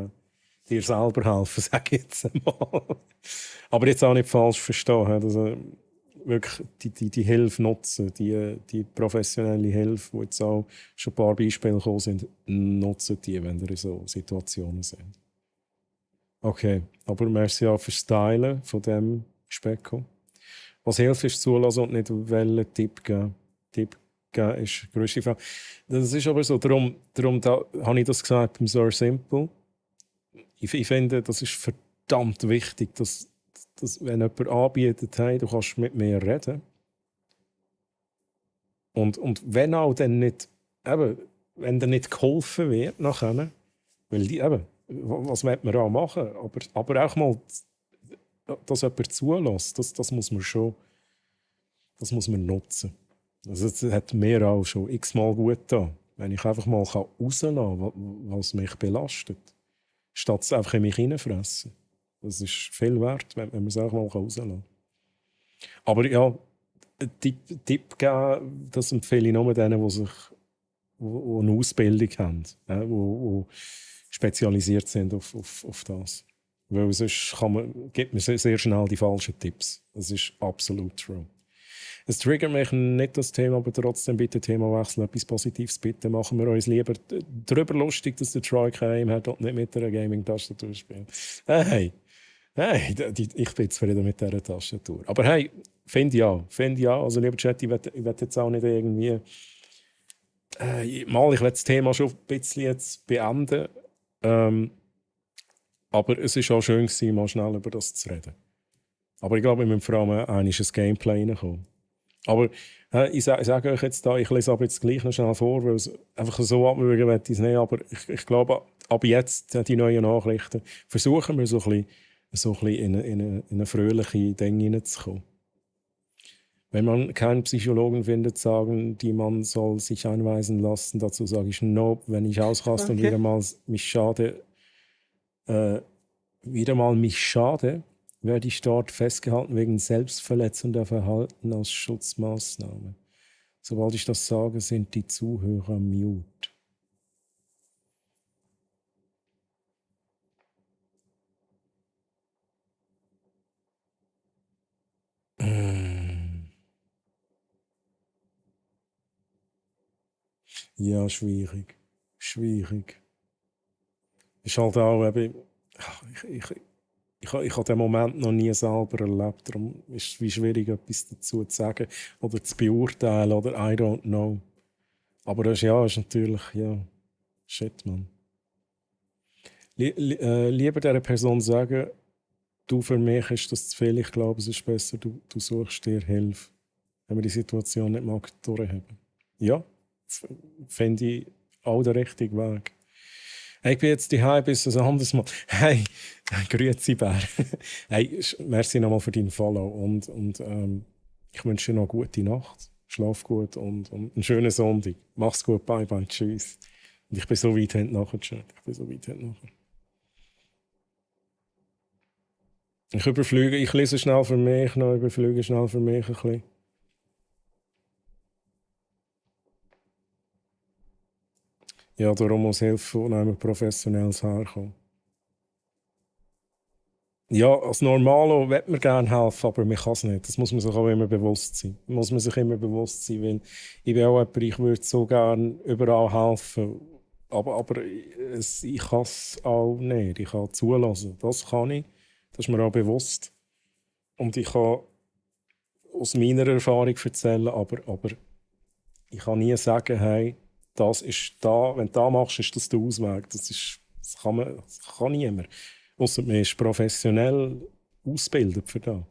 dir selber helfen, sage ich jetzt einmal. Aber jetzt auch nicht falsch verstehen. Also wirklich die Hilfe nutzen, die professionelle Hilfe, wo jetzt auch schon ein paar Beispiele gekommen sind, nutzen die, wenn ihr in so Situationen sind. Okay, aber merci auch fürs Teilen von dem Specko. Was hilft, ist zulassen und nicht welchen Tipp geben. Tipp geben ist die grösste Frage. Das ist aber so, darum da, habe ich das gesagt beim Sir Simple. Ich finde, das ist verdammt wichtig, dass wenn jemand anbietet, hey, du kannst mit mir reden. Und wenn auch dann nicht, eben, wenn dir nicht geholfen wird nachher, weil was will man auch machen? Aber auch mal, dass jemand zulässt, das muss man schon, das muss man nutzen. Also das hat mir auch schon x-mal gut getan, wenn ich einfach mal rauslassen kann, was mich belastet, statt es einfach in mich hineinfressen. Das ist viel wert, wenn man es auch mal rauslassen kann. Aber ja, einen Tipp geben, das empfehle ich nur denen, die eine Ausbildung haben, die spezialisiert sind auf das. Weil sonst gibt man sehr schnell die falschen Tipps. Das ist absolut true. Es triggert mich nicht das Thema, aber trotzdem bitte Themawechsel, etwas Positives. Bitte machen wir uns lieber darüber lustig, dass der Troy kein Aim hat und nicht mit einer Gaming-Tastatur spielt. Hey, ich bin zufrieden mit dieser Tastatur. Aber hey, finde ja. Also lieber Chat, ich will jetzt auch nicht irgendwie... ich will das Thema schon ein bisschen jetzt beenden. Aber es war auch schön, mal schnell über das zu reden. Aber ich glaube, wir müssen vor allem ein Gameplay reinkommen. Aber ich sage euch jetzt da, ich lese aber jetzt gleich noch schnell vor, weil es einfach so abmögen will ich es nicht. Aber ich glaube, ab jetzt, die neuen Nachrichten, versuchen wir so ein bisschen in eine fröhliche Dinge hineinzukommen. Wenn man keinen Psychologen findet, sagen die, man soll sich einweisen lassen. Dazu sage ich Nope, wenn ich ausraste und wieder mal mich schade, werde ich dort festgehalten wegen selbstverletzender Verhalten aus Schutzmaßnahmen. Sobald ich das sage, sind die Zuhörer mute. Ja, schwierig. Ist halt auch eben, ich habe den Moment noch nie selber erlebt, darum ist es wie schwierig, etwas dazu zu sagen oder zu beurteilen oder I don't know. Aber das ist natürlich, shit, man. Lieber dieser Person sagen, du, für mich ist das zu viel, ich glaube, es ist besser, du suchst dir Hilfe, wenn wir die Situation nicht mag durchhaben. Ja, fände ich auch der richtige Weg. Hey, ich bin jetzt daheim bis ein anderes Mal. Hey, grüezi Bär. Hey, merci nochmal für deinen Follow und ich wünsche dir noch eine gute Nacht. Schlaf gut und einen schönen Sonntag. Mach's gut, bye bye, tschüss. Und ich bin so weit hinten nachher, Chat. Ich lese schnell für mich noch, überflüge schnell für mich ein bisschen. Ja, darum muss Hilfe von einem professionelles herkommen. Ja, als Normalo will man gerne helfen, aber man kann es nicht. Das muss man sich auch immer bewusst sein. Weil ich bin auch jemand, ich würde so gerne überall helfen. Aber ich kann es auch nicht. Ich kann zulassen. Das kann ich. Das ist mir auch bewusst. Und ich kann aus meiner Erfahrung erzählen, aber ich kann nie sagen, hey, das ist da, wenn du das machst, ist das der Ausweg. Das kann niemand. Ausser man ist professionell ausgebildet für das.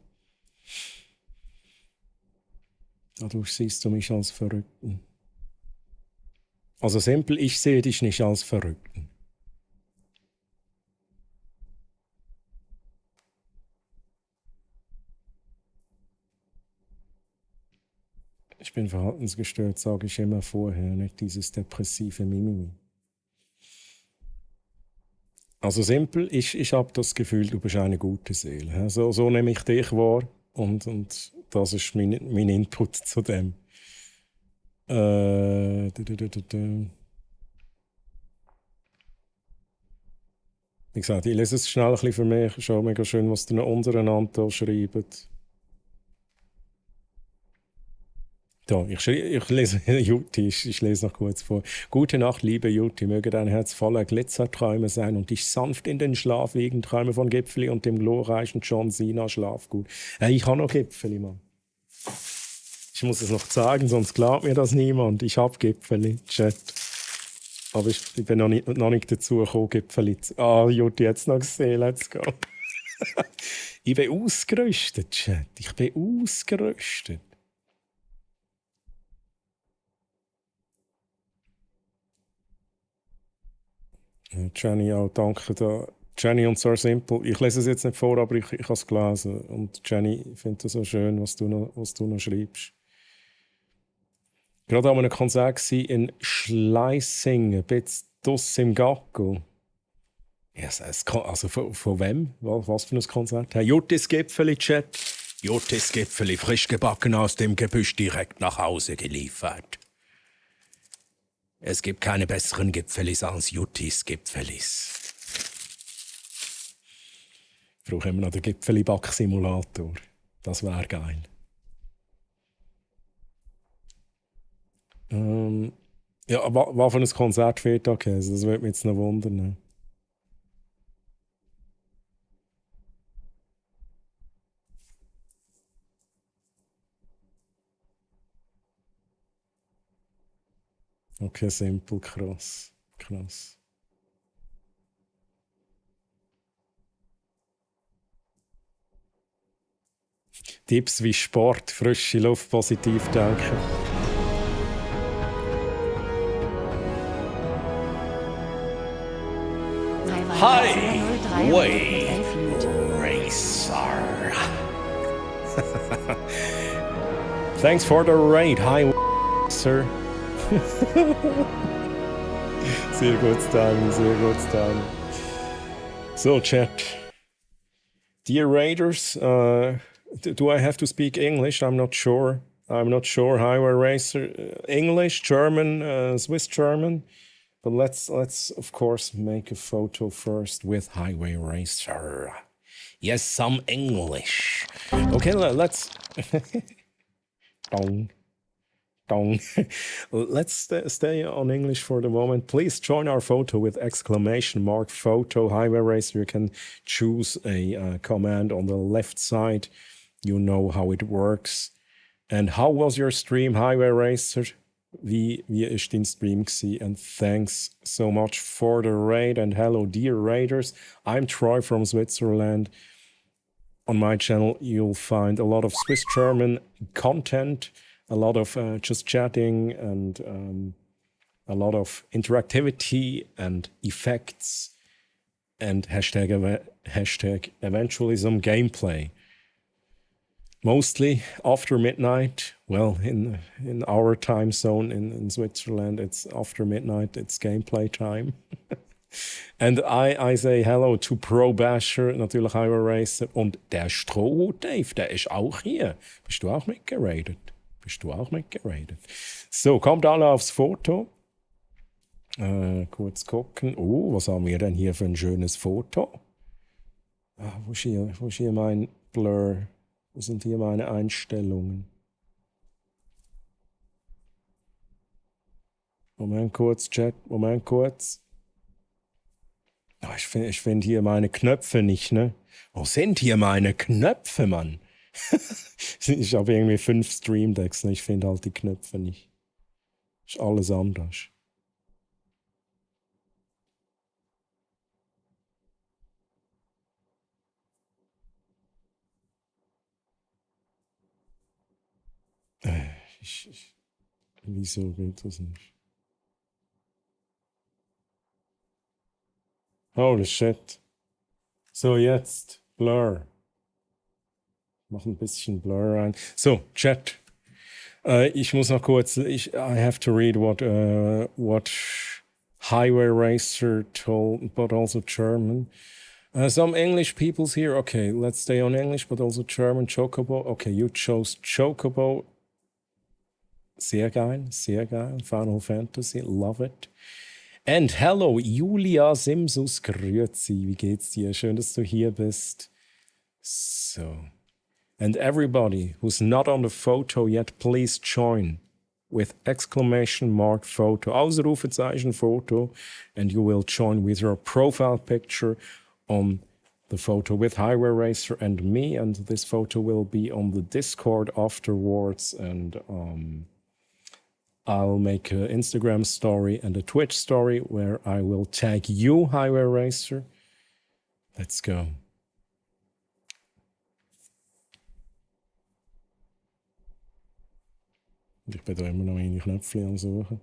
Du siehst mich als Verrückten. Also simpel, ich sehe dich nicht als Verrückten. Ich bin verhaltensgestört, sage ich immer vorher, nicht dieses depressive Mimimi. Also simpel, ich habe das Gefühl, du bist eine gute Seele. So nehme ich dich wahr und das ist mein Input zu dem. Wie gesagt, ich lese es schnell ein bisschen für mich. Es ist auch mega schön, was ihr noch untereinander schreibt. Da, ich lese Jutti, ich lese noch kurz vor. Gute Nacht, liebe Jutti, möge dein Herz voller Glitzerträume sein und dich sanft in den Schlaf wiegen. Träume von Gipfeli und dem glorreichen John Cena, schlaf gut. Ich habe noch Gipfeli, Mann. Ich muss es noch sagen, sonst glaubt mir das niemand. Ich habe Gipfeli, Chat. Aber ich bin noch nicht dazu gekommen, Gipfeli zu... Jutti, jetzt noch gesehen, let's go. Ich bin ausgerüstet, Chat. Ich bin ausgerüstet. Jenny auch, danke. Jenny und So Simple. Ich lese es jetzt nicht vor, aber ich habe es gelesen. Und Jenny, ich finde es so schön, was du noch schreibst. Gerade an einem Konzert in Schleissingen, bis draussen im Gackel. Also von wem? Was für ein Konzert? Hey, Juttis Gipfeli, Chat. Juttis Gipfeli, frisch gebacken aus dem Gebüsch, direkt nach Hause geliefert. Es gibt keine besseren Gipfelis als Juttis Gipfelis. Ich brauche immer noch den Gipfeli-Back-Simulator. Das wäre geil. Was für ein Konzert wird da gewesen? Das würde mich jetzt noch wundern. Okay, simpel, krass. Tipps wie Sport, frische Luft, positiv denken. Highway Racer. Thanks for the raid, Highway Racer. Sehr gutes Timing. So, Chat. Dear Raiders, do I have to speak English? I'm not sure. Highway Racer, English, German, Swiss German. But let's of course make a photo first with Highway Racer. Yes, some English. Okay, let's. Dong. Dong. Let's stay on English for the moment. Please join our photo with exclamation mark photo highway racer. You can choose a command on the left side. You know how it works. And how was your stream, Highway Racer? Wie ist dein Stream gewesen? And thanks so much for the raid. And hello, dear raiders. I'm Troy from Switzerland. On my channel, you'll find a lot of Swiss German content, a lot of just chatting, and a lot of interactivity and effects, and hashtag eventualism gameplay. Mostly after midnight. Well, in our time zone in Switzerland, it's after midnight, it's gameplay time. And I say hello to Pro Basher, natürlich Highway Racer. Und der Stroh Dave, der ist auch hier. Bist du auch mitgeradet? So, kommt alle aufs Foto. Kurz gucken. Oh, was haben wir denn hier für ein schönes Foto? Wo ist hier mein Blur? Wo sind hier meine Einstellungen? Moment kurz, Chat. Moment kurz. Ich find hier meine Knöpfe nicht, ne? Wo sind hier meine Knöpfe, Mann? Ich habe irgendwie 5 Stream Decks, ne? Ich finde halt die Knöpfe nicht. Ist alles anders. Wieso geht das nicht? Holy shit. So, jetzt Blur. Mach ein bisschen Blur rein. So, Chat. Ich muss noch kurz. I have to read what Highway Racer told, but also German. Some English people's here. Okay, let's stay on English, but also German. Chocobo. Okay, you chose Chocobo. Sehr geil. Final Fantasy, love it. And hello, Julia Simsus, grüezi, wie geht's dir? Schön, dass du hier bist. So. And everybody who's not on the photo yet, please join with exclamation mark photo, Ausrufezeichen photo, and you will join with your profile picture on the photo with Highway Racer and me, and this photo will be on the Discord afterwards, and I'll make an Instagram story and a Twitch story where I will tag you, Highway Racer. Let's go. Ich bin da immer noch meine Knöpfchen am Suchen.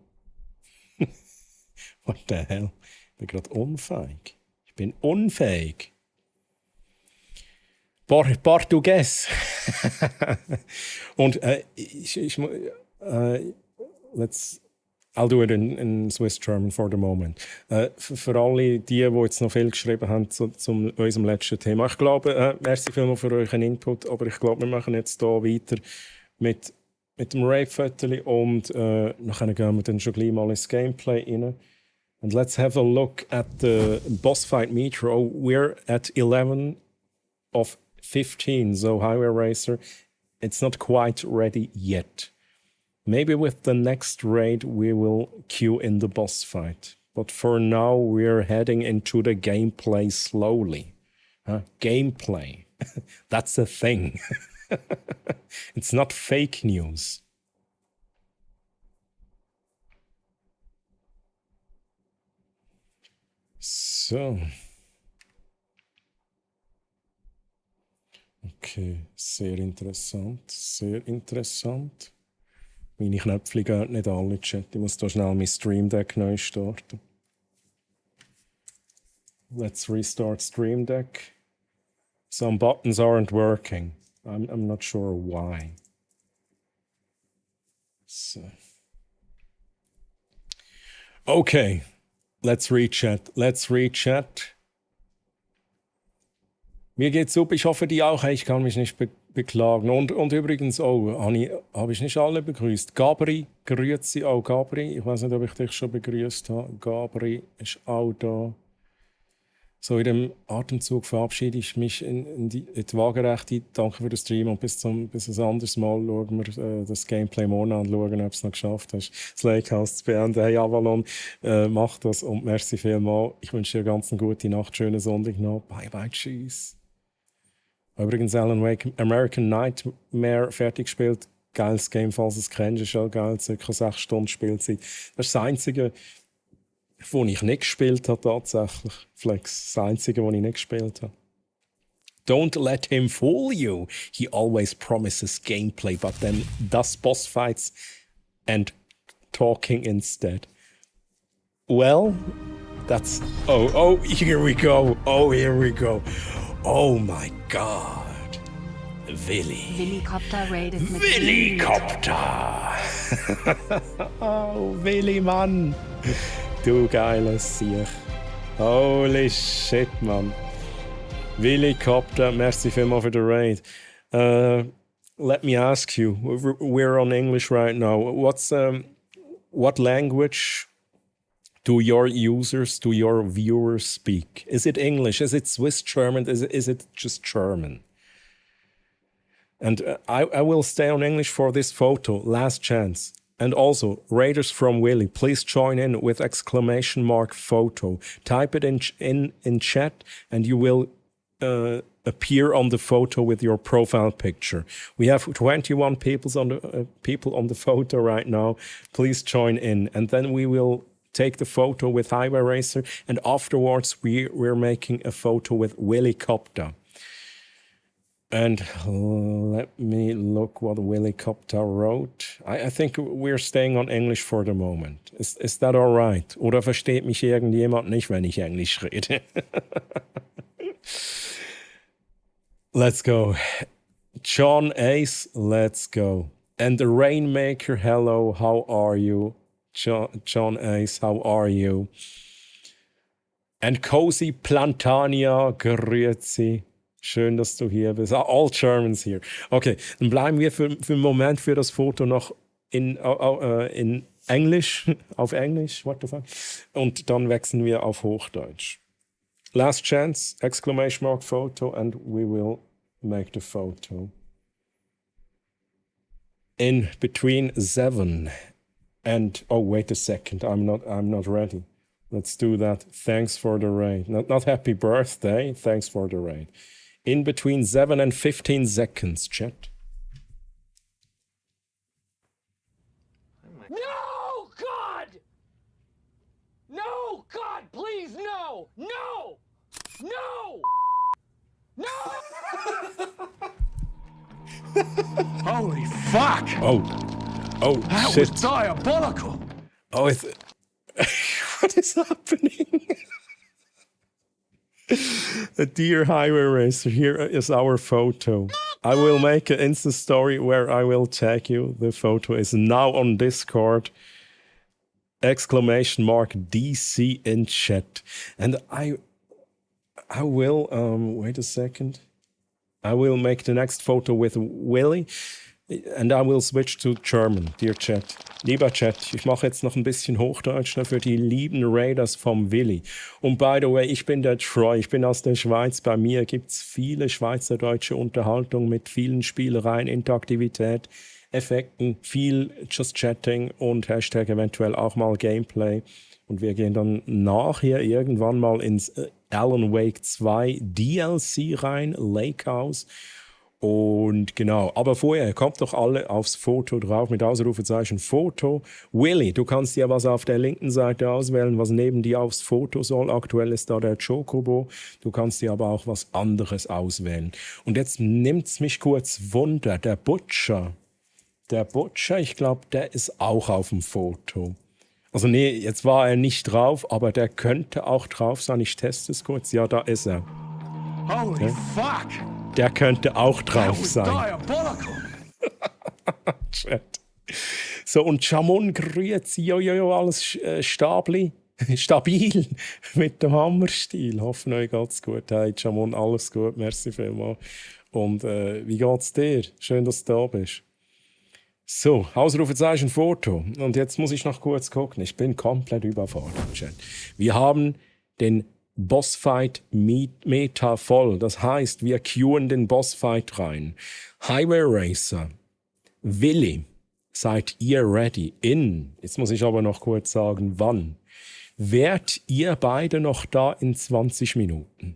What the hell? Ich bin gerade unfähig. Ich bin unfähig. Portugues. Und I'll do it in Swiss German for the moment. Für alle die jetzt noch viel geschrieben haben zu unserem letzten Thema. Ich glaube, merci vielmals für euren Input, aber ich glaube, wir machen jetzt hier weiter mit dem Raid-Viertel und nachher gehen wir dann schon gleich mal ins Gameplay rein. And let's have a look at the boss fight meter. Oh, we're at 11 of 15, so Highway Racer, it's not quite ready yet. Maybe with the next raid we will queue in the boss fight. But for now we're heading into the gameplay slowly. Gameplay. That's a thing. It's not fake news. So. Okay, sehr interessant, sehr interessant. Meine Knöpfe gehen nicht alle, Chat. Ich muss da schnell mein Stream Deck neu starten. Let's restart Stream Deck. Some buttons aren't working. I'm not sure why. So. Okay, let's rechat. Mir geht's super, ich hoffe dir auch. Ich kann mich nicht beklagen. Und übrigens habe ich nicht alle begrüßt. Gabri, grüezi auch Gabri. Ich weiß nicht, ob ich dich schon begrüßt habe. Gabri ist auch da. So in dem Atemzug verabschiede ich mich in die Waagerechte. Danke für den Stream und bis ein anderes Mal schauen wir das Gameplay morgen an, schauen, ob es noch geschafft hast, das Lakehouse zu beenden. Hey Avalon, mach das und merci vielmals. Ich wünsche dir ganz eine gute Nacht, schönen Sonntag noch. Bye bye, tschüss. Übrigens Alan Wake American Nightmare fertig gespielt. Geiles Game, falls du es kennst, ist schon geil, ca. 6 Stunden Spielzeit. Das ist das Einzige, wo ich nicht gespielt habe, tatsächlich. Flex, das Einzige, wo ich nicht gespielt habe. Don't let him fool you. He always promises gameplay, but then does boss fights and talking instead. Well, that's... Oh, here we go. Oh, here we go. Oh my God. Willi. Willikopter raidet mit Willikopter! Oh, Willi, Mann! Du geiles Siech. Holy shit, Mann. Willikopter, merci vielmals für den Raid. Let me ask you, we're on English right now. What language do your users, do your viewers speak? Is it English? Is it Swiss German? Is it just German? And I will stay on English for this photo, last chance. And also, Raiders from Willy, please join in with exclamation mark photo. Type it in chat and you will appear on the photo with your profile picture. We have 21 people on the photo right now. Please join in. And then we will take the photo with Highway Racer. And afterwards, we're making a photo with Willikopter. And let me look what Willikopter wrote. I think we're staying on English for the moment. Is that all right? Oder versteht mich irgendjemand nicht, wenn ich Englisch rede? Let's go. John Ace, let's go. And the Rainmaker, hello, how are you? John Ace, how are you? And Cozy Plantania, grüezi. Schön, dass du hier bist. All Germans here. Okay, dann bleiben wir für einen Moment für das Foto noch in Englisch, auf Englisch, what the fuck? Und dann wechseln wir auf Hochdeutsch. Last chance, exclamation mark photo, and we will make the photo. In between 7 and... Oh, wait a second, I'm not ready. Let's do that. Thanks for the raid. Not happy birthday, thanks for the raid. In between 7 and 15 seconds, chat. No, God! No, God, please, no! No! No! No! Holy fuck! Oh, That shit. was diabolical! Oh, what is happening? A dear highway racer, here is our photo. I will make an Insta story where I will tag you. The photo is now on Discord. Exclamation mark DC in chat. And I will, wait a second. I will make the next photo with Willy. And I will switch to German, dear Chat. Lieber Chat, ich mache jetzt noch ein bisschen Hochdeutsch für die lieben Raiders vom Willi. Und by the way, ich bin der Troy, ich bin aus der Schweiz. Bei mir gibt es viele schweizerdeutsche Unterhaltung mit vielen Spielereien, Interaktivität, Effekten, viel Just Chatting und Hashtag eventuell auch mal Gameplay. Und wir gehen dann nachher irgendwann mal ins Alan Wake 2 DLC rein, Lakehouse. Und genau, aber vorher kommt doch alle aufs Foto drauf mit Ausrufezeichen Foto. Willy, du kannst ja was auf der linken Seite auswählen, was neben dir aufs Foto soll. Aktuell ist da der Chocobo. Du kannst dir aber auch was anderes auswählen. Und jetzt nimmt's mich kurz Wunder, der Butcher, ich glaube, der ist auch auf dem Foto. Also nee, jetzt war er nicht drauf, aber der könnte auch drauf sein. Ich teste es kurz. Ja, da ist er. Holy fuck! Der könnte auch That drauf was sein. diabolical! Chat. So, und Jamon, grüezi, jojojo, alles stabil mit dem Hammerstil. Hoffen euch geht's gut. Hey, Jamon, alles gut, merci vielmals. Und wie geht's dir? Schön, dass du da bist. So, Ausrufezeichen Foto. Und jetzt muss ich noch kurz gucken. Ich bin komplett überfordert, Chat. Wir haben den Bossfight Meta voll. Das heißt, wir queuen den Bossfight rein. Highway Racer, Willi, seid ihr ready? Jetzt muss ich aber noch kurz sagen, wann. Wärt ihr beide noch da in 20 Minuten?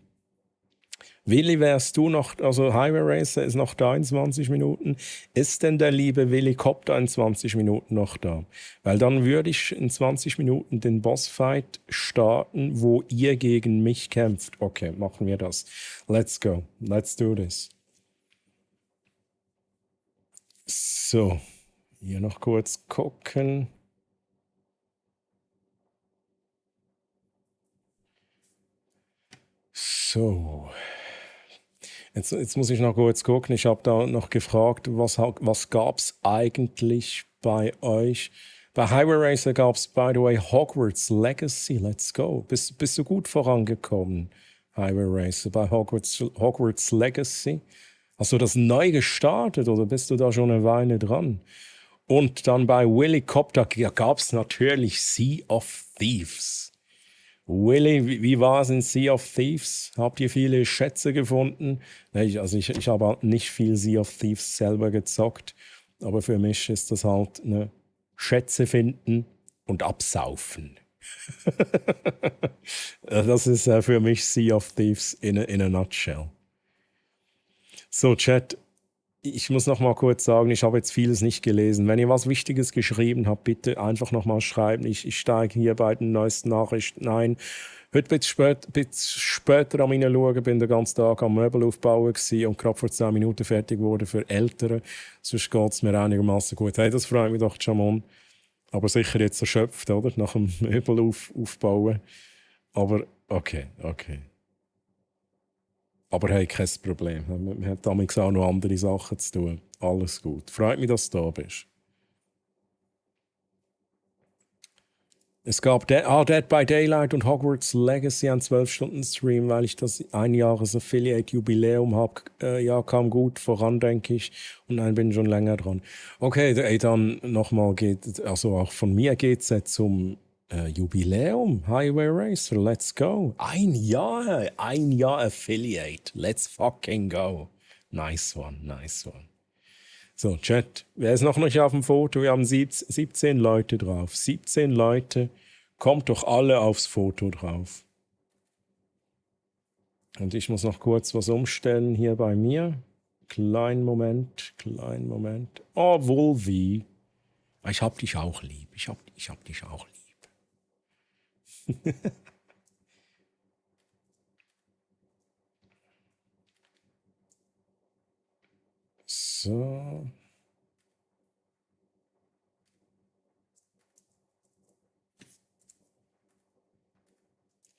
Willi, wärst du noch, also Highway Racer ist noch da in 20 Minuten. Ist denn der liebe Willi Copter in 20 Minuten noch da? Weil dann würde ich in 20 Minuten den Bossfight starten, wo ihr gegen mich kämpft. Okay, machen wir das. Let's go. Let's do this. So, hier noch kurz gucken. So. Jetzt muss ich noch kurz gucken. Ich habe da noch gefragt, was gab es eigentlich bei euch? Bei Highway Racer gab es, by the way, Hogwarts Legacy. Let's go. Bist du gut vorangekommen, Highway Racer, bei Hogwarts Legacy? Hast du das neu gestartet oder bist du da schon eine Weile dran? Und dann bei Willy Copter gab es natürlich Sea of Thieves. Willy, wie war es in Sea of Thieves? Habt ihr viele Schätze gefunden? Ich habe halt nicht viel Sea of Thieves selber gezockt, aber für mich ist das halt Schätze finden und absaufen. Das ist für mich Sea of Thieves in a nutshell. So, Chat, ich muss noch mal kurz sagen, ich habe jetzt vieles nicht gelesen. Wenn ihr was Wichtiges geschrieben habt, bitte einfach noch mal schreiben. Ich steige hier bei den neuesten Nachrichten ein. Heute ein bisschen später am Reinschauen, bin den ganzen Tag am Möbel aufbauen gewesen und gerade vor 10 Minuten fertig wurde für Ältere. Sonst geht es mir einigermaßen gut. Hey, das freut mich doch, Jamon. Aber sicher jetzt erschöpft, oder? Nach dem Möbel aufbauen. Aber okay. Aber hey, kein Problem. Man hat damals auch noch andere Sachen zu tun. Alles gut. Freut mich, dass du da bist. Es gab Dead by Daylight und Hogwarts Legacy einen 12-Stunden-Stream, weil ich das 1-Jahres-Affiliate-Jubiläum habe. Ja, kam gut voran, denke ich. Und dann bin ich schon länger dran. Okay, dann nochmal also auch von mir geht es jetzt um Jubiläum, Highway Racer, let's go. Ein Jahr Affiliate, let's fucking go. Nice one. So, Chat, wer ist noch nicht auf dem Foto? Wir haben 17 Leute drauf. 17 Leute, kommt doch alle aufs Foto drauf. Und ich muss noch kurz was umstellen hier bei mir. Kleinen Moment. Oh, Wolvi. Ich hab dich auch lieb. Ich hab dich auch lieb. So.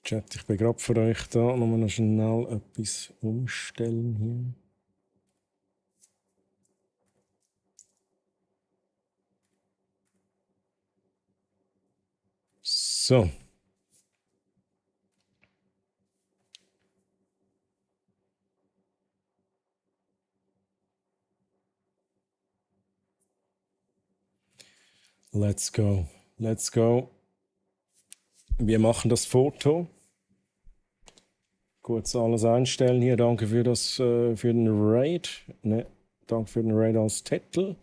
Chat, ich bin gerade für euch da. Nochmal noch schnell etwas umstellen hier. So. Let's go. Wir machen das Foto. Kurz alles einstellen hier. Danke für den Raid. Danke für den Raid als Titel.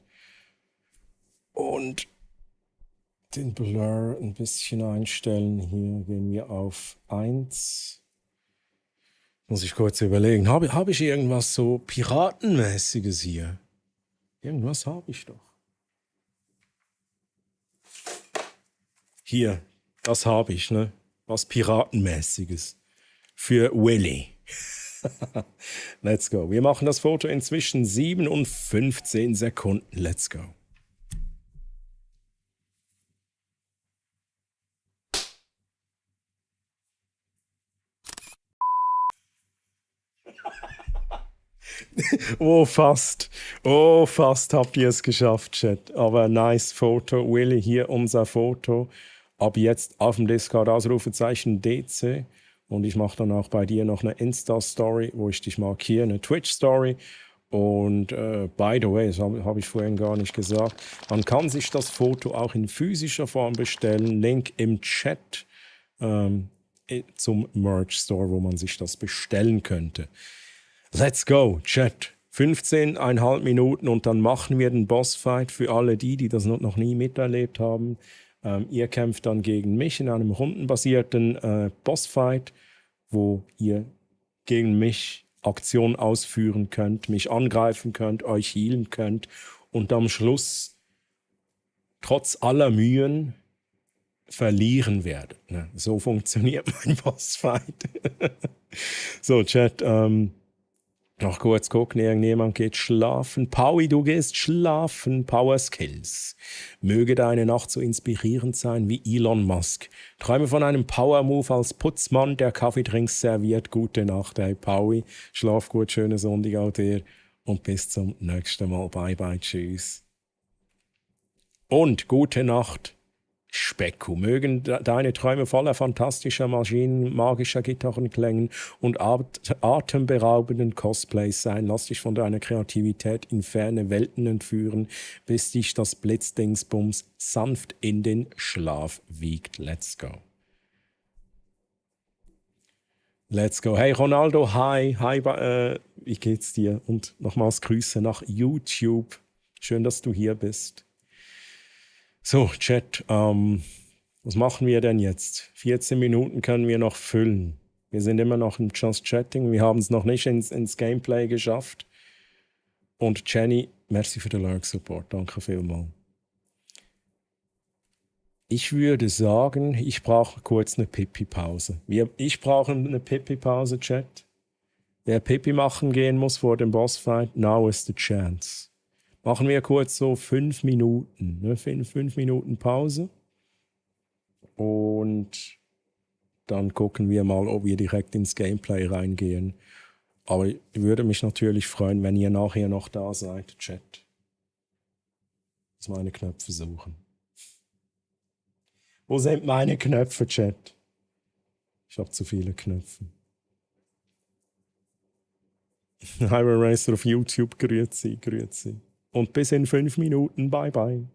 Und den Blur ein bisschen einstellen. Hier gehen wir auf 1. Muss ich kurz überlegen. Hab ich irgendwas so Piratenmäßiges hier? Irgendwas habe ich doch. Hier, das habe ich, was Piratenmäßiges. Für Willy. Let's go. Wir machen das Foto in zwischen 7 und 15 Sekunden. Let's go. Oh, fast habt ihr es geschafft, Chat. Aber nice Foto. Willy, hier unser Foto. Ab jetzt auf dem Discord Ausrufezeichen DC. Und ich mache dann auch bei dir noch eine Insta-Story, wo ich dich markiere, eine Twitch-Story. Und by the way, das habe ich vorhin gar nicht gesagt, man kann sich das Foto auch in physischer Form bestellen. Link im Chat. zum Merch Store, wo man sich das bestellen könnte. Let's go, Chat. 15,5 Minuten und dann machen wir den Bossfight für alle die das noch nie miterlebt haben. Ihr kämpft dann gegen mich in einem rundenbasierten Bossfight, wo ihr gegen mich Aktionen ausführen könnt, mich angreifen könnt, euch healen könnt und am Schluss trotz aller Mühen verlieren werdet. Ne? So funktioniert mein Bossfight. So, Chat, noch kurz gucken, irgendjemand geht schlafen. Paui, du gehst schlafen. Power Skills. Möge deine Nacht so inspirierend sein wie Elon Musk. Träume von einem Power-Move als Putzmann, der Kaffeedrinks serviert. Gute Nacht, hey Paui. Schlaf gut, schöne Sonntag auch dir. Und bis zum nächsten Mal. Bye, bye, tschüss. Und gute Nacht, Specku. Mögen deine Träume voller fantastischer Maschinen, magischer Gitarrenklängen und atemberaubenden Cosplays sein. Lass dich von deiner Kreativität in ferne Welten entführen, bis dich das Blitzdingsbums sanft in den Schlaf wiegt. Let's go. Let's go. Hey Ronaldo, hi. Hi, wie geht's dir? Und nochmals Grüße nach YouTube. Schön, dass du hier bist. So, Chat, was machen wir denn jetzt? 14 Minuten können wir noch füllen. Wir sind immer noch im Just Chatting. Wir haben es noch nicht ins Gameplay geschafft. Und Jenny, merci für den Lurk-Support. Danke vielmals. Ich würde sagen, ich brauche kurz eine Pipi-Pause. Ich brauche eine Pipi-Pause, Chat. Wer Pipi machen gehen muss vor dem Bossfight, now is the chance. Machen wir kurz so 5 Minuten. Ne? 5 Minuten Pause. Und dann gucken wir mal, ob wir direkt ins Gameplay reingehen. Aber ich würde mich natürlich freuen, wenn ihr nachher noch da seid, Chat. Ich muss meine Knöpfe suchen. Wo sind meine Knöpfe, Chat? Ich habe zu viele Knöpfe. Hyper Racer auf YouTube, grüezi, grüezi. Und bis in 5 Minuten. Bye, bye.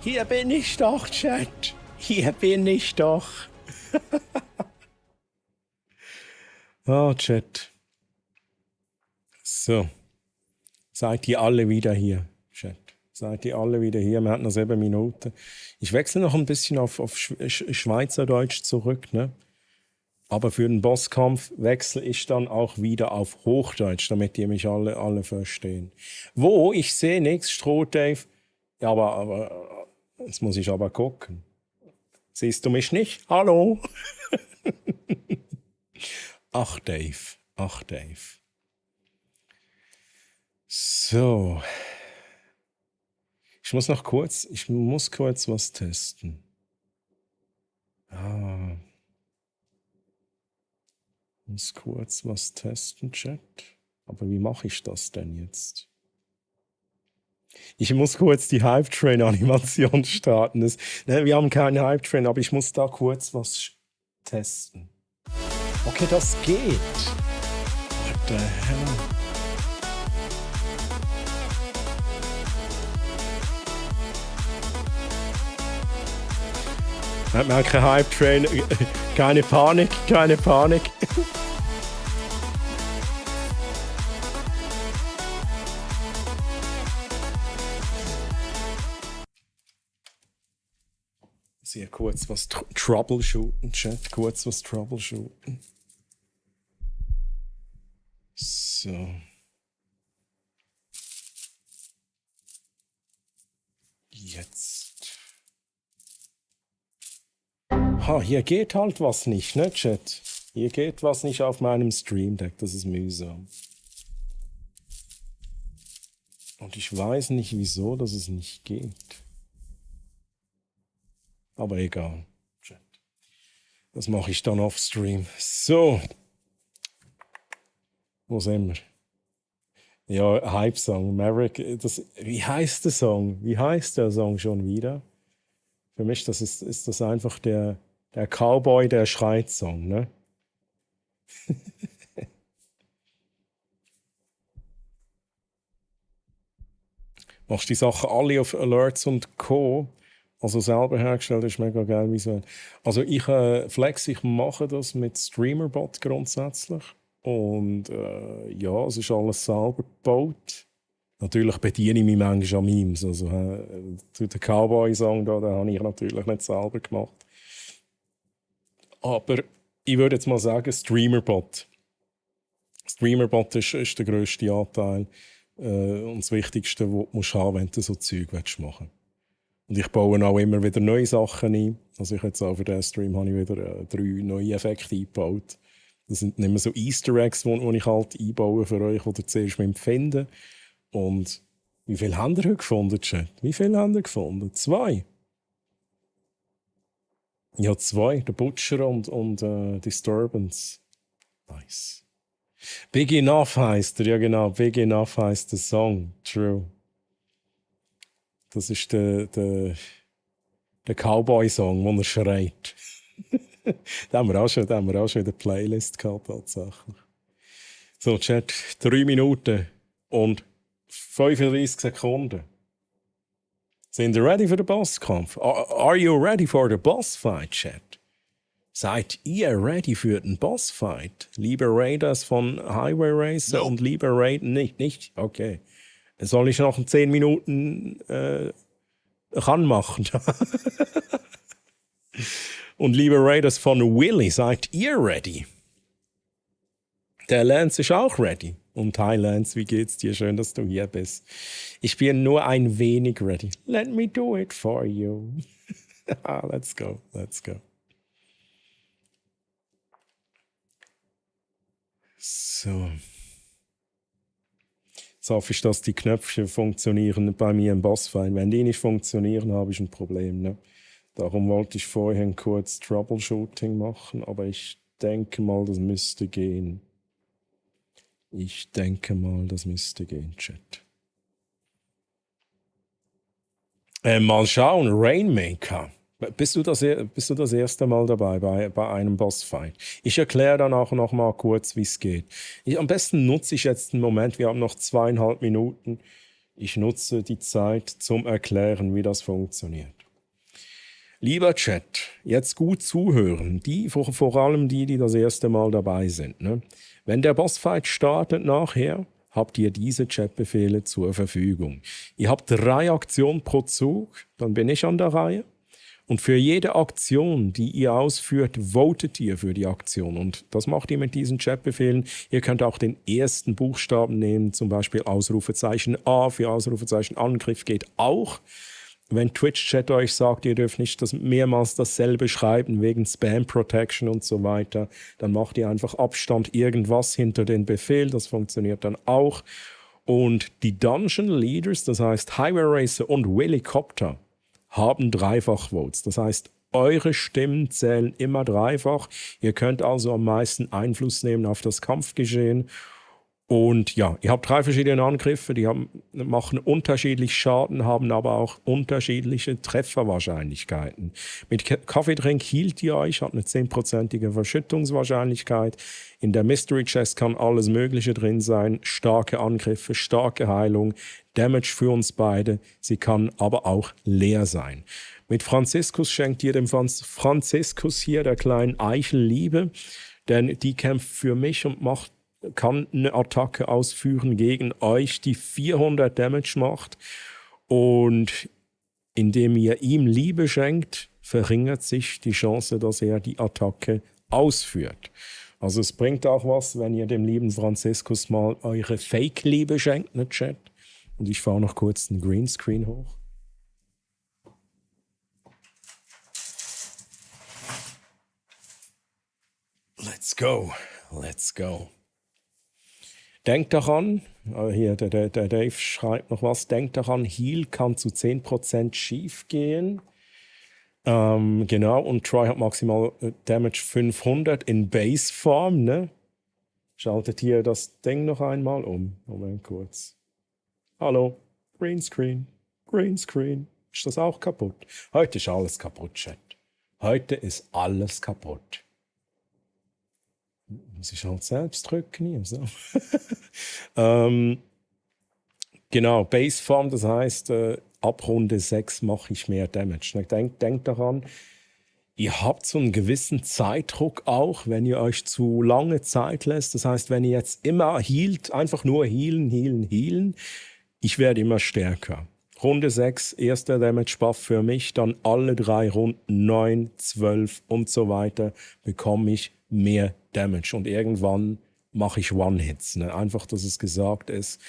Hier bin ich doch, Chat. Hier bin ich doch. Oh, Chat. So. Seid ihr alle wieder hier, Chat? Seid ihr alle wieder hier? Wir hatten noch 7 Minuten. Ich wechsle noch ein bisschen auf Schweizerdeutsch zurück, ne? Aber für den Bosskampf wechsle ich dann auch wieder auf Hochdeutsch, damit ihr mich alle verstehen. Wo? Ich sehe nichts, Stroh, Dave. Ja, aber jetzt muss ich aber gucken. Siehst du mich nicht? Hallo? Ach, Dave. Ach, Dave. So. Ich muss kurz was testen. Muss kurz was testen, Chat. Aber wie mache ich das denn jetzt? Ich muss kurz die Hype-Train-Animation starten. Wir haben keinen Hype-Train, aber ich muss da kurz was testen. Okay, das geht. What the hell? Hat man keinen Hype-Train. Keine Panik, keine Panik. Sehr kurz was troubleshooten, Chat. Kurz was troubleshooten. So. Jetzt. Hier geht halt was nicht, ne, Chat? Hier geht was nicht auf meinem Stream Deck. Das ist mühsam. Und ich weiß nicht, wieso, dass es nicht geht. Aber egal. Das mache ich dann off Stream. So. Wo sind wir? Ja, Hype-Song. Maverick. Wie heißt der Song? Wie heißt der Song schon wieder? Für mich ist das einfach der Cowboy, der Schreit-Song, ne? Machst die Sachen alle auf Alerts und Co. Also selber hergestellt, ist mega geil visuell. Also ich mache das mit Streamerbot grundsätzlich. Und ja, es ist alles selber gebaut. Natürlich bediene ich mich manchmal an Memes. Also den Cowboy-Song da, den habe ich natürlich nicht selber gemacht. Aber ich würde jetzt mal sagen, Streamerbot. Streamerbot ist der grösste Anteil und das Wichtigste, was du musst haben, wenn du so Zeug machen willst. Und ich baue auch immer wieder neue Sachen ein. Also ich jetzt auch für diesen Stream habe ich wieder 3 neue Effekte eingebaut. Das sind nicht mehr so Easter Eggs, die ich halt einbaue für euch, die ihr zuerst empfinden. Und wie viel habt ihr heute gefunden, Chat? Wie viel habt ihr gefunden? 2? Ja, 2. Der Butcher und Disturbance. Nice. Big Enough heisst er, ja genau. Big Enough heisst der Song. True. Das ist der Cowboy-Song, wo er schreit. Da haben wir auch schon in der Playlist gehabt, tatsächlich. So, Chat, 3 Minuten und 35 Sekunden. Sind ihr ready für den Bosskampf? Are you ready for the boss fight, Chat? Seid ihr ready für den Bossfight? Liebe Raiders von Highway Racer und liebe Raiders nicht? Okay. Soll ich noch in 10 Minuten machen? Und liebe Raiders von Willy, seid ihr ready? Der Lance ist auch ready. Und hi Lance, wie geht's dir? Schön, dass du hier bist. Ich bin nur ein wenig ready. Let me do it for you. Let's go. So. Jetzt hoffe ich, dass die Knöpfe funktionieren bei mir im Bossfight. Wenn die nicht funktionieren, habe ich ein Problem. Ne? Darum wollte ich vorher ein kurz Troubleshooting machen, aber ich denke mal, das müsste gehen. Chat. Mal schauen, Rainmaker. Bist du das erste Mal dabei bei einem Bossfight? Ich erkläre dann auch noch mal kurz, wie es geht. Am besten nutze ich jetzt einen Moment, wir haben noch 2,5 Minuten. Ich nutze die Zeit zum Erklären, wie das funktioniert. Lieber Chat, jetzt gut zuhören, vor allem die das erste Mal dabei sind. Ne? Wenn der Bossfight startet nachher, habt ihr diese Chatbefehle zur Verfügung. Ihr habt 3 Aktionen pro Zug, dann bin ich an der Reihe. Und für jede Aktion, die ihr ausführt, votet ihr für die Aktion. Und das macht ihr mit diesen Chatbefehlen. Ihr könnt auch den ersten Buchstaben nehmen, zum Beispiel Ausrufezeichen A für Ausrufezeichen Angriff geht auch. Wenn Twitch-Chat euch sagt, ihr dürft nicht mehrmals dasselbe schreiben wegen Spam Protection und so weiter, dann macht ihr einfach Abstand irgendwas hinter den Befehl, das funktioniert dann auch. Und die Dungeon Leaders, das heißt Highway Racer und Willicopter, haben Dreifach-Votes. Das heißt, eure Stimmen zählen immer dreifach. Ihr könnt also am meisten Einfluss nehmen auf das Kampfgeschehen. Und ja, ihr habt 3 verschiedene Angriffe, die machen unterschiedlich Schaden, haben aber auch unterschiedliche Trefferwahrscheinlichkeiten. Mit Kaffeetrink hielt ihr euch, hat eine 10%ige Verschüttungswahrscheinlichkeit. In der Mystery Chest kann alles Mögliche drin sein. Starke Angriffe, starke Heilung, Damage für uns beide. Sie kann aber auch leer sein. Mit Franziskus schenkt ihr dem Franziskus hier der kleinen Eichel Liebe, denn die kämpft für mich und kann eine Attacke ausführen gegen euch, die 400 Damage macht. Und indem ihr ihm Liebe schenkt, verringert sich die Chance, dass er die Attacke ausführt. Also es bringt auch was, wenn ihr dem lieben Franziskus mal eure Fake-Liebe schenkt, ne Chat? Und ich fahre noch kurz den Greenscreen hoch. Let's go, let's go. Denkt daran, hier der Dave schreibt noch was, denkt daran, Heal kann zu 10% schief gehen. Genau, und Troy hat maximal Damage 500 in Baseform, ne? Schaltet hier das Ding noch einmal um. Moment kurz. Hallo, Greenscreen, Greenscreen. Ist das auch kaputt? Heute ist alles kaputt, Chat. Heute ist alles kaputt. Muss ich halt selbst drücken hier. So. Genau, Baseform, das heißt, ab Runde 6 mache ich mehr Damage. Denkt daran, ihr habt so einen gewissen Zeitdruck auch, wenn ihr euch zu lange Zeit lässt. Das heißt, wenn ihr jetzt immer healt, einfach nur healen, ich werde immer stärker. Runde 6, erster Damage-Buff für mich, dann alle 3 Runden, 9, 12 und so weiter, bekomme ich mehr Damage. Und irgendwann mache ich One-Hits. Ne? Einfach, dass es gesagt ist.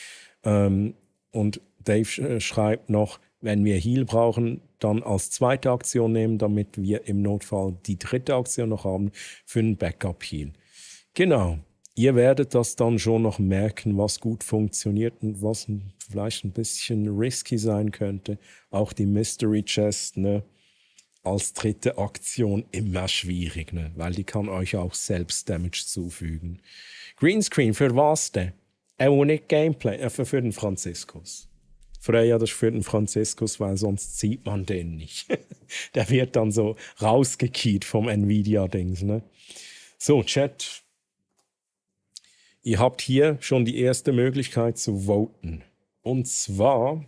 Und Dave schreibt noch, wenn wir Heal brauchen, dann als zweite Aktion nehmen, damit wir im Notfall die dritte Aktion noch haben für einen Backup-Heal. Genau. Ihr werdet das dann schon noch merken, was gut funktioniert und was vielleicht ein bisschen risky sein könnte. Auch die Mystery Chest, ne? Als dritte Aktion immer schwierig, ne? Weil die kann euch auch selbst Damage zufügen. Greenscreen, für was denn? Auch nicht Gameplay, für den Franziskus. Freya, das ist für den Franziskus, weil sonst sieht man den nicht. Der wird dann so rausgekiet vom Nvidia-Dings, ne? So, Chat. Ihr habt hier schon die erste Möglichkeit zu voten. Und zwar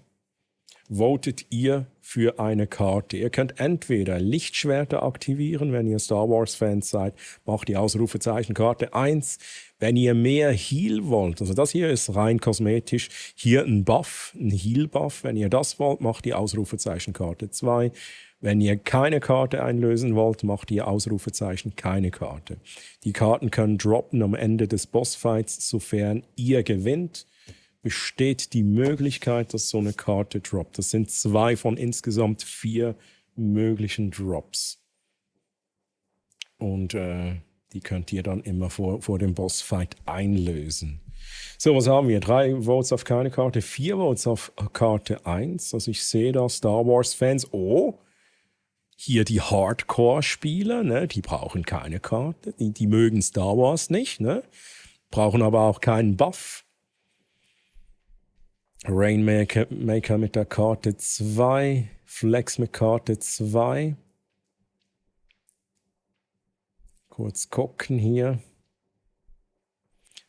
votet ihr für eine Karte. Ihr könnt entweder Lichtschwerter aktivieren, wenn ihr Star Wars-Fans seid, macht die Ausrufezeichen Karte 1. Wenn ihr mehr Heal wollt, also das hier ist rein kosmetisch, hier ein Buff, ein Heal-Buff. Wenn ihr das wollt, macht die Ausrufezeichen Karte 2. Wenn ihr keine Karte einlösen wollt, macht ihr Ausrufezeichen keine Karte. Die Karten können droppen am Ende des Bossfights, sofern ihr gewinnt. Besteht die Möglichkeit, dass so eine Karte droppt. Das sind 2 von insgesamt 4 möglichen Drops. Und die könnt ihr dann immer vor dem Bossfight einlösen. So, was haben wir? 3 Votes auf keine Karte, 4 Votes auf Karte 1. Also ich sehe da Star Wars-Fans. Oh, hier die Hardcore-Spieler, ne? Die brauchen keine Karte. Die mögen Star Wars nicht, ne? Brauchen aber auch keinen Buff. Rainmaker mit der Karte 2. Flex mit Karte 2. Kurz gucken hier.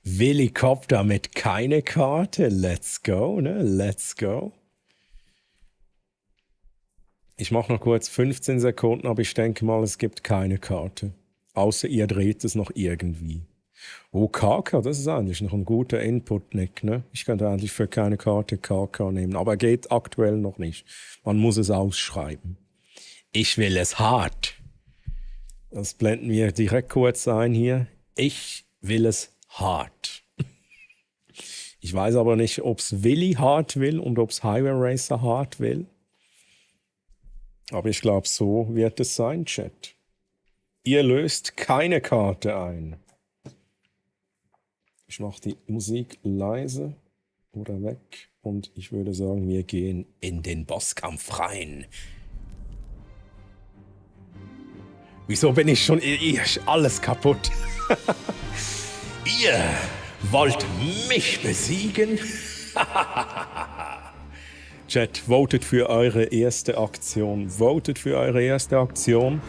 Willi kommt damit keine Karte. Let's go, ne? Let's go. Ich mache noch kurz 15 Sekunden, aber ich denke mal, es gibt keine Karte. Außer ihr dreht es noch irgendwie. Oh, KK, das ist eigentlich noch ein guter Input, Nick, ne? Ich könnte eigentlich für keine Karte KK nehmen, aber geht aktuell noch nicht. Man muss es ausschreiben. Ich will es hart. Das blenden wir direkt kurz ein hier. Ich will es hart. Ich weiß aber nicht, ob es Willi hart will und ob es Highway Racer hart will. Aber ich glaube, so wird es sein, Chat. Ihr löst keine Karte ein. Ich mache die Musik leise oder weg und ich würde sagen, wir gehen in den Bosskampf rein. Wieso bin ich schon... Alles kaputt. Ihr wollt mich besiegen? Chat, votet für eure erste Aktion. Votet für eure erste Aktion.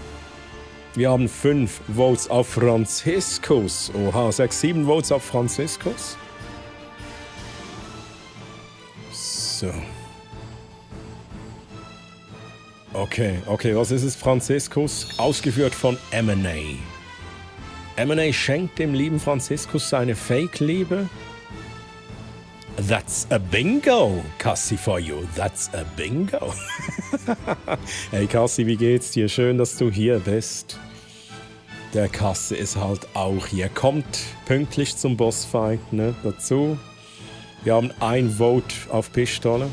Wir haben 5 Votes auf Franziskus. Oha, 6, 7 Votes auf Franziskus. So. Okay, was ist es, Franziskus? Ausgeführt von M&A. M&A schenkt dem lieben Franziskus seine Fake-Liebe. That's a bingo, Cassie, for you. That's a bingo. Hey Cassie, wie geht's dir? Schön, dass du hier bist. Der Kasse ist halt auch hier. Kommt pünktlich zum Bossfight, ne? Dazu. Wir haben ein Vote auf Pistole.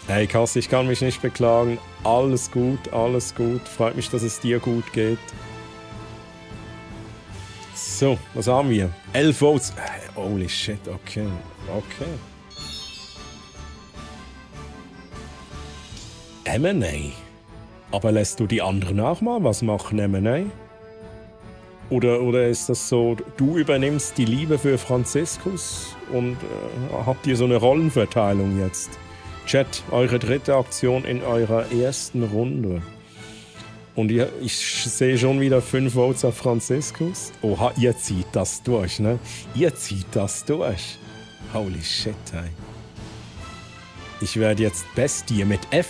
Hey Cassie, ich kann mich nicht beklagen. Alles gut, alles gut. Freut mich, dass es dir gut geht. So, was haben wir? 11 Votes. Holy shit, okay. M&A. Aber lässt du die anderen auch mal was machen, M&A? Oder ist das so, du übernimmst die Liebe für Franziskus und habt ihr so eine Rollenverteilung jetzt? Chat, eure dritte Aktion in eurer ersten Runde. Und ich sehe schon wieder 5 Votes auf Franziskus. Oha, ihr zieht das durch, ne? Ihr zieht das durch. Holy shit, ey. Ich werde jetzt Bestie mit F.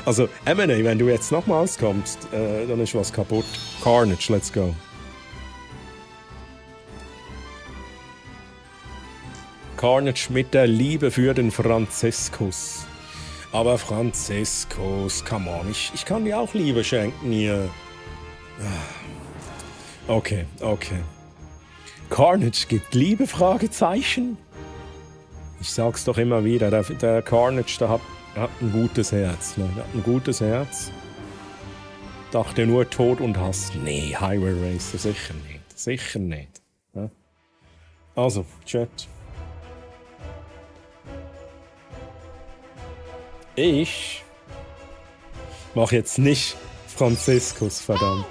Also, M&A, wenn du jetzt nochmals kommst, dann ist was kaputt. Carnage, let's go. Carnage mit der Liebe für den Franziskus. Aber Franziskus, come on, ich kann dir auch Liebe schenken hier. Okay. Carnage gibt Liebe, Fragezeichen? Ich sag's doch immer wieder, der Carnage, der hat ein gutes Herz. Ne? Der hat ein gutes Herz. Dachte nur Tod und Hass. Nee, Highway Racer, sicher nicht. Ja? Also, Chat. Ich mach jetzt nicht Franziskus, verdammt.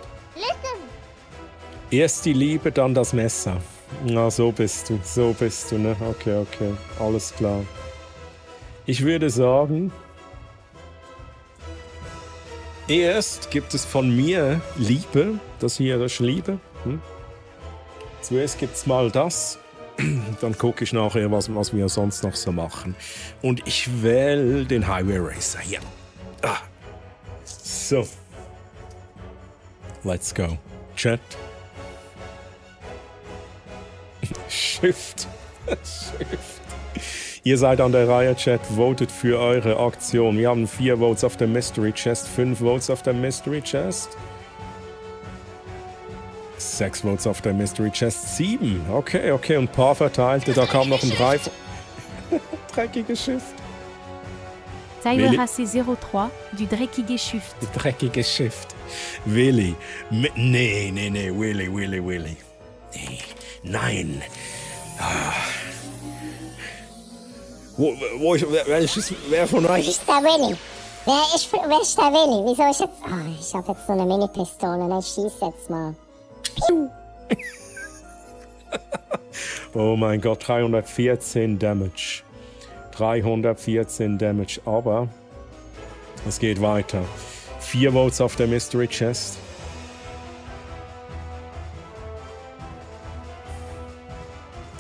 Erst die Liebe, dann das Messer. Na, so bist du, ne? Okay, alles klar. Ich würde sagen, erst gibt es von mir Liebe, das hier ist Liebe. Zuerst gibt's mal das, dann gucke ich nachher, was wir sonst noch so machen. Und ich wähle den Highway Racer hier. So. Let's go. Chat. Shift. Ihr seid an der Reihe, Chat. Votet für eure Aktion. Wir haben 4 Votes auf der Mystery Chest, 5 Votes auf der Mystery Chest. 6 Votes auf der Mystery Chest, 7. Okay, und ein paar verteilte. Da kam noch ein 3. Dreckiges Schiff. Cyber AC 03, du dreckige Schiff. Dreckiges Schiff. Willi. Nee, Willi. Nee, nein. Wer von euch? Ist der Willi? Wer ist der Willi? Wieso ist jetzt... ich habe jetzt so eine Mini-Pistole, dann schieß jetzt mal. Piu. Oh mein Gott, 314 Damage. 314 Damage, aber es geht weiter. 4 Votes auf der Mystery Chest.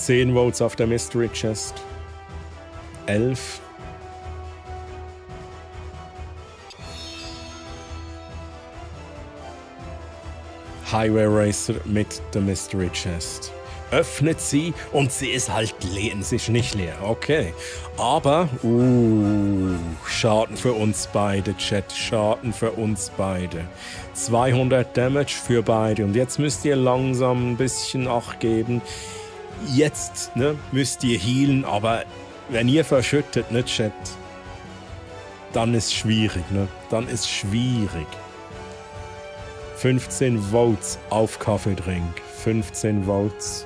10 Votes auf der Mystery Chest. 11. Highway Racer mit der Mystery Chest. Öffnet sie und sie ist halt leer. Sie ist nicht leer, okay. Aber, Schaden für uns beide, Chat. Schaden für uns beide. 200 Damage für beide. Und jetzt müsst ihr langsam ein bisschen Acht geben. Jetzt müsst ihr healen, aber wenn ihr verschüttet, ne, Chat, dann ist schwierig, ne? Dann ist schwierig. 15 Votes auf Kaffeedrink. 15 Votes.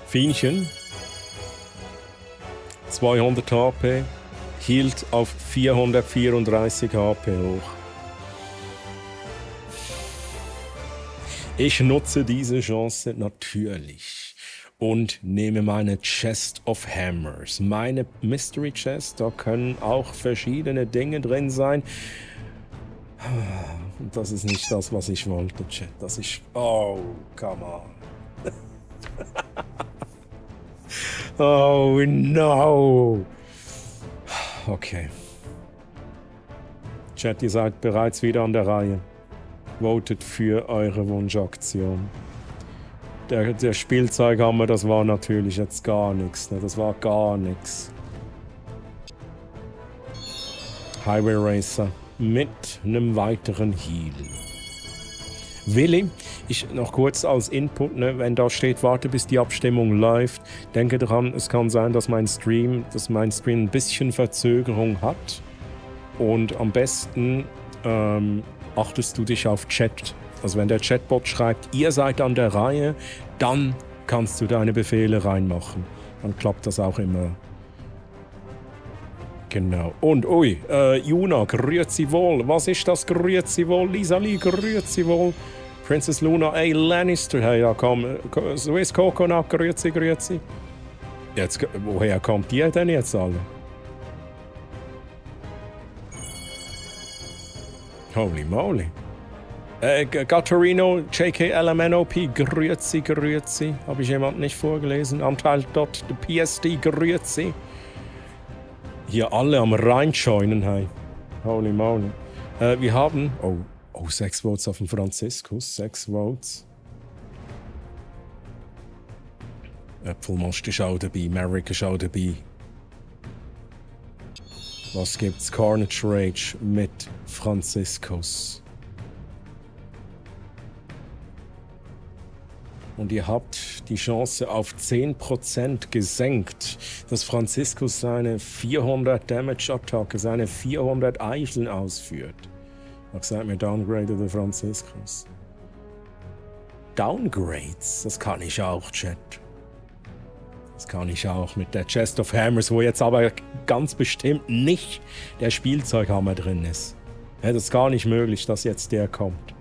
Fienchen. 200 HP. Hielt auf 434 HP hoch. Ich nutze diese Chance natürlich und nehme meine Chest of Hammers. Meine Mystery Chest, da können auch verschiedene Dinge drin sein. Und das ist nicht das, was ich wollte, Chat. Das ist... Oh, come on. Oh, no. Okay. Chat, ihr seid bereits wieder an der Reihe. Votet für eure Wunschaktion. Der Spielzeughammer, das war natürlich jetzt gar nichts. Ne? Das war gar nichts. Highway Racer mit einem weiteren Heal. Willi, ich noch kurz als Input, ne, wenn da steht, warte bis die Abstimmung läuft, denke daran, es kann sein, dass mein Stream ein bisschen Verzögerung hat. Und am besten achtest du dich auf Chat. Also wenn der Chatbot schreibt, ihr seid an der Reihe, dann kannst du deine Befehle reinmachen. Dann klappt das auch immer. Genau. Und, Juna, grüezi wohl. Was ist das? Grüezi wohl. Lisali, grüezi wohl. Princess Luna, ey, Lannister, hey, ja, komm. Swiss Coconut, grüezi, grüezi. Jetzt, woher kommt ihr denn jetzt alle? Holy moly. Gattorino, JK LMNOP, grüezi, grüezi. Habe ich jemand nicht vorgelesen? Anteil dort, der PSD, grüezi. Hier alle am reinjoinen, hey. Holy moly. Wir haben... Oh, 6 Votes auf den Franziskus. 6 Votes. Äpfelmost ist auch dabei. Merrick ist auch dabei. Was gibt's? Carnage Rage mit Franziskus. Und ihr habt die Chance auf 10% gesenkt, dass Franziskus seine 400 Damage-Attacke, seine 400 Eicheln ausführt. Ich sag mir, downgrade der Franziskus. Downgrades? Das kann ich auch, Chat. Das kann ich auch mit der Chest of Hammers, wo jetzt aber ganz bestimmt nicht der Spielzeughammer drin ist. Ja, das ist gar nicht möglich, dass jetzt der kommt.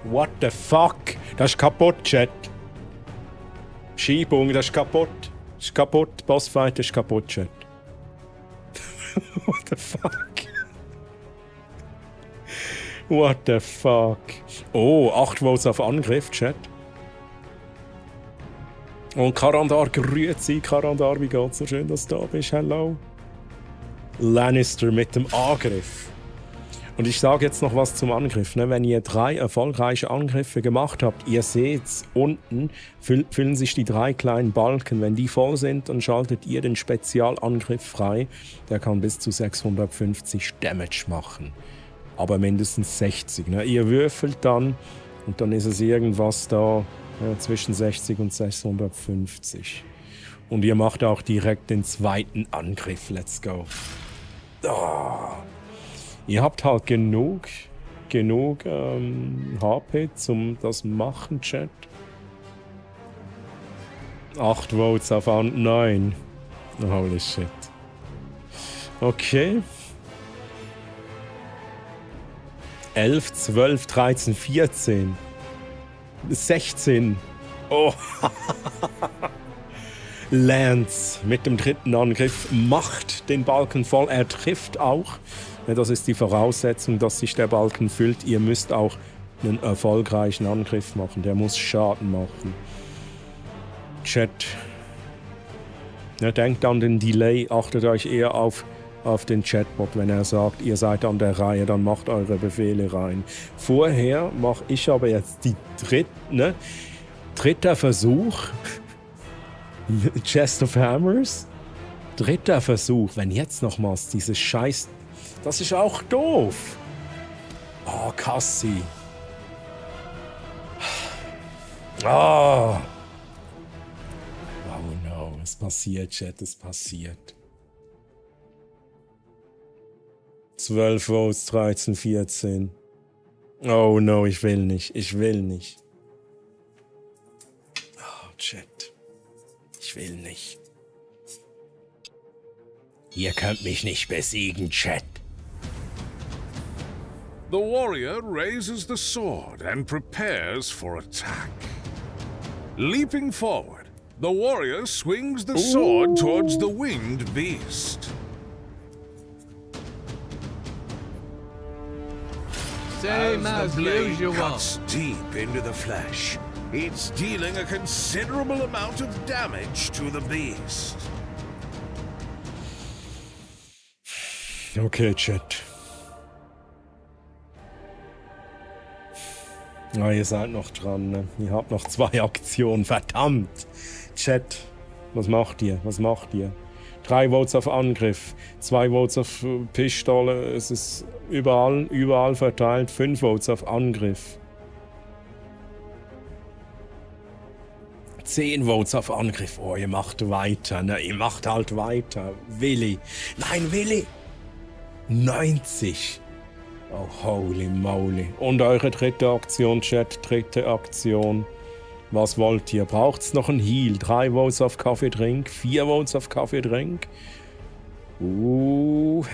What the fuck? Das ist kaputt, Chat. Schiebung, das ist kaputt. Das ist kaputt. Bossfight ist kaputt, Chat. What the fuck? What the fuck? Oh, 8 Votes auf Angriff, Chat. Und Karandar, grüezi. Karandar, wie geht's dir? Schön, dass du da bist. Hello. Lannister mit dem Angriff. Und ich sage jetzt noch was zum Angriff. Ne? Wenn ihr 3 erfolgreiche Angriffe gemacht habt, ihr seht unten, füllen sich die 3 kleinen Balken. Wenn die voll sind, dann schaltet ihr den Spezialangriff frei. Der kann bis zu 650 Damage machen. Aber mindestens 60. Ne? Ihr würfelt dann und dann ist es irgendwas da zwischen 60 und 650. Und ihr macht auch direkt den zweiten Angriff. Let's go. Oh. Ihr habt halt genug HP zum das machen, Chat. 8 Votes auf 9. Holy shit. Okay. 11, 12, 13, 14. 16. Oh. Lance mit dem dritten Angriff macht den Balken voll. Er trifft auch. Ja, das ist die Voraussetzung, dass sich der Balken füllt. Ihr müsst auch einen erfolgreichen Angriff machen. Der muss Schaden machen. Chat. Ja, denkt an den Delay. Achtet euch eher auf den Chatbot. Wenn er sagt, ihr seid an der Reihe, dann macht eure Befehle rein. Vorher mache ich aber jetzt die dritter Versuch. Chest of Hammers. Dritter Versuch. Wenn jetzt nochmals dieses Scheiß... Das ist auch doof. Oh, Cassie. Oh. Oh no, es passiert, Chat, es passiert. 12 Votes, 13, 14. Oh no, ich will nicht, ich will nicht. Oh, Chat. Ich will nicht. Ihr könnt mich nicht besiegen, Chat. The warrior raises the sword and prepares for attack. Leaping forward, the warrior swings the sword towards the winged beast. Same as the blade usual. cuts deep into the flesh, it's dealing a considerable amount of damage to the beast. Okay, Chat. Ah, ihr seid noch dran, ne? Ihr habt noch 2 Aktionen, verdammt! Chat, was macht ihr? Was macht ihr? 3 Votes auf Angriff, 2 Votes auf Pistole, es ist überall verteilt, 5 Votes auf Angriff. 10 Votes auf Angriff. Oh, ihr macht weiter, ne? Ihr macht halt weiter. Willi. Nein, Willi! 90. Oh, holy moly. Und eure dritte Aktion, Chat, dritte Aktion. Was wollt ihr? Braucht's noch ein Heal? 3 Votes auf Kaffeetrink, 4 Votes auf Kaffeetrink.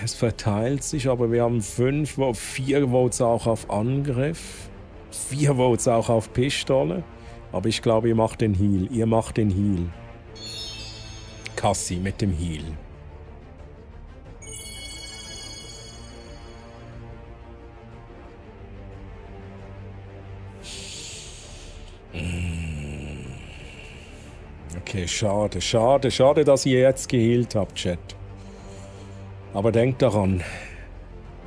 Es verteilt sich, aber wir haben 4 Votes auch auf Angriff. 4 Votes auch auf Pistole. Aber ich glaube, ihr macht den Heal. Ihr macht den Heal. Cassie mit dem Heal. Okay, schade, dass ihr jetzt geheilt habt, Chat. Aber denkt daran,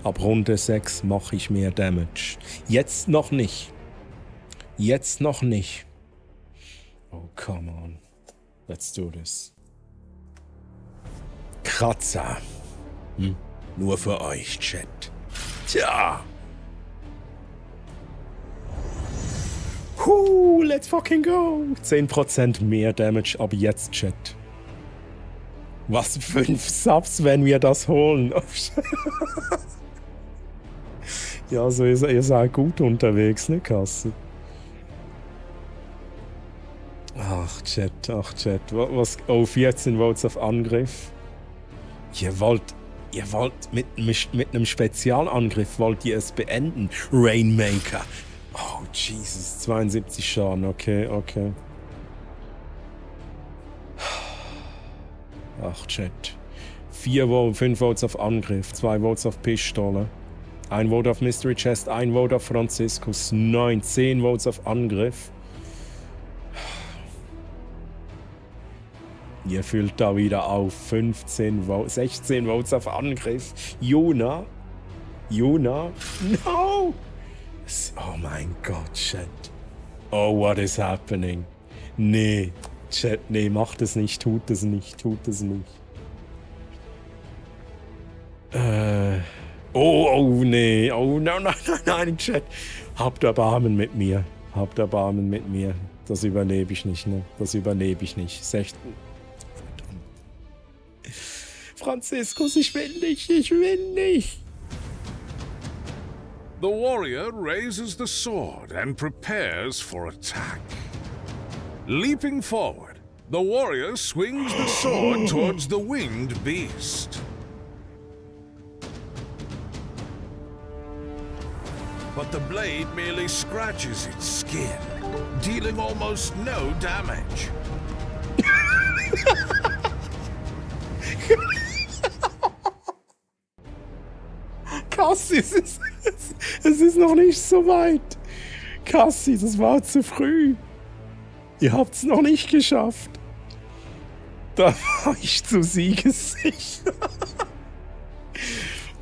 ab Runde 6 mache ich mehr Damage. Jetzt noch nicht. Jetzt noch nicht. Oh, come on. Let's do this. Kratzer. Nur für euch, Chat. Tja. Let's fucking go. 10% mehr Damage ab jetzt, Chat. Was, 5 Subs, wenn wir das holen? Ja, also ihr seid gut unterwegs, ne, Kasse? Ach, Chat. Was? Oh, 14 Votes auf Angriff. Ihr wollt mit einem Spezialangriff wollt ihr es beenden, Rainmaker. Oh, Jesus, 72 Schaden, okay. Ach, Chat. 5 Votes auf Angriff, 2 Votes auf Pistole, 1 Vote auf Mystery Chest, 1 Vote auf Franziskus, 9, 10 Votes auf Angriff. Ihr füllt da wieder auf, 15 Votes, 16 Votes auf Angriff. Jona? No! Oh mein Gott, Chat. Oh, what is happening? Nee, Chat, nee, macht es nicht, tut es nicht. Oh, nee, oh, nein, Chat. Habt Erbarmen mit mir. Das überlebe ich nicht, ne? 16. Verdammt. Franziskus, ich will nicht. The warrior raises the sword and prepares for attack. Leaping forward, the warrior swings the sword towards the winged beast. But the blade merely scratches its skin, dealing almost no damage. Kassi, es ist noch nicht so weit. Kassi, das war zu früh. Ihr habt's noch nicht geschafft. Da war ich zu siegessicher.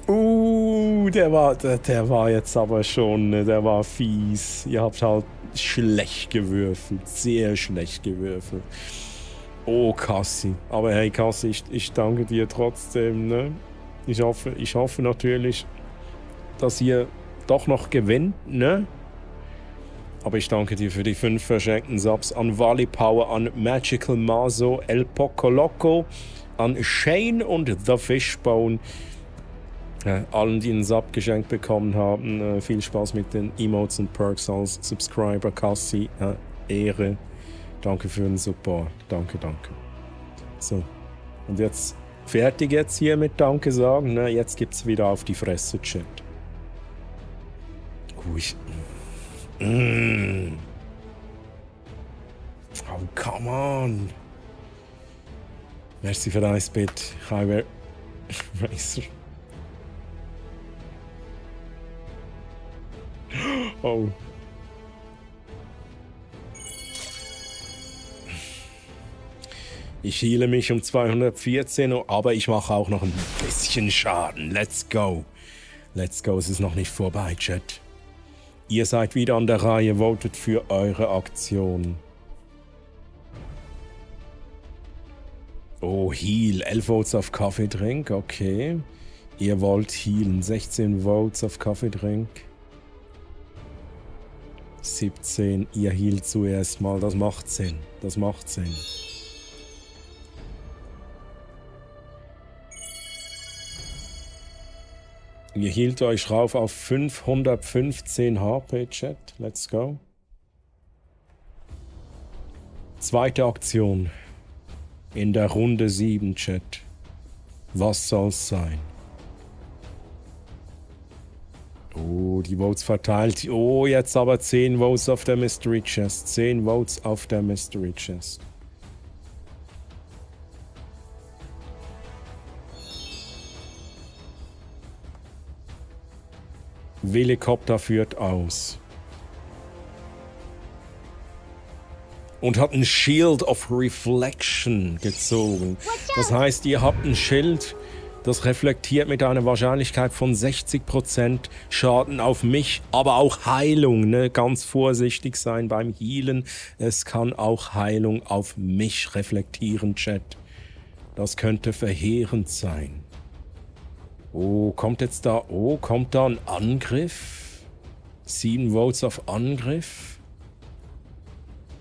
Der war jetzt aber schon, der war fies. Ihr habt halt schlecht gewürfelt, sehr schlecht gewürfelt. Oh, Kassi. Aber hey, Kassi, ich danke dir trotzdem, ne? Ich hoffe natürlich, dass ihr doch noch gewinnt, ne? Aber ich danke dir für die 5 verschenkten Subs an Wally Power, an Magical Maso, El Poco Loco, an Shane und The Fishbone. Allen, die einen Sub geschenkt bekommen haben, viel Spaß mit den Emotes und Perks als Subscriber. Kassi, Ehre. Danke für den Support. Danke. So, und jetzt fertig jetzt hier mit Danke sagen. Ne? Jetzt gibt's wieder auf die Fresse, Chat. Oh, come on. Merci für dein Bit. Highway Racer. Oh. Ich heale mich um 214, aber ich mache auch noch ein bisschen Schaden. Let's go. Let's go. Es ist noch nicht vorbei, Chat. Ihr seid wieder an der Reihe. Votet für eure Aktion. Oh, Heal. 11 Votes auf Kaffeedrink. Okay. Ihr wollt healen. 16 Votes auf Kaffeedrink. 17. Ihr healt zuerst mal. Das macht Sinn. Das macht Sinn. Ihr hielt euch rauf auf 515 HP, Chat. Let's go. Zweite Aktion. In der Runde 7, Chat. Was soll's sein? Oh, die Votes verteilt. Oh, jetzt aber 10 Votes auf der Mystery Chest. 10 Votes auf der Mystery Chest. Helikopter führt aus. Und hat ein Shield of Reflection gezogen. Das heißt, ihr habt ein Schild, das reflektiert mit einer Wahrscheinlichkeit von 60% Schaden auf mich, aber auch Heilung. Ne? Ganz vorsichtig sein beim Healen. Es kann auch Heilung auf mich reflektieren, Chat. Das könnte verheerend sein. Oh, kommt da ein Angriff? 7 Votes auf Angriff.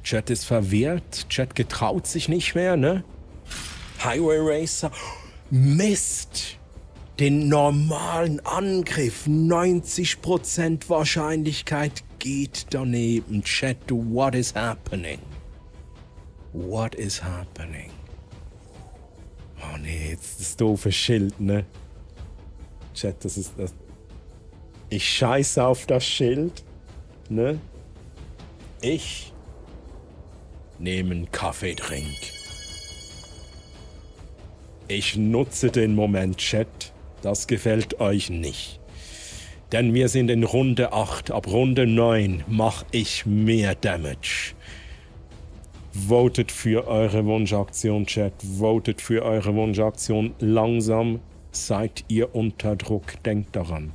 Chat ist verwirrt. Chat getraut sich nicht mehr, ne? Highway Racer. Mist! Den normalen Angriff. 90% Wahrscheinlichkeit geht daneben. Chat, what is happening? What is happening? Oh nee, jetzt das doofe Schild, ne? Chat, das ist das. Ich scheiße auf das Schild, ne? Ich nehme einen Kaffeedrink. Ich nutze den Moment, Chat. Das gefällt euch nicht. Denn wir sind in Runde 8. Ab Runde 9 mache ich mehr Damage. Votet für eure Wunschaktion, Chat. Votet für eure Wunschaktion. Langsam seid ihr unter Druck. Denkt daran.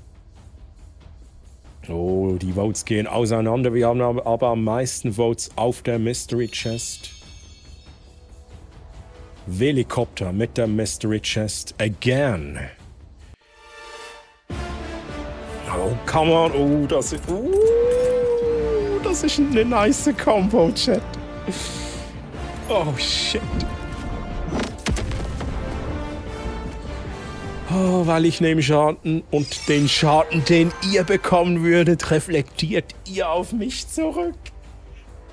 Oh, die Votes gehen auseinander. Wir haben aber am meisten Votes auf der Mystery Chest. Helikopter mit der Mystery Chest. Again. Oh, come on. Oh, das ist eine nice Combo, Chat. Oh, shit. Oh, weil ich nehme Schaden und den Schaden, den ihr bekommen würdet, reflektiert ihr auf mich zurück.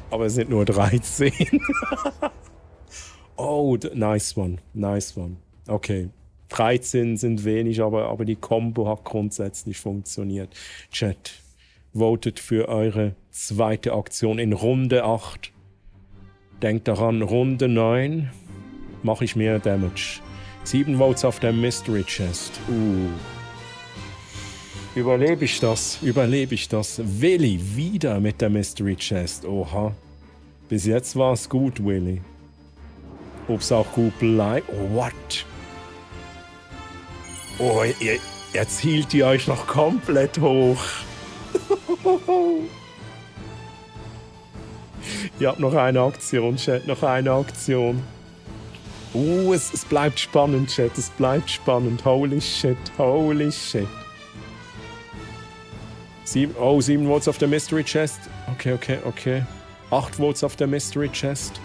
Aber es sind nur 13. Oh, nice one, nice one. Okay, 13 sind wenig, aber die Combo hat grundsätzlich funktioniert. Chat, votet für eure zweite Aktion in Runde 8. Denkt daran, Runde 9 mache ich mehr Damage. 7 Votes auf der Mystery Chest. Überlebe ich das? Überlebe ich das? Willi, wieder mit der Mystery Chest. Oha. Bis jetzt war es gut, Willi. Ob es auch gut bleibt? Oh, what? Oh, jetzt hielt ihr euch noch komplett hoch. Ihr habt noch eine Aktion, Chat. Noch eine Aktion. Es bleibt spannend, Chat. Es bleibt spannend. Holy shit. Holy shit. 7 Votes auf der Mystery Chest. Okay. 8 Votes auf der Mystery Chest.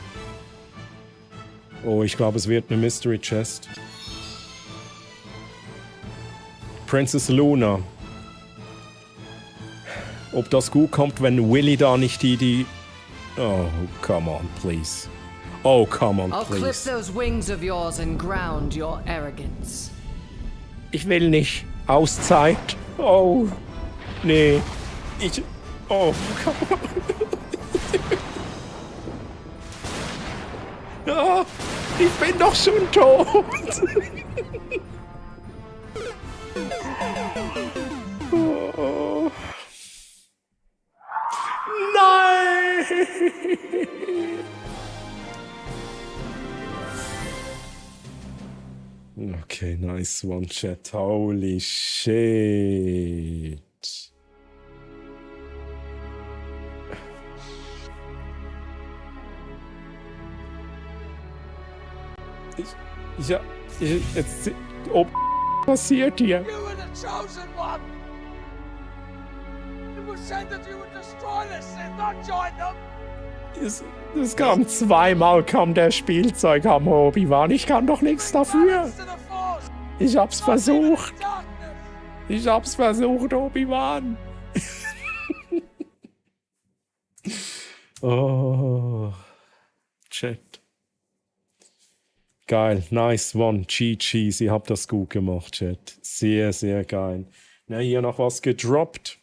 Oh, ich glaube, es wird eine Mystery Chest. Princess Luna. Ob das gut kommt, wenn Willy da nicht die... Oh, come on, please. Oh, come on, I'll clip please. those wings of yours and ground your arrogance. Ich will nicht. Auszeit. Oh. Nee. Oh, come on. Ja, ich bin doch schon tot. Oh. Nein! Okay, nice one, chat. Holy shit. Jetzt... Oh, passiert hier? You were the chosen one! It was said that you would destroy the Sith, not join them! Es kam zweimal der Spielzeughammer, Obi-Wan. Ich kann doch nichts dafür. Ich hab's versucht. Obi-Wan. Oh. Chat. Geil. Nice one. GG. Sie habt das gut gemacht, Chat. Sehr, sehr geil. Na, hier noch was gedroppt.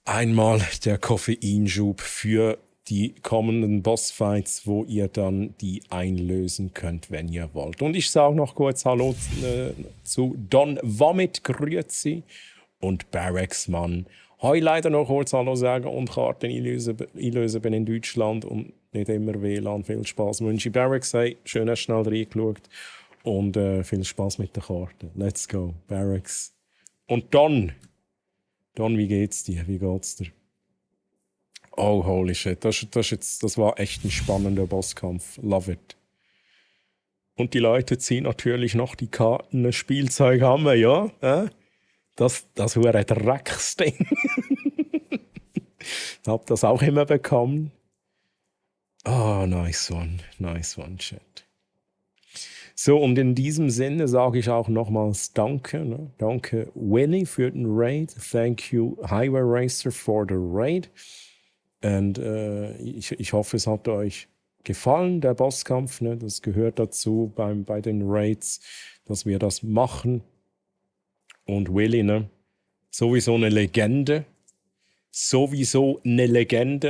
Einmal der Koffeinschub für die kommenden Bossfights, wo ihr dann die einlösen könnt, wenn ihr wollt. Und ich sage noch kurz Hallo zu Don Vomit, grüezi, und Barracksmann. Heu leider noch kurz Hallo sagen und Karten einlösen bin in Deutschland und nicht immer WLAN. Viel Spaß wünsche ich. Barracks, hey, schön hast du schnell reingeschaut und viel Spaß mit der Karte. Let's go, Barracks. Und Don, wie geht's dir? Wie geht's dir? Oh, holy shit. Das war echt ein spannender Bosskampf. Love it. Und die Leute ziehen natürlich noch die Karten. Ein Spielzeug haben wir, ja? Das hure Drecksding. Ich hab das auch immer bekommen. Oh, nice one, chat. So, und in diesem Sinne sage ich auch nochmals Danke. Ne? Danke, Willy, für den Raid. Thank you, Highway Racer, for the Raid. Und ich hoffe, es hat euch gefallen, der Bosskampf. Ne? Das gehört dazu bei den Raids, dass wir das machen. Und Willy, ne? Sowieso eine Legende.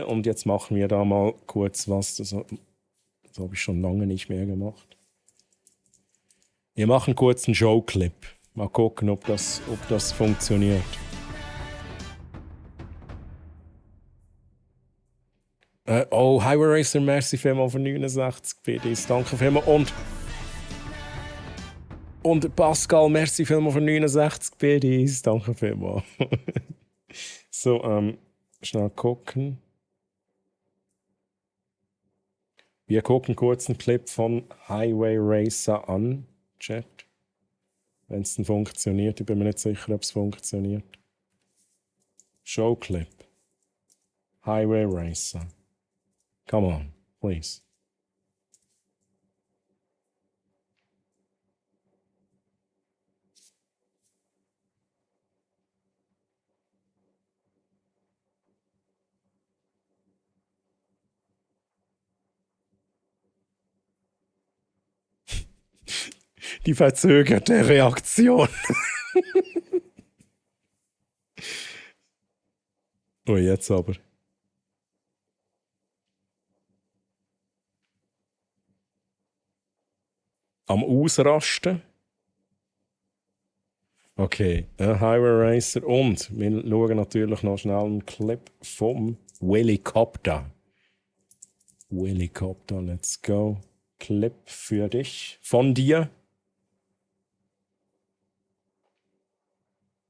Und jetzt machen wir da mal kurz was. Das habe ich schon lange nicht mehr gemacht. Wir machen kurz einen Showclip. Mal gucken, ob das funktioniert. Highway Racer, merci vielmals für 69 BDs. Danke vielmals. Und Pascal, merci vielmals für 69 BDs. Danke vielmals. So, schnell gucken. Wir gucken kurz einen Clip von Highway Racer an. Chat. Wenn es denn funktioniert. Ich bin mir nicht sicher, ob es funktioniert. Showclip. Highway Racer. Come on, please. Die verzögerte Reaktion. Oh, jetzt aber. am Ausrasten. Okay, Highway Racer. Und wir schauen natürlich noch schnell einen Clip vom Helicopter. Helicopter, let's go. Clip für dich. Von dir.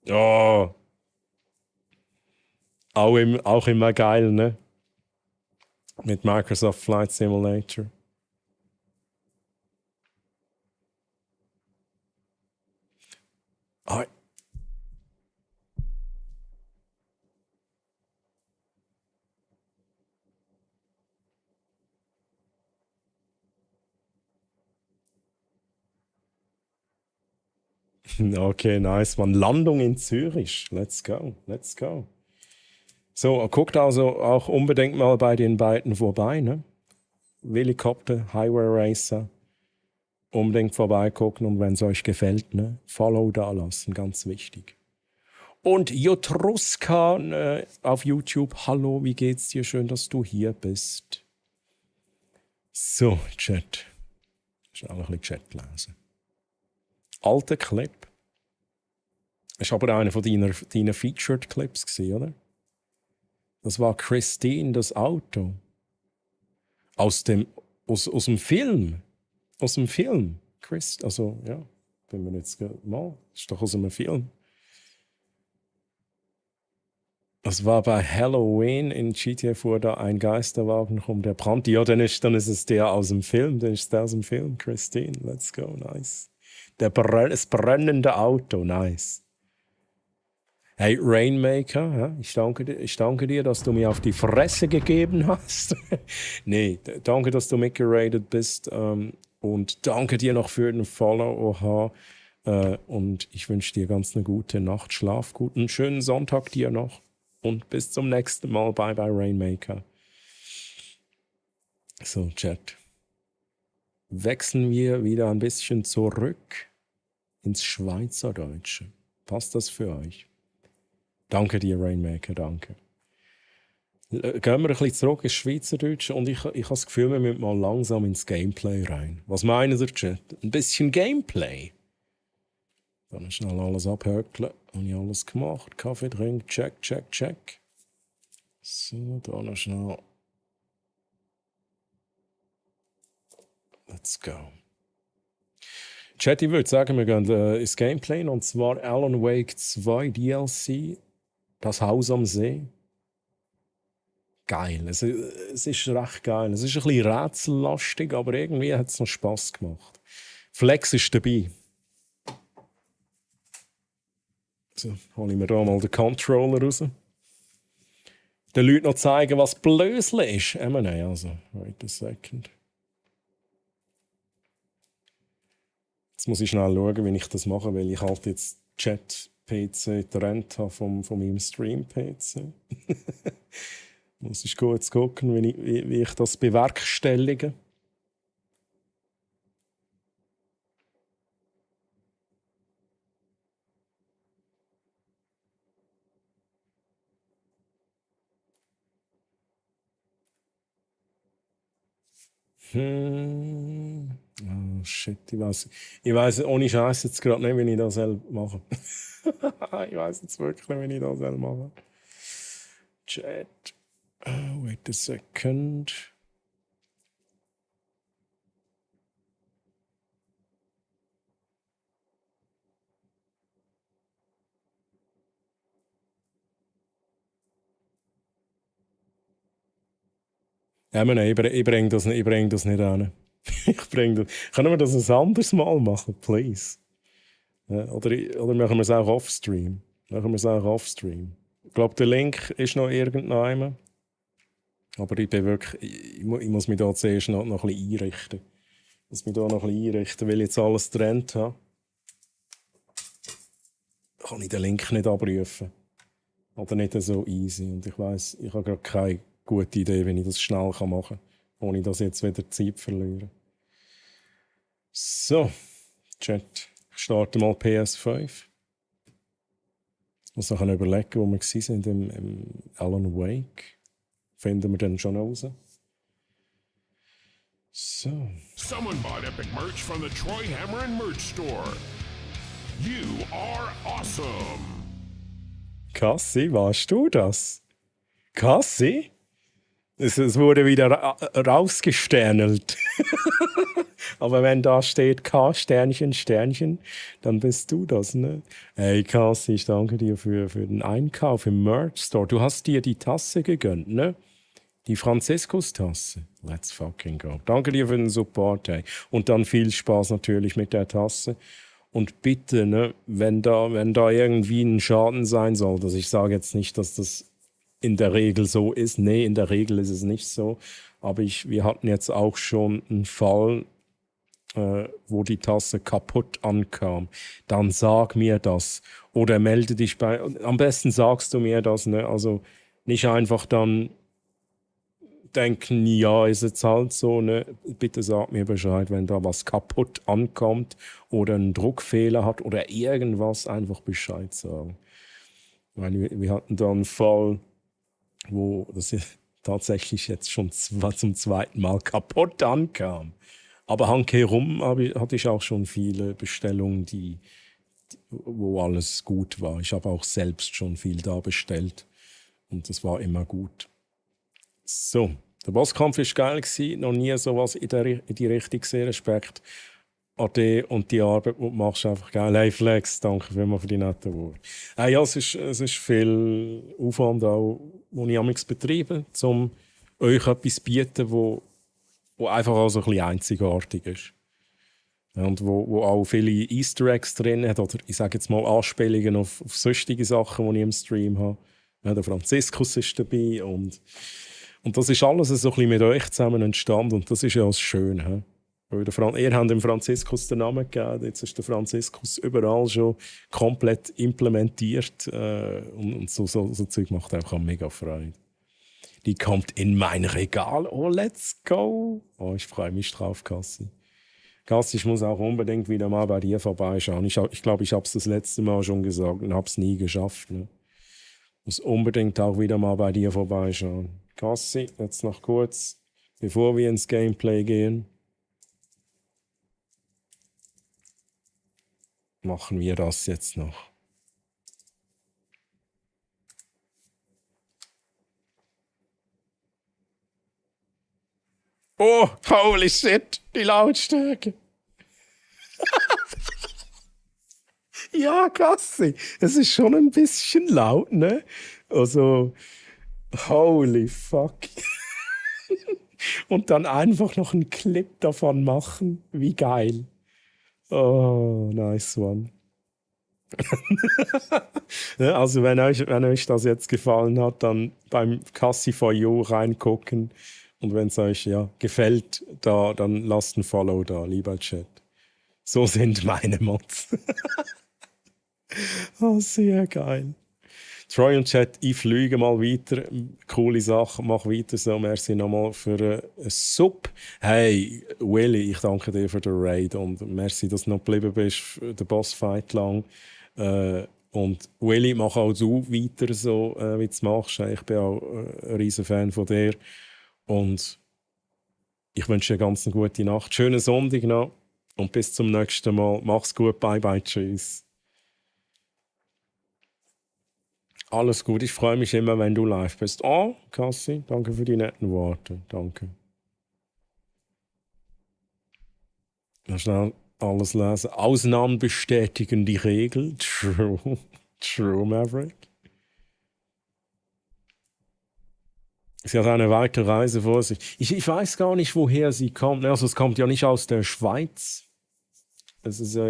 Oh. Auch immer geil, ne? Mit Microsoft Flight Simulator. Ah. Okay, nice. One. Landung in Zürich. Let's go, let's go. So, guckt also auch unbedingt mal bei den beiden vorbei, ne? Helicopter, Highway Racer. Unbedingt vorbeigucken und wenn es euch gefällt, ne? Follow da lassen, ganz wichtig. Und Jotruska auf YouTube. Hallo, wie geht's dir? Schön, dass du hier bist. So, Chat. Schnell ein bisschen Chat lesen. Alter Clip. Das war aber einer von deinen Featured Clips gewesen, oder? Das war Christine, das Auto. Aus dem Film. Aus dem Film. Also, ja. Bin mir jetzt mal. Das ist doch aus einem Film. Das war bei Halloween in GTA fuhr da ein Geisterwagen rum, der brannte. Ja, dann ist es der aus dem Film. Dann ist der aus dem Film. Christine, let's go, nice. Das brennende Auto, nice. Hey, Rainmaker, ja, ich danke dir, dass du mir auf die Fresse gegeben hast. Nee, danke, dass du mitgeradet bist. Und danke dir noch für den Follow, oha. Und ich wünsche dir ganz eine gute Nacht, schlaf gut, einen schönen Sonntag dir noch. Und bis zum nächsten Mal. Bye bye, Rainmaker. So, Chat. Wechseln wir wieder ein bisschen zurück ins Schweizerdeutsche. Passt das für euch? Danke dir, Rainmaker, danke. Gehen wir ein bisschen zurück ins Schweizerdeutsche und ich habe das Gefühl, wir müssen mal langsam ins Gameplay rein. Was meinen ihr, Chat? Ein bisschen Gameplay? Dann schnell alles abhökeln. Habe ich alles gemacht. Kaffee trinken, check, check, check. So, da noch schnell. Let's go. Chat, ich würde sagen, wir gehen ins Gameplay und zwar Alan Wake 2 DLC. Das Haus am See. Geil. Es ist recht geil. Es ist ein bisschen rätsellastig, aber irgendwie hat es noch Spass gemacht. Flex ist dabei. So, hole ich mir da mal den Controller raus. Den Leuten noch zeigen, was Blösle ist. Nein, also, wait a second. Jetzt muss ich schnell schauen, wie ich das mache, weil ich halt jetzt Chat-PC getrennt habe von meinem Stream-PC. Muss ich kurz gucken, wie ich das bewerkstellige. Oh shit, ich weiß ohne Scheiß jetzt gerade nicht, wie ich das mache. Ich weiß jetzt wirklich nicht, wie ich das mache. Chat. Wait a second. Ja, nein, ich bringe das nicht an. Können wir das ein anderes Mal machen, please? Ja, oder machen wir es auch offstream? Ich glaube, der Link ist noch irgendwann. Aber ich bin wirklich, ich muss mich da zuerst noch ein bisschen einrichten. Weil ich jetzt alles getrennt habe. Kann ich den Link nicht abrufen. Oder nicht so easy. Und ich weiss, ich habe gerade keine gute Idee, wie ich das schnell machen kann, ohne dass ich jetzt wieder Zeit verliere. So, Chat. Ich starte mal PS5. Ich muss nachher überlegen, wo wir waren im Alan Wake. Finden wir dann schon raus. So. Someone bought epic merch from the Troy Hammer and Merch Store. You are awesome. Kassi, warst du das? Kassi? Es wurde wieder rausgesternelt. Aber wenn da steht K, Sternchen, Sternchen, dann bist du das, ne? Hey Kassi, ich danke dir für den Einkauf im Merch Store. Du hast dir die Tasse gegönnt, ne? Die Franziskus-Tasse. Let's fucking go. Danke dir für den Support, hey. Und dann viel Spaß natürlich mit der Tasse. Und bitte, ne, wenn da irgendwie ein Schaden sein soll, dass ich sage jetzt nicht, dass das in der Regel so ist. Nee, in der Regel ist es nicht so. Aber wir hatten jetzt auch schon einen Fall, wo die Tasse kaputt ankam. Dann sag mir das. Oder melde dich bei... Am besten sagst du mir das, ne? Also nicht einfach dann denken, ja, ist jetzt halt so, ne? Bitte sag mir Bescheid, wenn da was kaputt ankommt oder einen Druckfehler hat oder irgendwas, einfach Bescheid sagen. Weil wir hatten da einen Fall, wo das tatsächlich jetzt schon zum zweiten Mal kaputt ankam. Aber handkehrum hatte ich auch schon viele Bestellungen, wo alles gut war. Ich habe auch selbst schon viel da bestellt und das war immer gut. So, der Bosskampf war geil gewesen, noch nie sowas in die Richtung gesehen. Respekt an dich und die Arbeit, die du machst, einfach geil. Hey Flex, danke vielmals für die netten Worte. Ja, es ist viel Aufwand auch, den ich amigs betreibe, um euch etwas zu bieten, wo einfach auch so ein bisschen einzigartig ist. Und wo auch viele Easter Eggs drin hat, oder ich sage jetzt mal Anspielungen auf sonstige Sachen, die ich im Stream habe. Ja, der Franziskus ist dabei und das ist alles so ein bisschen mit euch zusammen entstanden und das ist ja das Schöne. Weil ihr habt dem Franziskus den Namen gegeben, jetzt ist der Franziskus überall schon komplett implementiert und so Zeug macht einfach mega Freude. Die kommt in mein Regal, oh let's go! Oh, ich freue mich drauf, Kassi. Kassi, ich muss auch unbedingt wieder mal bei dir vorbeischauen. Ich glaube, ich habe es das letzte Mal schon gesagt und habe es nie geschafft. Ne? Muss unbedingt auch wieder mal bei dir vorbeischauen. Kassi, jetzt noch kurz, bevor wir ins Gameplay gehen, machen wir das jetzt noch. Oh, holy shit, die Lautstärke. Ja, Kassi, es ist schon ein bisschen laut, ne? Also, holy fuck. Und dann einfach noch einen Clip davon machen. Wie geil. Oh, nice one. Ja, also wenn euch das jetzt gefallen hat, dann beim Kassi for You reingucken. Und wenn es euch gefällt, dann lasst ein Follow da, lieber Chat. So sind meine Mods. Oh, sehr geil. Troy und Chat, ich fliege mal weiter. Coole Sache, mach weiter so. Merci nochmal für einen Sub. Hey, Willy, ich danke dir für den Raid und merci, dass du noch geblieben bist für den Bossfight lang. Und Willy, mach auch du weiter so, wie du es machst. Ich bin auch ein riesen Fan von dir. Und ich wünsche dir ganz eine gute Nacht. Schönen Sonntag noch und bis zum nächsten Mal. Mach's gut, bye bye, tschüss. Alles gut, ich freue mich immer, wenn du live bist. Oh, Kassi, danke für die netten Worte. Danke. Mal schnell alles lesen. Ausnahmen bestätigen die Regel. True. True, Maverick. Sie hat eine weite Reise vor sich. Ich weiß gar nicht, woher sie kommt. Also es kommt ja nicht aus der Schweiz. Es ist ja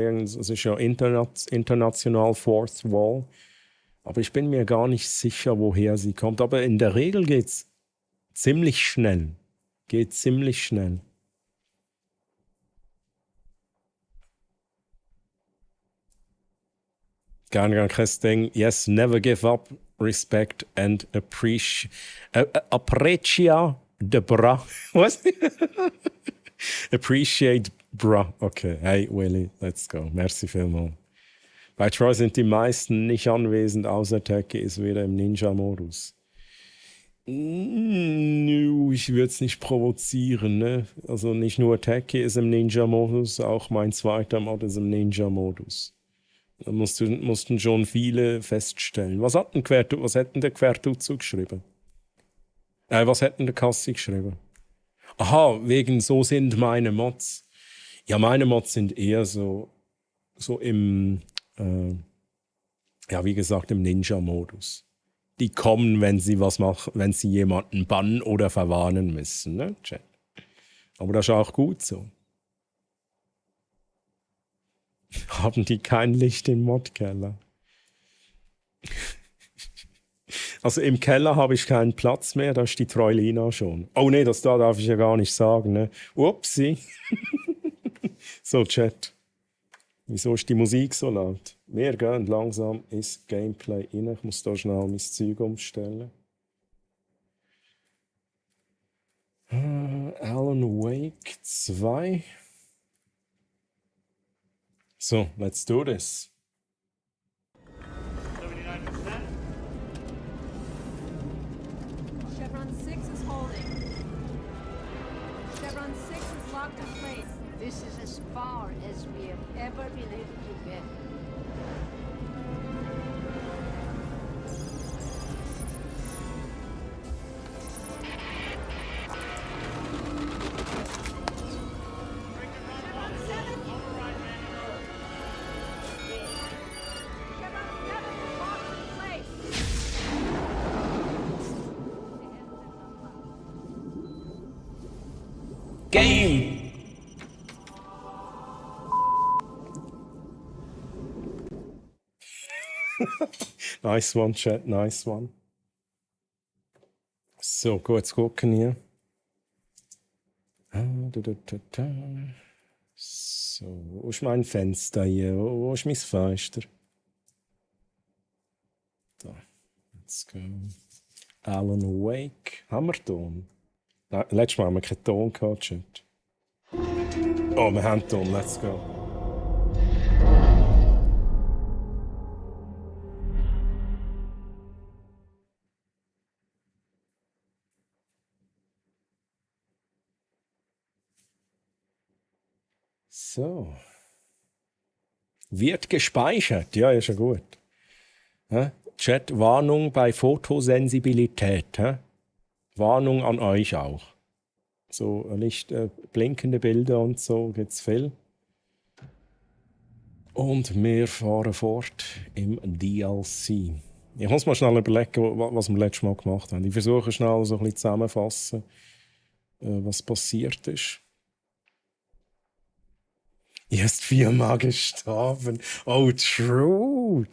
international Fourth Wall. Aber ich bin mir gar nicht sicher, woher sie kommt. Aber in der Regel geht's ziemlich schnell. Geht ziemlich schnell. Gerne Ding. Yes, never give up. Respect and appreciate the bra. Was? Appreciate bra. Okay, hey Willy, let's go. Merci vielmals. Bei Troy sind die meisten nicht anwesend, außer Techie ist wieder im Ninja-Modus. ich würde es nicht provozieren, ne? Also nicht nur Techie ist im Ninja-Modus, auch mein zweiter Mod ist im Ninja-Modus. Da mussten schon viele feststellen. Was hätten der Quertutsu geschrieben? Was hätten der Kassi geschrieben? Aha, wegen so sind meine Mods. Ja, meine Mods sind eher so im, ja, wie gesagt, im Ninja-Modus. Die kommen, wenn sie was machen, wenn sie jemanden bannen oder verwarnen müssen, ne, Chat? Aber das ist auch gut so. Haben die kein Licht im Modkeller? Also im Keller habe ich keinen Platz mehr, da ist die Troilina schon. Oh nee, das da darf ich ja gar nicht sagen, ne? Upsi. So, Chat. Wieso ist die Musik so laut? Wir gehen langsam ins Gameplay rein. Ich muss da schnell mein Zeug umstellen. Alan Wake 2. So, let's do this. 79%. Chevron 6 is holding. Chevron 6 is locked in place. This is as far as we have ever been able to get. Game! Nice one, Chat, nice one. So, gut gucken hier. So, wo ist mein Fenster hier? Wo ist mein Fenster? Da, let's go. Alan Wake. Haben wir Ton? Nein, letztes Mal haben wir keinen Ton gehabt, Chat. Oh, wir haben Ton, let's go. So. Wird gespeichert. Ja, ist ja gut. Chat, Warnung bei Fotosensibilität. Warnung an euch auch. So Licht, blinkende Bilder und so gibt's viel. Und wir fahren fort im DLC. Ich muss mal schnell überlegen, was wir letztes Mal gemacht haben. Ich versuche schnell so ein bisschen zusammenfassen, was passiert ist. Erst 4-mal gestorben. Oh, true.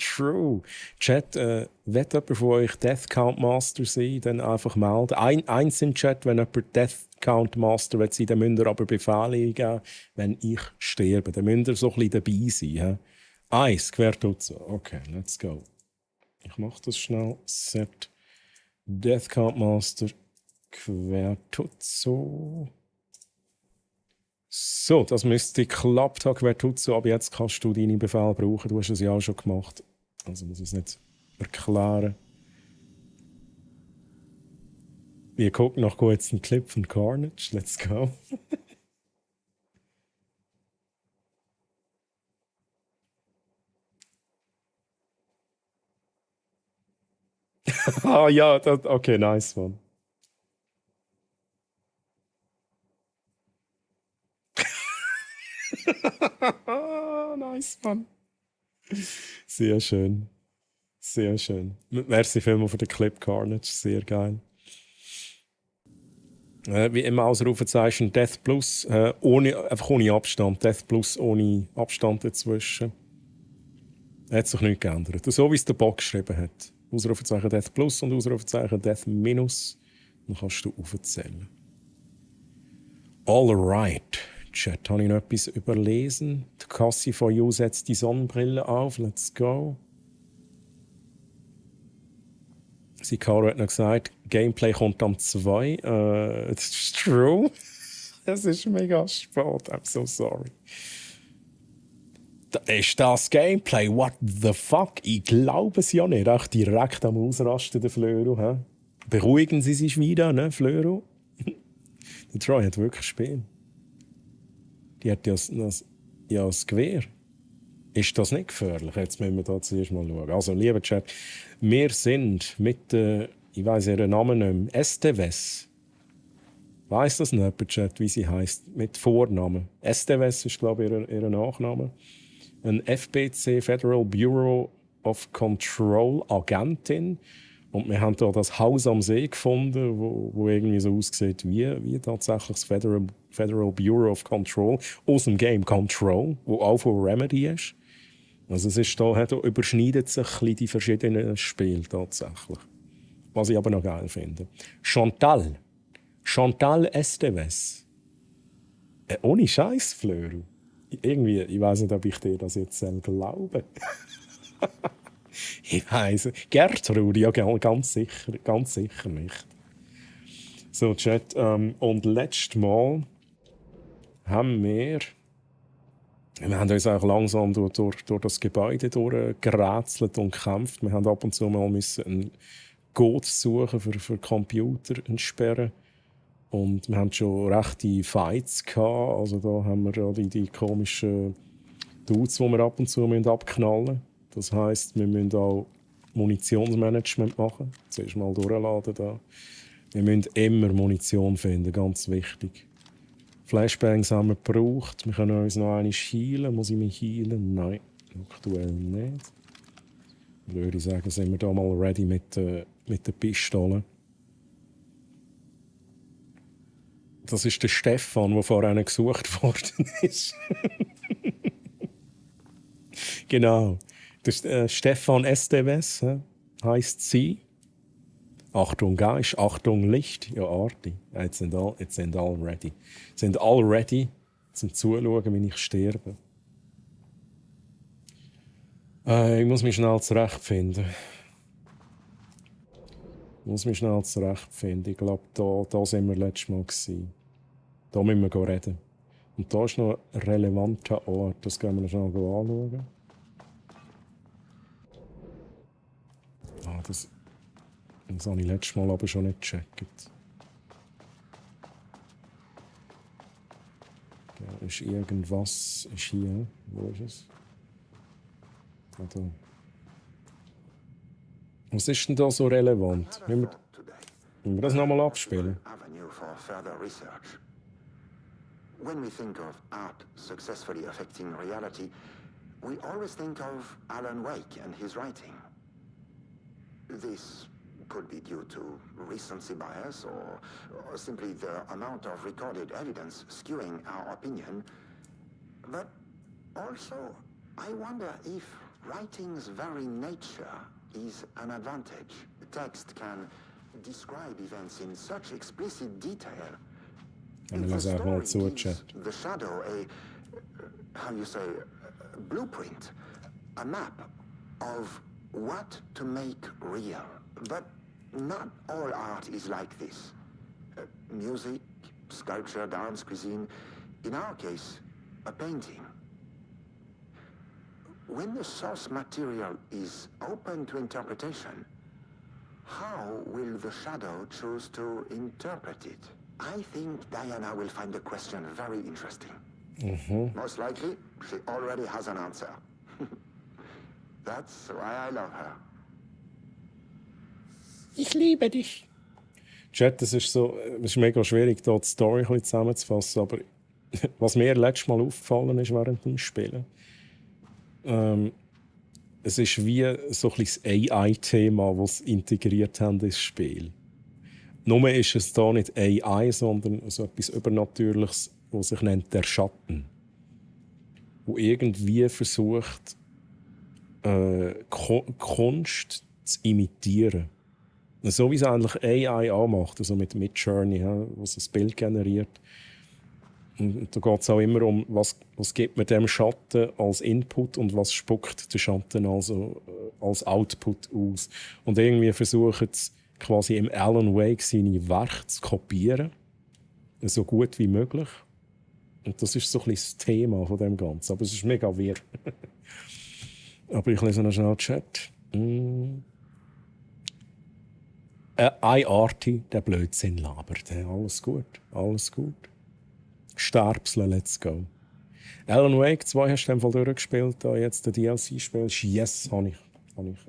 Chat, will jemand von euch Death Count Master sein, dann einfach melden. Eins im Chat, wenn jemand Death Count Master will sein, dann müsst ihr aber Befehle geben, wenn ich sterbe. Dann müsst ihr so ein bisschen dabei sein. Eins, Quertutsu. Okay, let's go. Ich mache das schnell. Set Death Count Master Quertutsu. So, das müsste geklappt haben, Quertutsu, aber jetzt kannst du deine Befehle brauchen. Du hast es ja auch schon gemacht. Also muss ich es nicht erklären. Wir gucken noch kurz einen Clip von Carnage. Let's go. Ah ja, okay, nice one. Nice, Mann. Sehr schön. Sehr schön. Merci vielmals für den Clip, Carnage. Sehr geil. Wie immer Ausrufezeichen Death Plus. Einfach ohne Abstand. Death Plus ohne Abstand dazwischen. Hat sich nichts geändert. So wie es der Bock geschrieben hat. Ausrufezeichen Death Plus und Ausrufezeichen Death Minus. Dann kannst du aufzählen. Alright. Chat, habe ich noch etwas überlesen? Die Cassie von You setzt die Sonnenbrille auf. Let's go. Sikaro hat noch gesagt, Gameplay kommt am 2. Das ist true. Es ist mega spät. I'm so sorry. Ist das Gameplay? What the fuck? Ich glaube es ja nicht. Auch direkt am Ausrasten, der Flöro. Beruhigen Sie sich wieder, ne, Flöro? Der Troy hat wirklich Spiel. Die hat ja das Gewehr. Ist das nicht gefährlich? Jetzt müssen wir da zuerst mal schauen. Also, lieber Chat, wir sind mit der, ich weiss ihren Namen nicht mehr, Esteves. Weiss das nicht, Chat, wie sie heisst, mit Vornamen. Esteves ist, glaube ich, ihr Nachname. Ein FBC, Federal Bureau of Control Agentin. Und wir haben hier das Haus am See gefunden, wo irgendwie so aussieht wie tatsächlich das Federal Bureau of Control aus dem Game Control, wo auch von Remedy ist. Also es ist da überschneiden sich ein bisschen die verschiedenen Spiele tatsächlich. Was ich aber noch geil finde. Chantal Esteves. Ohne Scheiß, Fleur. Irgendwie, ich weiß nicht, ob ich dir das jetzt glaube. Ich weiss. Gertrude, ja, ganz sicher nicht. So, Chat. Und letztes Mal haben wir uns auch langsam durch das Gebäude gerätselt und gekämpft. Wir haben ab und zu mal einen Code suchen für Computer entsperren. Und wir haben schon rechte Fights gehabt. Also da haben wir ja die komischen Dudes, die wir ab und zu abknallen müssen. Das heisst, wir müssen auch Munitionsmanagement machen. Zuerst mal durchladen da. Wir müssen immer Munition finden, ganz wichtig. Flashbangs haben wir gebraucht. Wir können uns noch einmal healen. Muss ich mich healen? Nein, aktuell nicht. Dann würde ich sagen, sind wir da mal ready mit der Pistole. Das ist der Stefan, der vorhin gesucht worden ist. Genau. Der Stefan Esteves heisst sie. Achtung Geist, Achtung Licht. Ja, Arti. Ja, jetzt sind alle ready. Sind alle ready, zum Zuschauen, wie ich sterbe. Ich muss mich schnell zurechtfinden. Ich glaube, da sind wir letztes Mal gewesen. Da müssen wir reden. Und da ist noch ein relevanter Ort. Das gehen wir schnell anschauen. Das habe ich letztes Mal aber schon nicht gecheckt. Da ist irgendwas ist hier. Wo ist es? Da. Was ist denn da so relevant? Wenn wir das nochmal abspielen? When we think of art successfully affecting reality, we always think of Alan Wake and his writing. This could be due to recency bias or simply the amount of recorded evidence skewing our opinion. But also, I wonder if writing's very nature is an advantage. The text can describe events in such explicit detail. The story gives the shadow a blueprint, a map of what to make real. But not all art is like this. Music, sculpture, dance, cuisine. In our case, a painting. When the source material is open to interpretation, how will the shadow choose to interpret it? I think Diana will find the question very interesting. Most likely, she already has an answer. That's why I love her. Ich liebe dich. Chat, es ist mega schwierig, hier die Story ein bisschen zusammenzufassen, aber was mir letztes Mal aufgefallen ist während dem Spielen, es ist wie so ein bisschen das AI-Thema, das sie integriert haben ins Spiel. Nur ist es da nicht AI, sondern so etwas Übernatürliches, das sich nennt der Schatten. Wo irgendwie versucht, Kunst zu imitieren. So wie es eigentlich AI anmacht, also mit Midjourney, was ein Bild generiert. Und da geht es auch immer um, was gibt man dem Schatten als Input und was spuckt der Schatten also als Output aus. Und irgendwie versuchen sie quasi im Alan Wake seine Werke zu kopieren, so gut wie möglich. Und das ist so ein bisschen das Thema von dem Ganzen. Aber es ist mega wirr. Aber ich lese noch schnell den Chat. Arty, der Blödsinn labert. Alles gut, alles gut. Sterbsle, let's go. Alan Wake 2 hast du in dem Fall durchgespielt, da jetzt den DLC spielst. Yes, habe ich.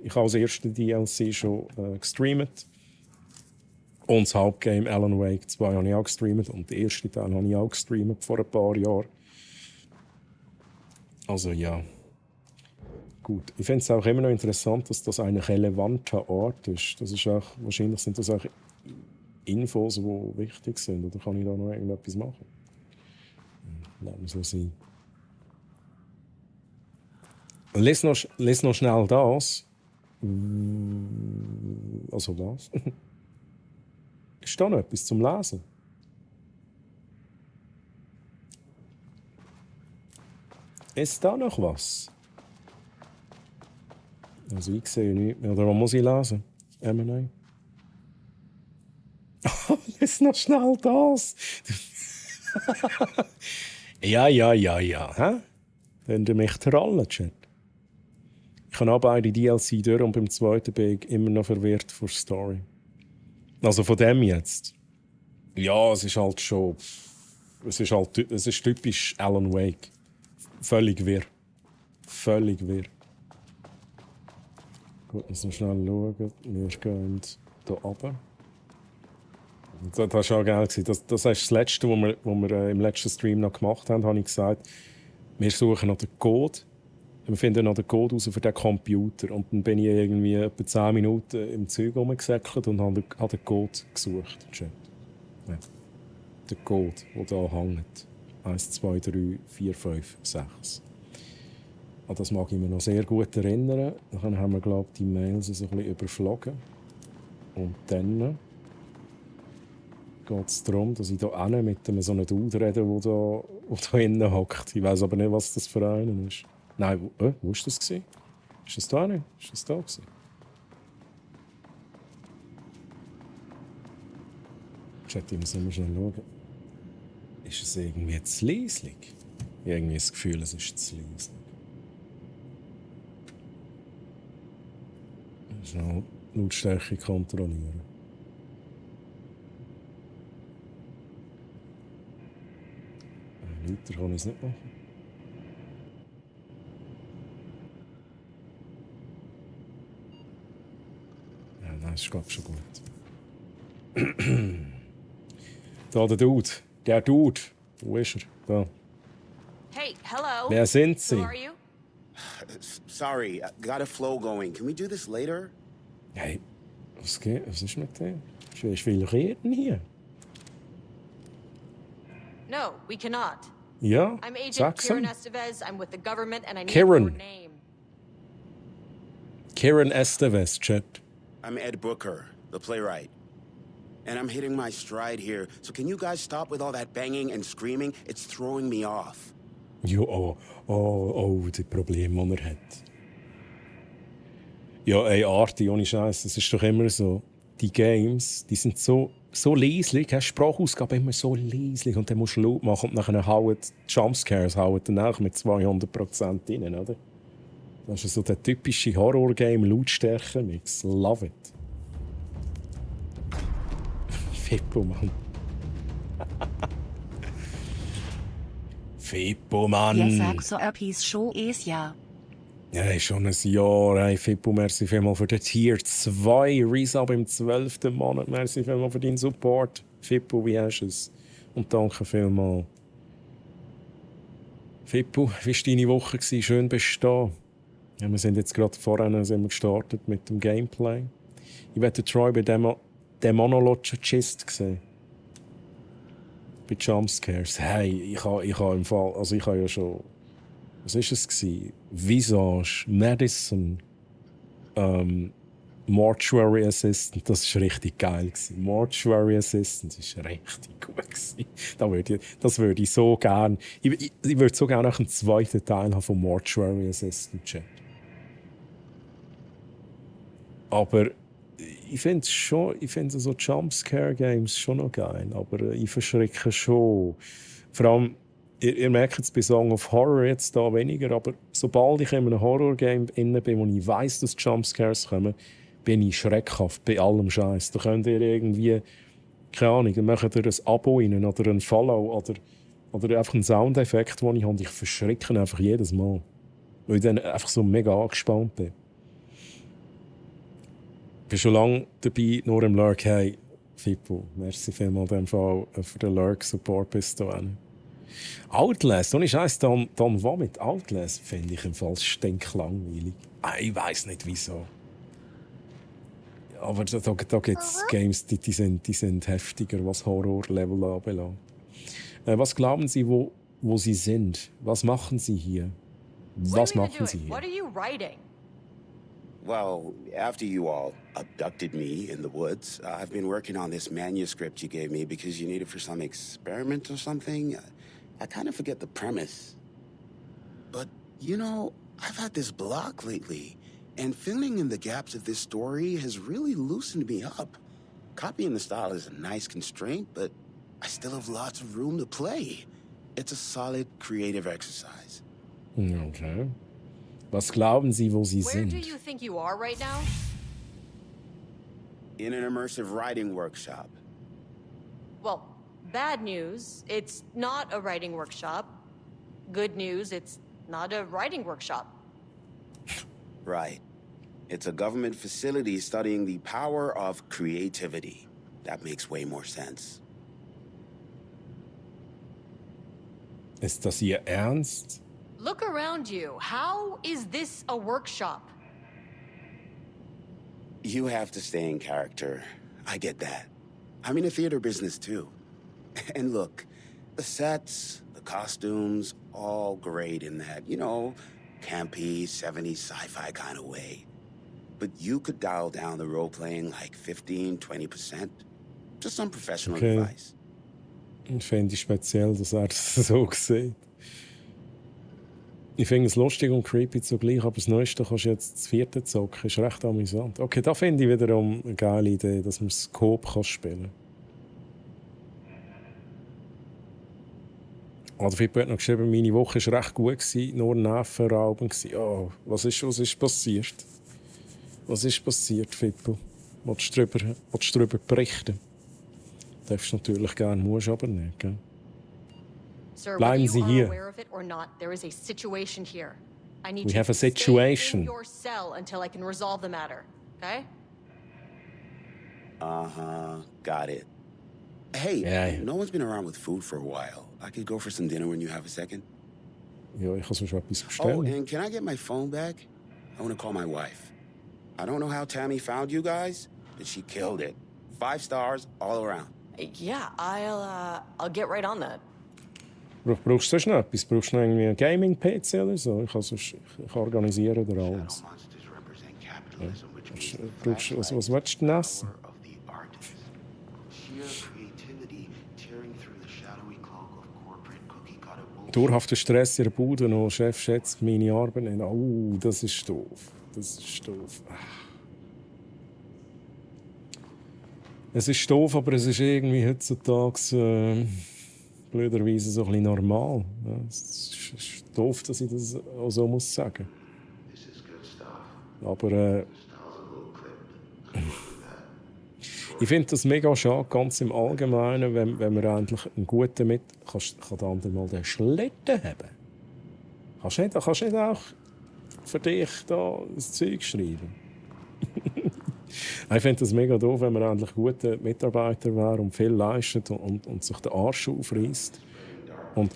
Ich habe das erste DLC schon gestreamt. Und das Hauptgame Alan Wake 2 habe ich auch gestreamt. Und den ersten Teil habe ich auch gestreamt vor ein paar Jahren. Also ja. Gut. Ich finde es auch immer noch interessant, dass das ein relevanter Ort ist. Das ist auch, wahrscheinlich sind das auch Infos, die wichtig sind. Oder kann ich da noch irgendetwas machen? Lass mal so sein. Lies noch schnell das. Also was? Ist da noch etwas zum Lesen? Ist da noch was? Also ich sehe nichts mehr. Oder was muss ich lesen? M&A? Lies noch schnell das. Ja. Hä? Wenn du mich trollen, Chat. Ich habe auch beide DLC durch und beim zweiten bin ich immer noch verwirrt vor der Story. Also von dem jetzt. Ja, es ist halt schon... Es ist typisch Alan Wake. Völlig wirr. Gut, müssen wir schnell schauen. Wir gehen hier runter. Das war schon geil. Das ist das Letzte, was wir im letzten Stream noch gemacht haben, habe ich gesagt. Wir suchen nach den Code. Wir finden noch den Code raus für den Computer. Und dann bin ich irgendwie etwa 10 Minuten im Zeug rumgesäckelt und habe den Code gesucht. Ja. Der Code, der hier hängt. 1, 2, 3, 4, 5, 6. An das mag ich mich noch sehr gut erinnern. Dann haben wir, glaube ich, die Mails so ein bisschen überflogen. Und dann geht es darum, dass ich hier mit so einem Dude rede, der da innen hockt. Ich weiss aber nicht, was das für einen ist. Nein, wo war das? Ist das da nicht? Ist das da gewesen? Chat, ich muss immer schnell schauen. Ist es irgendwie zu leislich? Ich habe irgendwie das Gefühl, es ist zu leislich. Schnell Lautstärke kontrollieren. Weiter kann ich es nicht machen. Ja, nein, ist glaube ich schon gut. Da der Dude. Der Dude. Wo ist er? Da. Hey, hello. Wer sind Sie? Who are you? Sorry, got a flow going. Can we do this later? Hey, was geht? Was ist mit dem? Ich will reden hier. No, we cannot. Ja, I'm Agent sag's Kieran ihm. Estevez. I'm with the government and I need Kieran. your name. Kieran Estevez, Chat. I'm Ed Booker, the playwright. And I'm hitting my stride here, so can you guys stop with all that banging and screaming? It's throwing me off. Ja, die Probleme, die er hat. Ja, ey, Arty, ohne Scheiß, das ist doch immer so. Die Games, die sind so leislich, die Sprachausgabe immer so leislich und dann musst du laut machen und nachher hauen die Jumpscares dann auch mit 200% rein, oder? Das ist so der typische Horror-Game-Lautstärke-Mix. Love it. Fippo, Mann. Fippo, Mann. Ja, sag so etwas schon ja. Ja, schon ein Jahr. Hey, Fippo, merci vielmals für den Tier 2. Resub im 12. Monat. Merci vielmals für deinen Support. Fippo, wie hast du es? Und danke vielmals. Fippo, wie war deine Woche? Schön bist du da. Ja, wir sind jetzt gerade vorhin gestartet mit dem Gameplay. Ich werde Troy bei Demonologist gesehen. Bei Jumpscares. Hey, ich habe im Fall, also ich habe ja schon, was war es gewesen? Visage, Madison, Mortuary Assistant, das war richtig geil gewesen. Mortuary Assistant, das war richtig gut gewesen. Das würde ich so gerne, ich würde so gerne auch einen zweiten Teil haben von Mortuary Assistant Chat. Aber ich finde so Jumpscare-Games schon noch geil, aber ich verschrecke schon. Vor allem, ihr merkt es bei Song of Horror jetzt da weniger, aber sobald ich in einem Horror-Game bin, wo ich weiss, dass Jumpscares kommen, bin ich schreckhaft bei allem Scheiß. Da könnt ihr irgendwie, keine Ahnung, dann macht ihr ein Abo rein oder ein Follow oder einfach einen Soundeffekt, den ich habe. Ich verschrecke einfach jedes Mal. Weil ich dann einfach so mega angespannt bin. Ich bin schon lange dabei, nur im Lurk. Hey, Fippo, merci vielmals in dem Fall für den Lurk-Support bis dahin. Outlast, ohne Scheiß, dann was mit Outlast finde ich im Fall stinklangweilig. Ich weiss nicht wieso. Aber da gibt es Games, die sind heftiger, was Horror-Level anbelangt. Was glauben Sie, wo Sie sind? Was machen Sie hier? Was machen Sie hier? What are you writing? Well, after you all abducted me in the woods, I've been working on this manuscript you gave me because you need it for some experiment or something. I kind of forget the premise. But, you know, I've had this block lately, and filling in the gaps of this story has really loosened me up. Copying the style is a nice constraint, but I still have lots of room to play. It's a solid creative exercise. Okay. Was glauben Sie, wo Sie Where sind? do you think you are right now? In an immersive writing workshop. Well, bad news, it's not a writing workshop. Good news, it's not a writing workshop. Right. It's a government facility studying the power of creativity. That makes way more sense. Ist das Ihr Ernst? Look around you. How is this a workshop? You have to stay in character. I get that. I'm in the theater business too. And look, the sets, the costumes, all great in that, you know, campy, 70s sci-fi kind of way. But you could dial down the role-playing like 15-20%. Just some professional advice. Ich finde es speziell, dass er das so sieht. Ich finde es lustig und creepy zugleich, aber das Neueste kannst du jetzt das 4. zocken. Ist recht amüsant. Okay, da finde ich wiederum eine geile Idee, dass man das Coop spielen kann. Der Fippo hat noch geschrieben, meine Woche war recht gut, nur nervenraubend. Oh, was ist passiert? Was ist passiert, Fippo? Willst du darüber berichten? Darfst du natürlich gerne, musst aber nicht, gell? Sir, Bleiben whether Sie you hier. are aware of it or not, there is a situation here. I need We you have a to stay situation. in your cell until I can resolve the matter. Okay? Uh-huh, got it. Hey, Yeah. no one's been around with food for a while. I could go for some dinner when you have a second. Ja, ich kann sonst etwas Oh, bestellen. and can I get my phone back? I want to call my wife. I don't know how Tammy found you guys, but she killed it. 5 stars all around. Yeah, I'll get right on that. Brauchst du sonst noch etwas? Brauchst du noch irgendwie einen Gaming-PC oder so? Ich organisiere dir alles. Ja. Was willst du denn essen? Dauerhafter Stress in der Bude noch. Chef schätzt meine Arbeit nicht. Oh, das ist doof. Das ist doof. Es ist doof, aber es ist irgendwie heutzutage blöderweise so ein bisschen normal. Ja, es ist doof, dass ich das auch so muss sagen. Aber ich finde das mega schade, ganz im Allgemeinen, wenn man endlich einen guten kann der andere mal den Schlitten haben. Kannst du nicht auch für dich da das Zeug schreiben? Ich finde das mega doof, wenn man endlich guter Mitarbeiter wäre und viel leistet und sich den Arsch aufreißt. Und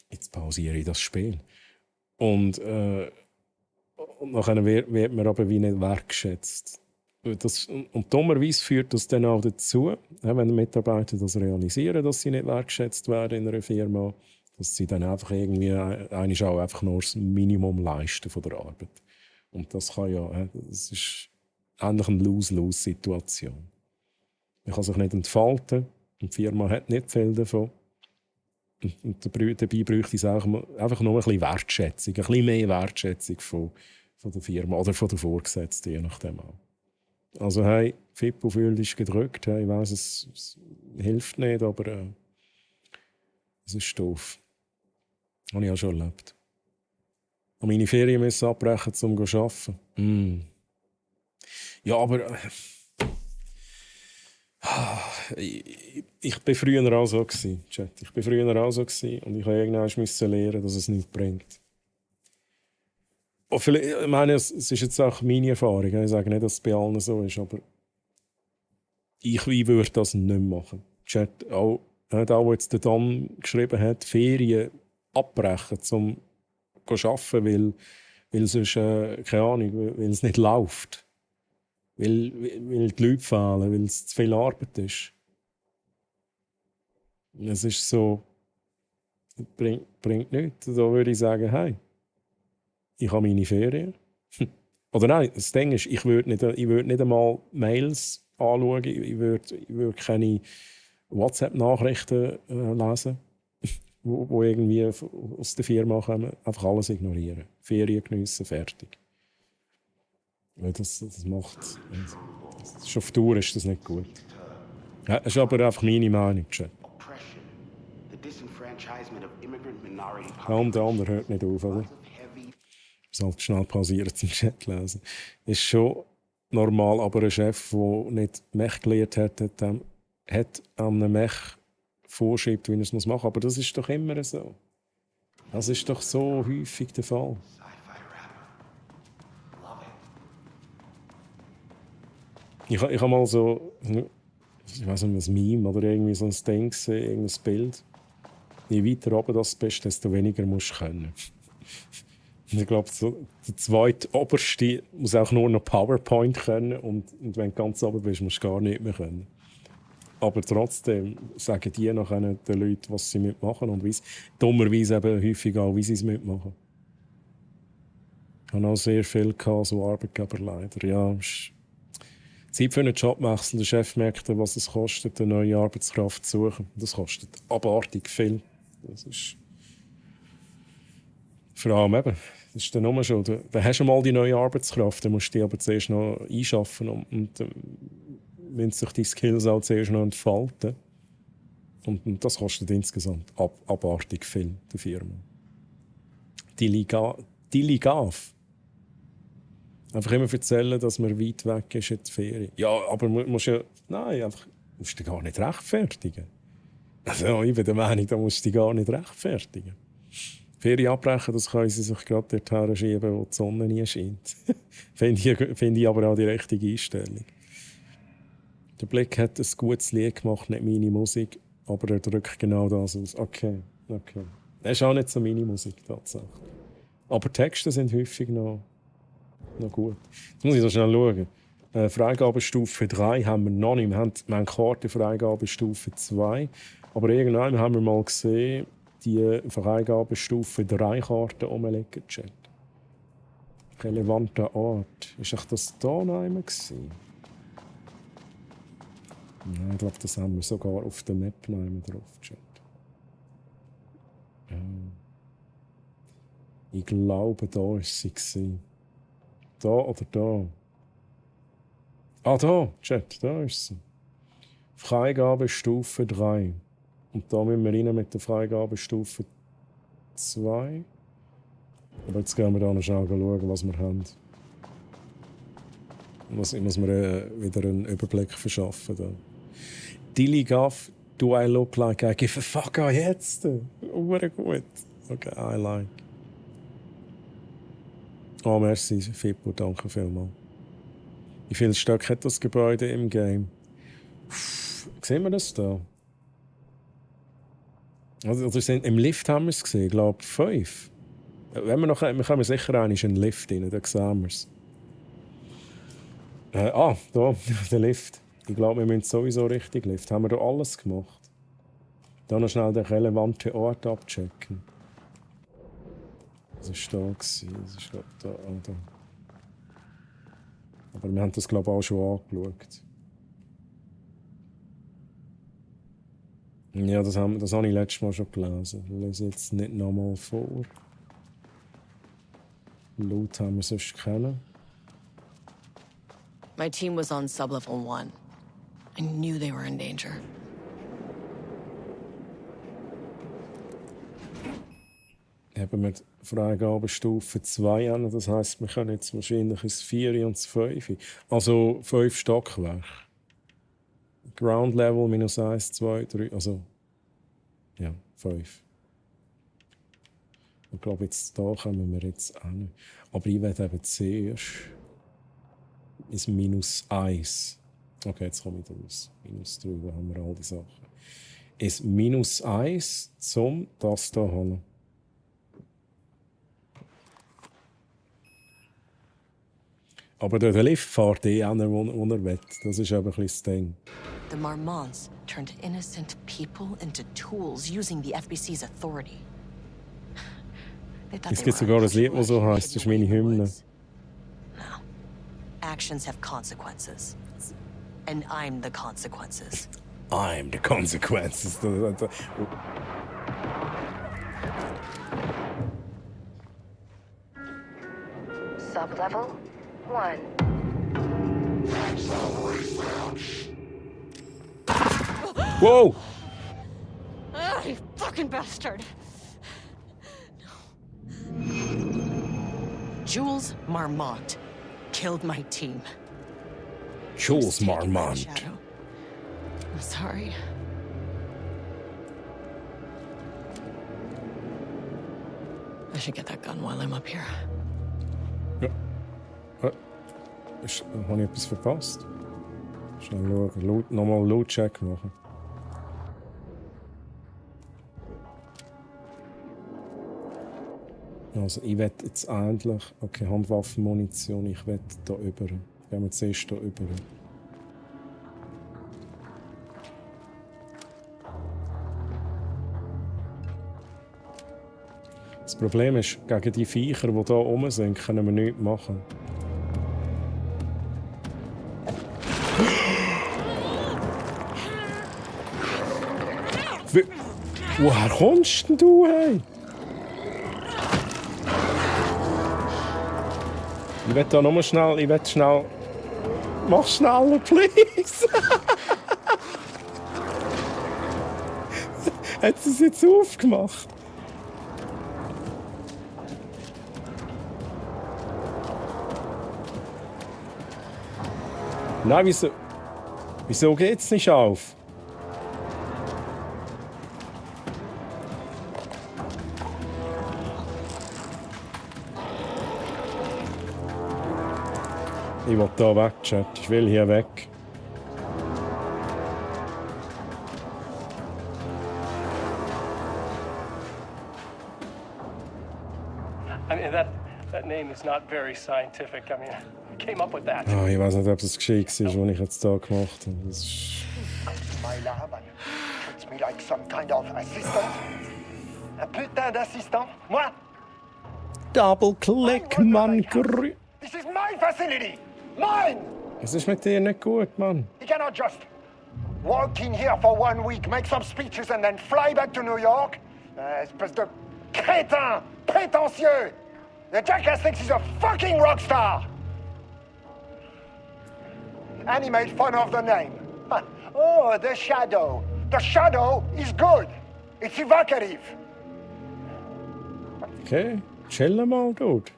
jetzt pausiere ich das Spiel. Und nachher wird man aber wie nicht wertgeschätzt. Und dummerweise führt das dann auch dazu, wenn die Mitarbeiter das realisieren, dass sie nicht wertgeschätzt werden in einer Firma, dass sie dann einfach irgendwie eigentlich auch einfach nur das Minimum leisten von der Arbeit. Und das kann ja, das ist eigentlich eine Lose-Lose-Situation. Man kann sich nicht entfalten und die Firma hat nicht viel davon. Und dabei bräuchte es auch einfach nur ein bisschen Wertschätzung, ein bisschen mehr Wertschätzung von der Firma oder von der Vorgesetzten, je nachdem auch. Also hey, Fippo, fühl dich gedrückt. Hey, ich weiss, es hilft nicht, aber es ist doof. Das habe ich auch schon erlebt. Und meine Ferien müssen abbrechen, um zu arbeiten. Ja, aber ich bin früher auch so gewesen, Chat. Ich bin früher auch so gewesen und ich musste irgendwann lernen, dass es nichts bringt. Und vielleicht, ich meine, es ist jetzt auch meine Erfahrung. Ich sage nicht, dass es bei allen so ist, aber ich würde das nicht machen. Chat, auch der jetzt der Don geschrieben hat, Ferien abbrechen, um zu arbeiten, weil sonst, keine Ahnung, weil es nicht läuft. Weil die Leute fehlen, weil es zu viel Arbeit ist. Es ist so, bringt nichts. Da würde ich sagen, hey, ich habe meine Ferien. Oder nein, das Ding ist, ich würde nicht einmal Mails anschauen, ich würde keine WhatsApp-Nachrichten lesen, wo irgendwie aus der Firma kommen. Einfach alles ignorieren. Ferien geniessen, fertig. Weil das macht... Schon auf Dauer ist das nicht gut. Ja, das ist aber einfach meine Meinung. Ja, und der andere hört nicht auf, oder? Ich sollte schnell pausieren zum Chat lesen. Ist schon normal, aber ein Chef, der nicht Mech gelernt hat an einem Mech vorschreibt, wie er es machen muss. Aber das ist doch immer so. Das ist doch so häufig der Fall. Ich habe mal so, ich weiß nicht, ein Meme oder irgendwie so ein Ding gesehen, irgendein Bild. Je weiter oben das bist, desto weniger musst du können. Und ich glaube, so, der zweite Oberste muss auch nur noch PowerPoint können und wenn du ganz oben bist, musst du gar nicht mehr können. Aber trotzdem sagen die nachher den Leuten, was sie mitmachen und dummerweise eben häufig auch, wie sie es mitmachen. Ich habe auch sehr viel gehabt, so Arbeitgeber leider. Ja, Zeit für einen Jobwechsel. Der Chef merkt, was es kostet, eine neue Arbeitskraft zu suchen. Das kostet abartig viel. Das ist vor allem eben, das ist dann nur schon. Dann hast du mal die neue Arbeitskraft, dann musst du die aber zuerst noch einschaffen und wenn sich die Skills auch zuerst noch entfalten. Und das kostet insgesamt abartig viel, der Firma. Die Ligaf. Einfach immer erzählen, dass man weit weg ist in der Ferien. Ja, aber musst du dich gar nicht rechtfertigen. Also, ich bin der Meinung, da musst du dich gar nicht rechtfertigen. Ferien abbrechen, das können sie sich gerade dorthin schieben, wo die Sonne nie scheint. Finde ich aber auch die richtige Einstellung. Der Blick hat ein gutes Lied gemacht, nicht meine Musik, aber er drückt genau das aus. Okay. Das ist auch nicht so meine Musik, tatsächlich. Aber Texte sind häufig noch gut. Jetzt muss ich so schnell schauen. Freigabestufe 3 haben wir noch nicht. Wir haben Karte Freigabestufe 2. Aber irgendwann haben wir mal gesehen, die Freigabestufe 3 Karten rumliegen. Relevanter Ort. Ist das da noch einmal gewesen? Nein, ich glaube, das haben wir sogar auf der Map noch einmal drauf. Ich glaube, da war sie. Da oder da? Ah, da, Chat, da ist sie. Freigabestufe 3. Und da müssen wir rein mit der Freigabestufe 2. Aber jetzt gehen wir da noch schnell schauen, was wir haben. Ich muss mir wieder einen Überblick verschaffen. Da. Dilligaf, do I look like I give a fuck jetzt? Gut. Okay, I like. Oh, merci, Fippo, danke vielmals. Wie viele Stück hat das Gebäude im Game? Sehen wir das da? Also im Lift haben wir es gesehen, ich glaube 5. Wir kommen sicher einen Lift rein, da sehen wir es. Da, der Lift. Ich glaube, wir müssen sowieso richtig Lift. Haben wir da alles gemacht? Da noch schnell den relevanten Ort abchecken. Das war da. Das ist, glaube ich, da. Aber wir haben das, glaube ich, auch schon angeschaut. Ja, das habe ich letztes Mal schon gelesen. Ich lese jetzt nicht nochmal vor. Loot haben wir sonst kennen. My team was on sublevel 1. I knew they were in danger. haben wir die Freigabestufe 2 an. Das heisst, wir können jetzt wahrscheinlich ins 4 und das 5. Also 5 Stockwerke. Ground Level minus 1, 2, 3. Also, ja, 5. Ich glaube, jetzt da kommen wir jetzt auch nicht. Aber ich werde eben zuerst ins minus 1. Okay, jetzt komme ich raus. Minus 3, da haben wir all die Sachen. Ins minus 1, um das hier zu haben. Aber der Lift fährt an, wo er will. Das ist eben ein bisschen das Ding. The Marmonts turned innocent people into tools using the FBC's authority. Es gibt sogar ein Lied, das so heisst. Das ist meine Hymne. No. Actions have consequences. And I'm the consequences. I'm the consequences. Sublevel 1. Whoa! Ah, you fucking bastard! Jules Marmont killed my team. Jules Marmont. Shadow. I'm sorry. I should get that gun while I'm up here. Ja. Habe ich etwas verpasst? Schnell schauen. Nochmal einen Loot-Check machen. Also, ich will jetzt endlich. Okay, Handwaffenmunition. Ich will hier über. Gehen wir zuerst hier über. Das Problem ist, gegen die Viecher, die hier oben sind, können wir nichts machen. Woher kommst denn du, hey? Ich will da nur schnell, Mach schneller, please! Hat sie es jetzt aufgemacht? Nein, wieso geht's nicht auf? Ich will hier weg, Chat. Ich will hier weg. I mean, that name is not very scientific. I mean, who came up with that? Oh, ich weiß nicht, ob das gescheit ist, was ich jetzt hier gemacht habe. Das ist... My lab and treats me like some kind of assistant. Un putain d'assistant? Moi? Double-Click, Mann. This is my facility! Mine! Es ist mit dir nicht gut, Mann. You cannot just walk in here for 1 week, make some speeches and then fly back to New York? Espèce de crétin! Prétentieux! The jackass thinks he's a fucking rock star! And he made fun of the name. Oh, the Shadow. The Shadow is good. It's evocative. Okay, chill mal, dude.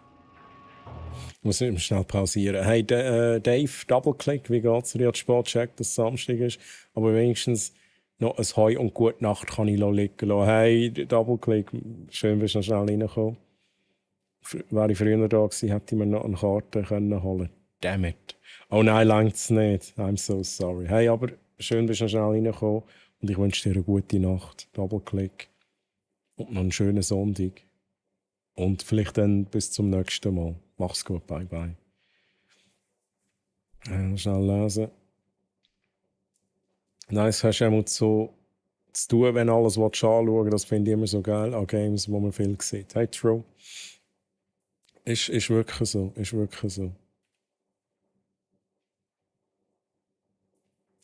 Ich muss schnell pausieren. Hey, Dave, Double-Click, wie geht's dir? Ich habe spät gecheckt, dass es Samstag ist. Aber wenigstens noch ein Heu und gute Nacht kann ich liegen lassen. Hey, Double-Click, schön, bist du noch schnell reingekommen. Wäre ich früher da gewesen, hätte ich mir noch eine Karte holen können. Damn it. Oh nein, längt's nicht. I'm so sorry. Hey, aber schön, bist du noch schnell reingekommen. Und ich wünsche dir eine gute Nacht. Double-Click. Und noch einen schönen Sonntag. Und vielleicht dann bis zum nächsten Mal. Mach's gut, bye bye. Schnell lesen. Nice, hast du auch so zu tun, wenn alles anschauen willst. Das finde ich immer so geil an Games, wo man viel sieht. Hey, True. Ist wirklich so. Ist wirklich so.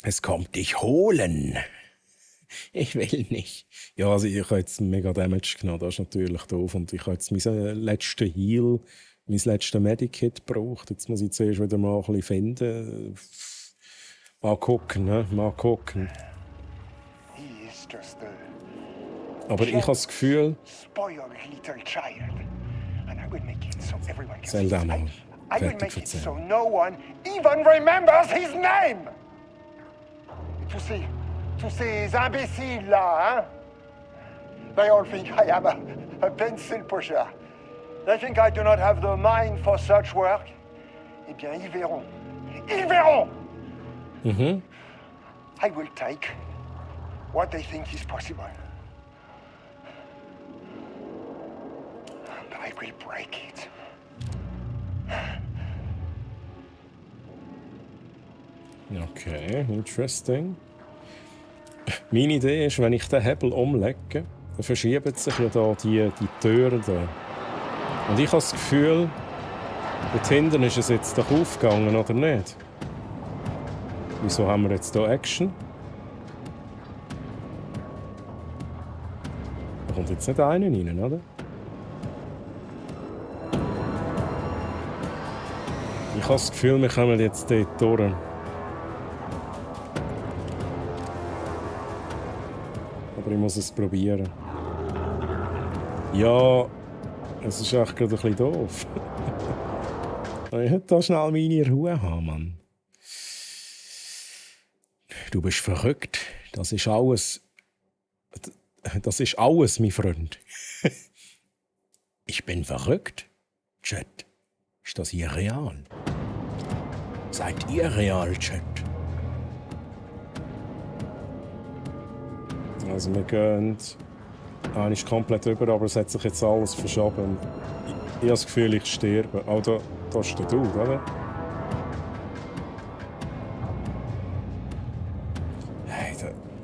Es kommt dich holen. Ich will nicht. Ja, also ich habe jetzt mega Damage genommen, das ist natürlich doof. Und ich habe jetzt mein letztes Heal, mein letztes Medikit gebraucht. Jetzt muss ich zuerst wieder mal ein bisschen finden. Mal gucken, ne? Mal gucken. Aber ich habe das Gefühl... Spoil little child. And I will make it so everyone can Erzähl da mal. I will Fertig make it erzählen. so no one even remembers his name! Tous ces imbéciles là, hein? They all think I am a pencil pusher. They think I do not have the mind for such work. Eh bien, ils verront. Ils verront! Mhm. I will take what they think is possible. And I will break it. Okay, interesting. Meine Idee ist, wenn ich den Hebel umlege, dann verschieben sich ja da die Türen da. Und ich habe das Gefühl, dort hinten ist es jetzt doch aufgegangen, oder nicht? Wieso haben wir jetzt hier Action? Da kommt jetzt nicht einer rein, oder? Ich habe das Gefühl, wir kommen jetzt dort durch. Aber ich muss es probieren. Ja, es ist echt gerade ein bisschen doof. Ich hätte da schnell meine Ruhe haben, Mann. Du bist verrückt. Das ist alles. Das ist alles, mein Freund. Ich bin verrückt? Chat. Ist das hier real? Seid ihr real, Chat? Also wir gehen eigentlich komplett über, aber es hat sich jetzt alles verschoben. Ich habe das Gefühl, ich sterbe. Oh, da ist der Dude, oder? Hey,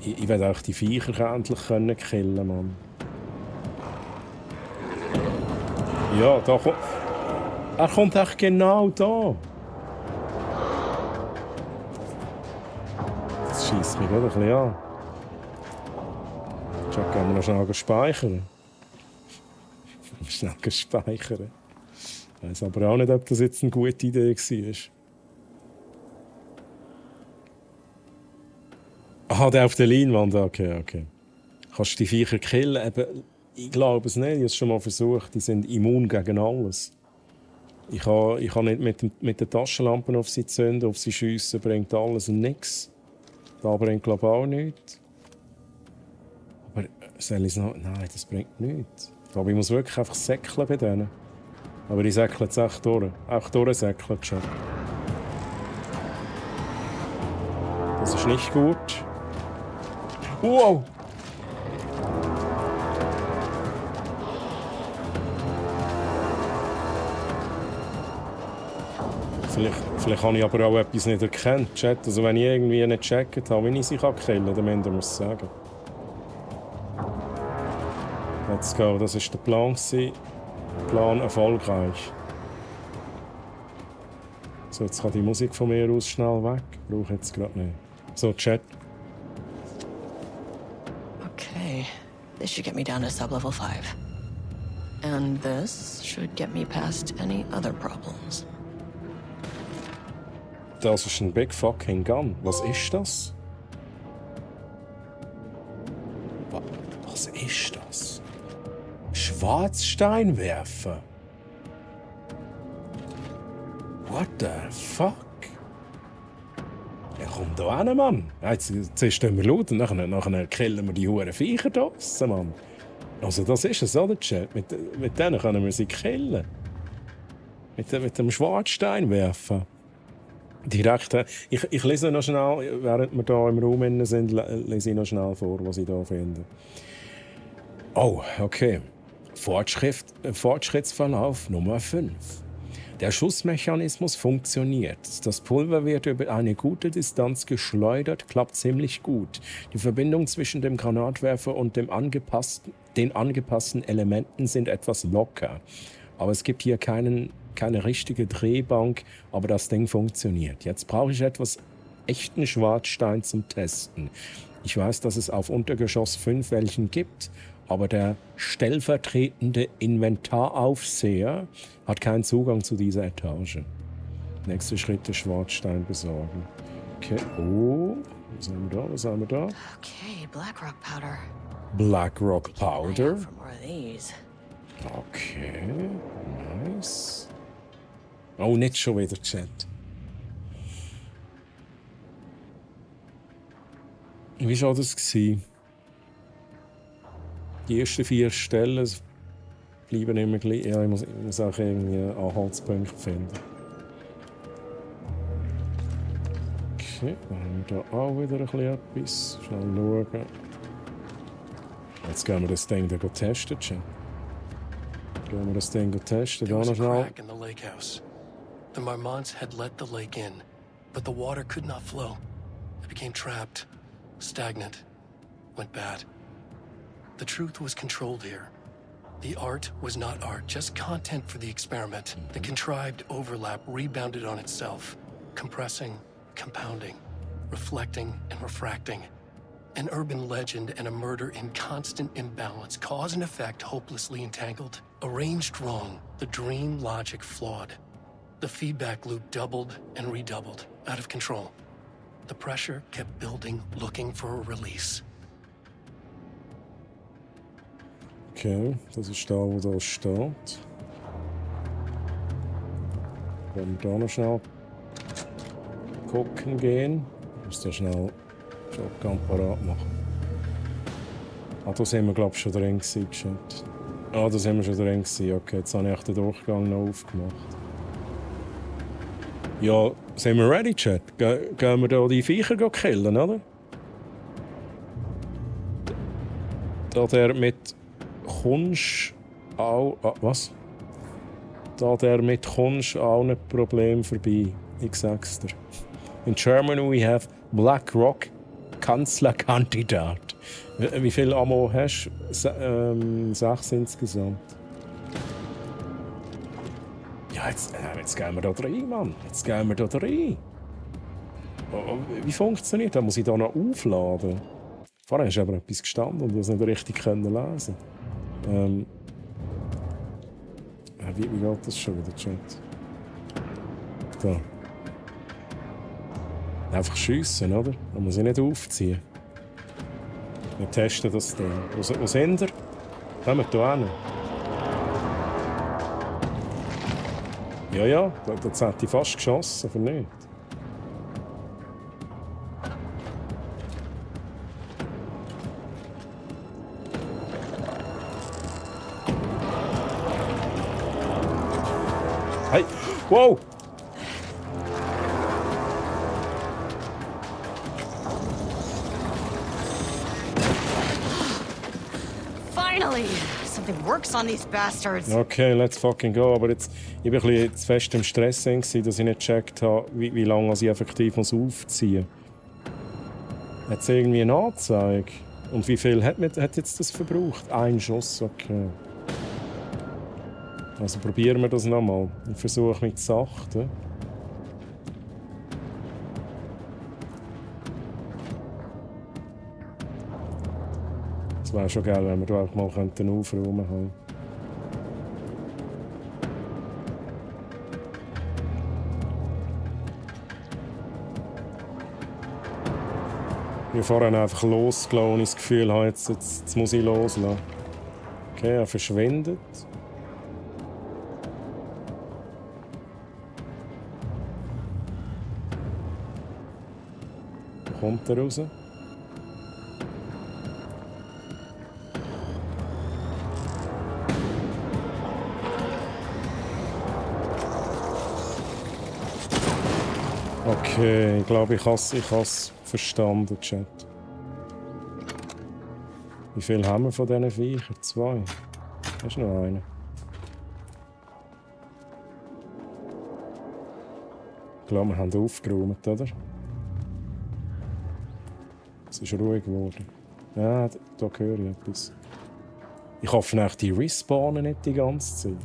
ich will auch die Viecher endlich killen, Mann. Ja, da kommt... Er kommt echt genau da. Das schießt mich gerade ein bisschen an. Jetzt gehen wir noch schnell speichern. Schnell speichern. Ich weiß aber auch nicht, ob das jetzt eine gute Idee war. Aha, der auf der Leinwand. Okay. Kannst du die Viecher killen? Eben, ich glaube es nicht. Ich habe es schon mal versucht. Die sind immun gegen alles. Ich kann nicht mit den Taschenlampen auf sie zünden, auf sie schiessen, bringt alles nichts. Da bringt, glaube ich, auch nichts. Aber soll ich es noch? Nein, das bringt nichts. Ich glaube, ich muss wirklich einfach säckeln bei denen. Aber ich säckle jetzt echt durch. Auch durchsäckeln schon. Das ist nicht gut. Wow! Vielleicht habe ich aber auch etwas nicht erkannt, Chat. Also wenn ich irgendwie nicht gecheckt habe, wie ich sie killen kann, dann müsst ihr mir es sagen. Let's go, das war der Plan. Plan erfolgreich. So, jetzt kann die Musik von mir aus schnell weg. Brauche ich jetzt gerade nicht. So, Chat. Okay, this should get me down to sublevel 5. And this should get me past any other problems. Das ist ein Big Fucking Gun. Was ist das? Was ist das? Schwarzsteinwerfer? What the fuck? Ja, komm da hin, Mann. Jetzt stehen wir laut und nachher killen wir die huren Viecher da draussen, Mann. Also das ist es, oder, Chat? Mit denen können wir sie killen. Mit dem Schwarzsteinwerfer. Direkt, ich lese noch schnell, während wir hier im Raum sind, lese ich noch schnell vor, was ich hier finde. Oh, okay. Fortschrittsverlauf Nummer 5. Der Schussmechanismus funktioniert. Das Pulver wird über eine gute Distanz geschleudert, klappt ziemlich gut. Die Verbindung zwischen dem Granatwerfer und den angepassten Elementen sind etwas locker. Aber es gibt hier keine richtige Drehbank, aber das Ding funktioniert. Jetzt brauche ich etwas echten Schwarzstein zum Testen. Ich weiß, dass es auf Untergeschoss 5 welchen gibt, aber der stellvertretende Inventaraufseher hat keinen Zugang zu dieser Etage. Nächster Schritt, der Schwarzstein besorgen. Okay, oh. Was haben wir da? Was haben wir da? Okay, Blackrock powder. Blackrock Powder. For more of these. Okay, nice. Oh, nicht schon wieder Chat. Wie war das? Die ersten 4 Stellen bleiben immer gleich. Ja, ich muss auch irgendwie Anhaltspunkte finden. Okay, dann haben wir da auch wieder ein bisschen etwas. Schnell schauen. Jetzt gehen wir das Ding da testen, Chat. Gehen wir das Ding testen, There da was a noch schnell. crack in the lake house. The Marmonts had let the lake in, but the water could not flow. It became trapped, stagnant, went bad. The truth was controlled here. The art was not art, just content for the experiment. The contrived overlap rebounded on itself, compressing, compounding, reflecting and refracting. An urban legend and a murder in constant imbalance, cause and effect hopelessly entangled. Arranged wrong, the dream logic flawed. The feedback loop doubled and redoubled, out of control. The pressure kept building, looking for a release. Okay, das ist da, wo da steht. Wenn wir da noch schnell gucken gehen, muss da schnell Shotgun parat machen. Ah, da sind wir glaube ich schon drin gewesen, Chat. Ah, da sind wir schon drin gewesen. Okay, jetzt habe ich den Durchgang noch aufgemacht. Ja, sind wir ready, Chat? Gehen wir da die Viecher killen, oder? Da der mit Kunst auch... Ah, was? Da der mit Kunst auch ein Problem vorbei. Ich sag's dir. In Germany we have BlackRock Kanzlerkandidat. Wie viel Ammo hast du? 6 insgesamt. Ja, jetzt gehen wir da rein, Mann. Jetzt gehen wir da rein. Oh, wie funktioniert das? Muss ich da noch aufladen? Vorher ist aber etwas gestanden und ich konnte es nicht richtig lesen. Wie geht das schon wieder, Chat? Da. Einfach schiessen, oder? Man muss ich nicht aufziehen. Wir testen das Ding. Wo sind wir? Kommt hier hin. Ja, das hat ich fast geschossen, aber nicht. Hey! Wow! Finally! Something works on these bastards. Okay, let's fucking go. Aber jetzt, ich war ein bisschen zu fest im Stress, dass ich nicht gecheckt habe, wie lange ich effektiv aufziehen muss. Hat es irgendwie eine Anzeige? Und wie viel hat jetzt das verbraucht? 1 Schuss, okay. Also probieren wir das nochmal. Ich versuche mich zu achten. Es wäre schon geil, wenn wir da auch mal aufräumen könnten. Ich habe vorhin einfach losgelassen und ich das Gefühl habe, jetzt muss ich loslassen. Okay, er verschwindet. Wo kommt er raus? Okay, ich glaube, ich habe es verstanden, Chat. Wie viel haben wir von diesen Viechern? 2. Da ist noch einer. Ich glaube, wir haben aufgeräumt, oder? Es ist ruhig geworden. Ja, da höre ich etwas. Ich hoffe, die respawnen nicht die ganze Zeit.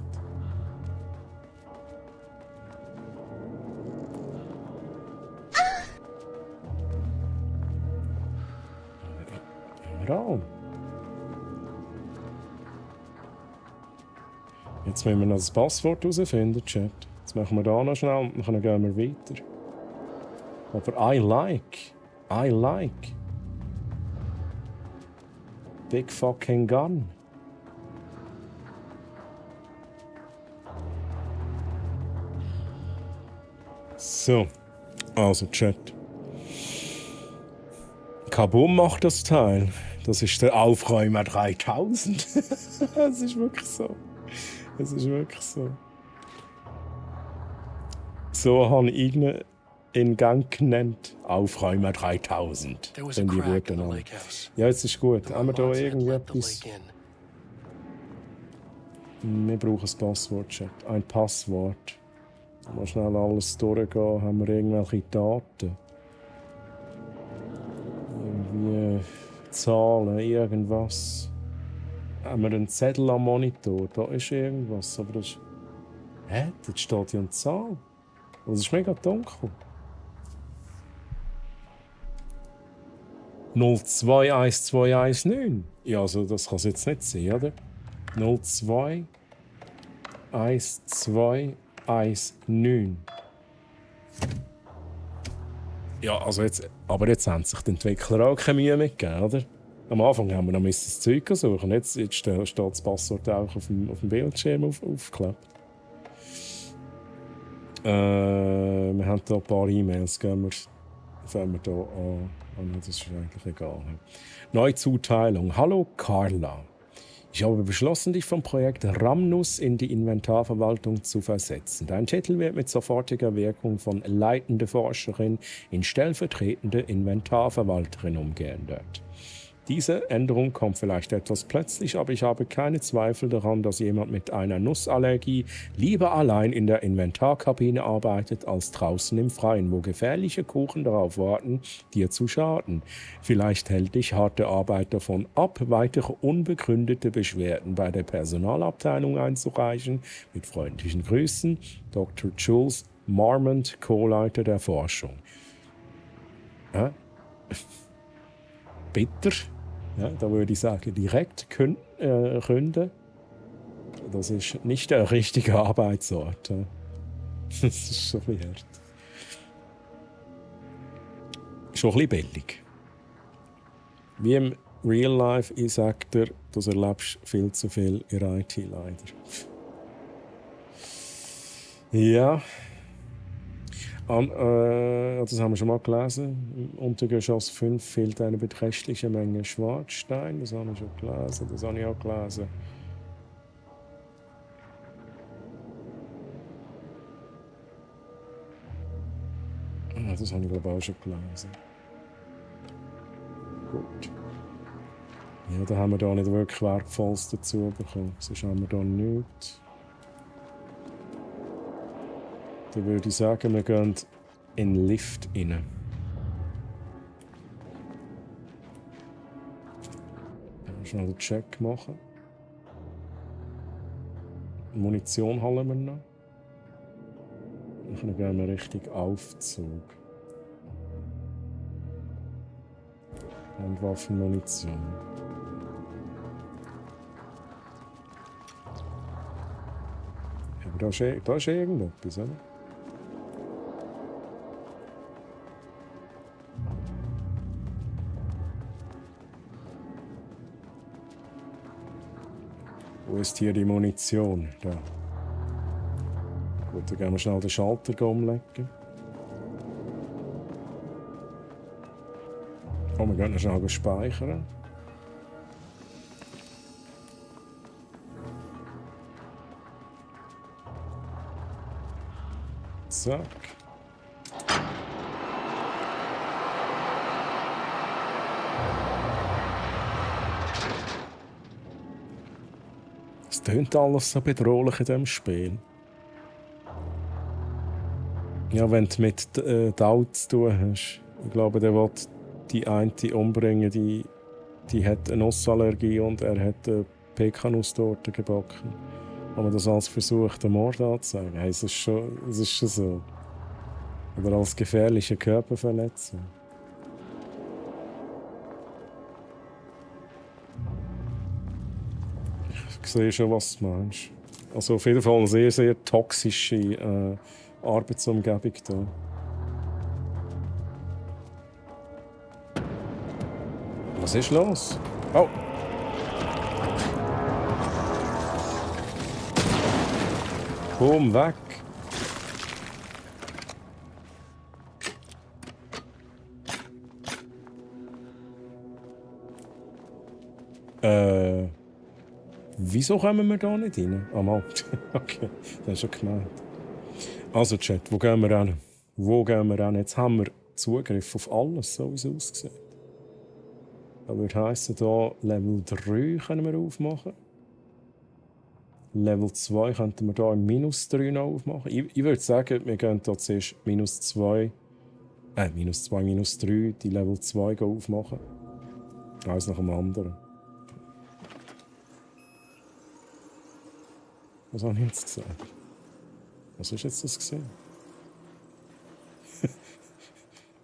Raum. Jetzt müssen wir noch das Passwort herausfinden, Chat. Jetzt machen wir da noch schnell und dann gehen wir weiter. Aber I I like. Big fucking gun. So, also Chat. Kaboom macht das Teil. Das ist der Aufräumer 3000. Es ist wirklich so. Es ist wirklich so. So habe ich ihn in Gang genannt. Aufräumer 3000. Wenn die guten Namen. Ja, jetzt ist gut. Haben wir da irgendwie etwas? Wir brauchen ein Passwort-Chat. Ein Passwort. Mal schnell alles durchgehen. Haben wir irgendwelche Daten? Irgendwie Zahlen, irgendwas. Haben wir einen Zettel am Monitor? Da ist irgendwas, aber das ist... Hä? Dort steht ja eine Zahl. Aber es ist mega dunkel. 021219. Ja, also das kann es jetzt nicht sein, oder? 021219. Ja, also jetzt, aber jetzt haben sich die Entwickler auch keine Mühe mitgegeben, oder? Am Anfang haben wir noch das Zeug suchen. Jetzt steht das Passwort auch auf dem Bildschirm aufgeklappt. Wir haben hier ein paar E-Mails. Fangen wir hier an. Das ist eigentlich egal. Neue Zuteilung. Hallo Carla. Ich habe beschlossen, dich vom Projekt Ramnus in die Inventarverwaltung zu versetzen. Dein Titel wird mit sofortiger Wirkung von leitende Forscherin in stellvertretende Inventarverwalterin umgeändert. Diese Änderung kommt vielleicht etwas plötzlich, aber ich habe keine Zweifel daran, dass jemand mit einer Nussallergie lieber allein in der Inventarkabine arbeitet, als draußen im Freien, wo gefährliche Kuchen darauf warten, dir zu schaden. Vielleicht hält dich harte Arbeit davon ab, weitere unbegründete Beschwerden bei der Personalabteilung einzureichen. Mit freundlichen Grüßen, Dr. Jules Marmont, Co-Leiter der Forschung. Bitter. Ja, da würde ich sagen, direkt künden. Das ist nicht der richtige Arbeitsort. Ja. Das ist schon ein bisschen hart. Schon ein bisschen billig. Wie im Real Life, ich sage dir, du erlebst viel zu viel in der IT leider. Ja. Das haben wir schon mal gelesen. Im Untergeschoss 5 fehlt eine beträchtliche Menge Schwarzstein. Das habe ich schon gelesen. Das habe ich auch gelesen. Das habe ich, glaube ich, auch schon gelesen. Gut. Ja, da haben wir da nicht wirklich Wertvolles dazu bekommen. Sonst haben wir da nichts. Dann würde ich sagen, wir gehen in den Lift rein. Schnell den Check machen. Munition holen wir noch. Dann gehen wir Richtung Aufzug. Und Waffenmunition. Aber da ist irgendetwas, oder? Wo ist hier die Munition? Da. Gut, dann gehen wir schnell den Schalter umlegen. Oh, wir gehen noch schnell speichern. Zack. Es tönt alles so bedrohlich in diesem Spiel. Ja, wenn du mit Dau zu tun hast. Ich glaube, der will die eine umbringen, die hat eine Nussallergie und er hat eine Pekanusstorte gebacken. Wenn man das als versucht, den Mord anzuzeigen, hey, es ist schon so. Oder als gefährliche Körperverletzung. Ich sehe schon, was du meinst. Also auf jeden Fall eine sehr, sehr toxische Arbeitsumgebung da. Was ist los? Oh! Boom, weg! Wieso kommen wir da nicht rein? Ah, mal. Okay, das ist schon gemeint. Also, Chat, wo gehen wir hin? Wo gehen wir hin? Jetzt haben wir Zugriff auf alles, so wie es aussieht. Das würde heissen, hier Level 3 können wir aufmachen. Level 2 könnten wir hier im Minus 3 noch aufmachen. Ich würde sagen, wir gehen hier zuerst Minus 2, Minus 3, die Level 2 aufmachen. Eins nach dem anderen. Was habe ich jetzt gesagt? Was ist jetzt das gesehen? Ich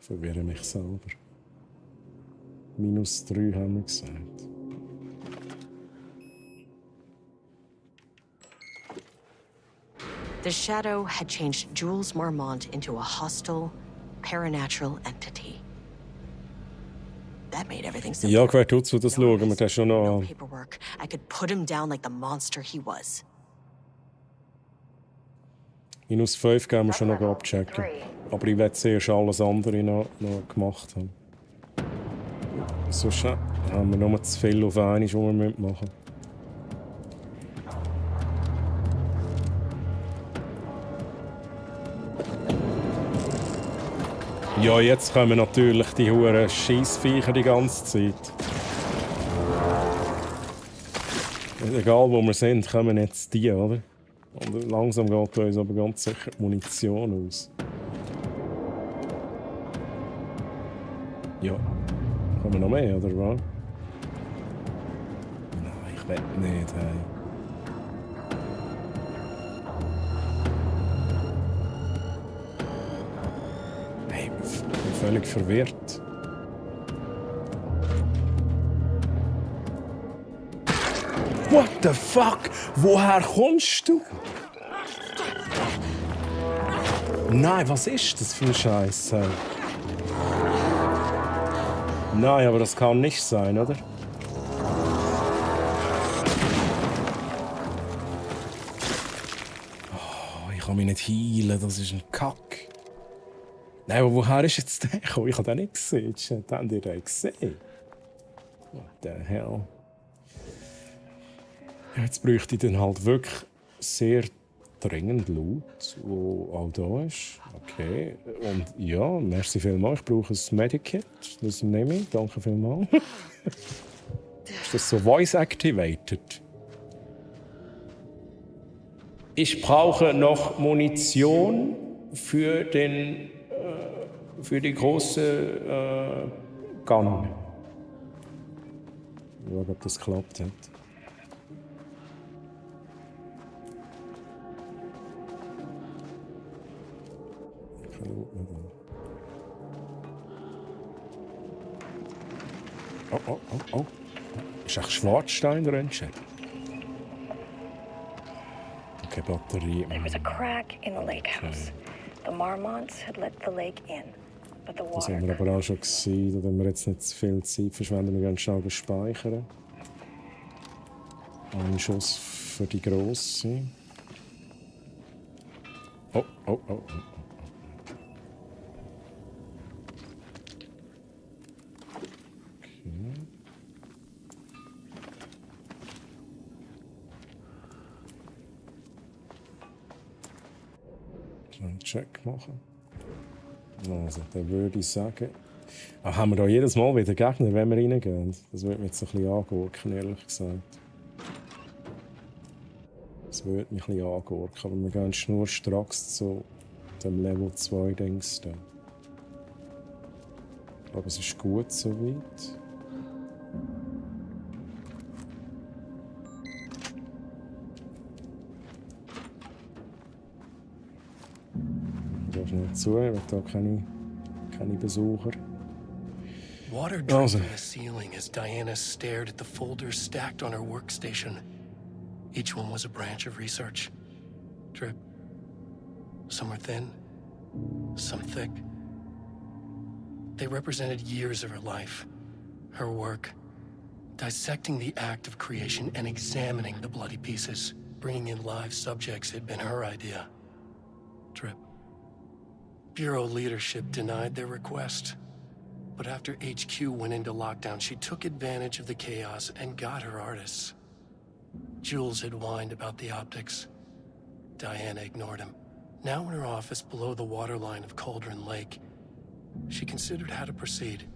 verwirre mich selber. Minus 3 haben wir gesagt. The Shadow had changed Jules Marmont into a hostile, paranatural entity. That made everything simple. Ja, wer tut so das schauen? Wir haben schon noch... Paperwork. I could put him down like the monster he was. Minus 5 gehen wir schon noch abchecken. Aber ich werde zuerst alles andere noch gemacht haben. Sonst haben wir nur zu viel auf einmal, was wir machen müssen. Ja, jetzt kommen natürlich die huren Scheissviecher die ganze Zeit. Egal wo wir sind, kommen jetzt die, oder? Und langsam geht uns aber ganz sicher die Munition aus. Ja. Kommen noch mehr, oder was? Nein, ich will nicht, hey. Hey, ich bin völlig verwirrt. What the fuck? Woher kommst du? Nein, was ist das für ein Scheiß? Nein, aber das kann nicht sein, oder? Oh, ich kann mich nicht heilen, das ist ein Kack. Nein, aber woher ist jetzt der gekommen? Ich habe den nicht gesehen. Habt ihr den gesehen? What the hell? Jetzt bräuchte ich dann halt wirklich sehr dringend Loot, wo auch da ist. Okay. Und ja, merci vielmals. Ich brauche ein Medikit. Das nehme ich. Danke vielmals. Ist das so voice-activated? Ich brauche noch Munition für die große Gun. Ich weiß nicht, ob das geklappt hat. Oh. Ist echt Schwarzstein drin? Okay, Batterie. There was a crack in the lake house. The Marmonts had let the lake in, but the Das water... haben wir aber auch schon gesehen. Da werden wir jetzt nicht zu viel Zeit verschwenden. Wir werden schnell speichern. Ein Schuss für die Grosse. Oh. Einen Check machen. Also, dann würde ich sagen... haben wir da jedes Mal wieder Gegner, wenn wir reingehen? Das würde mich jetzt ein bisschen angurken, ehrlich gesagt. Das würde mich ein bisschen angurken, aber wir gehen schnurstracks zu dem Level 2 Dings da. Ich glaube, es ist gut so weit. Nicht zu, ich will da keine Besucher. Water dripped from the ceiling as Diana stared at the folders stacked on her workstation. Each one was a branch of research. Drip. Some were thin, some thick. They represented years of her life, Her work, dissecting the act of creation and examining the bloody pieces, bringing in live subjects had been her idea. Trip. Bureau leadership denied their request. But after HQ went into lockdown, she took advantage of the chaos and got her artists. Jules had whined about the optics. Diana ignored him. Now in her office below the waterline of Cauldron Lake, she considered how to proceed.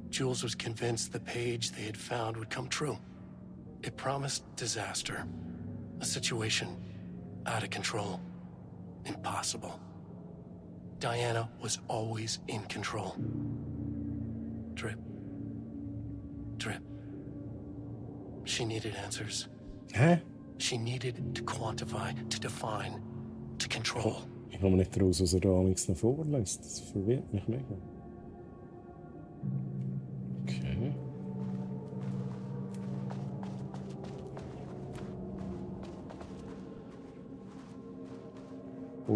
Jules was convinced the page they had found would come true. It promised disaster. A situation out of control. Impossible. Diana was always in control. Drip. Drip. She needed answers. Hä? She needed to quantify, to define, to control. Ich komme nicht raus, was er da amigs noch vorlässt. Das verwirrt mich mega. Okay.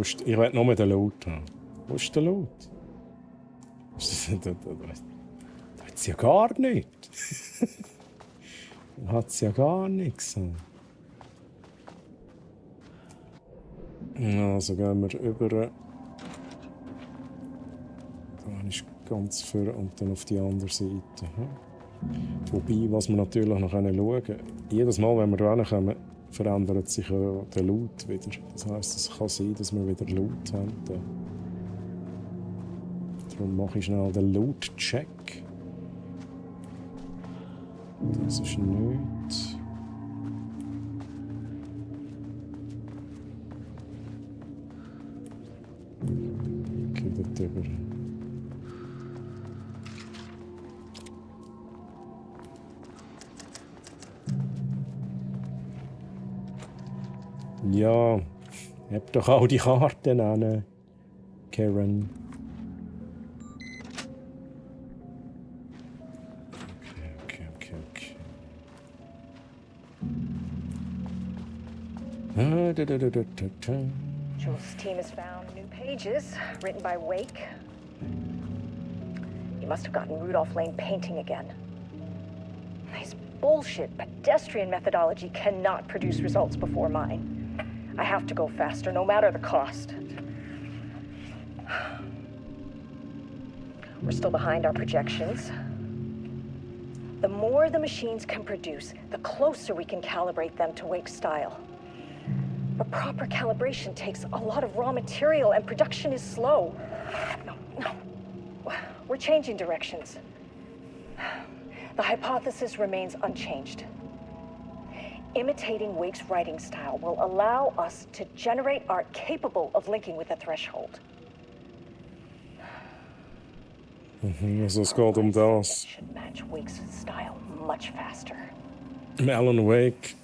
Ich will nur den Loot haben. Wo ist der Loot? Da hat es ja gar nicht. Da hat es ja gar nichts. Also gehen wir über. Da ist ganz vor und dann auf die andere Seite. Wobei, was wir natürlich noch schauen können, jedes Mal, wenn wir da hinkommen, verändert sich der Loot wieder. Das heisst, es kann sein, dass wir wieder Loot haben. Darum mache ich schnell den Loot-Check. Das ist nichts. Okay, dort drüber. Ja, hab doch auch die Karten an, Karen. Okay. Jules' team has found new pages written by Wake. He must have gotten Rudolph Lane painting again. His bullshit pedestrian methodology cannot produce results before mine. I have to go faster, no matter the cost. We're still behind our projections. The more the machines can produce, the closer we can calibrate them to Wake's style. But proper calibration takes a lot of raw material and production is slow. No. We're changing directions. The hypothesis remains unchanged. Imitating Wake's writing style will allow us to generate art capable of linking with the threshold. Also es geht das. Should match Wake's style much faster. Alan Wake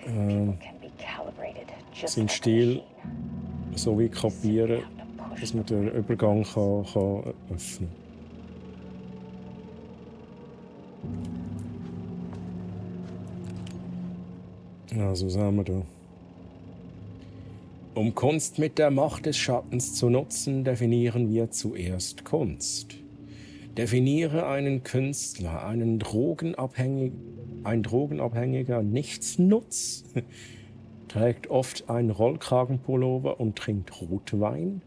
Can be calibrated just seinen Stil so wie kapieren, dass man den Übergang kann öffnen kann. Also, was haben wir da? Um Kunst mit der Macht des Schattens zu nutzen, definieren wir zuerst Kunst. Definiere einen Künstler, ein drogenabhängiger Nichtsnutz, trägt oft einen Rollkragenpullover und trinkt Rotwein.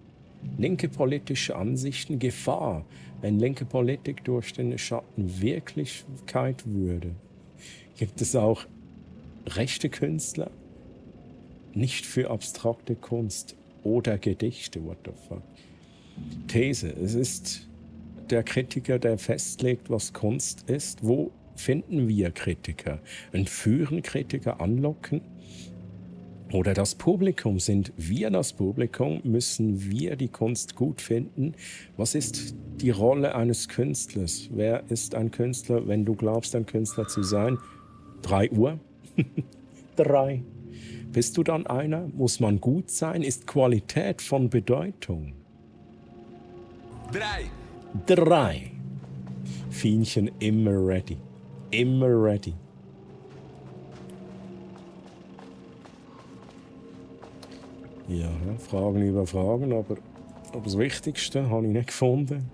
Linke politische Ansichten, Gefahr, wenn linke Politik durch den Schatten Wirklichkeit würde. Gibt es auch rechte Künstler? Nicht für abstrakte Kunst oder Gedichte, what the fuck. These, es ist der Kritiker, der festlegt, was Kunst ist. Wo finden wir Kritiker? Entführen Kritiker, anlocken? Oder das Publikum? Sind wir das Publikum? Müssen wir die Kunst gut finden? Was ist die Rolle eines Künstlers? Wer ist ein Künstler, wenn du glaubst, ein Künstler zu sein? 3 Uhr? 3. Bist du dann einer? Muss man gut sein? Ist Qualität von Bedeutung? 3. Fienchen immer ready. Immer ready. Ja, Fragen über Fragen, aber das Wichtigste habe ich nicht gefunden.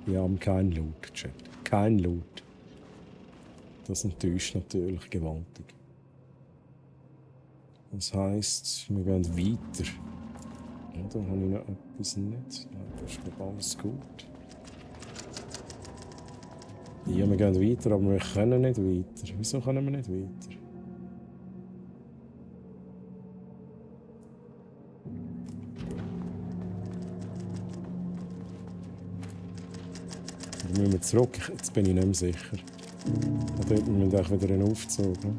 Wir haben keinen Loot, Chat. kein Loot. Das enttäuscht natürlich gewaltig. Das heisst, wir gehen weiter. Ja, da habe ich noch etwas nicht. Ja, das ist glaube alles gut. Ja, wir gehen weiter, aber wir können nicht weiter. Wieso können wir nicht weiter? Wir müssen zurück. Jetzt bin ich nicht mehr sicher. Da dort müssen wir wieder einen Aufzug. Ne?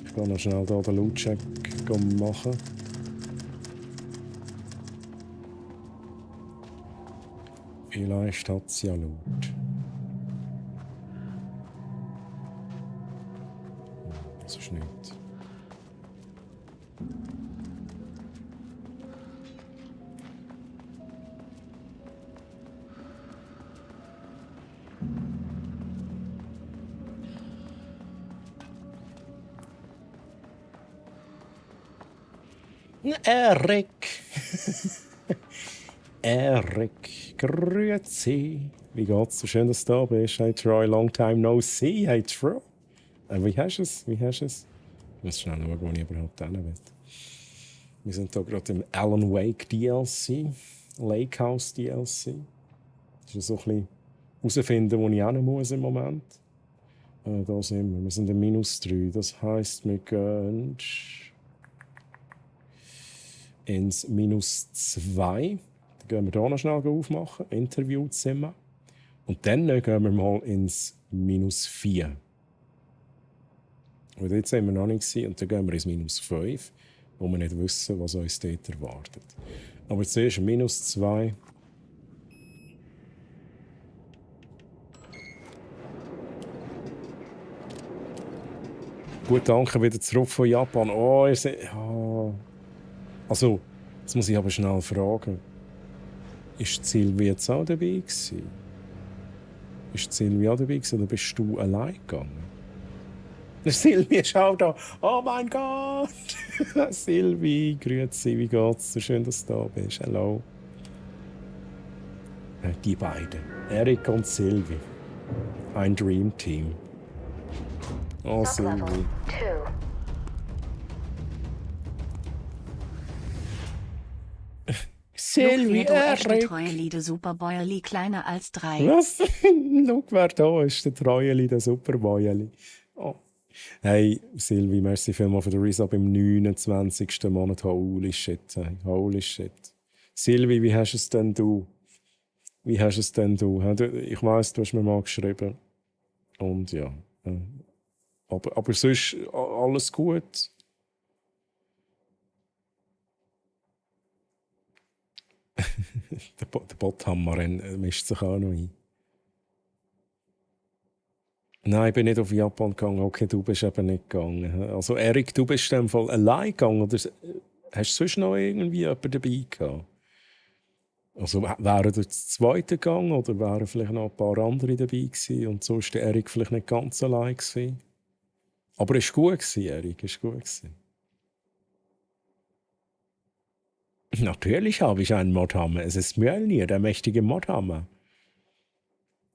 Ich gehe noch schnell hier den Loot-Check machen. Vielleicht hat es ja Loot. Das ist nicht. Erik! Erik, grüezi. Wie geht's? So schön, dass du da bist. Hey Troy, long time no see. Hey Troy. Wie hast du es? Wie hast du es? Ich muss schnell schauen, wo ich überhaupt hin will. Wir sind hier gerade im Alan Wake DLC. Lake House DLC. Das ist so ein bisschen herausfinden, wo ich hin muss im Moment. Da sind wir. Wir sind in -3. Das heisst, wir gehen ins -2. Dann gehen wir hier noch schnell aufmachen, Interviewzimmer. Und dann gehen wir mal ins -4. Und dort sind wir noch nicht gewesen. Und dann gehen wir ins -5, wo wir nicht wissen, was uns dort erwartet. Aber zuerst -2. Gut, danke, wieder zurück von Japan. Oh, ihr seid... Oh. Also, jetzt muss ich aber schnell fragen. Ist Silvia jetzt auch dabei gewesen? Ist Silvia auch dabei gewesen, oder bist du allein gegangen? Silvia ist auch da. Oh mein Gott! Silvi, grüezi, wie geht's? So schön, dass du da bist. Hallo. Die beiden. Erik und Silvi. Ein Dream Team. Oh, Silvi. Silvi, Erik. Treueli, Superboyeli, kleiner als 3. Was? Schau, wer da ist, der Treueli, der Superboyeli. Oh. Hey, Silvi, merci vielmals für den Resub im 29. Monat. Holy shit, hey. Holy shit. Silvi, wie hast es denn du? Wie hast es denn du? Ich weiss, du hast mir mal geschrieben. Und ja. Aber sonst alles gut. Der Botthammer mischt sich auch noch ein. Nein, ich bin nicht auf Japan gegangen. Okay, du bist eben nicht gegangen. Also Erik, du bist in dem Fall allein gegangen. Oder hast du sonst noch irgendwie jemanden dabei gehabt? Also wären du das zweite gegangen oder wären vielleicht noch ein paar andere dabei gewesen und so ist der Erik vielleicht nicht ganz allein gewesen? Aber es war gut gewesen, Erik, es war gut gewesen. Natürlich habe ich einen Modhammer. Es ist Mjölnir, der mächtige Modhammer.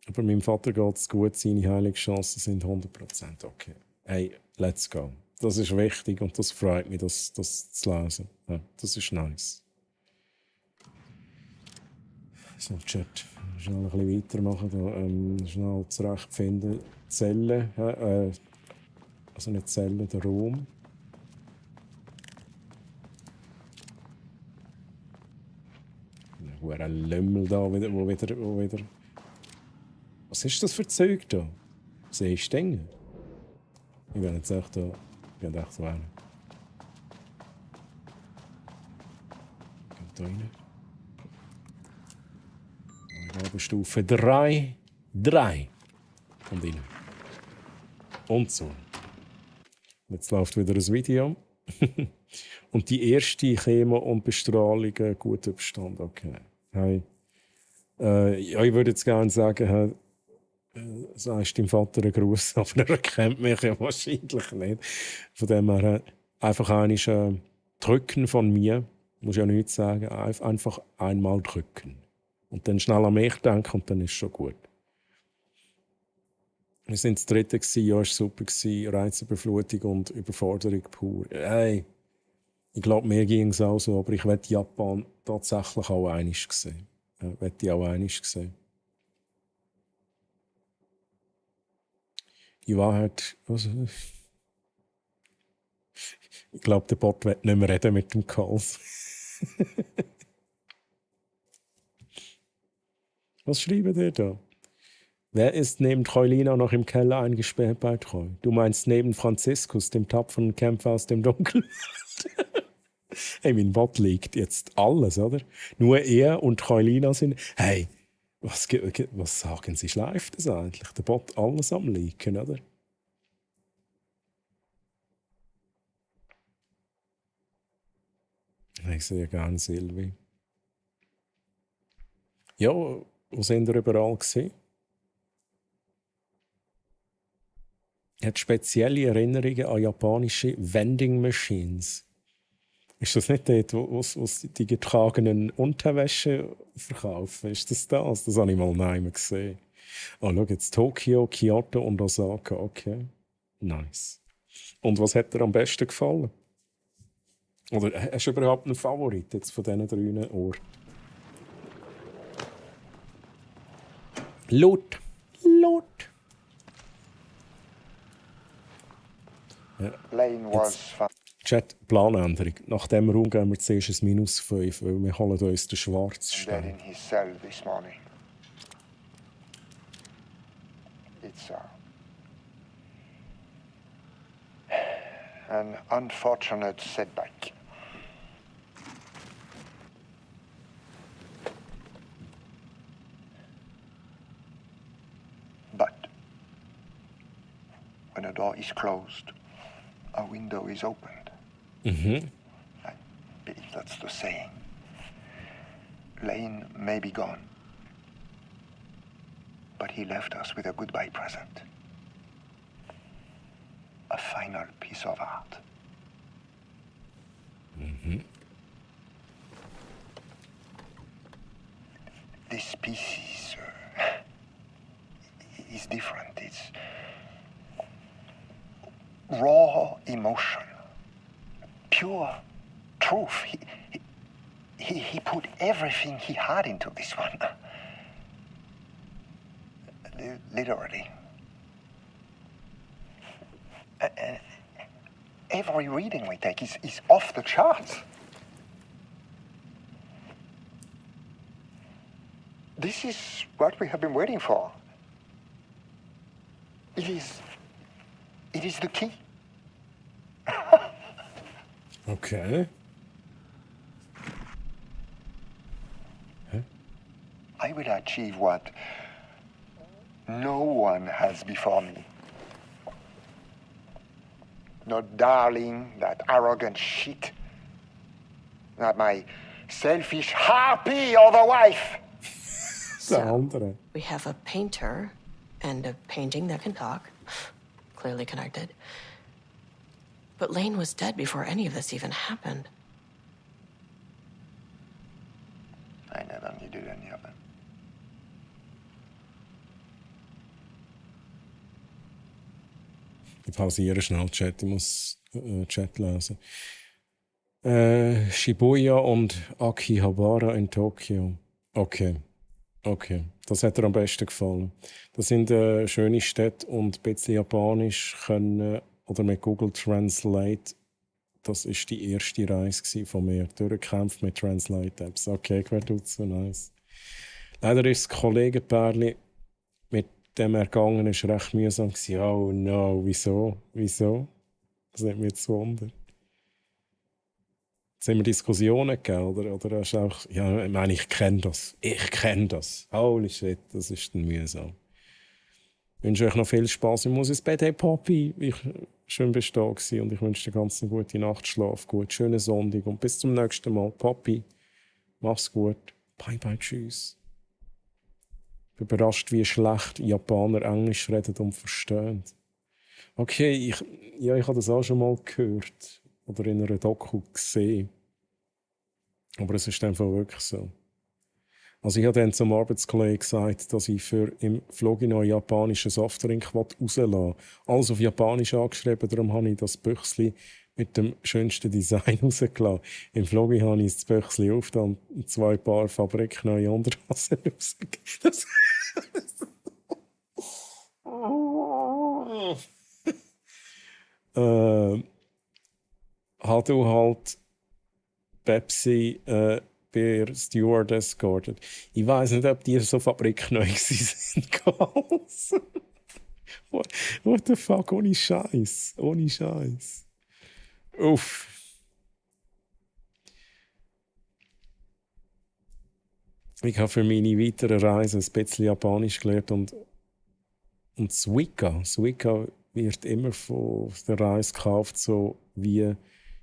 Aber meinem Vater geht es gut, seine Heilungschancen sind 100%. Okay. Hey, let's go. Das ist wichtig und das freut mich, das zu lesen. Ja, das ist nice. So, Chat. Schnell ein bisschen weitermachen. Da, schnell zurechtfinden. Zelle. Also nicht Zelle, der Raum. Ein Lümmel da, wo wieder... Was ist das für Zeug da? Siehst du Dinge? Ich bin jetzt echt da... Ich bin echt rein. Geht da rein. Ich habe Stufe 3. 3. Und rein. Und so. Jetzt läuft wieder ein Video. Und die erste Chemo und Bestrahlung guter Bestand. Okay. Hey. Ja, ich würde jetzt gerne sagen, sagst deinem Vater einen Gruß, aber er kennt mich ja wahrscheinlich nicht. Von dem her einfach einmal drücken von mir. Muss ja nichts sagen. Einfach einmal drücken. Und dann schnell an mich denken und dann ist es schon gut. Wir waren das dritte, ja, war super, Reizüberflutung und Überforderung pur. Hey, ich glaube, mir ging es auch so, aber ich möchte Japan tatsächlich auch einmal sehen. Möchte ich auch einmal sehen. Die Wahrheit, also, ich glaube, der Bot wird nicht mehr reden mit dem Calls. Was schreiben ihr da? Wer ist neben Treulina noch im Keller eingesperrt bei Treu? Du meinst neben Franziskus, dem tapferen Kämpfer aus dem Dunkeln? Hey, mein Bot liegt jetzt alles, oder? Nur er und Treulina sind... Hey, was sagen sie, schleift das eigentlich? Der Bot alles am Liegen, oder? Ich sehe gerne Silvi. Ja, wo sind wir überall gesehen? Hat spezielle Erinnerungen an japanische Vending Machines. Ist das nicht dort, wo die getragenen Unterwäsche verkaufen? Ist das das? Das habe ich mal nicht gesehen. Oh, schau jetzt Tokio, Kyoto und Osaka. Okay, nice. Und was hat dir am besten gefallen? Oder hast du überhaupt einen Favorit jetzt von diesen 3 Orten? Laut. Ja. Lane was fun. Chat, Planänderung. Nach dem Raum gehen wir zuerst ein -5, weil wir holen uns den Schwarzstein. Dead in his cell this morning. It's an unfortunate setback. But when a door is closed, a window is opened. Mhm. I believe that's the saying. Lane may be gone, but he left us with a goodbye present. A final piece of art. Mhm. This piece is different. It's raw emotion, pure truth. He put everything he had into this one. Literally. Every reading we take is off the charts. This is what we have been waiting for. It is the key. Okay. I will achieve what no one has before me. Not darling, that arrogant shit. Not my selfish harpy or the wife. So, we have a painter and a painting that can talk. Clearly connected. But Lane was dead before any of this even happened. I never needed any of them. Ich pausiere schnell Chat, ich muss Chat lesen. Shibuya und Akihabara in Tokio. Okay, das hat dir am besten gefallen. Das sind schöne Städte und ein bisschen Japanisch können, oder mit Google Translate, das war die erste Reise von mir. Durchgekämpft mit Translate-Apps. Okay, tut so nice. Leider ist das Kollegenpärchen, mit dem er gegangen ist, recht mühsam gewesen. Oh no, wieso? Das nimmt mich jetzt Wunder. Jetzt haben wir Diskussionen gegeben, oder hast du auch... Ja, ich meine, ich kenne das. Holy shit, das ist dann mühsam. Ich wünsche euch noch viel Spaß. Ich muss ins Bett. Hey Papi, schön bist du da gewesen und ich wünsche dir ganz eine gute Nacht, Schlaf gut, schönen Sonntag und bis zum nächsten Mal. Papi, mach's gut. Bye bye, tschüss. Ich bin überrascht, wie schlecht Japaner Englisch reden und verstehen. Okay, ich habe das auch schon mal gehört oder in einer Doku gesehen. Aber es ist einfach wirklich so. Also ich habe dann zum Arbeitskollegen gesagt, dass ich für im Flug noch einen japanischen Softdrink rauslassen will. Alles auf Japanisch angeschrieben, darum habe ich das Büchsli mit dem schönsten Design rausgelassen. Im Flug habe ich das Büchsli aufgetan und 2 Paar fabrikneue Unterhosen rausgegeben. Hat du halt Pepsi bei der Stewardess geordert. Ich weiß nicht, ob die so fabrikneu sind. What the fuck? Ohne Scheiß. Ohne Scheiß. Uff. Ich habe für meine weiteren Reisen ein bisschen Japanisch gelernt und Suica wird immer von der Reise gekauft, so wie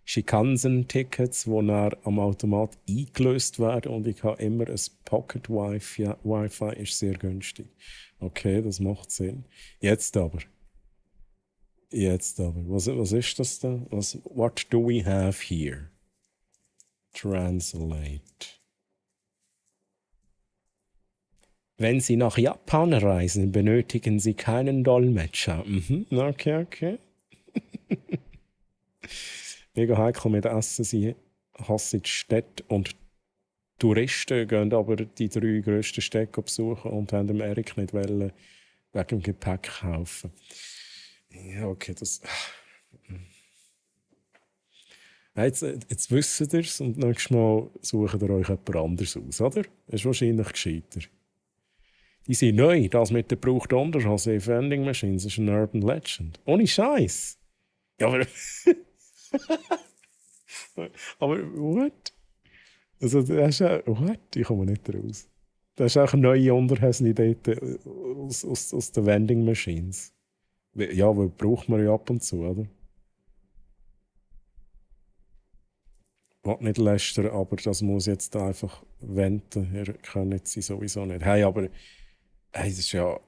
Shinkansen-Tickets, die dann am Automat eingelöst werden und ich habe immer ein Pocket-Wi-Fi. Wi-Fi ist sehr günstig. Okay, das macht Sinn. Jetzt aber. Was ist das da? What do we have here? Translate. Wenn Sie nach Japan reisen, benötigen Sie keinen Dolmetscher. Okay. Mega heikel mit Essen. Sie hassen die Städte und Touristen gehen aber die 3 grössten Städte besuchen und haben dem Erik nicht wegen dem Gepäck kaufen. Ja, okay, das... Jetzt wisst ihr es und nächstes Mal sucht ihr euch jemand anderes aus, oder? Das ist wahrscheinlich gescheiter. Die sind neu. Das mit der gebrauchten Unterhose in Vending Machines ist ein Urban Legend. Ohne Scheiß. Ja, aber... aber what? Also, das ist ja... What? Ich komme nicht raus. Das ist auch eine neue Unterhose dort aus den Vending Machines. Ja, aber braucht man ja ab und zu, oder? Ich will nicht lästern, aber das muss jetzt einfach wenden. Ihr könnt sie sowieso nicht. Hey, aber... Hey, das ist ja...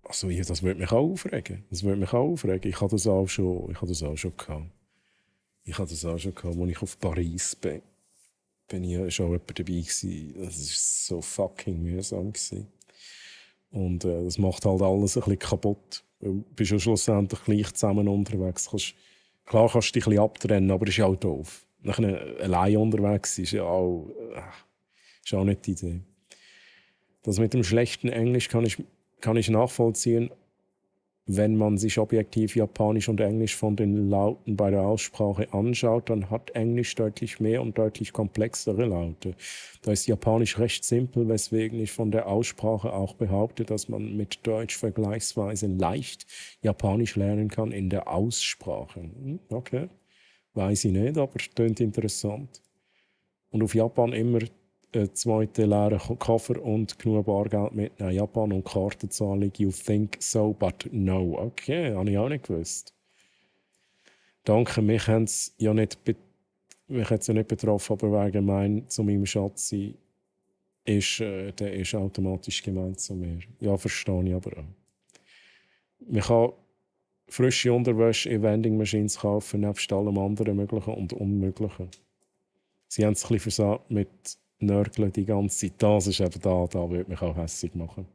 Also, das würde mich auch aufregen. Ich hatte das auch schon gehabt. Als ich auf Paris bin. Bin ich schon jemand dabei gewesen. Das war so fucking mühsam gewesen. Und das macht halt alles ein bisschen kaputt. Du bist ja schlussendlich gleich zusammen unterwegs. Klar kannst du dich ein bisschen abtrennen, aber das ist ja auch doof. Nachher allein unterwegs ist ja auch nicht die Idee. Das mit dem schlechten Englisch kann ich nachvollziehen, wenn man sich objektiv Japanisch und Englisch von den Lauten bei der Aussprache anschaut, dann hat Englisch deutlich mehr und deutlich komplexere Laute. Da ist Japanisch recht simpel, weswegen ich von der Aussprache auch behaupte, dass man mit Deutsch vergleichsweise leicht Japanisch lernen kann in der Aussprache. Okay, weiß ich nicht, aber klingt interessant. Und auf Japan immer zweite leeren Koffer und genug Bargeld mitnehmen. Japan und Kartenzahlung. You think so, but no. Okay, habe ich auch nicht gewusst. Danke, mich hat es ja nicht betroffen, aber allgemein zu meinem Schatzi der ist automatisch gemeint zu mir. Ja, verstehe ich aber auch. Man kann frische Unterwäsche in Vending Machines kaufen, nebst allem anderen Möglichen und Unmöglichen. Sie haben es ein bisschen versagt mit Nörgeln die ganze Zeit. Das ist eben da würde mich auch hässig machen.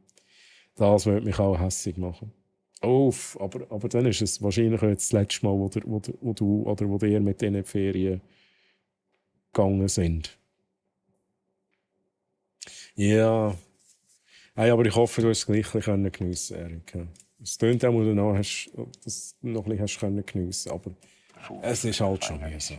Uff, aber dann ist es wahrscheinlich jetzt das letzte Mal, wo du oder wo ihr mit diesen Ferien gegangen sind. Ja. Hey, aber ich hoffe, du hast es gleich geniessen können, Erik. Es tönt auch, wo du noch ein bisschen geniessen, aber es ist halt schon so.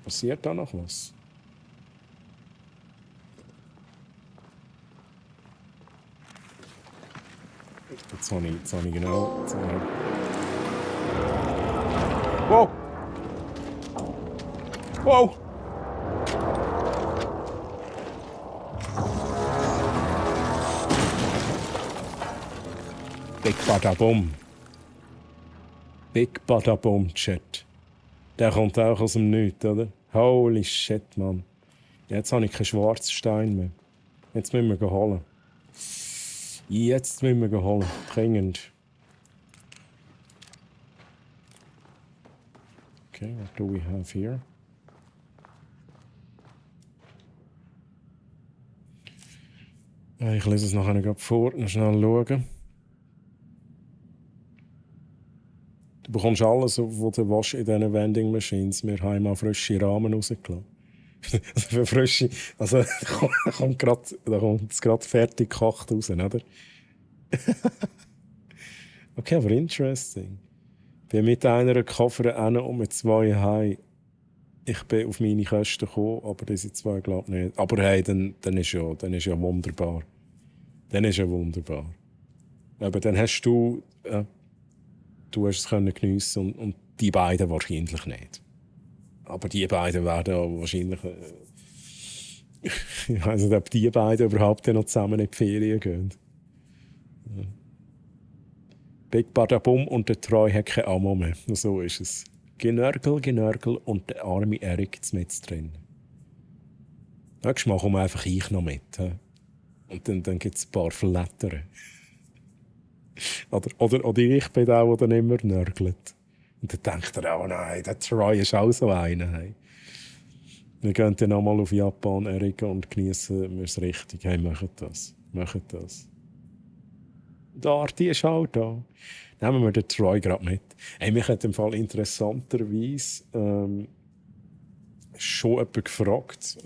Passiert da noch was? Jetzt habe ich genau... Wow! Wow! Big Badabum. Big Badabum, Chat. Der kommt auch aus dem Nichts, oder? Holy shit, Mann. Jetzt habe ich keinen schwarzen Stein mehr. Jetzt müssen wir holen. Jetzt müssen wir holen. Dringend. Okay, what do we have here? Ich lese es nachher gerade vor, noch schnell schauen. Du bekommst alles, was du willst in diesen Vending Machines. Wir haben mal frische Rahmen rausgelassen. Also für frische, also da kommt es gerade fertig gekocht raus, oder? Okay, aber interesting. Ich bin mit einer Koffer hin und mit 2 heim. Ich bin auf meine Kosten gekommen, aber diese 2 glaube ich nicht. Aber hey, dann ist ja wunderbar. Dann ist ja wunderbar. Aber dann hast du hast es können geniessen und die beiden wahrscheinlich nicht. Aber die beiden werden auch wahrscheinlich... ich weiss nicht, ob die beiden überhaupt noch zusammen in die Ferien gehen. Ja. Big Badabum und der Troy hat keine Ammo mehr. So ist es. Genörgel und der arme Eric mit drin. Nächstes Mal komme einfach ich noch mit. He? Und dann gibt es ein paar Verlettern. oder ich bin der dann immer nörgelt. Und dann denkt er, oh nein, der Troy ist auch so einer. Hey. Wir gehen dann nochmal auf Japan, Erika, und genießen wir es richtig. Hey, machen das. Der Arti ist auch da. Nehmen wir den Troy gerade mit. Hey, mich hat im Fall interessanterweise schon jemand gefragt,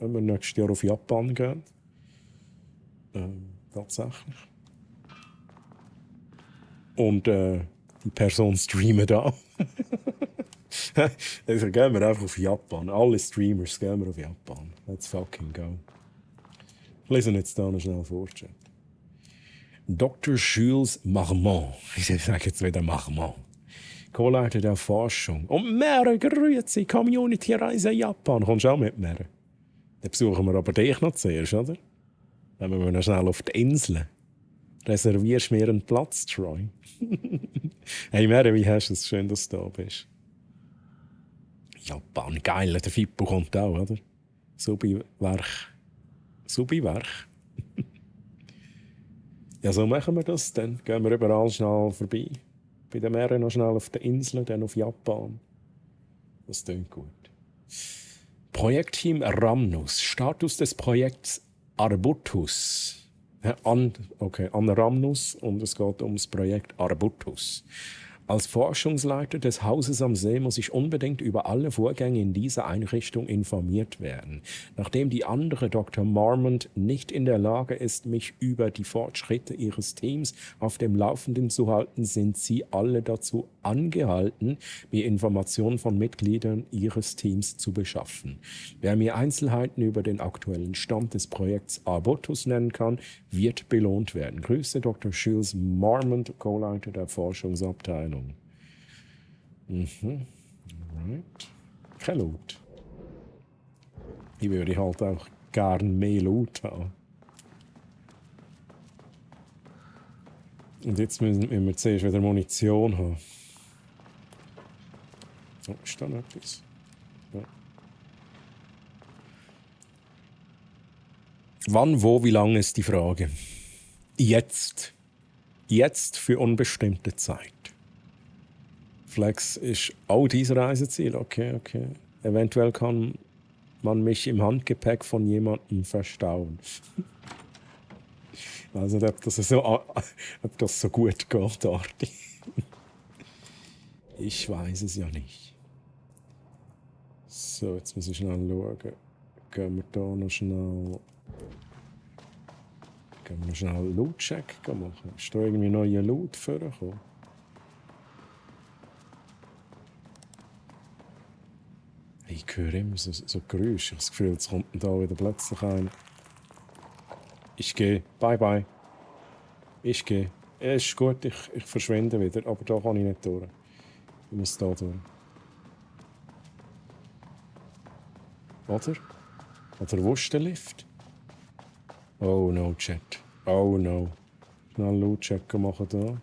ob wir nächstes Jahr auf Japan gehen. Tatsächlich. Und die Person streamt auch. Also gehen wir einfach auf Japan. Alle Streamers gehen wir auf Japan. Let's fucking go. Ich lese jetzt hier noch schnell vor. Dr. Jules Marmont. Ich sage jetzt wieder Marmont. Co-Leiter der Forschung. Und Mare, grüezi, Community-Reise Japan. Kommst du auch mit, Mare? Dann besuchen wir aber dich noch zuerst, oder? Dann müssen wir noch schnell auf die Insel. Reservierst mir einen Platz, Troy? Hey Mare, wie hast du es? Schön, dass du da bist. Japan, geil. Der Fippo kommt auch, oder? Subi-Werk. Ja, so machen wir das. Dann gehen wir überall schnell vorbei. Bei den Meeren noch schnell auf der Insel, dann auf Japan. Das klingt gut. Projektteam Ramnus. Status des Projekts Arbutus. An Ramnus und es geht um das Projekt Arbutus. Als Forschungsleiter des Hauses am See muss ich unbedingt über alle Vorgänge in dieser Einrichtung informiert werden. Nachdem die andere Dr. Marmont nicht in der Lage ist, mich über die Fortschritte ihres Teams auf dem Laufenden zu halten, sind Sie alle dazu angehalten, mir Informationen von Mitgliedern Ihres Teams zu beschaffen. Wer mir Einzelheiten über den aktuellen Stand des Projekts Arbutus nennen kann, wird belohnt werden. Grüße Dr. Jules Marmont, Co-Leiter der Forschungsabteilung. Right. Kein Loot. Ich würde halt auch gern mehr Loot haben. Und jetzt müssen wir zuerst wieder Munition haben. So, ist da noch etwas? Ja. Wann, wo, wie lange ist die Frage? Jetzt. Jetzt für unbestimmte Zeit. Flex ist auch dieses Reiseziel. Okay. Eventuell kann man mich im Handgepäck von jemandem verstauen. Also, ob das so gut geht, Arti. Ich weiß es ja nicht. So, jetzt muss ich schnell schauen. Gehen wir da noch schnell Loot-Check machen. Ist da irgendwie neuer Loot vorgekommen? Ich höre immer so Geräusche. Ich habe das Gefühl, jetzt kommt da wieder plötzlich ein. Ich gehe. Bye. Ich gehe. Ja, ist gut, ich verschwinde wieder. Aber da kann ich nicht durch. Ich muss da durch. Oder wo ist der Lift? Oh no, Chat. Oh no. Schnell Loot-Check machen da.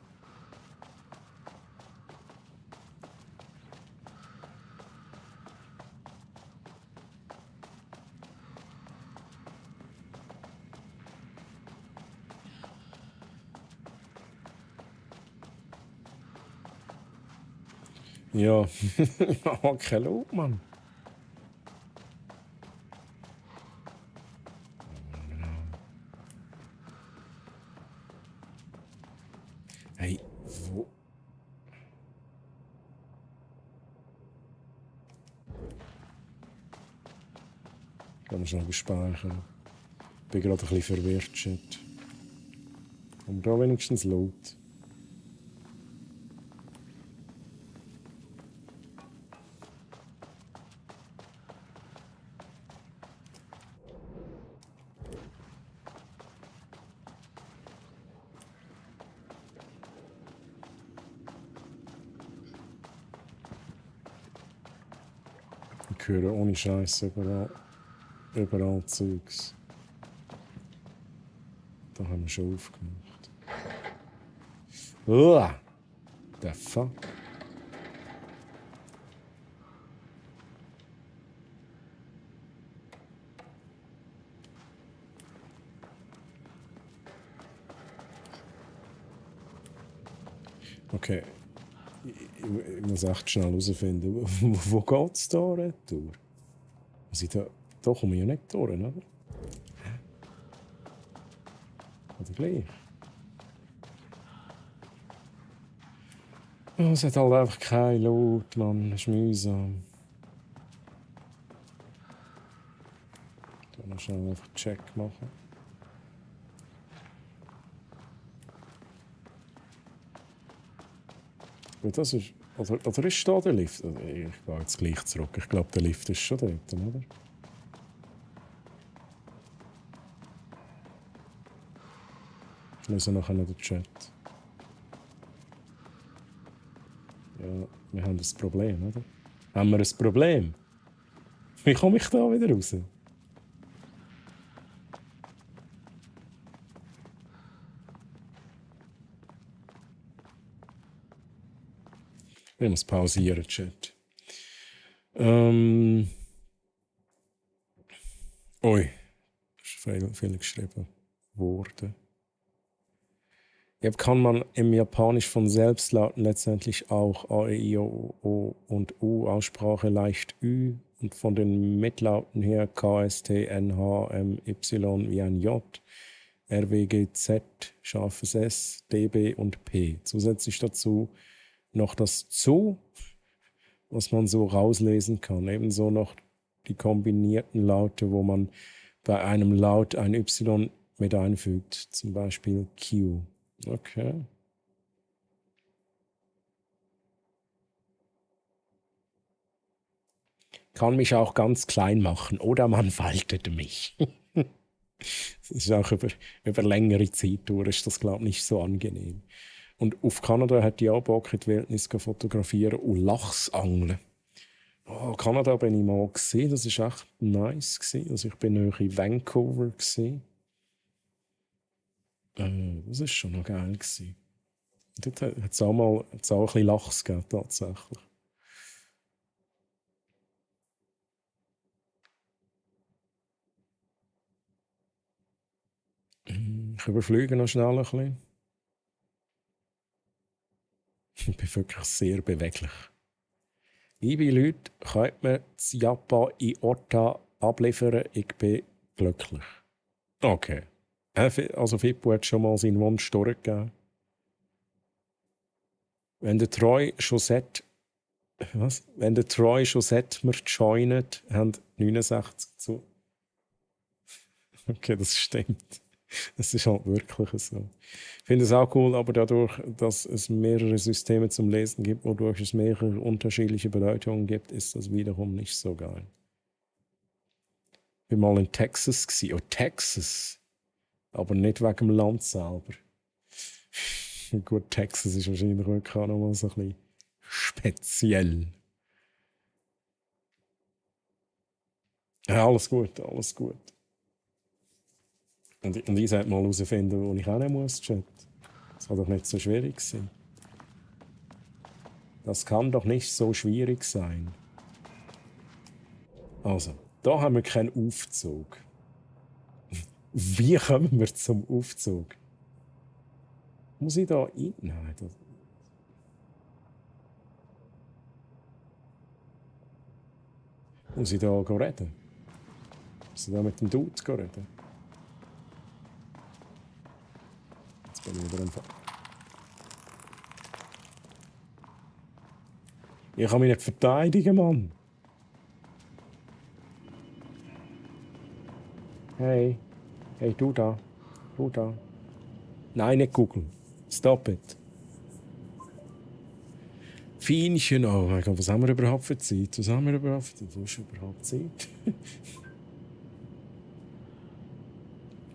Ja. Oh, kein Lob, Mann. Hey, wo? Kann man schnell speichern. Ich bin gerade ein bisschen verwirrt. Shit. Und da wenigstens laut. Ich höre ohne Scheiß überall Zeugs. Da haben wir schon aufgemacht. Uah! The fuck? Okay. Ich muss echt schnell herausfinden, wo geht es da retour? Da komme ich ja nicht durch, oder? Oder gleich? Oh, es hat halt einfach kein Laut, Mann. Das ist mühsam. Da muss schnell einfach einen Check machen. Gut, das ist... Oder ist da der Lift? Ich gehe jetzt gleich zurück. Ich glaube, der Lift ist schon dort, oder? Ich lese nachher noch den Chat. Ja, wir haben ein Problem, oder? Haben wir ein Problem? Wie komme ich da wieder raus? Ich muss pausieren, Chat. Ui, das ist viel geschrieben worden. Ja, kann man im Japanisch von Selbstlauten letztendlich auch A, E, I, O und U-Aussprache leicht Ü und von den Mitlauten her K, S, T, N, H, M, Y wie ein J, R, W, G, Z, scharfes S, D, B und P. Zusätzlich dazu noch das Zu, was man so rauslesen kann. Ebenso noch die kombinierten Laute, wo man bei einem Laut ein Y mit einfügt, zum Beispiel Q. Okay. Kann mich auch ganz klein machen oder man faltet mich. Das ist auch über längere Zeit durch, ist das, glaube ich, nicht so angenehm. Und auf Kanada hat die auch Bock in die Wildnis fotografieren und Lachs angeln. Oh, Kanada bin ich mal gesehen, das war echt nice gewesen. Also ich bin noch in Vancouver gewesen. Das war schon noch geil gewesen. Dort hat es auch ein bisschen Lachs gegeben, tatsächlich. Ich überfliege noch schnell ein bisschen. Ich bin wirklich sehr beweglich. Liebe Leute, könnt mir das Japan in Ota abliefern? Ich bin glücklich. Okay. Also Fippo hat schon mal seinen Wunsch durchgegeben. Wenn der Troy schon sagt, Wenn der Troy schon sagt, wir joinen, haben 69 zu. Okay, das stimmt. Das ist halt wirklich so. Ich finde es auch cool, aber dadurch, dass es mehrere Systeme zum Lesen gibt, wodurch es mehrere unterschiedliche Bedeutungen gibt, ist das wiederum nicht so geil. Ich war mal in Texas. Oh, Texas. Aber nicht wegen dem Land selber. Gut, Texas ist wahrscheinlich auch noch mal so ein bisschen speziell. Ja, alles gut, alles gut. Und ich sollte mal herausfinden, wo ich auch nicht muss, Chat. Das kann doch nicht so schwierig sein. Das kann doch nicht so schwierig sein. Also, da haben wir keinen Aufzug. Wie kommen wir zum Aufzug? Muss ich da rein? Nein. Muss ich da reden? Muss ich da mit dem Dude reden? Jetzt bin ich wieder am Fall. Ich kann mich nicht verteidigen, Mann. Hey. Hey, du da. Du da. Nein, nicht googeln. Stop it. Fienchen, oh mein Gott, was haben wir überhaupt für Zeit? Was haben wir überhaupt für Zeit? Wo ist überhaupt Zeit?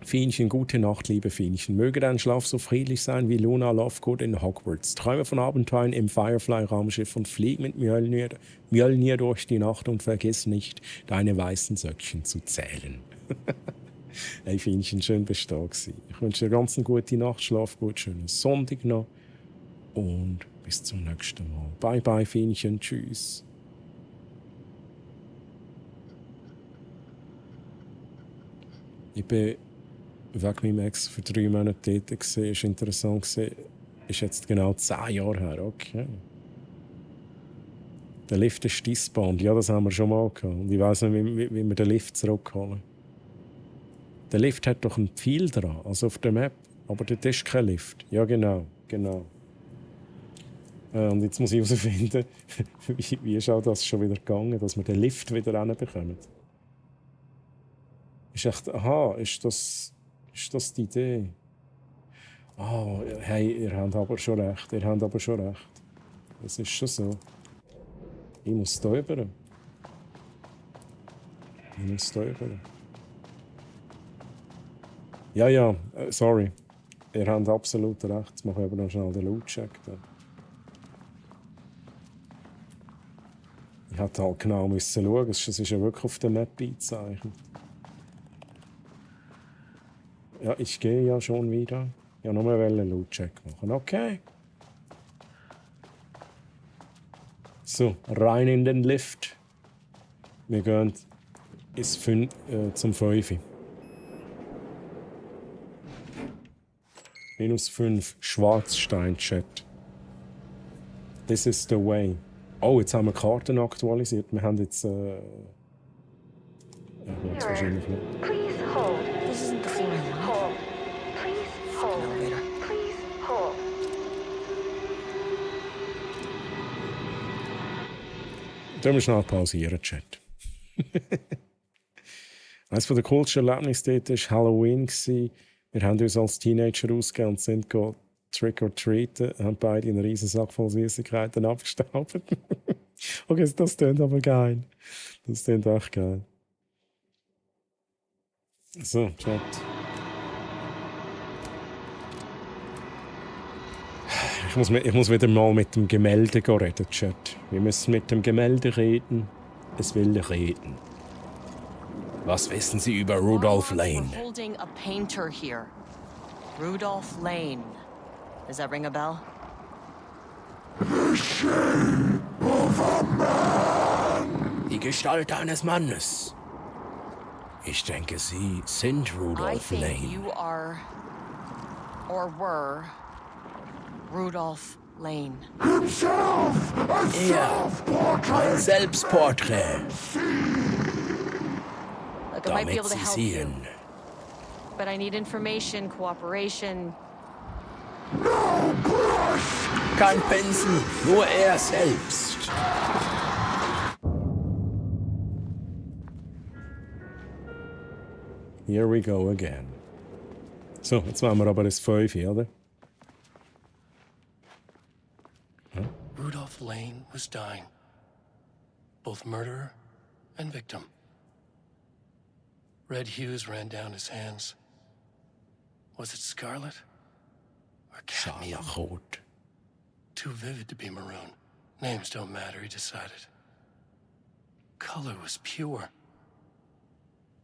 Fienchen, gute Nacht, liebe Fienchen. Möge dein Schlaf so friedlich sein wie Luna Lovegood in Hogwarts. Träume von Abenteuern im Firefly-Raumschiff und flieg mit Mjölnir durch die Nacht und vergiss nicht, deine weißen Söckchen zu zählen. Hey Fienchen, schön bist du da gewesen. Ich wünsche dir ganz eine gute Nacht, schlaf gut, schönen Sonntag noch und bis zum nächsten Mal. Bye bye Fienchen, tschüss. Ich bin wegen meinem Ex für 3 Monate tätig gewesen. Ist interessant gewesen. Ist jetzt genau 10 Jahre her, okay. Der Lift ist Stissband, ja, das haben wir schon mal gehabt. Und ich weiss nicht, wie wir den Lift zurückholen. Der Lift hat doch einen Pfeil dran, also auf der Map. Aber dort ist kein Lift. Ja, genau. Und jetzt muss ich herausfinden, wie ist auch das schon wieder gegangen, dass wir den Lift wieder hinbekommen. Ist echt, aha, ist das die Idee? Ah, hey, ihr habt aber schon recht. Das ist schon so. Ich muss da rüber. Ja, sorry. Ihr habt absolut recht. Jetzt machen wir aber noch schnell den Loot-Check. Ich hätte halt genau müssen schauen. Das ist ja wirklich auf der Map eingezeichnet. Ja, ich gehe ja schon wieder. Ja, nur mal einen Loot-Check machen. Okay. So, rein in den Lift. Wir gehen zum 5. -5, Schwarzstein-Chat. This is the way. Oh, jetzt haben wir Karten aktualisiert. Wir haben jetzt. Jetzt wahrscheinlich nicht. Please hold. This isn't the floor. Hold. Please hold. Elevator. Please hold. Können wir schnell pausieren, Chat. Eines der coolsten Erlebnisse dort war Halloween. Wir haben uns als Teenager ausgegeben und sind Trick-or-Treaten, haben beide einen riesen Sack voll Süßigkeiten abgestaubt. Okay, das klingt aber geil. Das klingt echt geil. So, Chat. Ich muss wieder mal mit dem Gemälde reden, Chat. Wir müssen mit dem Gemälde reden. Es will reden. Was wissen Sie über Rudolph Lane? We're holding a painter here. Rudolph Lane. Does that ring a bell? The shape of a man. Die Gestalt eines Mannes. Ich denke, Sie sind Rudolph Lane. I think you are, or were, Rudolph Lane. Himself, a self-portrait. Ein Selbstporträt. Look, I might be Damit able to Sie help you, sehen. but I need information, cooperation. No brush. Kein Pinsel, nur er selbst. Here we go again. So, jetzt machen wir aber das 5, oder? Rudolph Lane was dying. Both murderer and victim. Red hues ran down his hands. Was it scarlet? Or cadmium? Scharlachrot. Too vivid to be maroon. Names don't matter, he decided. Color was pure.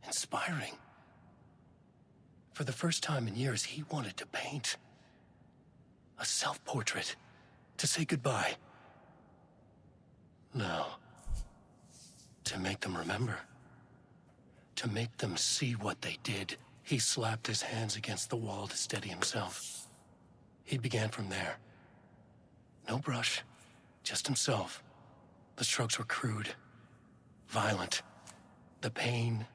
Inspiring. For the first time in years, he wanted to paint. A self-portrait. To say goodbye. No. To make them remember. To make them see what they did. He slapped his hands against the wall to steady himself. He began from there. No brush, just himself. The strokes were crude, violent. The pain,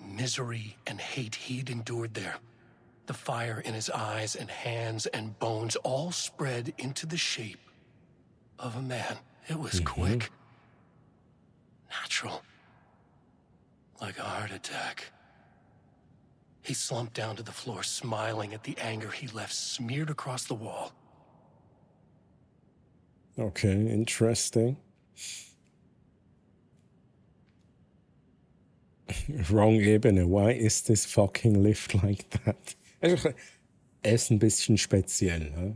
misery, and hate he'd endured there. The fire in his eyes and hands and bones all spread into the shape of a man. It was quick. Natural. Like a heart attack. He slumped down to the floor, smiling at the anger he left smeared across the wall. Okay, interesting. Wrong Ebene. Why is this fucking lift like that? Er ist ein bisschen speziell. He?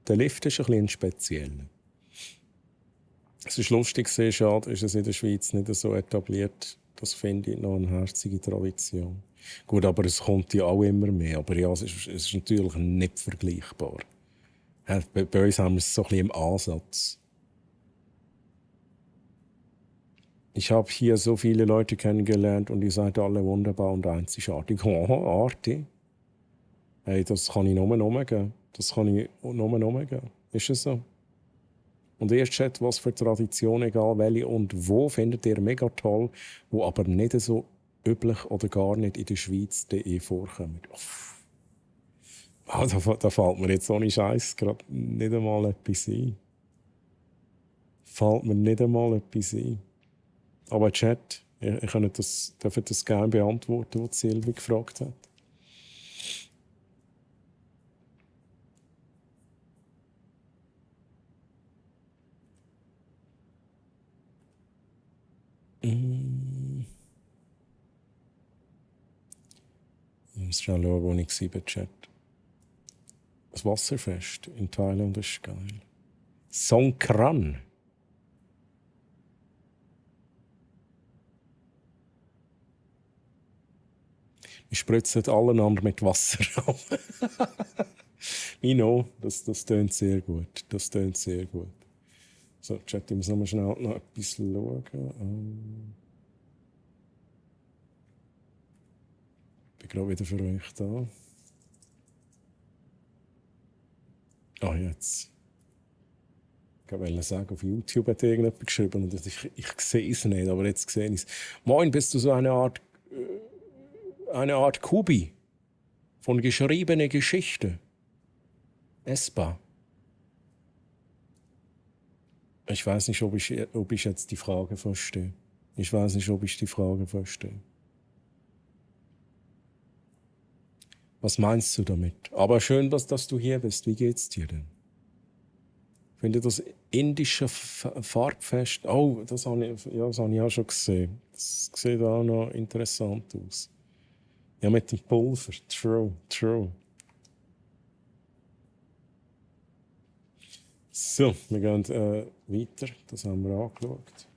Der Lift ist ein bisschen speziell. Es ist lustig, sehr schade ist es in der Schweiz nicht so etabliert. Das finde ich noch eine herzige Tradition. Gut, aber es kommt ja auch immer mehr. Aber ja, es ist natürlich nicht vergleichbar. Bei uns haben wir es so ein bisschen im Ansatz. Ich habe hier so viele Leute kennengelernt und ihr seid alle wunderbar und einzigartig. Oh, Arti. Hey, das kann ich nur geben. Das kann ich nur geben. Ist es so? Und ihr Chat, was für Tradition, egal welche und wo, findet ihr mega toll, wo aber nicht so üblich oder gar nicht in der Schweiz vorkommen. Oh, da fällt mir jetzt ohne Scheiß gerade nicht einmal etwas ein. Fällt mir nicht einmal etwas ein. Aber Chat, ihr könnt dürft das gerne beantworten, was Silvi gefragt hat. Ich muss schnell schauen, wo ich war, Chat. Das Wasserfest in Thailand ist geil. Songkran. Wir spritzen allen anderen mit Wasser ab. Ich know, das tönt sehr gut. Das tönt sehr gut. So, Chat, ich muss noch schnell noch etwas schauen. Ich bin gerade wieder für euch da. Ah, jetzt. Ich wollte sagen, auf YouTube hat irgendjemand geschrieben und ich sehe es nicht, aber jetzt sehe ich es. Moin, bist du so eine Art Kubi von geschriebene Geschichte? Espa. Ich weiß nicht, ob ich jetzt die Frage verstehe. Ich weiß nicht, ob ich die Frage verstehe. Was meinst du damit? Aber schön, dass du hier bist. Wie geht's dir denn? Ich finde das indische Farbfest. Oh, das habe ich auch schon gesehen. Das sieht auch noch interessant aus. Ja, mit dem Pulver. True. So, wir gehen weiter. Das haben wir angeschaut.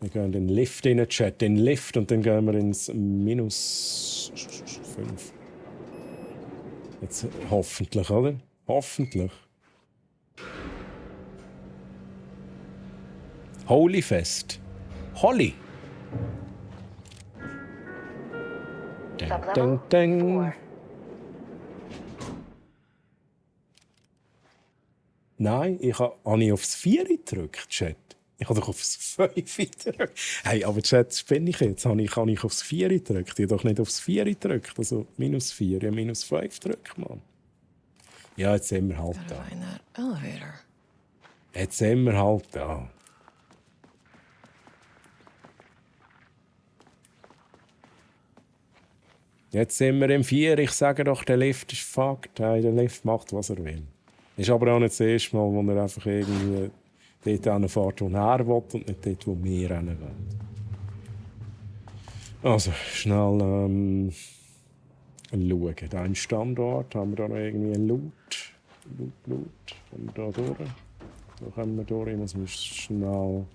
Wir gehen in den Lift in den Chat, den Lift, und dann gehen wir ins -5. Jetzt hoffentlich, oder? Hoffentlich. Holyfest. Holly. Ding, ding, ding. Nein, habe ich aufs 4 gedrückt, Chat. Ich habe doch aufs 5 gedrückt. Hey, aber Chat, spinne ich jetzt? Habe ich aufs 4 gedrückt? Ich habe doch nicht aufs 4 gedrückt. Also -4, ja, -5 drück, Mann. Ja, jetzt sind wir halt da. Jetzt sind wir halt da. Jetzt sind wir im 4. Ich sage doch, der Lift ist fucked. Hey, der Lift macht, was er will. Ist aber auch nicht das erste Mal, wo er einfach irgendwie dort hinfährt, wo er will, und nicht dort, wo wir hin wollen. Also, schnell schauen. Da im Standort haben wir da noch irgendwie einen Loot. Kommen wir da durch? Da kommen wir durch. Ich muss schnell...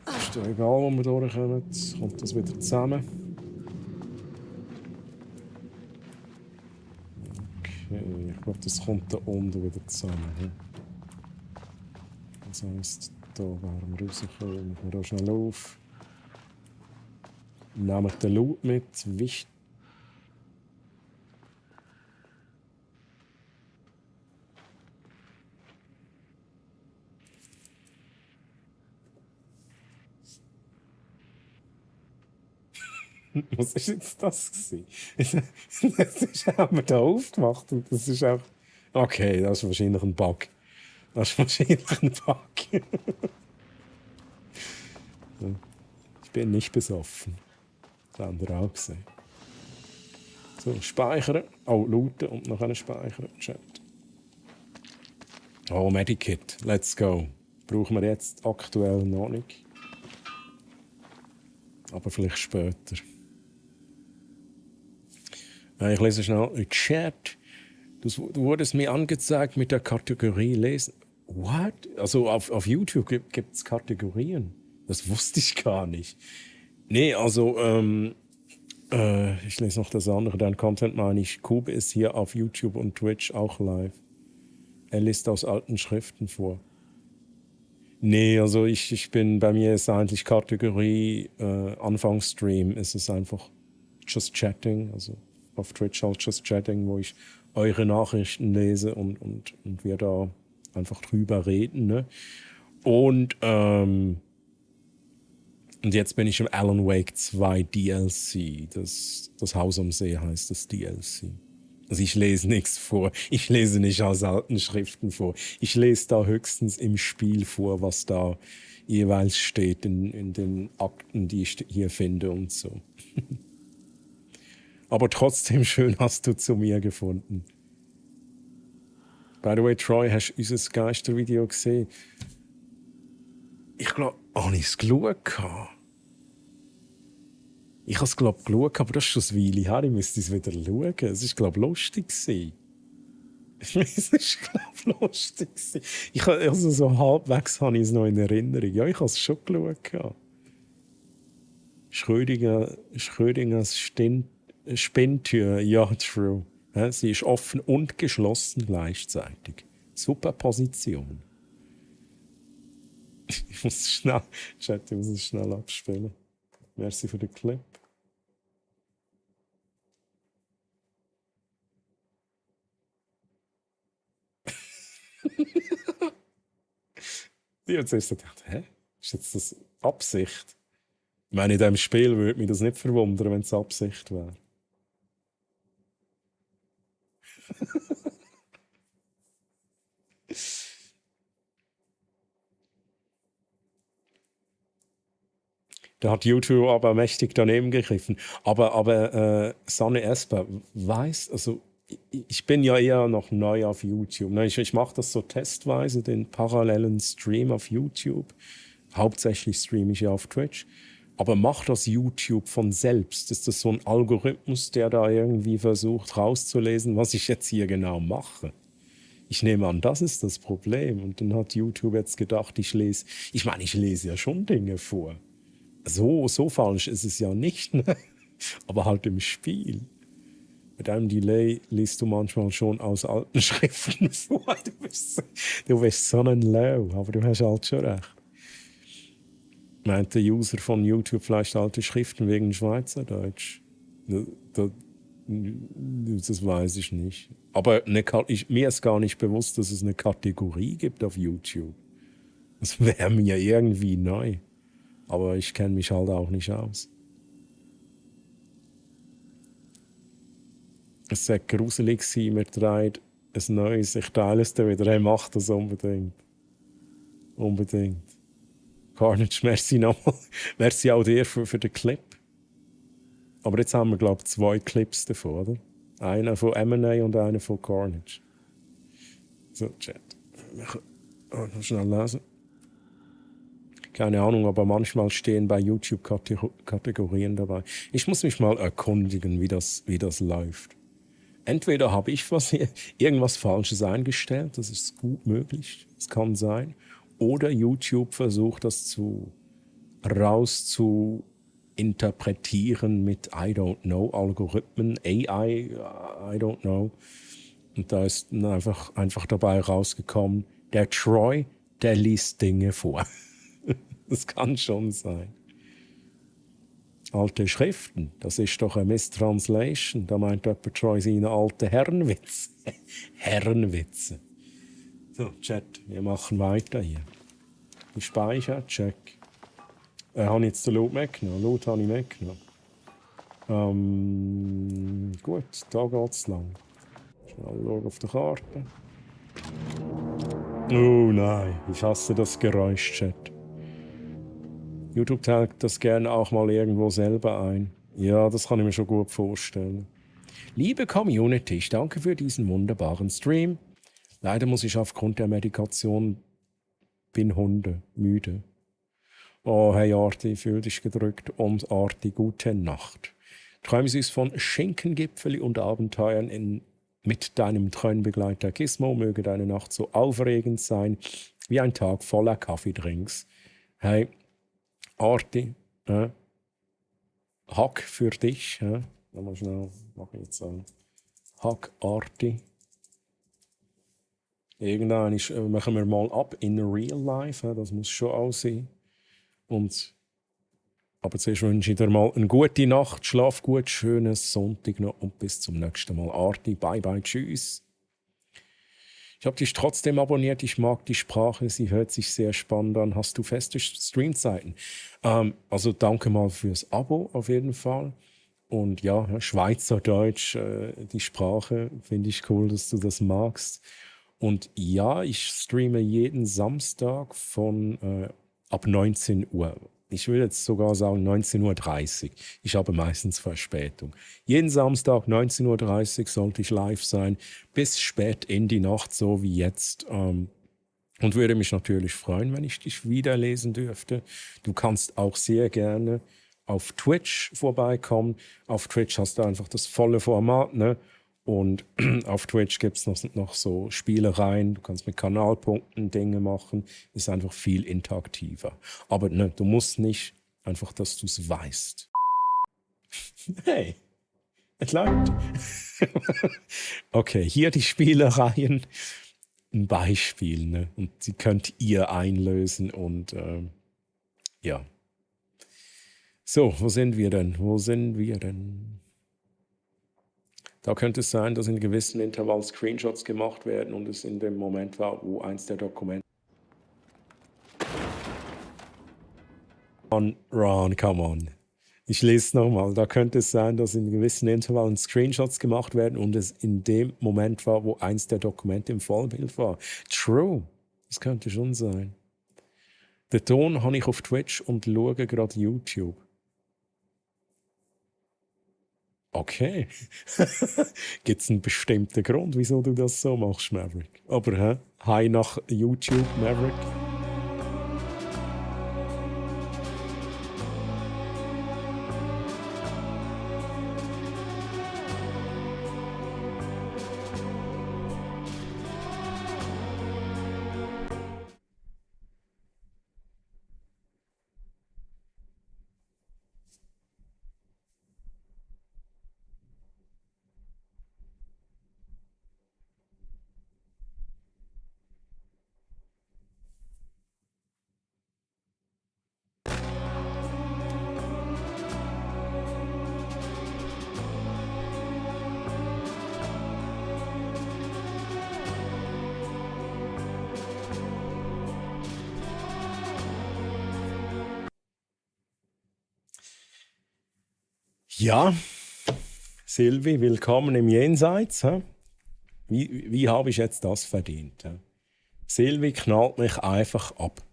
Ist ja egal, wo wir durchkommen. Jetzt kommt das wieder zusammen. Okay, ich glaube, das kommt da unten wieder zusammen. Das heisst, da werden wir rauskommen. Machen wir da schnell auf. Nehmen den Loot mit. Wichtig. Was ist jetzt das gewesen? Haben wir da aufgemacht und das ist auch... Okay, das ist wahrscheinlich ein Bug. Das ist wahrscheinlich ein Bug. Ich bin nicht besoffen. Das haben wir auch gesehen. So, speichern. Oh, looten und noch einen speichern. Chat. Oh, Medikit. Let's go. Brauchen wir jetzt aktuell noch nicht. Aber vielleicht später. Ich lese schnell den Chat. Du wurdest mir angezeigt mit der Kategorie Lesen. What? Also auf YouTube gibt es Kategorien. Das wusste ich gar nicht. Nee, also ich lese noch das andere. Dein Content meine ich. Kube ist hier auf YouTube und Twitch auch live. Er liest aus alten Schriften vor. Nee, also bei mir ist eigentlich Kategorie Anfangsstream ist es einfach Just Chatting, also auf Twitch halt Just Chatting, wo ich eure Nachrichten lese und wir da einfach drüber reden, ne? Und jetzt bin ich im Alan Wake 2 DLC, das Haus am See heißt das DLC. Also ich lese nichts vor. Ich lese nicht aus alten Schriften vor. Ich lese da höchstens im Spiel vor, was da jeweils steht in den Akten, die ich hier finde und so. Aber trotzdem schön hast du zu mir gefunden. By the way, Troy, hast du unser Geistervideo gesehen? Ich glaube, habe ich es geschaut? Ich habe es, glaube ich, geschaut, aber das ist schon eine Weile her. Ich müsste es wieder schauen. Es war, glaube ich, lustig. Es war, glaube ich, lustig. Also so halbwegs habe ich es noch in Erinnerung. Ja, ich habe es schon geschaut. Schrödingers Spinntür, ja, true. Sie ist offen und geschlossen gleichzeitig. Super Position. Ich muss es schnell abspielen. Merci für den Clip. Ich habe zuerst gedacht, ist jetzt das Absicht? Ich meine, in diesem Spiel würde mich das nicht verwundern, wenn es Absicht wäre. Da hat YouTube aber mächtig daneben gegriffen. Aber Sanne Esper weiß, also ich bin ja eher noch neu auf YouTube. Ich mache das so testweise, den parallelen Stream auf YouTube. Hauptsächlich streame ich ja auf Twitch. Aber macht das YouTube von selbst? Ist das so ein Algorithmus, der da irgendwie versucht rauszulesen, was ich jetzt hier genau mache? Ich nehme an, das ist das Problem. Und dann hat YouTube jetzt gedacht, ich lese ja schon Dinge vor. So falsch ist es ja nicht, ne? Aber halt im Spiel. Mit einem Delay liest du manchmal schon aus alten Schriften vor. Du bist so ein Low, aber du hast halt schon recht. Meint der User von YouTube vielleicht alte Schriften wegen Schweizerdeutsch? Das weiß ich nicht. Aber mir ist gar nicht bewusst, dass es eine Kategorie gibt auf YouTube. Das wäre mir irgendwie neu. Aber ich kenne mich halt auch nicht aus. Es wäre gruselig gewesen, mir dreht ein neues. Ich teile es dir wieder. Hey, mach das unbedingt. Unbedingt. Carnage, merci nochmal. Merci auch dir für den Clip. Aber jetzt haben wir, glaube ich, 2 Clips davon, oder? Einer von M&A und einer von Carnage. So, Chat. Noch schnell lesen. Keine Ahnung, aber manchmal stehen bei YouTube Kategorien dabei. Ich muss mich mal erkundigen, wie das läuft. Entweder habe ich irgendwas Falsches eingestellt, das ist gut möglich, das kann sein. Oder YouTube versucht das rauszuinterpretieren mit I don't know, Algorithmen, AI, I don't know. Und da ist dann einfach dabei rausgekommen, der Troy, der liest Dinge vor. Das kann schon sein. Alte Schriften, das ist doch eine Mistranslation. Da meint jemand Troy seine alte Herrenwitze. Herrenwitze. So, Chat, wir machen weiter hier. Ich speichere, check. Habe ich jetzt den Loot mitgenommen? Loot habe ich mitgenommen. Gut, da geht's lang. Schnell schauen auf der Karte. Oh nein, ich hasse das Geräusch, Chat. YouTube taugt das gerne auch mal irgendwo selber ein. Ja, das kann ich mir schon gut vorstellen. Liebe Community, ich danke für diesen wunderbaren Stream. Leider muss ich aufgrund der Medikation bin müde. Oh, hey Arti, fühl dich gedrückt und Arti, gute Nacht. Träume süß von Schinkengipfeli und Abenteuern mit deinem treuen Begleiter Gizmo. Möge deine Nacht so aufregend sein wie ein Tag voller Kaffeedrinks. Hey, Arti, Hack für dich. Mal schnell, mache ich jetzt ein Hack Arti. Irgendwann machen wir mal ab in real life. Das muss schon aussehen. Aber zuerst wünsche ich dir mal eine gute Nacht, schlaf gut, schönes Sonntag noch und bis zum nächsten Mal. Arti, bye bye, tschüss. Ich habe dich trotzdem abonniert, ich mag die Sprache, sie hört sich sehr spannend an. Hast du feste Streamzeiten? Also danke mal fürs Abo auf jeden Fall. Und ja, Schweizerdeutsch, die Sprache, finde ich cool, dass du das magst. Und ja, ich streame jeden Samstag von ab 19 Uhr. Ich will jetzt sogar sagen 19:30 Uhr. Ich habe meistens Verspätung. Jeden Samstag 19:30 Uhr sollte ich live sein, bis spät in die Nacht, so wie jetzt. Und würde mich natürlich freuen, wenn ich dich wieder lesen dürfte. Du kannst auch sehr gerne auf Twitch vorbeikommen. Auf Twitch hast du einfach das volle Format, ne? Und auf Twitch gibt es noch so Spielereien. Du kannst mit Kanalpunkten Dinge machen. Ist einfach viel interaktiver. Aber ne, du musst nicht, einfach, dass du es weißt. Hey, es läuft. Okay, hier die Spielereien. Ein Beispiel, ne? Und die könnt ihr einlösen und ja. So, wo sind wir denn? Da könnte es sein, dass in gewissen Intervallen Screenshots gemacht werden und es in dem Moment war, wo eins der Dokumente... Ron, come on. Ich lese es nochmal. Da könnte es sein, dass in gewissen Intervallen Screenshots gemacht werden und es in dem Moment war, wo eins der Dokumente im Vollbild war. True. Das könnte schon sein. Den Ton habe ich auf Twitch und schaue gerade YouTube. Okay. Gibt es einen bestimmten Grund, wieso du das so machst, Maverick? Aber hi nach YouTube, Maverick. Ja, Silvi, willkommen im Jenseits. Wie habe ich jetzt das verdient? Silvi knallt mich einfach ab.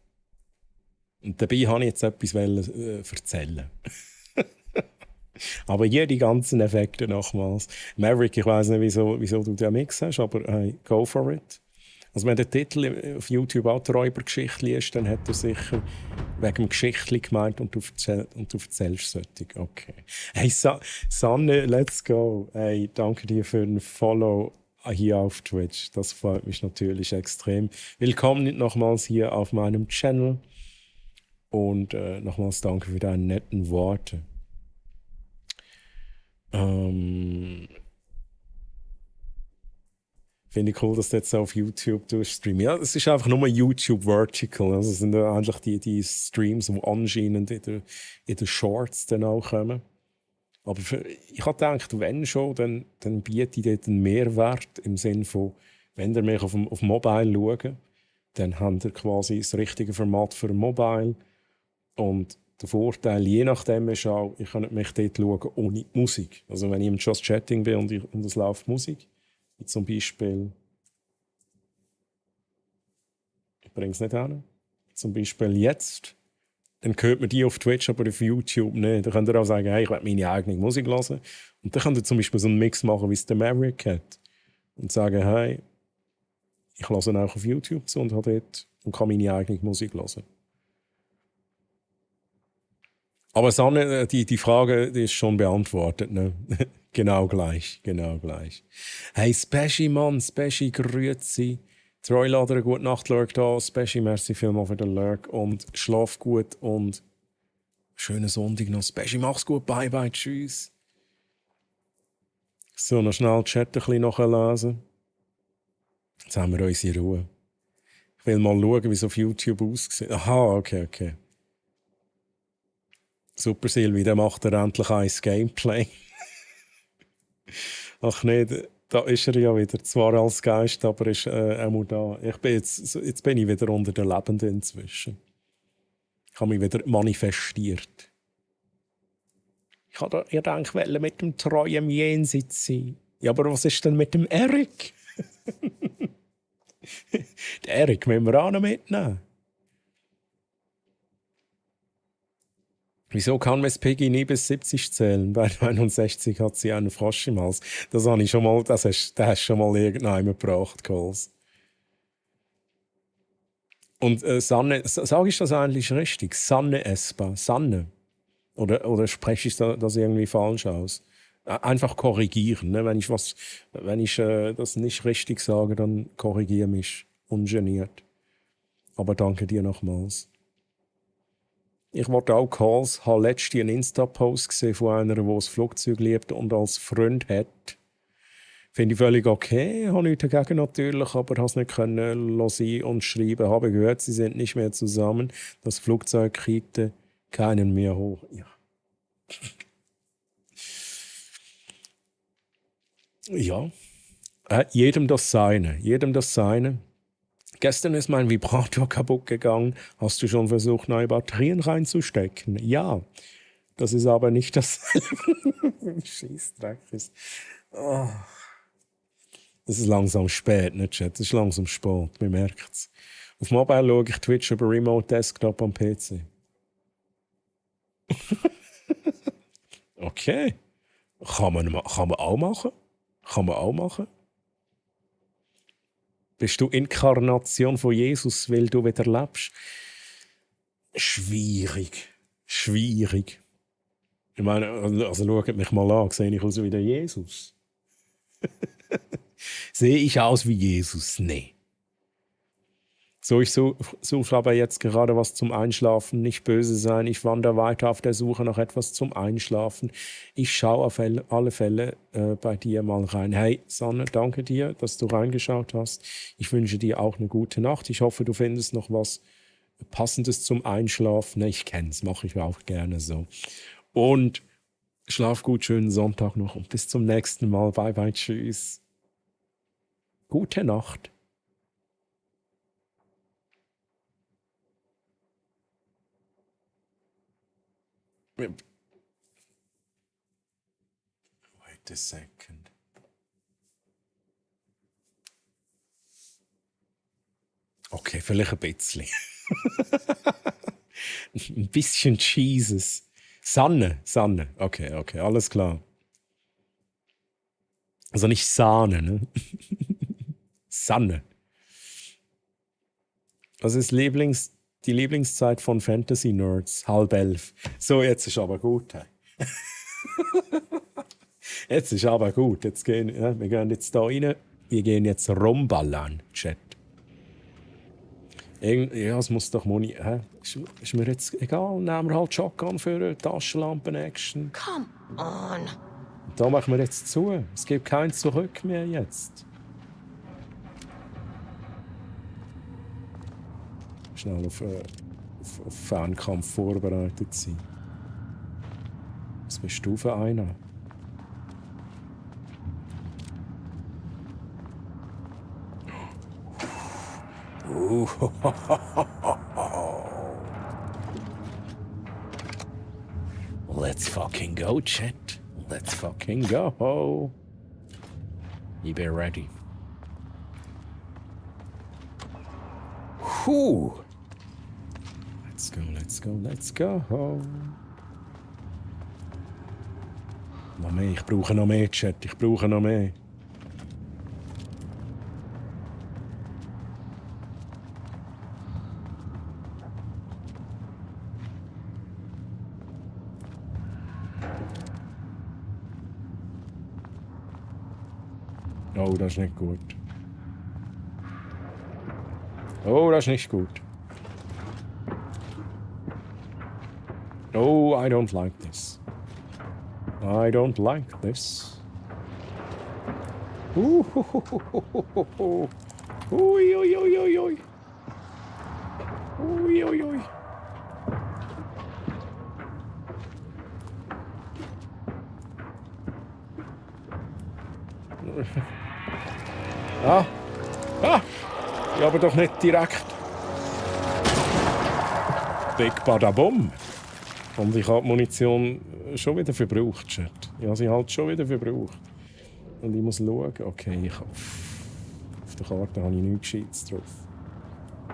Und dabei habe ich jetzt etwas erzählen. Aber hier die ganzen Effekte nochmals. Maverick, ich weiß nicht, wieso du den Mix hast, aber hey, go for it. Also wenn der Titel auf YouTube auch die Räubergeschichte ist, dann hat er sicher wegen dem Geschichtli gemeint und du erzählst solche. Okay. Hey Sanne, let's go. Hey, danke dir für den Follow hier auf Twitch. Das freut mich natürlich extrem. Willkommen nochmals hier auf meinem Channel. Und nochmals danke für deine netten Worte. Finde ich cool, dass du jetzt auf YouTube durchstreamst. Ja, es ist einfach nur YouTube Vertical. Also es sind eigentlich die Streams, die anscheinend in den Shorts dann auch kommen. Aber ich habe gedacht, wenn schon, dann biete ich dort einen Mehrwert im Sinne von, wenn ihr mich auf Mobile schaut, dann habt ihr quasi das richtige Format für Mobile. Und Der Vorteil, je nachdem, ist auch, ich kann mich dort schauen ohne Musik. Also wenn ich im Just Chatting bin und es läuft Musik, wie zum Beispiel, ich bringe es nicht hin, zum Beispiel jetzt, dann hört man die auf Twitch, aber auf YouTube nicht. Da könnt ihr auch sagen, hey, ich will meine eigene Musik hören. Und dann könnt ihr zum Beispiel so einen Mix machen, wie es der Maverick hat. Und sagen, hey, ich höre auch auf YouTube zu und habe dort und kann meine eigene Musik hören. Aber Sanne, die Frage die ist schon beantwortet. Ne? Genau gleich. Hey, Speshi, Mann, Speshi, grüezi. Troy, lade eine gute Nacht, Lurk da. Speshi, merci vielmals für den Lurk und schlaf gut und schönen Sonntag noch. Speshi, mach's gut, bye bye, tschüss. So, noch schnell den Chat ein bisschen nachlesen. Jetzt haben wir unsere Ruhe. Ich will mal schauen, wie es auf YouTube aussieht. Aha, okay. Super, Silvi, dann macht er endlich ein Gameplay. Ach nee, da ist er ja wieder. Zwar als Geist, aber ist auch da. Jetzt bin ich wieder unter den Lebenden inzwischen. Ich habe mich wieder manifestiert. Ich wollte eigentlich mit dem treuen Jenseits sein. Ja, aber was ist denn mit dem Erik? Den Erik müssen wir auch noch mitnehmen. Wieso kann Miss Piggy nie bis 70 zählen? Bei 69 hat sie einen Frosch im Hals. Das habe ich schon mal, das hast du schon mal irgendjemand gebracht, Coles. Und Sanne, sage ich das eigentlich richtig? Sanne Espa, Sanne. Oder spreche ich das irgendwie falsch aus? Einfach korrigieren. Ne? Wenn ich das nicht richtig sage, dann korrigiere mich ungeniert. Aber danke dir nochmals. Ich wollte auch Calls, habe letztens einen Insta-Post gesehen von einer, die das Flugzeug liebt und als Freund hat. Finde ich völlig okay, habe nichts dagegen natürlich, aber habe es nicht können sein und schreiben. Habe gehört, sie sind nicht mehr zusammen. Das Flugzeug kriegte keinen mehr hoch. Ja. Ja, jedem das Seine. Gestern ist mein Vibrator kaputt gegangen. Hast du schon versucht, neue Batterien reinzustecken? Ja, das ist aber nicht dasselbe. Scheißdreck ist. Oh. Es ist langsam spät, nicht Chat? Es ist langsam spät, man merkt es. Auf Mobile schaue ich Twitch über Remote Desktop am PC. Okay. Kann man auch machen. Bist du Inkarnation von Jesus, weil du wieder lebst? Schwierig. Ich meine, also schaut mich mal an, sehe ich aus wie der Jesus? Sehe ich aus wie Jesus? Nee. So, ich suche aber jetzt gerade was zum Einschlafen, nicht böse sein. Ich wandere weiter auf der Suche nach etwas zum Einschlafen. Ich schaue auf alle Fälle bei dir mal rein. Hey, Sanne, danke dir, dass du reingeschaut hast. Ich wünsche dir auch eine gute Nacht. Ich hoffe, du findest noch was Passendes zum Einschlafen. Ich kenne es, mache ich auch gerne so. Und schlaf gut, schönen Sonntag noch und bis zum nächsten Mal. Bye, bye, tschüss. Gute Nacht. Wait a second. Okay, vielleicht ein bisschen. Ein bisschen Jesus. Sanne. Okay, alles klar. Also nicht Sahne, ne? Sanne. Was ist die Lieblingszeit von Fantasy-Nerds? 10:30. So, jetzt ist aber gut. Hey. Jetzt ist aber gut. Wir gehen jetzt da rein. Wir gehen jetzt rumballern, Chat. Ja, es muss doch Moni. Ist mir jetzt egal. Nehmen wir halt Shotgun für Taschenlampen-Action. Come on. Da machen wir jetzt zu. Es gibt kein Zurück mehr jetzt. Schnell auf Fernkampf vorbereitet sein. Was bist du für einer? Let's fucking go, chat. Let's fucking go. Ich bin ready. Whew. Let's go, let's go, let's go. Noch mehr, ich brauche noch mehr, Chat. Ich brauche noch mehr. Oh, das ist nicht gut. Oh, das ist nicht gut. Oh, I don't like this. I don't like this. Ui, ui, ui, ui, ui. Ui, ui, ui. Ah! Ah! Ja, aber doch nicht direkt. Big Badabum. Und ich habe die Munition schon wieder verbraucht, Chat. Ich habe sie halt schon wieder verbraucht. Und ich muss schauen. Okay, auf der Karte habe ich nichts Gescheites drauf.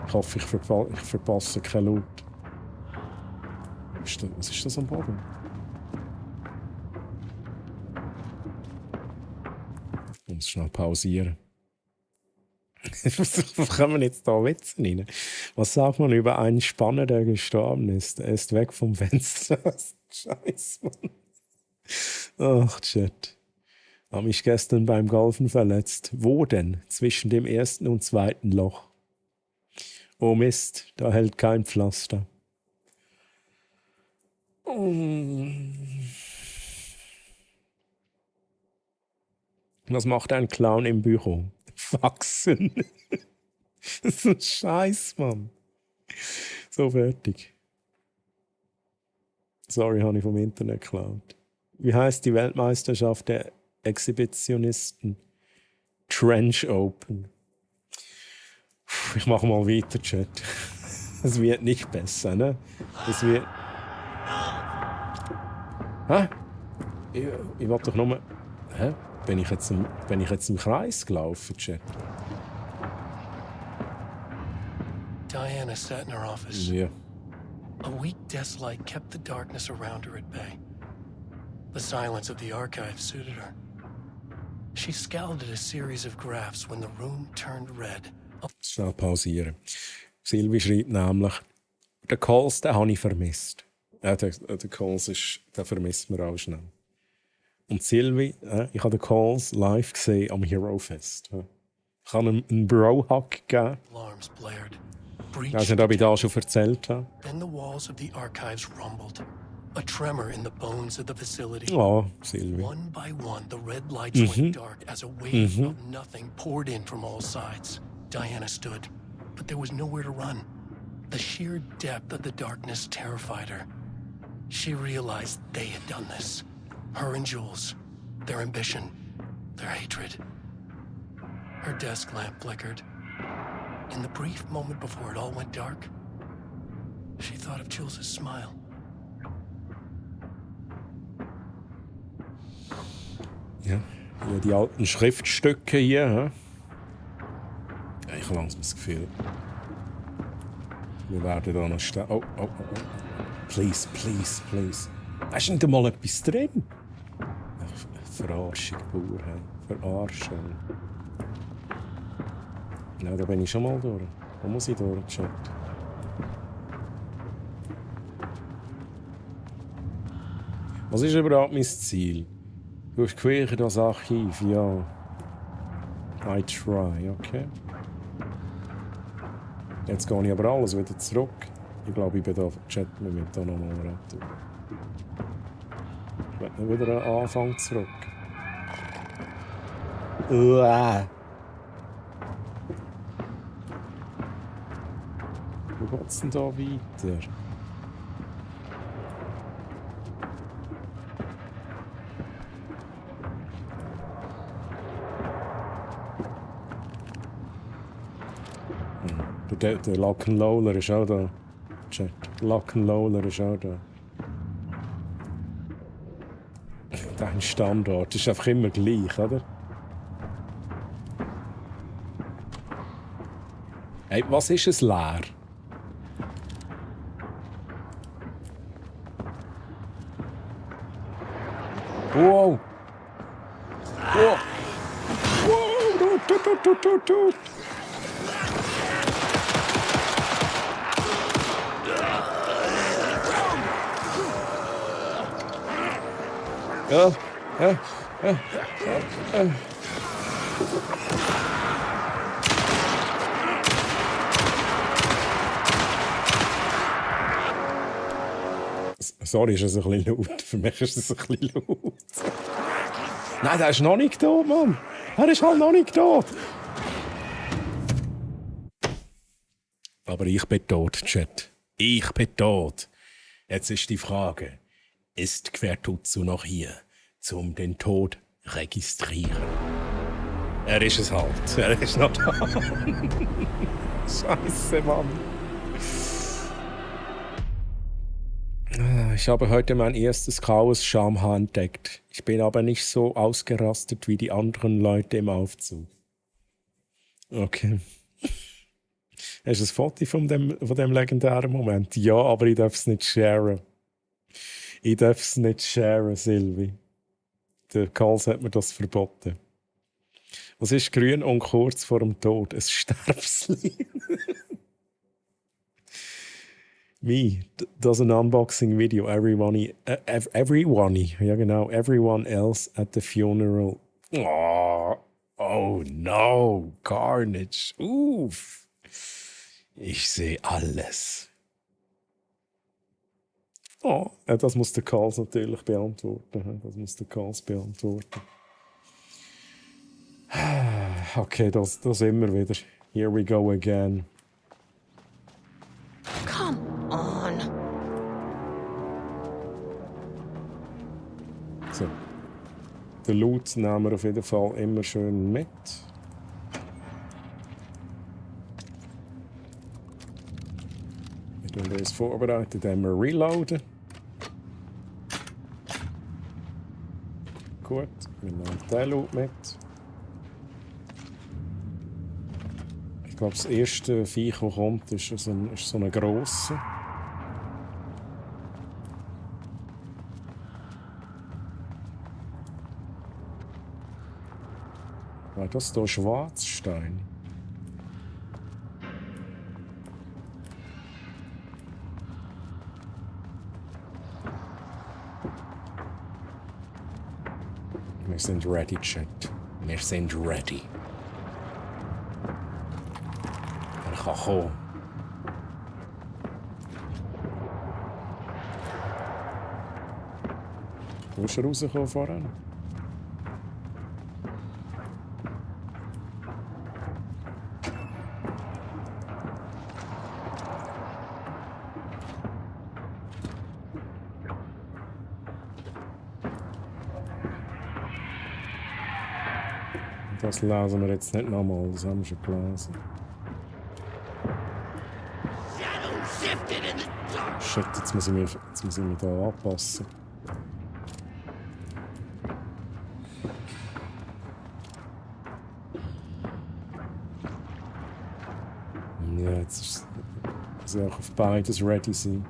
Ich hoffe, ich verpasse keinen Loot. Was ist das am Boden? Ich muss schnell pausieren. Was kann man jetzt da Witze rein? Was sagt man über einen Spanner, der gestorben ist? Er ist weg vom Fenster. Scheiße, Mann. Ach, Chat. Hab mich gestern beim Golfen verletzt. Wo denn? Zwischen dem ersten und zweiten Loch. Oh Mist, da hält kein Pflaster. Was macht ein Clown im Büro? Faxen. Das ist ein Scheiß, Mann. So, fertig. Sorry, habe ich vom Internet geklaut. Wie heißt die Weltmeisterschaft der Exhibitionisten? Trench Open. Ich mache mal weiter, Chat. Es wird nicht besser, ne? Es wird... Hä? Ich wollte doch nur... Hä? Bin ich jetzt im Kreis gelaufen, Chat? Diana sat in her office. Ja. A weak death light kept the darkness around her at bay. The silence of the archive suited her. She scowled at a series of graphs when the room turned red. Schnell pausieren. Silvi schreibt nämlich, den Calls, den habe ich vermisst. Der Calls den vermissen wir auch schnell. Und Silvi, ich habe den Calls live gesehen am Hero Fest. Ich habe ihm einen Bro-Hack gegeben. Ich weiß nicht, ob ich das schon erzählt habe. Then the walls of the archives rumbled. A tremor in the bones of the facility. Oh, Silvi. One by one, the red lights went dark as a wave of nothing poured in from all sides. Diana stood, but there was nowhere to run. The sheer depth of the darkness terrified her. She realized they had done this. Her and Jules, their ambition, their hatred. Her desk lamp flickered. In the brief moment before it all went dark, she thought of Jules' smile. Ja, hier die alten Schriftstücke hier. He? Ja, ich habe langsam das Gefühl, wir werden da noch stehen. Oh. Please, please, please. Hast du nicht einmal etwas drin? Verarschung pur, Verarschung. Ja, da bin ich schon mal durch. Wo muss ich durch, Chat? Was ist überhaupt mein Ziel? Du hast quer das Archiv, ja. I try, okay. Jetzt gehe ich aber alles wieder zurück. Ich glaube, ich bin da Chat, wir müssen da nochmal retten. Ich will nicht wieder an Anfang zurück. Wo geht's denn da weiter? Der Lock'n'Loller ist auch da. Chat. Lock'n'Loller ist auch da. Dein Standort ist einfach immer gleich, oder? Hey, was ist es leer? Wow! Wow! Wow! Tut! Sorry, ist es ein bisschen laut. Für mich ist es ein bisschen laut. Nein, der ist noch nicht tot, Mann. Er ist halt noch nicht tot. Aber ich bin tot, Chat. Ich bin tot. Jetzt ist die Frage, ist Quertutsu noch hier, um den Tod registrieren? Er ist es halt. Er ist noch da. Scheiße, Mann. Ich habe heute mein erstes graues Schamhaar entdeckt. Ich bin aber nicht so ausgerastet wie die anderen Leute im Aufzug. Okay. Hast du ein Foto von dem legendären Moment? Ja, aber ich darf es nicht sharen. Ich darf es nicht sharen, Silvi. Der Karls hat mir das verboten. Was ist grün und kurz vor dem Tod? Ein Sterbsli. Me does an unboxing video. Everyone, ja genau, everyone else at the funeral. Oh no, Carnage. Uff. Ich sehe alles. Oh, das muss der Karls natürlich beantworten. Das muss der Karls beantworten. Okay, das sind wir wieder. Here we go again. Come on. So. Den Loot nehmen wir auf jeden Fall immer schön mit. Wir tun uns vorbereiten, dann wir reloaden. Gut, wir nehmen den Loot mit. Ich glaube, das erste Viech, das kommt, ist so ein grosser. War das hier Schwarzstein? Wir sind ready, Chat. Wir sind ready. Er kann kommen. Du musst rauskommen vorhin. Das lesen wir jetzt nicht nochmal, das haben wir schon gelesen. Shit, jetzt muss ich mich da anpassen. Ja, jetzt muss ich auch auf beides ready sein.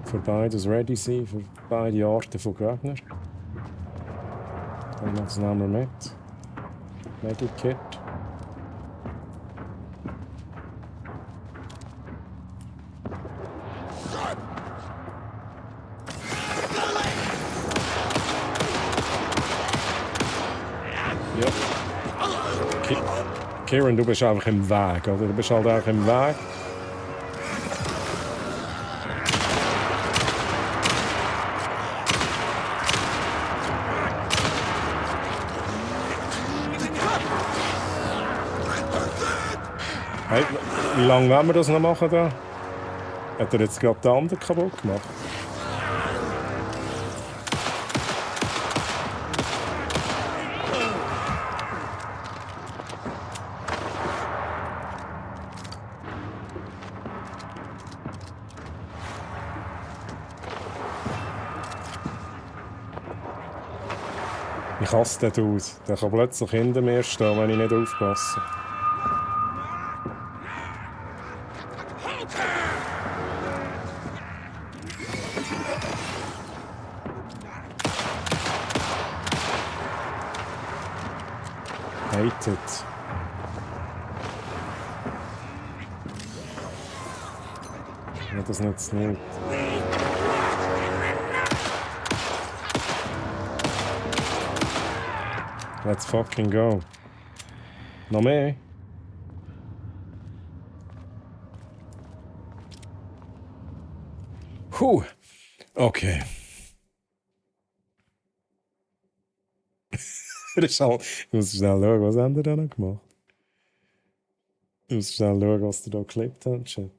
Für beides ready sein, für beide Arten von Gegnern. Und das nehmen wir mit. Medikit. Ja. Kieran, du bist einfach im Weg, oder? Du bist halt einfach im Weg. Hey, wie lange wollen wir das noch machen da? Hat er jetzt gerade den anderen kaputt gemacht? Ich hasse den aus. Der kann plötzlich hinter mir stehen, wenn ich nicht aufpasse. Hate it. Ja, das nützt nicht. Let's fucking go. Noch mehr? Puh. Okay. Ich muss schnell schauen, was haben wir da noch gemacht? Ich muss schnell schauen, was ihr da geklebt habt, Chat.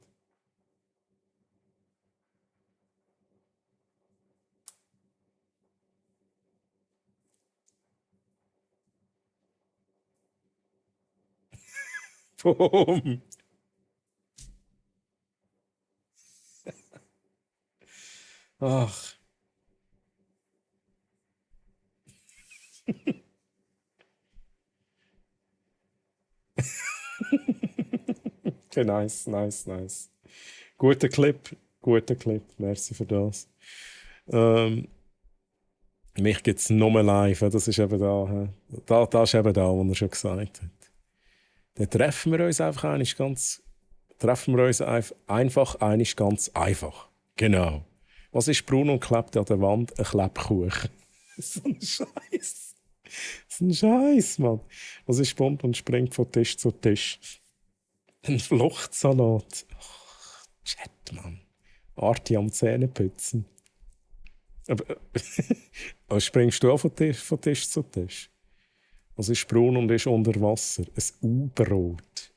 Boom. Ach. Okay, nice. Guter Clip. Merci für das. Mich gibt es nur live, das ist eben da. Das ist eben da, was er schon gesagt hat. Dann treffen wir uns einfach ganz einfach. Genau. Was ist braun und klebt an der Wand? Ein Klebkuchen. So ein Scheiß. So ein Scheiß, Mann. Was ist bunt und springt von Tisch zu Tisch? Ein Fluchtsalat. Ach, Chat, Mann. Arti am Zähneputzen. Aber springst du auch von Tisch zu Tisch? Was ist braun und ist unter Wasser? Ein U-Brot.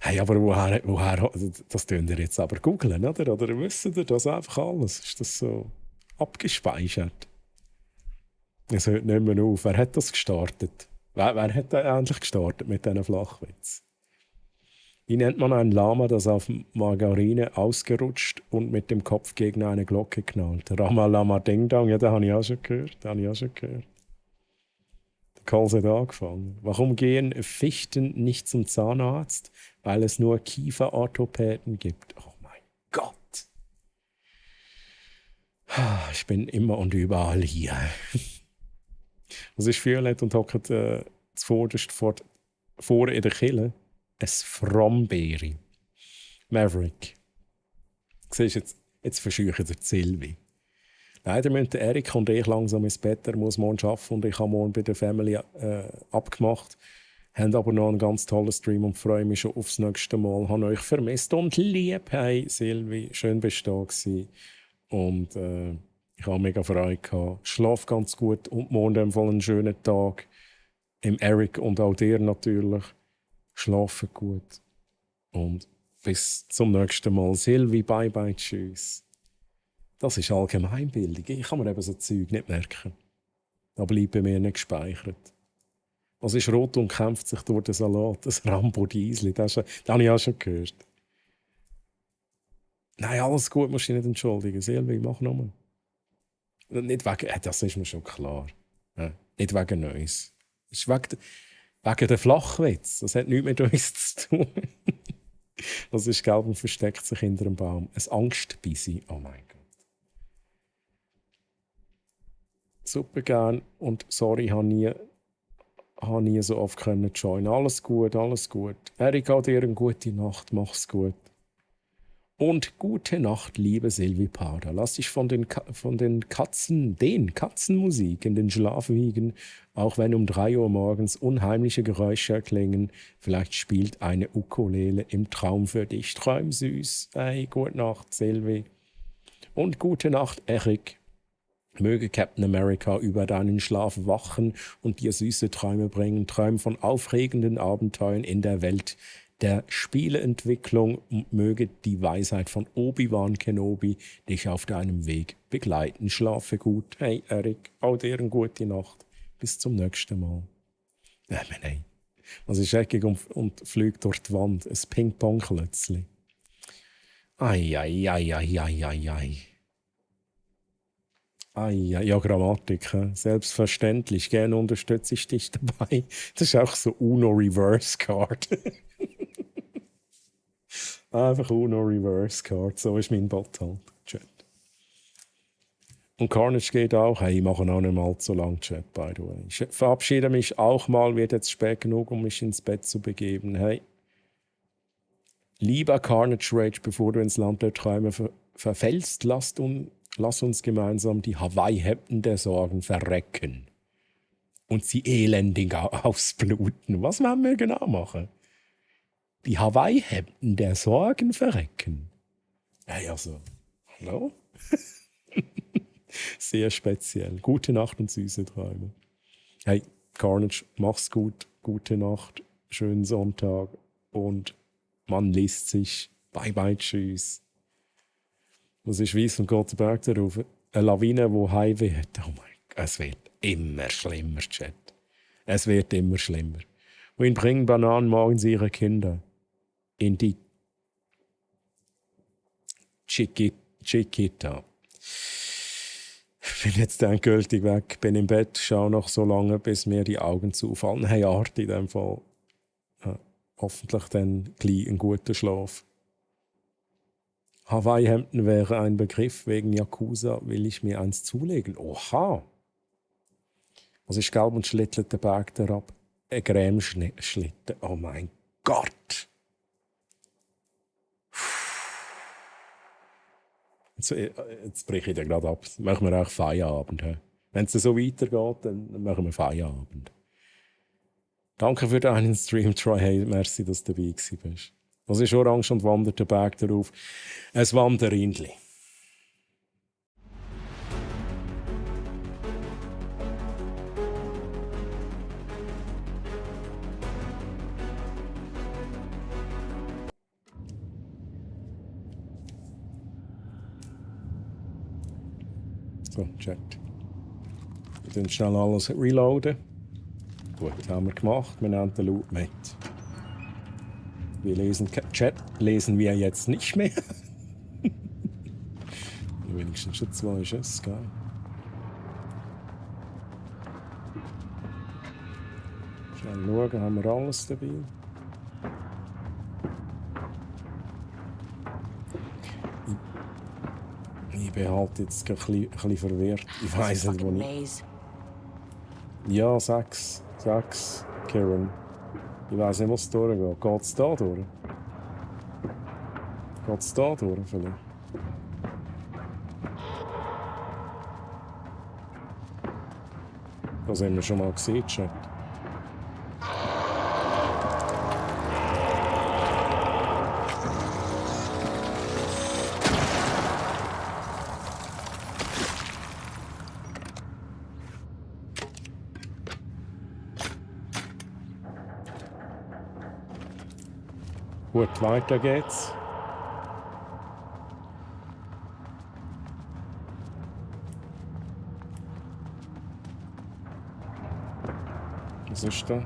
Hey, aber woher das könnt ihr jetzt aber googlen, oder? Oder wisst ihr das einfach alles? Ist das so abgespeichert? Es hört nicht mehr auf. Wer hat das gestartet? Wer hat endlich gestartet mit diesen Flachwitz? Wie nennt man ein Lama, das auf Margarine ausgerutscht und mit dem Kopf gegen eine Glocke knallt? Ramalama Ding Dong, ja, den habe ich auch schon gehört. Der Karls hat angefangen. Warum gehen Fichten nicht zum Zahnarzt? Weil es nur Kieferorthopäden gibt. Oh mein Gott. Ich bin immer und überall hier. Was ist violett und hockt zuvorderst vor in der Kille? Ein Frombeere. Maverick. Siehst du, jetzt verscheuchen der Silvi. Leider müssen Erik und ich langsam ins Bett. Er muss morgen arbeiten und ich habe morgen bei der Family abgemacht. Haben aber noch einen ganz tollen Stream und freue mich schon aufs nächste Mal. Habe euch vermisst und lieb. Hey Silvi, schön bist du da gewesen. Und ich habe mega Freude gehabt. Schlaf ganz gut und morgen voll einen schönen Tag. Im Erik und auch dir natürlich. Schlafen gut. Und bis zum nächsten Mal. Silvi, bye bye, tschüss. Das ist Allgemeinbildung. Ich kann mir eben so Zeug nicht merken. Da bleibt bei mir nicht gespeichert. Was ist rot und kämpft sich durch den Salat? Das Rambo-Diesli, das habe ich auch schon gehört. Nein, alles gut, musst du dich nicht entschuldigen. Silvi, mach nochmal. Nicht wegen, das ist mir schon klar. Ja, nicht wegen uns. Es ist wegen der Flachwitz. Das hat nichts mit uns zu tun. Das ist gelb und versteckt sich hinter einem Baum. Ein Angstbisi. Oh mein Gott. Super gern und sorry, habe nie so oft können joinen. Alles gut. Erika, dir eine gute Nacht, mach's gut. Und gute Nacht, liebe Silvi Pada. Lass dich von den Katzenmusik in den Schlaf wiegen, auch wenn um 3 Uhr morgens unheimliche Geräusche erklingen. Vielleicht spielt eine Ukulele im Traum für dich. Träum süß. Hey, gute Nacht, Silvi. Und gute Nacht, Erik. Möge Captain America über deinen Schlaf wachen und dir süße Träume bringen. Träume von aufregenden Abenteuern in der Welt der Spieleentwicklung und möge die Weisheit von Obi-Wan Kenobi dich auf deinem Weg begleiten. Schlafe gut. Hey, Erik, auch dir eine gute Nacht. Bis zum nächsten Mal. Nein. Was ist eckig und fliegt durch die Wand? Ein Ping-Pong-Klötzli. Ei. Ja, Grammatik. Selbstverständlich. Gerne unterstütze ich dich dabei. Das ist auch so UNO Reverse Card. Einfach UNO Reverse Card. So ist mein Bot halt. Chat. Und Carnage geht auch. Hey, ich mache auch nicht mal so lange Chat, by the way. Ich verabschiede mich auch mal. Wird jetzt spät genug, um mich ins Bett zu begeben. Hey. Lieber Carnage Rage, bevor du ins Land der Träume verfällst, lass uns gemeinsam die Hawaii-Hemden der Sorgen verrecken. Und sie elendig ausbluten. Was werden wir genau machen? Die Hawaii-Hemden der Sorgen verrecken. Hey, also, hallo? Sehr speziell. Gute Nacht und süße Träume. Hey, Carnage, mach's gut. Gute Nacht, schönen Sonntag und man liest sich. Bye bye, tschüss. Was ist weiss und geht der Berg darauf? Eine Lawine, die Heimweh hat. Oh mein Gott, es wird immer schlimmer, Chat. Es wird immer schlimmer. Wohin bringen Bananen morgens ihre Kinder? In die Chiquita. Ich bin jetzt endgültig weg, bin im Bett, schaue noch so lange, bis mir die Augen zufallen. Hey, Art in dem Fall. Hoffentlich dann gleich ein guter Schlaf. Hawaii-Hemden wäre ein Begriff, wegen Yakuza will ich mir eins zulegen. Oha! Was ist gelb und schlittelt der Berg herab? Ein Grämschlitten. Oh mein Gott! Jetzt breche ich den gerade ab. Machen wir auch Feierabend. Wenn es so weitergeht, dann machen wir Feierabend. Danke für deinen Stream, Troy. Hey, merci, dass du dabei bist. Was ist orange und wandert der Berg darauf? Ein Wanderindli. So, Chat. Wir tun schnell alles reloaden. Gut, haben wir gemacht. Wir nehmen den Loot mit. Wir lesen Chat lesen wir jetzt nicht mehr. Wenigstens schon 2 Schüsse, geil. Schnell schauen, haben wir alles dabei. Ich bin halt jetzt ein bisschen verwirrt. Ich weiss nicht, wo ich... Ja, 6, Karen. Ich weiss nicht, was durchgeht. Geht es da durch? Geht es da durch vielleicht? Das haben wir schon mal gesehen, Chat. Gut, weiter geht's. Was ist da?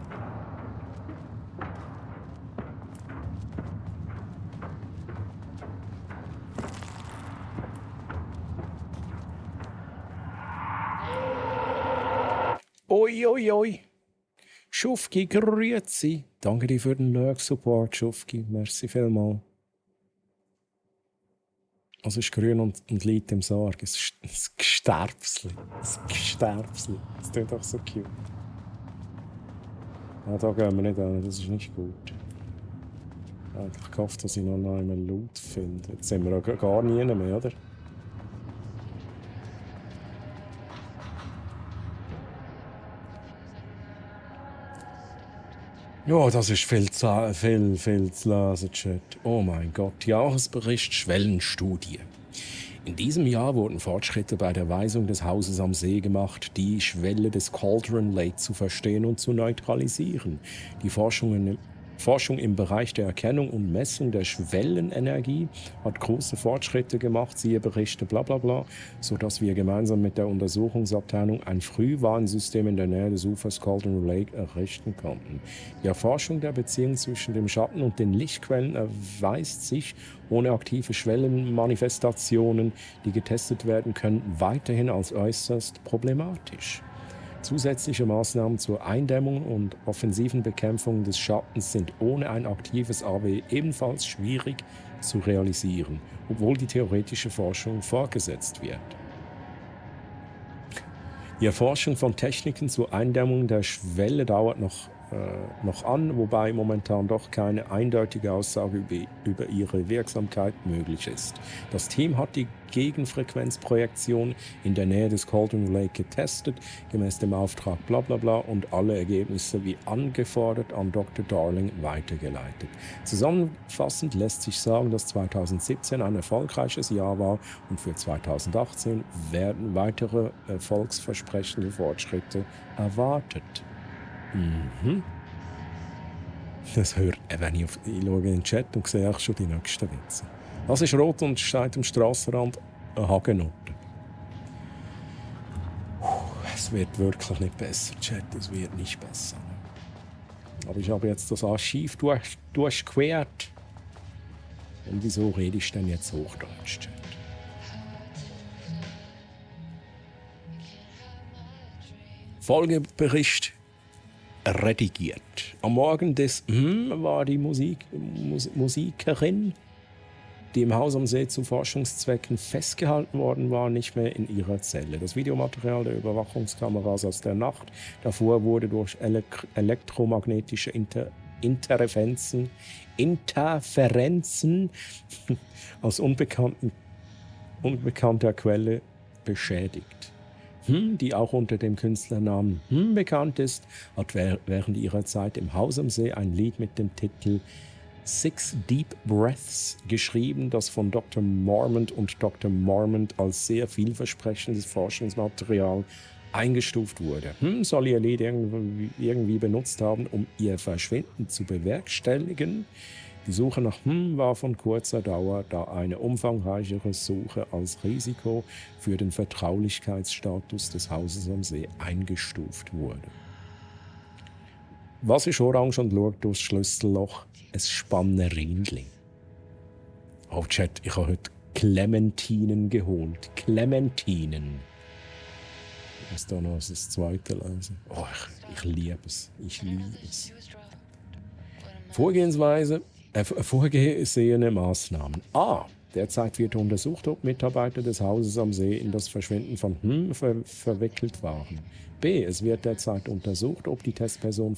Oi. Schufki, grüezi. Danke dir für den Lurk-Support, Schufki. Merci vielmals. Also es ist grün und liegt im Sarg. Es ist ein Gesterbsli. Das klingt doch so cute. Ja, da gehen wir nicht hin, das ist nicht gut. Ich habe eigentlich gehofft, dass ich noch einmal Loot finde. Jetzt sind wir gar nie mehr, oder? Ja, das ist viel zu lesen, Chat. Oh mein Gott, Jahresbericht Schwellenstudie. In diesem Jahr wurden Fortschritte bei der Weisung des Hauses am See gemacht, die Schwelle des Cauldron Lake zu verstehen und zu neutralisieren. Die Forschungen Forschung im Bereich der Erkennung und Messung der Schwellenenergie hat große Fortschritte gemacht, siehe Berichte bla bla bla, sodass wir gemeinsam mit der Untersuchungsabteilung ein Frühwarnsystem in der Nähe des Ufers Cauldron Lake errichten konnten. Die Erforschung der Beziehung zwischen dem Schatten und den Lichtquellen erweist sich ohne aktive Schwellenmanifestationen, die getestet werden können, weiterhin als äußerst problematisch. Zusätzliche Maßnahmen zur Eindämmung und offensiven Bekämpfung des Schattens sind ohne ein aktives AW ebenfalls schwierig zu realisieren, obwohl die theoretische Forschung fortgesetzt wird. Die Erforschung von Techniken zur Eindämmung der Schwelle dauert noch an, wobei momentan doch keine eindeutige Aussage über ihre Wirksamkeit möglich ist. Das Team hat die Gegenfrequenzprojektion in der Nähe des Cauldron Lake getestet, gemäß dem Auftrag bla bla bla, und alle Ergebnisse wie angefordert an Dr. Darling weitergeleitet. Zusammenfassend lässt sich sagen, dass 2017 ein erfolgreiches Jahr war und für 2018 werden weitere erfolgsversprechende Fortschritte erwartet. Das hört, wenn ich schaue in den Chat und sehe auch schon die nächsten Witze. Das ist rot und steht am Strassenrand eine Hagenutte. Es wird wirklich nicht besser, Chat, es wird nicht besser. Aber ich habe jetzt das Archiv durchquert. Und wieso rede ich denn jetzt Hochdeutsch, Chat? Folgebericht redigiert. Am Morgen des war die Musikerin, die im Haus am See zu Forschungszwecken festgehalten worden war, nicht mehr in ihrer Zelle. Das Videomaterial der Überwachungskameras aus der Nacht davor wurde durch elektromagnetische Interferenzen aus unbekannter Quelle beschädigt. Die auch unter dem Künstlernamen bekannt ist, hat während ihrer Zeit im Haus am See ein Lied mit dem Titel Six Deep Breaths geschrieben, das von Dr. Mormont und Dr. Mormont als sehr vielversprechendes Forschungsmaterial eingestuft wurde. Soll ihr Lied irgendwie benutzt haben, um ihr Verschwinden zu bewerkstelligen? Die Suche nach war von kurzer Dauer, da eine umfangreichere Suche als Risiko für den Vertraulichkeitsstatus des Hauses am See eingestuft wurde. Was ist orange und schaut durchs Schlüsselloch? Ein Spannerinli. Oh Chat, ich habe heute Clementinen geholt. Clementinen. Ich muss da noch das zweite lesen. Oh, ich liebe es. Ich liebe es. Vorgesehene Maßnahmen. A. Derzeit wird untersucht, ob Mitarbeiter des Hauses am See in das Verschwinden von verwickelt waren. B. Es wird derzeit untersucht, ob die Testperson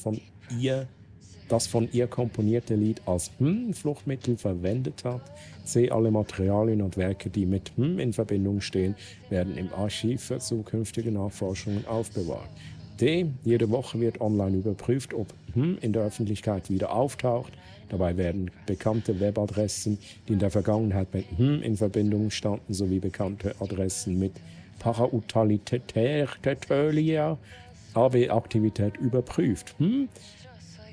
das von ihr komponierte Lied als Fluchtmittel verwendet hat. C. Alle Materialien und Werke, die mit in Verbindung stehen, werden im Archiv für zukünftige Nachforschungen aufbewahrt. D. Jede Woche wird online überprüft, ob in der Öffentlichkeit wieder auftaucht. Dabei werden bekannte Webadressen, die in der Vergangenheit mit in Verbindung standen, sowie bekannte Adressen mit Parautilitär AW-Aktivität überprüft.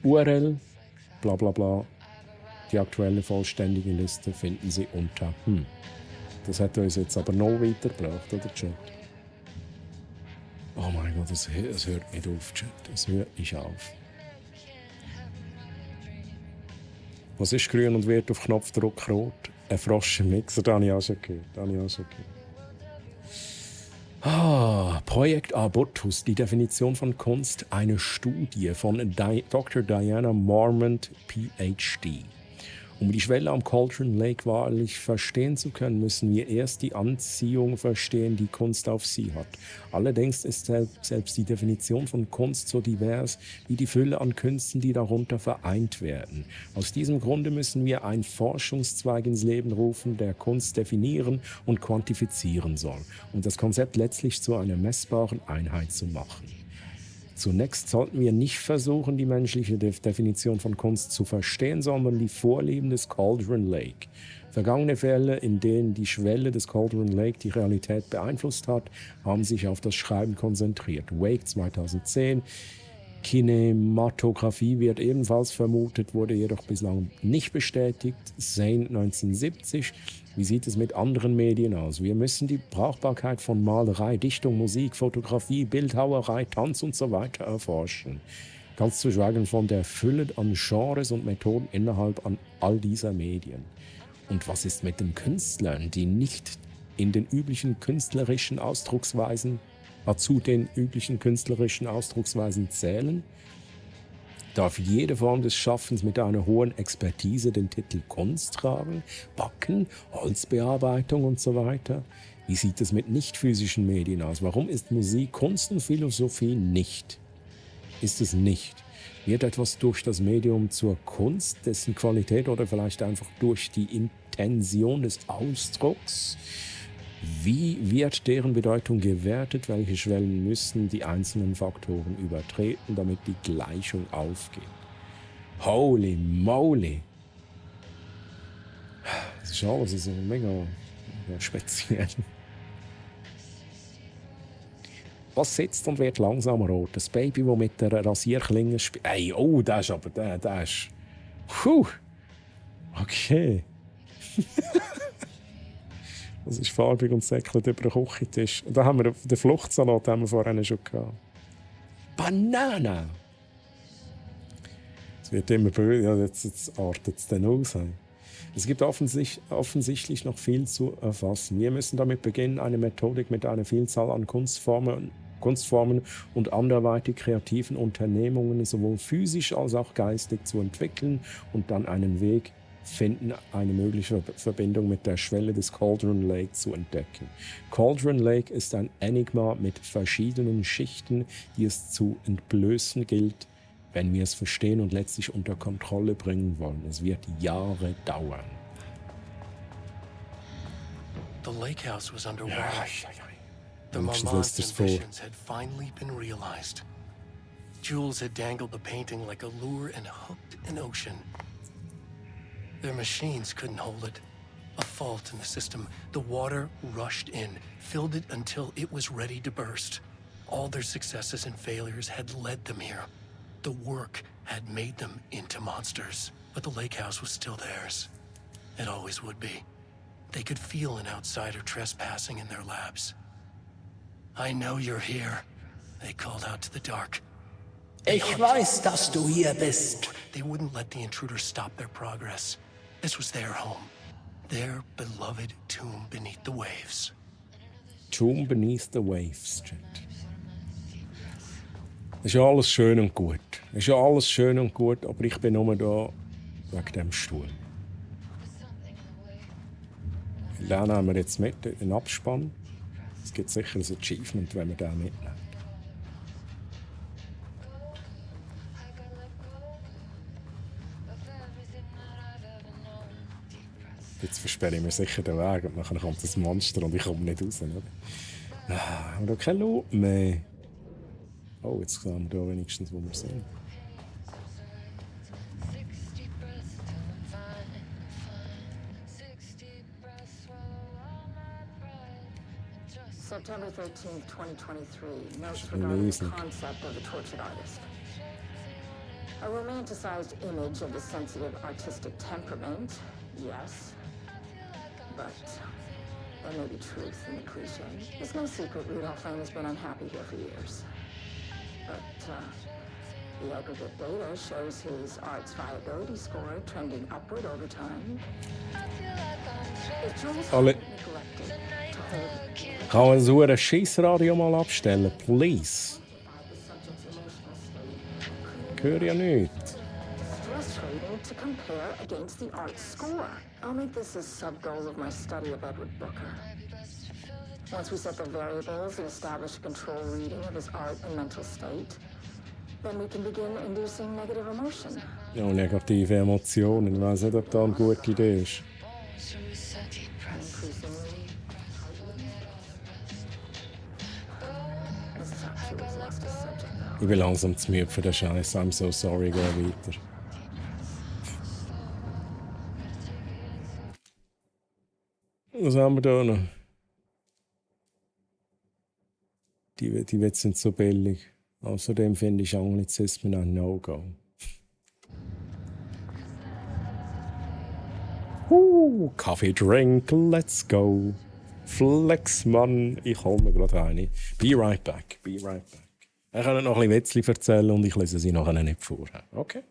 URL, bla bla bla. Die aktuelle vollständige Liste finden Sie unter Das hat uns jetzt aber noch weitergebracht, oder Chat? Oh mein Gott, es hört nicht auf, Chat. Es hört nicht auf. Was ist grün und wird auf Knopfdruck rot? Ein Frosch im Mixer, das habe ich auch schon gehört. Projekt Arbutus, die Definition von Kunst, eine Studie von Dr. Diana Mormont, PhD. Um die Schwelle am Cauldron Lake wahrlich verstehen zu können, müssen wir erst die Anziehung verstehen, die Kunst auf sie hat. Allerdings ist selbst die Definition von Kunst so divers wie die Fülle an Künsten, die darunter vereint werden. Aus diesem Grunde müssen wir einen Forschungszweig ins Leben rufen, der Kunst definieren und quantifizieren soll, um das Konzept letztlich zu einer messbaren Einheit zu machen. Zunächst sollten wir nicht versuchen, die menschliche Definition von Kunst zu verstehen, sondern die Vorlieben des Cauldron Lake. Vergangene Fälle, in denen die Schwelle des Cauldron Lake die Realität beeinflusst hat, haben sich auf das Schreiben konzentriert. Wake 2010, Kinematographie wird ebenfalls vermutet, wurde jedoch bislang nicht bestätigt. Zane 1970. Wie sieht es mit anderen Medien aus? Wir müssen die Brauchbarkeit von Malerei, Dichtung, Musik, Fotografie, Bildhauerei, Tanz und so weiter erforschen. Ganz zu schweigen von der Fülle an Genres und Methoden innerhalb an all dieser Medien. Und was ist mit den Künstlern, die nicht in den üblichen künstlerischen Ausdrucksweisen zu den üblichen künstlerischen Ausdrucksweisen zählen? Darf jede Form des Schaffens mit einer hohen Expertise den Titel Kunst tragen? Backen, Holzbearbeitung und so weiter? Wie sieht es mit nicht-physischen Medien aus? Warum ist Musik, Kunst und Philosophie nicht? Ist es nicht? Wird etwas durch das Medium zur Kunst, dessen Qualität oder vielleicht einfach durch die Intention des Ausdrucks? Wie wird deren Bedeutung gewertet? Welche Schwellen müssen die einzelnen Faktoren übertreten, damit die Gleichung aufgeht? Holy moly! Das ist alles so mega speziell. Was sitzt und wird langsam rot? Das Baby, das mit der Rasierklinge spielt. Ey, oh, das ist aber der ist. Puh! Okay. Das ist farbig und säckelt über den Küchentisch. Und da haben wir den Fluchtsalat haben wir vorhin schon gehabt. Banana! Es wird immer böse. Ja, jetzt artet es dann aus. Es gibt offensichtlich noch viel zu erfassen. Wir müssen damit beginnen, eine Methodik mit einer Vielzahl an Kunstformen und anderweitig kreativen Unternehmungen sowohl physisch als auch geistig zu entwickeln und dann einen Weg finden, eine mögliche Verbindung mit der Schwelle des Cauldron Lake zu entdecken. Cauldron Lake ist ein Enigma mit verschiedenen Schichten, die es zu entblößen gilt, wenn wir es verstehen und letztlich unter Kontrolle bringen wollen. Es wird Jahre dauern. The lake house was underwater. The Wenigstens Marmont's lässt es vor. ambitions had finally been realized. Jules had dangled the painting like a lure and hooked an ocean. Their machines couldn't hold it. A fault in the system. The water rushed in, filled it until it was ready to burst. All their successes and failures had led them here. The work had made them into monsters. But the lake house was still theirs. It always would be. They could feel an outsider trespassing in their labs. I know you're here, they called out to the dark. Ich weiß, dass du hier bist. They wouldn't let the intruders stop their progress. This was their home. Their beloved tomb beneath the waves. Tomb beneath the waves. Das ist ja alles schön und gut. Das ist ja alles schön und gut, aber ich bin nur da wegen dem Stuhl. Den nehmen wir jetzt mit, den Abspann. Es gibt sicher ein Achievement, wenn wir den mitnehmen. Jetzt versperre ich mir sicher den Weg und dann kommt das Monster und ich komme nicht raus. Oder? Haben wir da keine Loot mehr? Oh, jetzt sehen wir da wenigstens, wo wir sind. September 13th, 2023. Notes regarding the concept of the tortured artist. A romanticized image of the sensitive artistic temperament, yes. But there may be truth in the cliche. It's no secret Rudolph Lane has been unhappy here for years. But the aggregate data shows his art's viability score trending upward over time. If Jules had neglected to hold... Kann man so ein Schissradio mal abstellen, please? Ich höre ja nichts. Stress rating to compare against the art score. I'll make this a sub-goal of my study of Edward Booker. Once we set the variables and establish a control reading of his art and mental state, then we can begin inducing negative emotion. Ja, negative Emotionen. Ich weiss nicht, ob das eine gute Idee ist. Ich bin langsam zu müde für den Scheiß. I'm so sorry, geh weiter. Was haben wir da noch? Die Witze sind so billig. Außerdem finde ich Anglizismen ein No-Go. Kaffee Drink, let's go. Flex, Mann, ich hole mir gerade eine. Be right back, be right back. Ich kann noch ein bisschen Witzli erzählen und ich lese sie nachher nicht vor. Okay?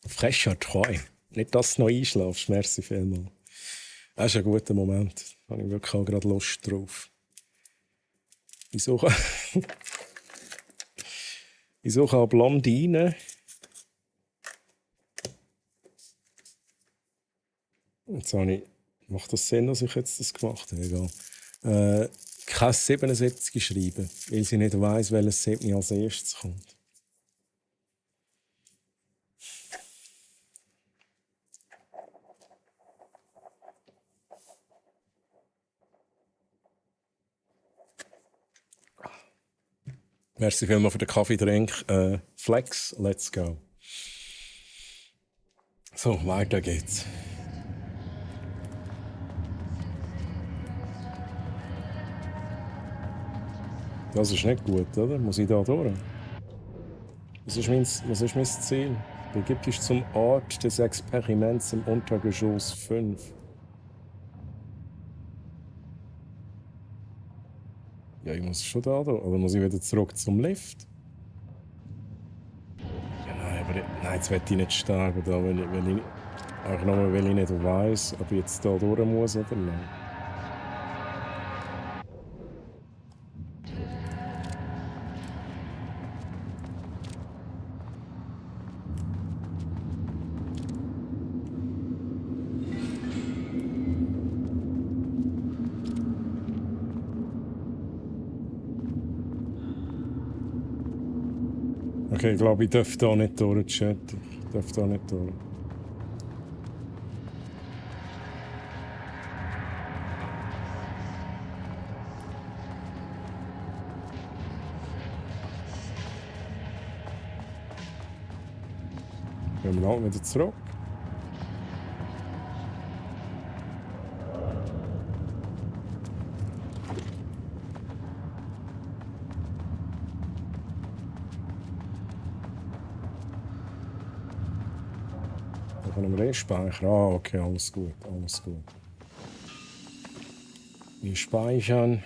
Frecher Treu. Nicht, dass du noch einschlafst. Merci vielmals. Das ist ein guter Moment. Da habe ich wirklich auch gerade Lust drauf. Ich suche auch Blondinen. Jetzt habe ich... Macht das Sinn, dass ich jetzt das gemacht habe? Egal. Kein 77 schreiben, weil sie nicht weiss, welches 7 als erstes kommt. Merci vielmals für den Kaffeetrink. Flex, let's go. So, weiter geht's. Das ist nicht gut, oder? Muss ich da durch? Was ist mein Ziel? Begib dich zum Ort des Experiments im Untergeschoss 5. Ja, ich muss schon da. Oder muss ich wieder zurück zum Lift? Ja, nein, jetzt will ich nicht sterben, da, weil ich nicht weiss, ob ich jetzt da durch muss oder nicht. Okay, ich glaube, ich darf da nicht durch, Chat. Ich darf da nicht durch. Gehen wir auch wieder zurück. Speichern. Ah, okay, alles gut, alles gut. Wir speichern.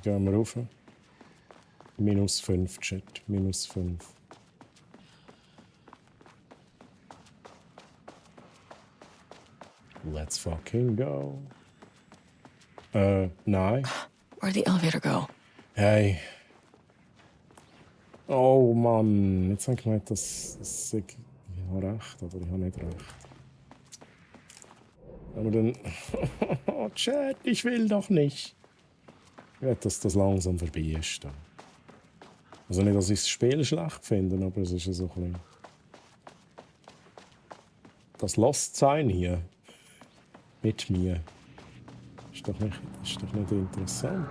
Gehen wir rauf. -5, Chat. -5. Let's fucking go. Nein. Where'd the elevator go? Hey. Oh Mann, jetzt habe ich gemeint, dass ich habe recht, aber ich habe nicht recht. Aber dann... Oh, Chat, ich will doch nicht. Ich will, dass das langsam vorbei ist. Also nicht, dass ich das Spiel schlecht finde, aber es ist so ein bisschen... Das Lost Sein hier. Mit mir. Ist doch nicht interessant.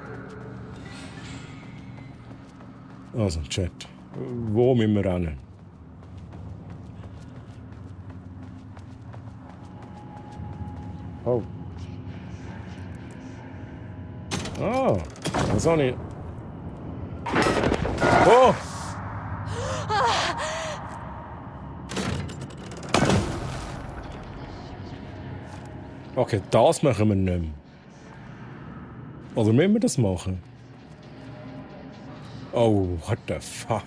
Also, Chat. Wo müssen wir rennen? Oh. Ah, das habe ich... Oh! Okay, das machen wir nicht mehr. Oder müssen wir das machen? Oh, what the fuck?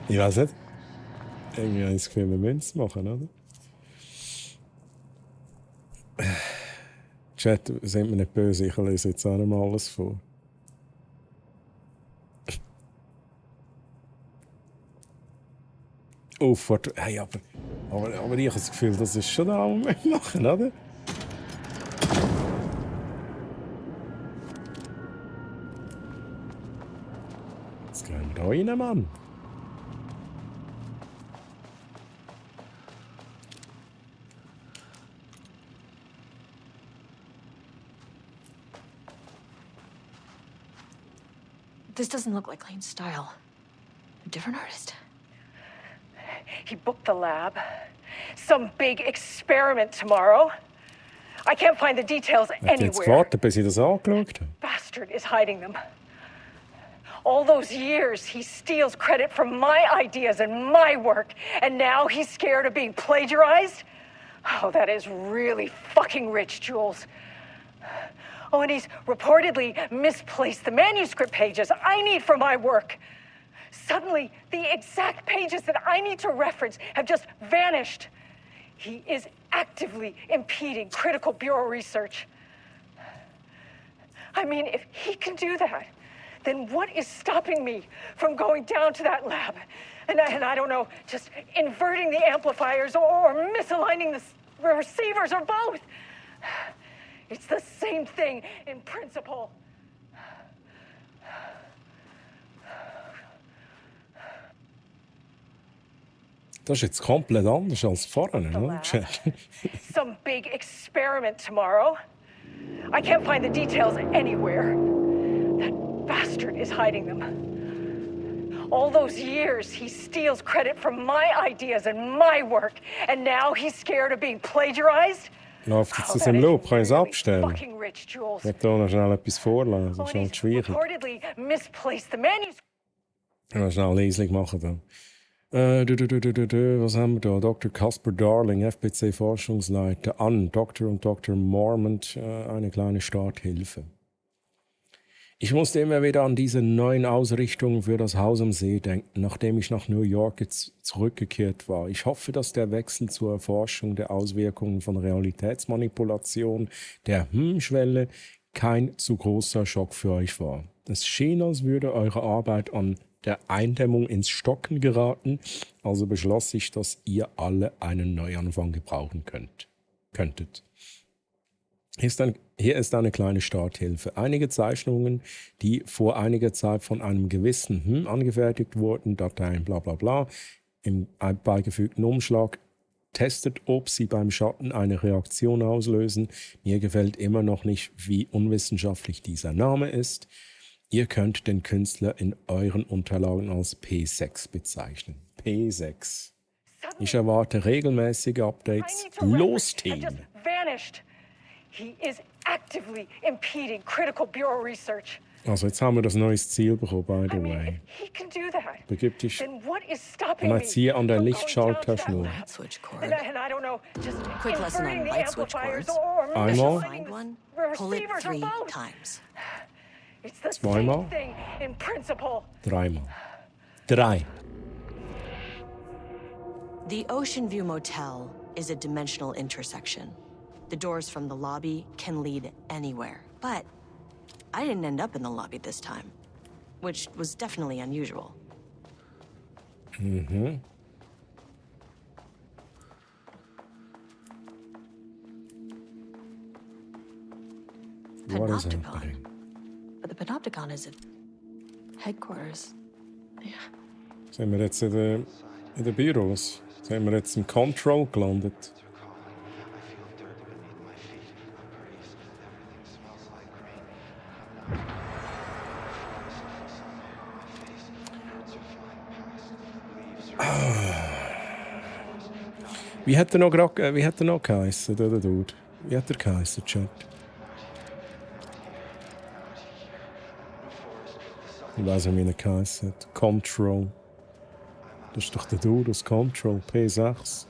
Ich weiß nicht. Irgendwie habe ich das Gefühl, wir müssen es machen, oder? Chat, seid mir nicht böse, ich lese jetzt auch nicht mal alles vor. Uff, hey, aber ich habe das Gefühl, das ist schon da, was wir machen, oder? rein, Mann. This doesn't look like Lane's style. A different artist. He booked the lab. Some big experiment tomorrow. I can't find the details Ich habe jetzt anywhere. gewartet, bis ich das angeschaut habe. Bastard is hiding them. All those years, he steals credit from my ideas and my work, and now he's scared of being plagiarized? Oh, that is really fucking rich, Jules. Oh, and he's reportedly misplaced the manuscript pages I need for my work. Suddenly, the exact pages that I need to reference have just vanished. He is actively impeding critical bureau research. I mean, if he can do that, then what is stopping me from going down to that lab? And I don't know, just inverting the amplifiers or misaligning the receivers or both. It's the same thing in principle. Das ist jetzt komplett anders als vorher, oder? Some big experiment tomorrow. I can't find the details anywhere. That bastard is hiding them. All those years, he steals credit from my ideas and my work, and now he's scared of being plagiarized? Läuft jetzt das im Loop? Kann ich es abstellen? Fucking rich, Jules. Ich will da noch schnell etwas vorlesen. Das ist halt schwierig. Reportedly misplaced the manuscript. Ja, schnell leslich machen dann. Was haben wir da? Dr. Casper Darling, FBC-Forschungsleiter, an Dr. und Dr. Mormont, eine kleine Starthilfe. Ich musste immer wieder an diese neuen Ausrichtungen für das Haus am See denken, nachdem ich nach New York jetzt zurückgekehrt war. Ich hoffe, dass der Wechsel zur Erforschung der Auswirkungen von Realitätsmanipulation, der Schwelle, kein zu großer Schock für euch war. Es schien, als würde eure Arbeit an der Eindämmung ins Stocken geraten, also beschloss ich, dass ihr alle einen Neuanfang gebrauchen könntet. Hier ist eine kleine Starthilfe. Einige Zeichnungen, die vor einiger Zeit von einem gewissen angefertigt wurden, Dateien bla bla bla, im beigefügten Umschlag, testet, ob sie beim Schatten eine Reaktion auslösen. Mir gefällt immer noch nicht, wie unwissenschaftlich dieser Name ist. Ihr könnt den Künstler in euren Unterlagen als P6 bezeichnen. P6. Ich erwarte regelmäßige Updates. Los, Team! He is actively impeding critical bureau research. Also jetzt haben wir das neues Ziel bekommen, by the way. He can do that. Begib dich Then what is stopping und me erziehe an der from Lichtschalterschnur. Switch cord. And I don't know, just Quick lesson on inverting the light switch amplifiers cords. or Einmal. Find one, receivers pull it or 3 both. times. It's the Zweimal. same thing in principle. Dreimal. 3. The Ocean View Motel is a dimensional intersection. The doors from the lobby can lead anywhere, but I didn't end up in the lobby this time, which was definitely unusual. Mhm. What is happening? But the Panopticon is at headquarters. Yeah. Sind wir jetzt in den Büros? Sind wir jetzt im Control gelandet? Wie hat er noch geheißen, der Dude? Wie hat er geheißen, Chat? Ich weiß nicht, wie er geheißen hat. Control. Das ist doch der Dude aus Control, P6.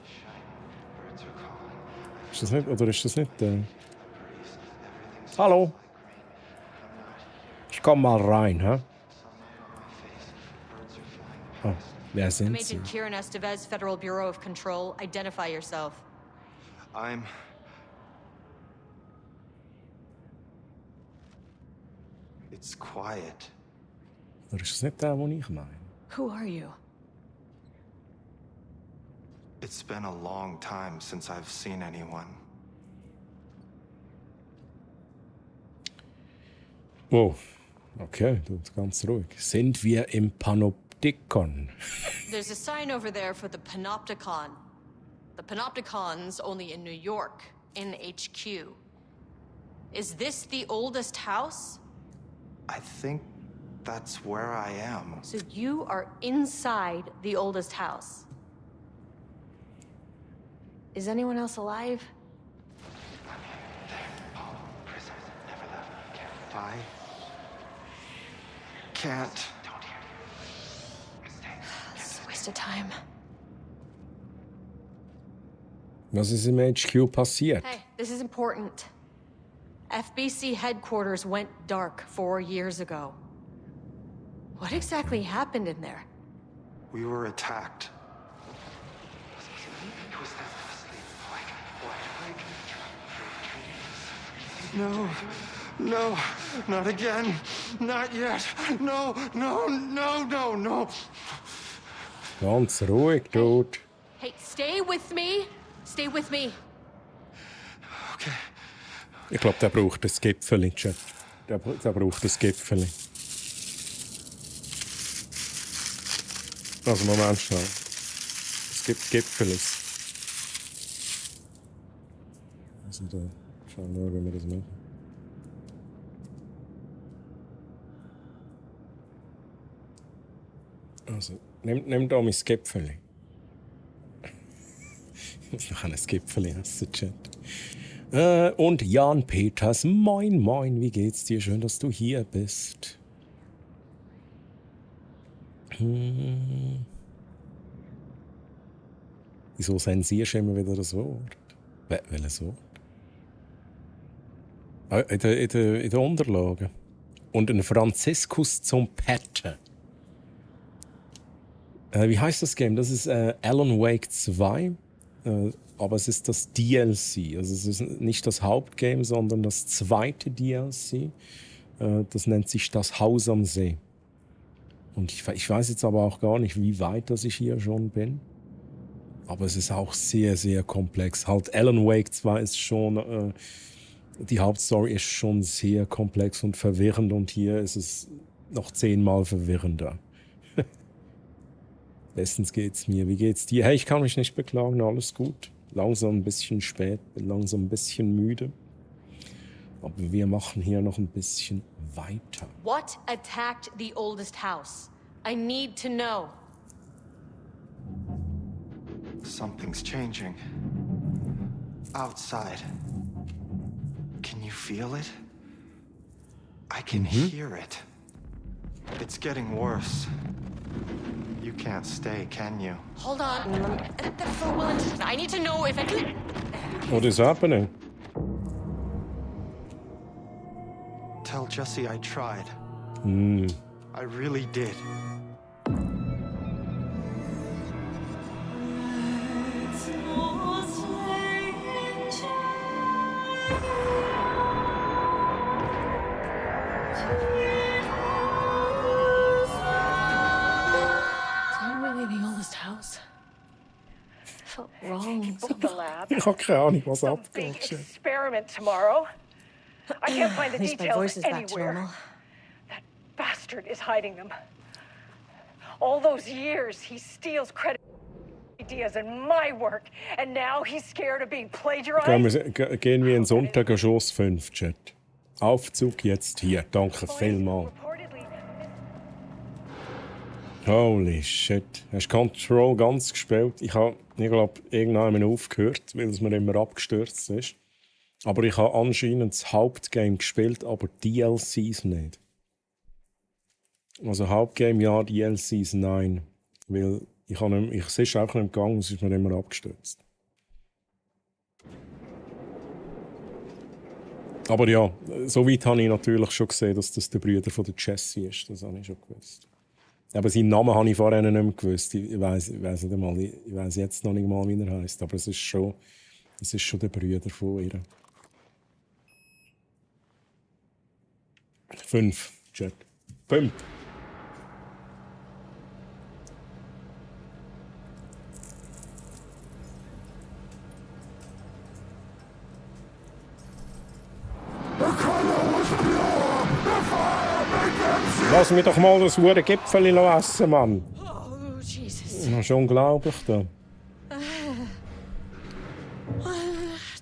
Ist das nicht, oder ist das nicht der? Hallo? Ich komm mal rein, hä? Oh, wer sind Sie? Agent Kieran Estevez, Federal Bureau of Control. Identify yourself. It's quiet. Oder ist das nicht der, den ich meine? Who are you? It's been a long time since I've seen anyone. Oh, okay, du, ganz ruhig. Sind wir im Panopticon. There's a sign over there for the Panopticon. The Panopticon's only in New York, in HQ. Is this the oldest house? I think that's where I am. So you are inside the oldest house. Is anyone else alive? I can't. It's a waste of time. Was ist im HQ passiert? Hey, this is important. FBC headquarters went dark 4 years ago. What exactly happened in there? We were attacked. No, no, not again. Not yet. No, no, no, no, no. Ganz ruhig, Dude. Hey, stay with me. Stay with me. Ich glaube, der braucht ein Gipfeli, Chat. Der braucht ein Gipfeli. Also, Moment schnell. Es gibt Gipfelis. Also, da schauen wir mal, wie wir das machen. Also, nimm da mein Gipfeli. Ich kann ein Gipfeli essen, Chat. Und Jan Peters, moin moin, wie geht's dir? Schön, dass du hier bist. Wieso zensierst du immer wieder das Wort? Welches Wort? In der Unterlage. Und ein Franziskus zum Petten. Wie heißt das Game? Das ist Alan Wake 2. Aber es ist das DLC. Also es ist nicht das Hauptgame, sondern das zweite DLC. Das nennt sich Das Haus am See. Und ich weiß jetzt aber auch gar nicht, wie weit dass ich hier schon bin. Aber es ist auch sehr, sehr komplex. Halt Alan Wake 2 ist schon... die Hauptstory ist schon sehr komplex und verwirrend. Und hier ist es noch 10-mal verwirrender. Bestens geht's mir. Wie geht's dir? Hey, ich kann mich nicht beklagen. Alles gut. Langsam ein bisschen spät, bin langsam ein bisschen müde. Aber wir machen hier noch ein bisschen weiter. What attacked the oldest house? I need to know. Something's changing. Outside. Can you feel it? I can hear it. It's getting worse. You can't stay, can you? Hold on. I need to know if I can... What is happening? Tell Jesse I tried. Mm. I really did. Ich habe keine Ahnung, was Big abgeht. experiment tomorrow. I can't find the At least my details voice is back to anywhere. normal. That bastard is hiding them. All those years, he steals credit ideas and my work, and now he's scared of being plagiarized. Gehen wir in Sonntag-Schuss 5, Chat. Aufzug jetzt hier. Danke vielmals. Holy shit. Hast du Control ganz gespielt? Ich glaube, irgendwann aufgehört, weil es mir immer abgestürzt ist. Aber ich habe anscheinend das Hauptgame gespielt, aber DLCs nicht. Also Hauptgame ja, DLCs nein. Weil ich es ist auch nicht im Gang, es ist mir immer abgestürzt. Aber ja, so weit habe ich natürlich schon gesehen, dass das der Bruder von der Jesse ist. Das habe ich schon gewusst. Aber seinen Namen habe ich vorher nicht mehr gewusst. Ich weiss jetzt noch nicht mal, wie er heisst. Aber es ist schon der Bruder von ihr. 5, Chat. 5. Lass mich doch mal das verdammte Gipfeli essen, Mann. ist unglaublich da. 1,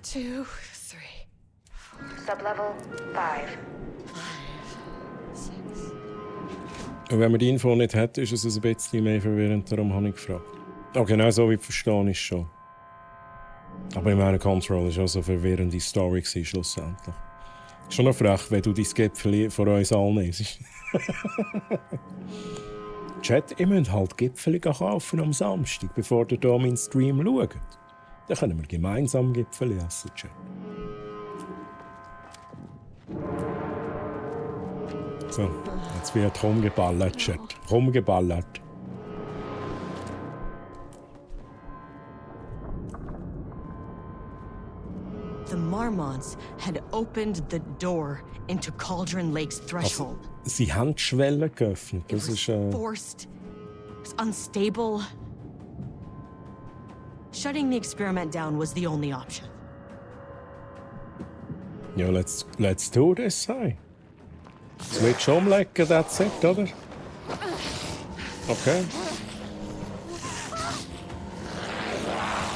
2, 3. Sublevel 5. Und wenn man die Info nicht hat, ist es ein bisschen mehr verwirrend, darum habe ich gefragt. Oh, genau so wie ich verstehe, ist schon. Aber in meiner Control war auch so eine verwirrende Story schlussendlich. Schon noch frech, wenn du dein Gipfel von uns allen isst. Chat, ihr müsst halt Gipfel kaufen am Samstag, bevor ihr hier meinen Stream schaut. Dann können wir gemeinsam Gipfel essen, Chat. So, jetzt wird rumgeballert, Chat. Rumgeballert. The Marmonts had opened the door into Cauldron Lake's threshold. Also, sie haben die Schwelle geöffnet. Das ist Forced. It was unstable. Shutting the experiment down was the only option. Ja, let's do this, say. Switch umlegen, that's it, oder? Okay.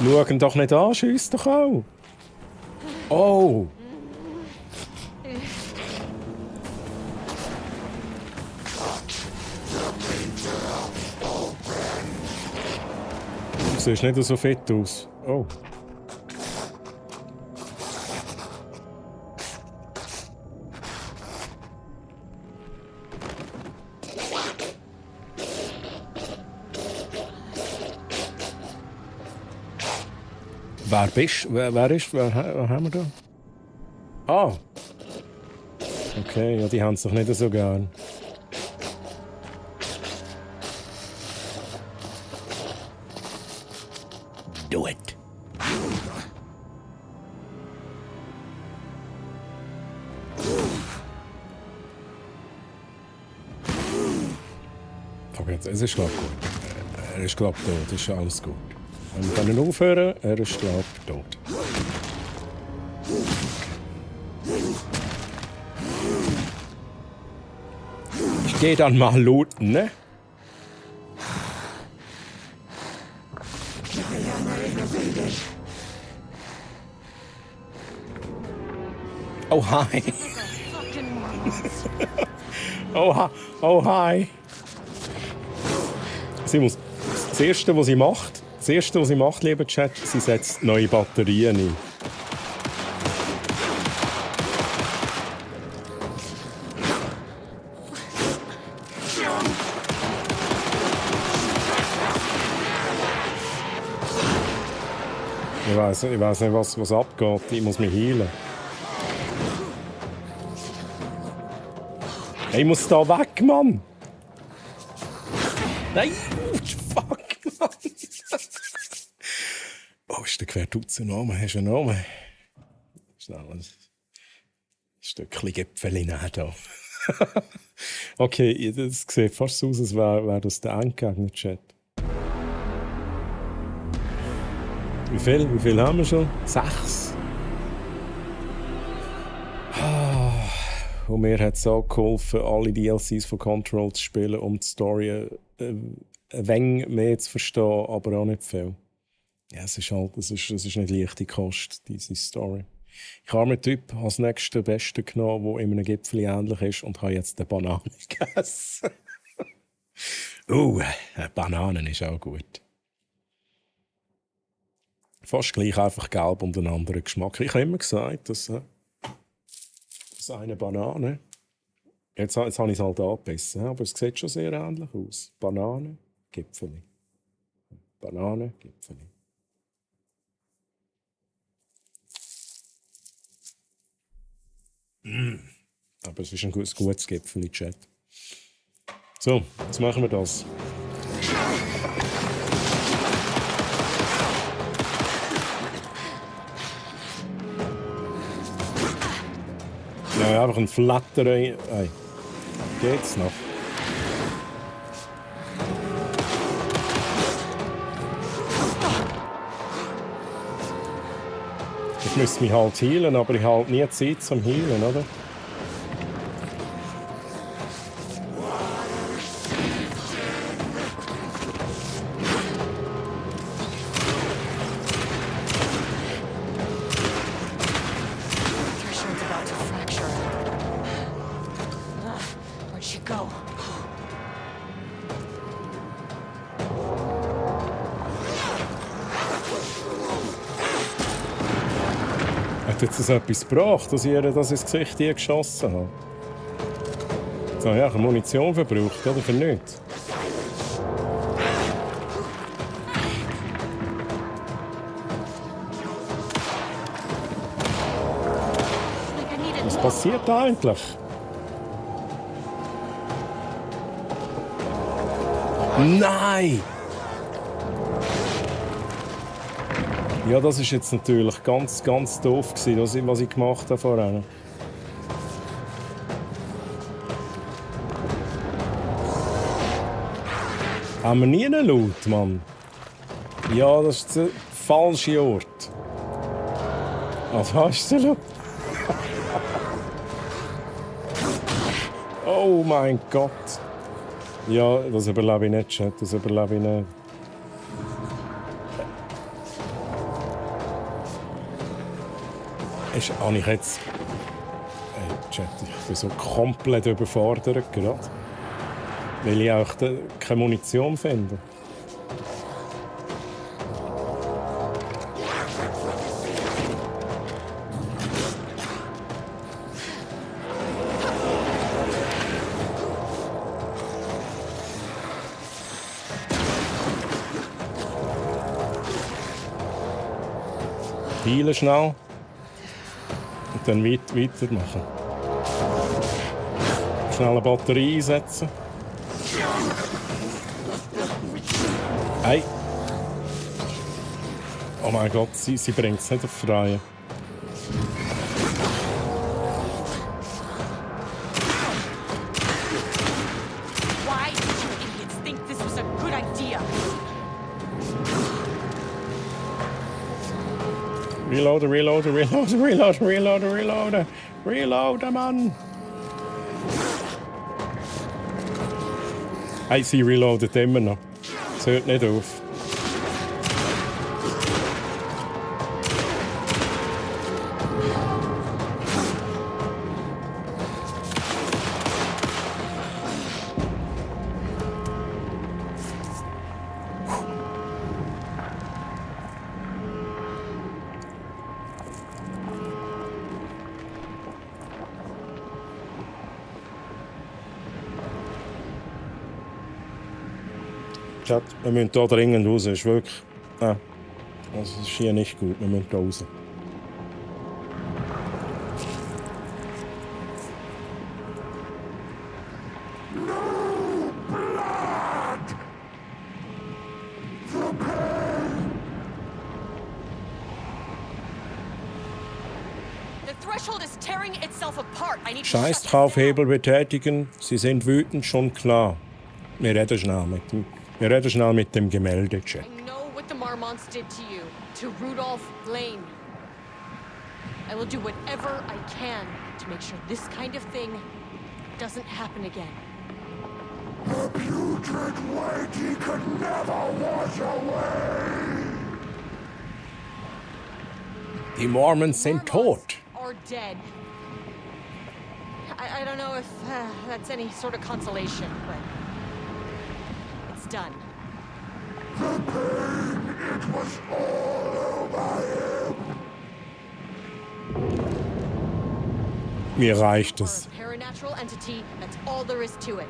Schauen doch nicht an, schiess doch auch. Oh! Du siehst nicht so fett aus. Oh. Wer bist du? Wer ist? Wer haben wir da? Ah! Okay, ja, die haben es doch nicht so gern. Do it! Okay, es ist glaube gut. Er ist glaube tot, ist alles gut. Wir können aufhören, er ist glaube tot. Ich gehe dann mal looten, ne? Oh hi! Oh hi! Sie muss. Das Erste, was sie macht, lieber Chat, sie setzt neue Batterien ein. Ich weiß nicht, was abgeht. Ich muss mich heilen. Hey, ich muss da weg, Mann! Nein! Fuck, Mann! Oh, ist der Quertutzen-Name? Hast du einen Namen? Schnell ein Stückchen Gipfel nehmen hier. Okay, das sieht fast so aus, als wäre das der Endgegner-Chat. Wie viel haben wir schon? 6. Und mir hat es auch geholfen, alle DLCs von Control zu spielen, um die Story ein wenig mehr zu verstehen, aber auch nicht viel. Ja, es ist nicht leichte Kost, diese Story. Ich habe mir Typ als nächsten Besten genommen, der in einem Gipfel ähnlich ist, und habe jetzt eine Banane gegessen. Bananen ist auch gut. Fast gleich, einfach gelb und einen anderen Geschmack. Ich habe immer gesagt, dass eine Banane. Jetzt habe ich es halt angebissen, aber es sieht schon sehr ähnlich aus. Banane, Gipfeli. Banane, Gipfeli. Aber es ist ein gutes Gipfeli, Chat. So, jetzt machen wir das. Ja, einfach ein Flatterei. Hey. Geht's noch? Ich müsste mich halt heilen, aber ich habe nie Zeit zum Heilen, oder? Hat jetzt das etwas gebracht, dass ich ihr das ins Gesicht hier geschossen habe? Jetzt habe ich auch Munition verbraucht, oder? Für nichts. Was passiert da eigentlich? Nein! Ja, das ist jetzt natürlich ganz, ganz doof gewesen, was ich gemacht habe vorhin. Haben wir nie einen Loot, Mann? Ja, das ist der falsche Ort. Was hast du? Oh mein Gott. Ja, das überlebe ich nicht, Chat. Das überlebe ich nicht. Habe ich jetzt... Hey, Chat, ich bin so komplett überfordert gerade. Weil ich auch keine Munition finde. Heilen schnell. Und dann weitermachen. Schnell eine Batterie einsetzen. Hey! Oh mein Gott, sie bringt es nicht auf Freie. Why did you idiots think this was a good idea? Reloaden, Mann! Hey, sie reloadet immer noch. Es hört nicht auf. Chat, wir müssen hier dringend raus. Das ist wirklich... das ist hier nicht gut. Wir müssen hier raus. The threshold is tearing itself apart. I need to Scheiß shut drauf, Hebel betätigen. Sie sind wütend, schon klar. Wir reden schnell mit dem Gemälde-Chat. I know what the Marmonts did to you, to Rudolph Lane. I will do whatever I can to make sure this kind of thing doesn't happen again. The putrid weight he could never wash away! Die Mormons sind tot. Are dead. I don't know if that's any sort of consolation, but it's done. The pain, it was all over him! Mir reicht es. A paranatural entity, that's all there is to it.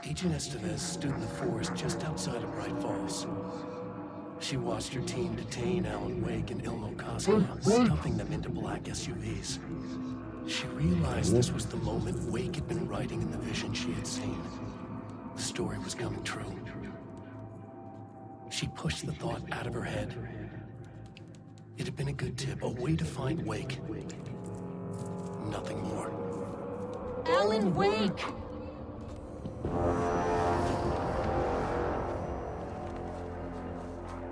Agent Estevez stood in the forest just outside of Bright Falls. She watched her team detain Alan Wake and Ilmo Koski, stuffing them into black SUVs. She realized this was the moment Wake had been writing in the vision she had seen. The story was coming true. She pushed the thought out of her head. It had been a good tip, a way to find Wake. Nothing more. Alan Wake!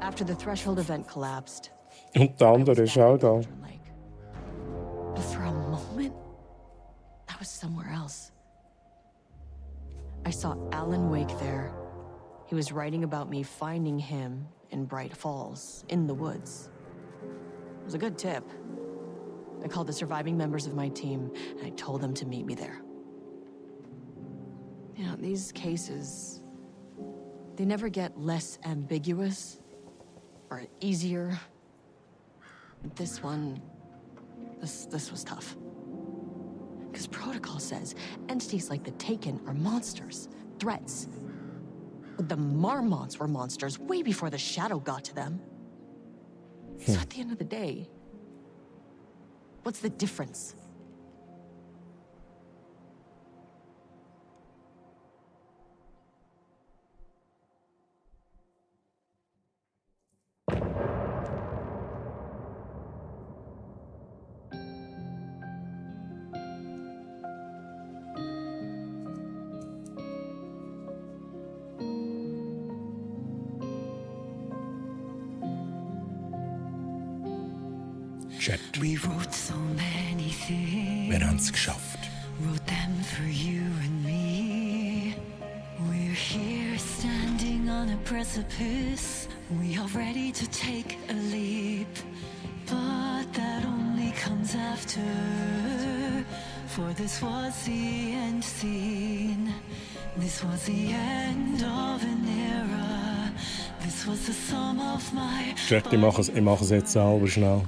After the Threshold event collapsed, Und der andere ist auch da. the was somewhere else. I saw Alan Wake there. He was writing about me finding him in Bright Falls, in the woods. It was a good tip. I called the surviving members of my team, and I told them to meet me there. You know, these cases, they never get less ambiguous or easier. But this one, this was tough. Because Protocol says entities like the Taken are monsters, threats. But the Marmots were monsters way before the Shadow got to them. So at the end of the day, what's the difference? Chat. We wrote so many things. Wir haben es geschafft. Wrote them for you and me. We're here standing on a precipice. We are ready to take a leap. But that only comes after. For this was the end scene. This was the end of an era. This was the sum of my. Chat, ich mache es jetzt selber schnell.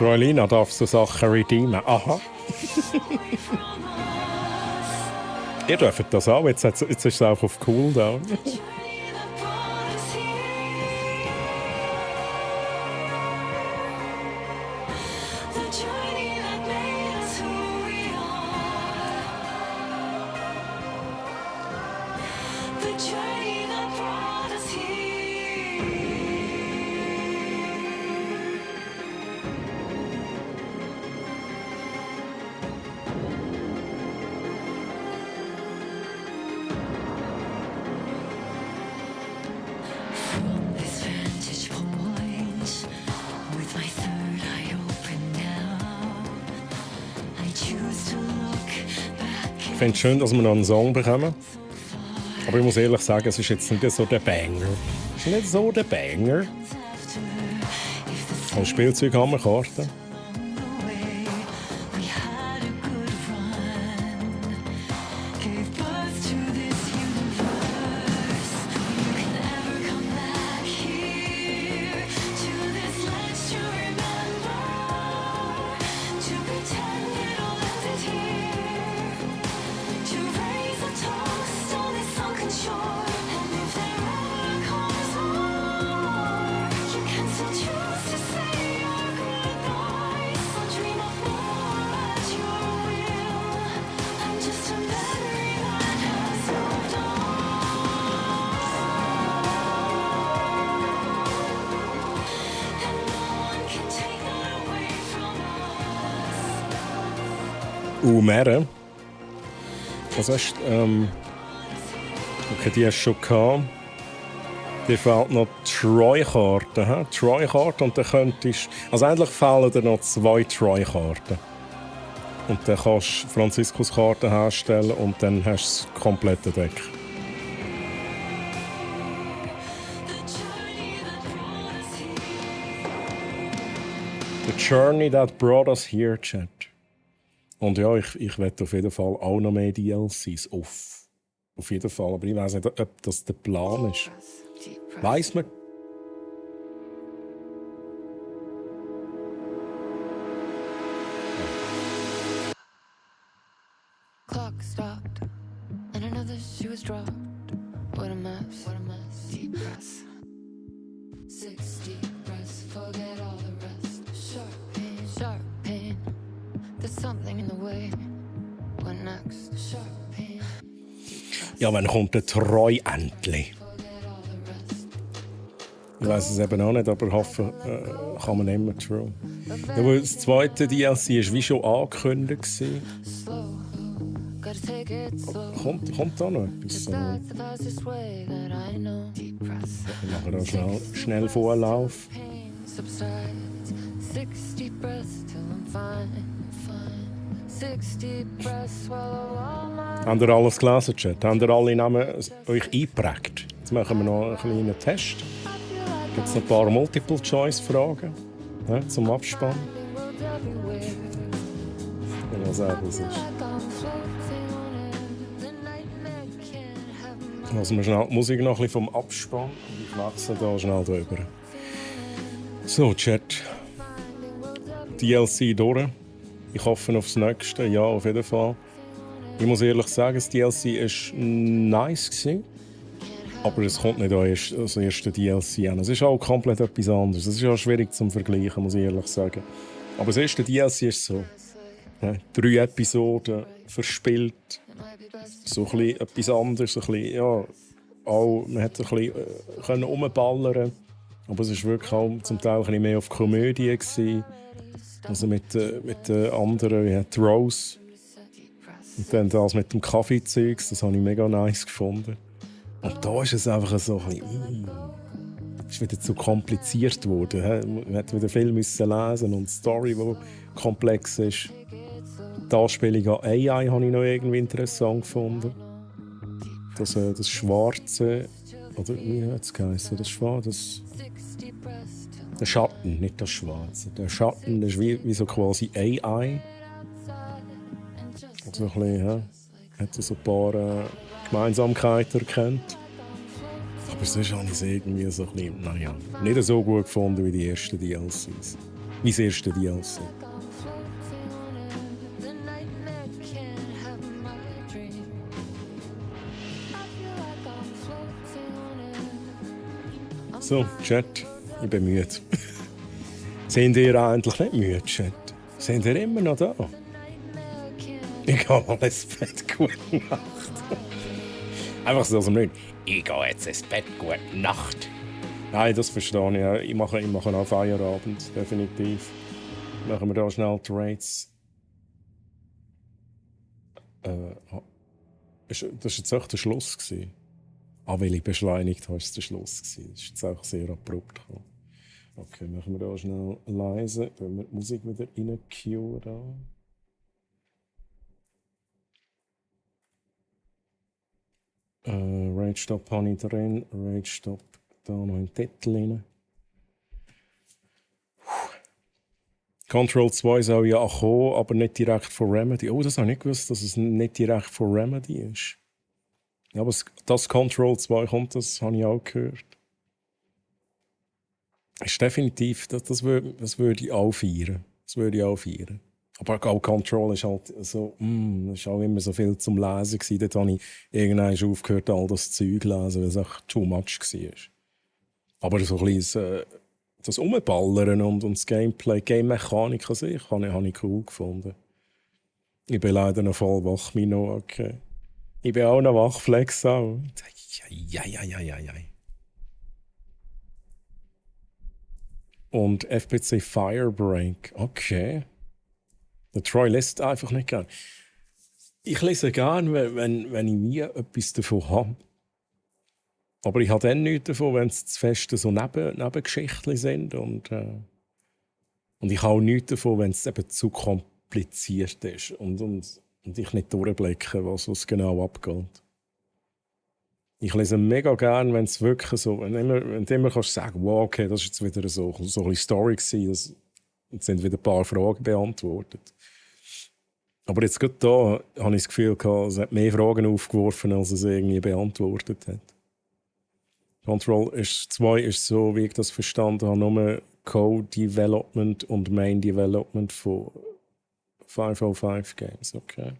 Roylina darf so Sachen redeemen. Aha. Ihr dürft das auch, jetzt ist es auch auf Cooldown. Ich finde es schön, dass wir noch einen Song bekommen. Aber ich muss ehrlich sagen, es ist jetzt nicht so der Banger. Es ist nicht so der Banger. Als Spielzeug haben wir Karten. Mehr. Was hast du? Okay, die hast du schon gehabt. Dir fehlt noch Troy-Karten. Troy-Karten und dann könntest. Also eigentlich fehlen dir noch 2 Troy-Karten. Und dann kannst du Franziskus Karten herstellen und dann hast du das komplette Deck. The Journey that brought us here, Chat. Und ja, ich wette auf jeden Fall auch noch mehr DLCs. Auf jeden Fall. Aber ich weiß nicht, ob das der Plan ist. Weiss man? Clock stopped, and another shoe was dropped. What a mess, what a mess. Deep breaths. 6 deep breaths, forget all the rest. Sharp pain, sharp pain. The Ja, wann kommt der Troy endlich? Ich weiss es eben auch nicht, aber hoffen kann man immer True. Ja, weil das zweite DLC war wie schon angekündigt. Kommt da noch etwas? Wir machen da schnell Vorlauf. Habt ihr alles gelesen, Chat? Habt ihr alle Namen euch eingeprägt? Jetzt machen wir noch einen kleinen Test. Gibt es noch ein paar Multiple-Choice-Fragen zum Abspann? Ich will mal sagen, was es ist. Lassen wir schnell die Musik noch ein bisschen vom Abspann. Ich wechsle da schnell drüber. So, Chat. DLC durch. Ich hoffe aufs nächste. Ja, auf jeden Fall. Ich muss ehrlich sagen, das DLC war nice. Aber es kommt nicht als erste DLC an. Es ist auch komplett etwas anderes. Es ist auch schwierig zum Vergleichen, muss ich ehrlich sagen. Aber das erste DLC ist so. 3 Episoden verspielt. So ein bisschen etwas anderes. Ein bisschen, ja, auch, man hat ein bisschen rumballern. Aber es war wirklich auch zum Teil ein bisschen mehr auf Komödie gewesen. Also mit den anderen, wie hat Rose. Und dann das mit dem Kaffeezeugs, das habe ich mega nice gefunden. Und da ist es einfach so ein bisschen, es ist wieder zu kompliziert geworden. Man hat wieder viel müssen lesen und die Story, die komplex ist. Die Anspielung an AI habe ich noch irgendwie interessant gefunden. Das Schwarze, oder wie hat es geheißen? Der Schatten, nicht das Schwarze. Der Schatten, das ist wie so quasi AI. So ein bisschen, hat so ein paar Gemeinsamkeiten erkannt. Aber sonst habe ich es irgendwie so ein bisschen, naja, nicht so gut gefunden wie die ersten DLCs. Wie das erste DLC. So, Chat, ich bin müde. Sind ihr eigentlich nicht müde, Chat? Sind ihr immer noch da? Ich gehe mal ins Bett, gute Nacht. Einfach so aus dem Nichts. Ich gehe jetzt ins Bett, gute Nacht. Nein, das verstehe ich. Ja. Ich mache auch Feierabend, definitiv. Machen wir da schnell die Raids. Das war jetzt echt der Schluss. Weil ich beschleunigt habe, war es der Schluss. Das ist jetzt auch sehr abrupt gekommen. Okay, machen wir da schnell leise. Wenn wir die Musik wieder rein-queuen da. Rage Stop habe ich drin. Rage Stop da noch im Titel rein. Control 2 soll ja auch kommen, aber nicht direkt von Remedy. Oh, das habe ich nicht gewusst, dass es nicht direkt von Remedy ist. Ja, aber das Control 2 kommt, das habe ich auch gehört. Ist definitiv, das würde ich auch feiern. Das würde ich auch feiern. Aber auch Control ist halt so, das ist auch immer so viel zum Lesen gewesen. Dort habe ich irgendwann aufgehört, all das Zeug zu lesen, weil es auch too much war. Aber so ein bisschen das Umballern und das Gameplay, Game-Mechanik an sich, habe ich cool gefunden. Ich bin leider noch voll wach, Mino, okay. Ich bin auch noch wach, Flex auch. Ja. Und FPC Firebreak, okay. Der Troy liest einfach nicht gern. Ich lese gerne, wenn ich nie etwas davon habe. Aber ich habe dann nichts davon, wenn es zu fest so Nebengeschichten sind. Und ich habe auch nichts davon, wenn es eben zu kompliziert ist. Und ich nicht durchblicke, was genau abgeht. Ich lese mega gerne, wenn es wirklich so, wenn du immer kannst sagen, wow, okay, das war jetzt wieder so eine Story gewesen, jetzt sind wieder ein paar Fragen beantwortet. Aber jetzt gerade da habe ich das Gefühl gehabt, es hat mehr Fragen aufgeworfen, als es irgendwie beantwortet hat. Control 2 ist so, wie ich das verstanden habe, nur Co-Development und Main Development von 505 Games, okay.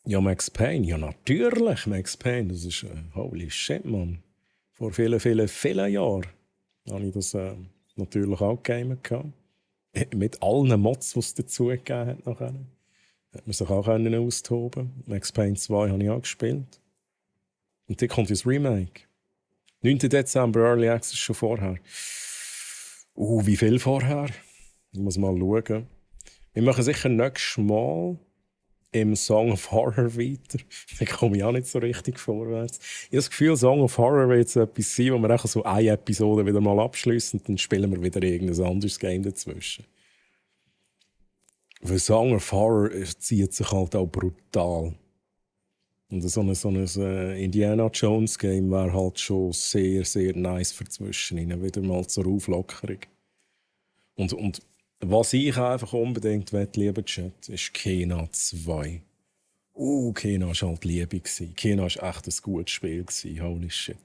Ja, Max Payne, ja natürlich, Max Payne, das ist holy shit, Mann. Vor vielen, vielen, vielen Jahren habe ich das natürlich auch gegamet gehabt. Mit allen Mods, die es dazu gegeben hat nachher. Hat man sich auch austoben. Max Payne 2 habe ich auch gespielt. Und dann kommt das Remake. 9. Dezember, Early Access schon vorher. Wie viel vorher? Ich muss mal schauen. Wir machen sicher nächstes Mal im Song of Horror weiter. Da komme ich auch nicht so richtig vorwärts. Ich habe das Gefühl, Song of Horror wird jetzt etwas sein, wo wir einfach so eine Episode wieder mal abschließen und dann spielen wir wieder irgendein anderes Game dazwischen. Weil Song of Horror zieht sich halt auch brutal. Und so ein Indiana Jones Game wäre halt schon sehr, sehr nice für zwischendrin. Wieder mal zur Auflockerung. Und was ich einfach unbedingt will, lieber Chat, ist Kena 2. Kena war halt Liebe. Kena war echt ein gutes Spiel. Holy shit.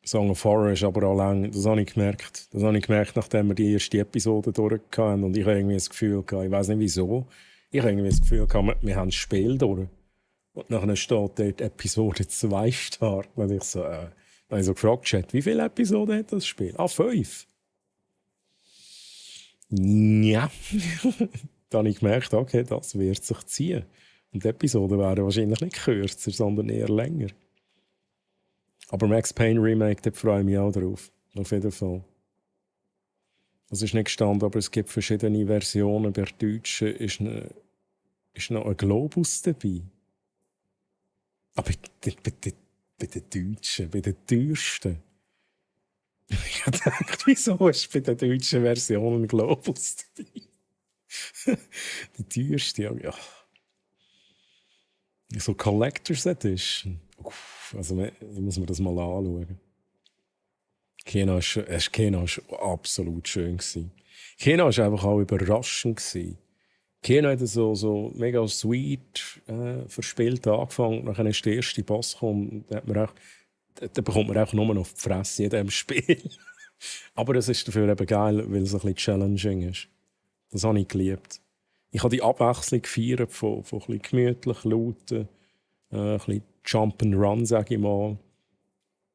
Song of Horror ist aber auch lang, das habe ich gemerkt. Das habe ich gemerkt, nachdem wir die erste Episode durchgehauen und ich habe irgendwie das Gefühl gehabt, ich weiß nicht wieso, ich habe irgendwie das Gefühl gehabt, wir haben das Spiel durch. Und nachher steht dort Episode 2 Start. Und ich so, dann habe ich so gefragt, Chat, wie viele Episoden hat das Spiel? 5. Ja. Dann habe ich gemerkt, okay, das wird sich ziehen. Und die Episoden werden wahrscheinlich nicht kürzer, sondern eher länger. Aber Max Payne Remake, da freue ich mich auch drauf. Auf jeden Fall. Das ist nicht gestanden, aber es gibt verschiedene Versionen. Bei der Deutschen ist noch ein Globus dabei. Aber bei den Deutschen, bei den teuersten. Ich habe gedacht, wieso ist bei der deutschen Version ein Globus dabei? Die teuerste, ja. So Collector's Edition. Also, ich muss mir das mal anschauen. Kena war absolut schön. Kena war einfach auch überraschend. Kena hat so mega sweet verspielt angefangen. Nachher ist der erste Boss gekommen. Da bekommt man auch nur noch auf die Fresse in diesem Spiel. Aber es ist dafür eben geil, weil es ein bisschen challenging ist. Das habe ich geliebt. Ich habe die Abwechslung gefeiert von ein bisschen gemütlich lauten, ein bisschen Jump'n'Run, sage ich mal.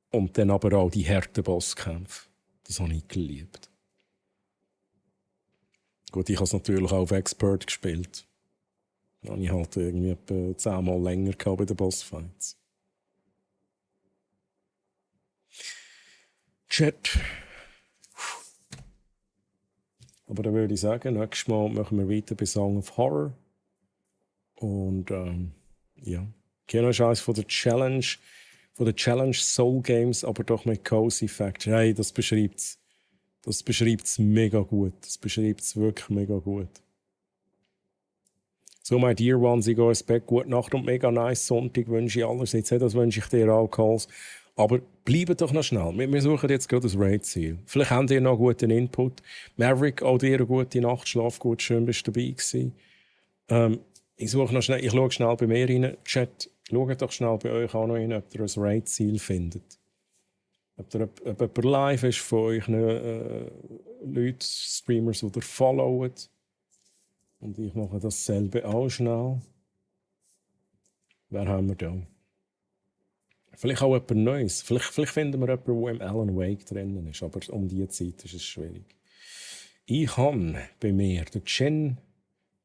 Und dann aber auch die harten Bosskämpfe. Das habe ich geliebt. Gut, ich habe es natürlich auch auf Expert gespielt. Da habe ich halt irgendwie etwa 10-mal länger gehabt bei den Bossfights. Chat. Aber dann würde ich sagen, nächstes Mal machen wir weiter bei Song of Horror. Und ja. Kena ist eines von der Challenge Soul Games, aber doch mit Cozy Factor. Hey, das beschreibt es mega gut. Das beschreibt es wirklich mega gut. So, my dear ones, ich gehe ins Bett. Gute Nacht und mega nice Sonntag wünsche ich allerseits. Das wünsche ich dir auch, Calls. Aber bleibt doch noch schnell. Wir suchen jetzt gerade das Raid-Ziel. Vielleicht habt ihr noch guten Input. Maverick, auch dir eine gute Nacht. Schlaf gut, schön bist du dabei gewesen. Ich schaue schnell bei mir rein. Chat, schaut doch schnell bei euch auch noch rein, ob ihr ein Raid-Ziel findet. Ob jemand live ist von euch Leuten, Streamers, die ihr followt. Und ich mache dasselbe auch schnell. Wer haben wir da? Vielleicht auch jemand Neues. Vielleicht finden wir jemanden, der im Alan Wake drinnen ist. Aber um diese Zeit ist es schwierig. Ich habe bei mir den Chen.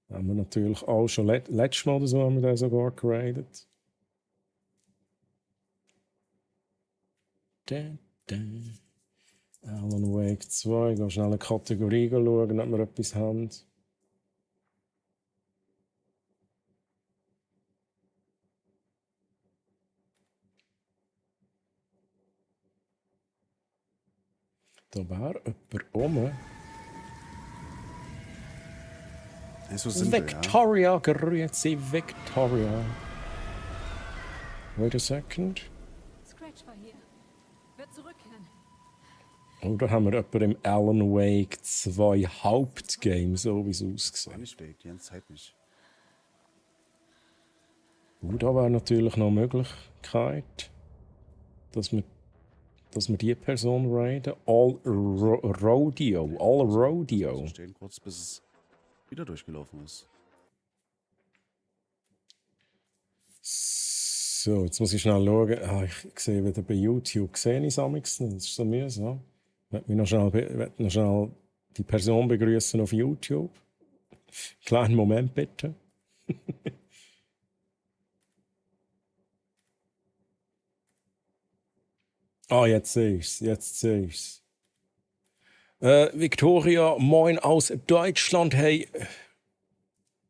Haben wir natürlich auch schon letztes Mal oder so haben wir den sogar geradet. Alan Wake 2. Ich gehe schnell eine Kategorie schauen, ob wir etwas haben. Da wäre jemand rum. Victoria, grüezi, Victoria. Wait a second. Scratch war hier. Wird zurückkehren. Oder haben wir jemanden im Alan Wake 2 Hauptgame, so wie es aussieht? Da wäre natürlich noch eine Möglichkeit, dass wir die Person raiden. All Rodeo. Stehen kurz, bis es wieder durchgelaufen ist. So, jetzt muss ich schnell schauen. Ich sehe wieder bei YouTube. Sehe ich es nicht. Das ist so mühsam. Ich werde noch schnell Die Person begrüßen auf YouTube. Kleinen Moment bitte. Jetzt sehe ich's. Jetzt sehe ich's. Victoria, moin aus Deutschland. Hey,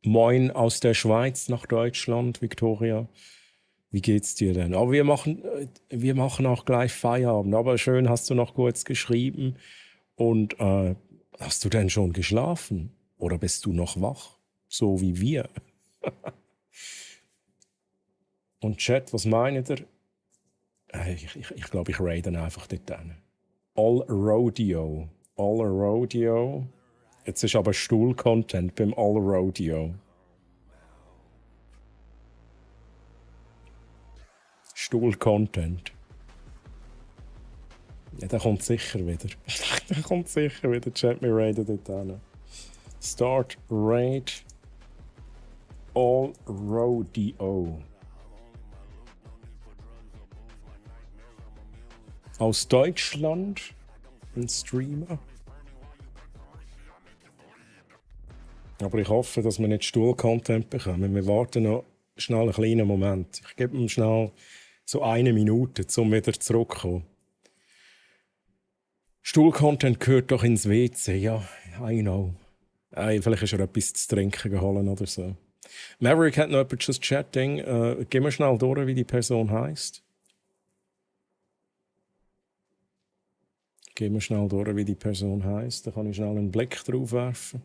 moin aus der Schweiz nach Deutschland, Victoria. Wie geht's dir denn? Aber wir machen auch gleich Feierabend. Aber schön, hast du noch kurz geschrieben. Und hast du denn schon geschlafen? Oder bist du noch wach? So wie wir. Und Chat, was meint ihr? Ich glaube, ich raide einfach dort hin. All Rodeo. All Rodeo. Jetzt ist aber Stuhl-Content beim All Rodeo. Stuhl-Content. Ja, der kommt sicher wieder. Der kommt sicher wieder. Chat, wir raiden dort hin. Start Raid. All Rodeo. Aus Deutschland ein Streamer. Aber ich hoffe, dass wir nicht Stuhl-Content bekommen. Wir warten noch schnell einen kleinen Moment. Ich gebe ihm schnell so 1 Minute, um wieder zurückzukommen. Stuhl-Content gehört doch ins WC. Ja, I know. Vielleicht ist er etwas zu trinken geholt oder so. Maverick hat noch etwas just chatting. Gehen wir schnell durch, wie die Person heisst. Gehen wir schnell durch, wie die Person heisst. Da kann ich schnell einen Blick drauf werfen.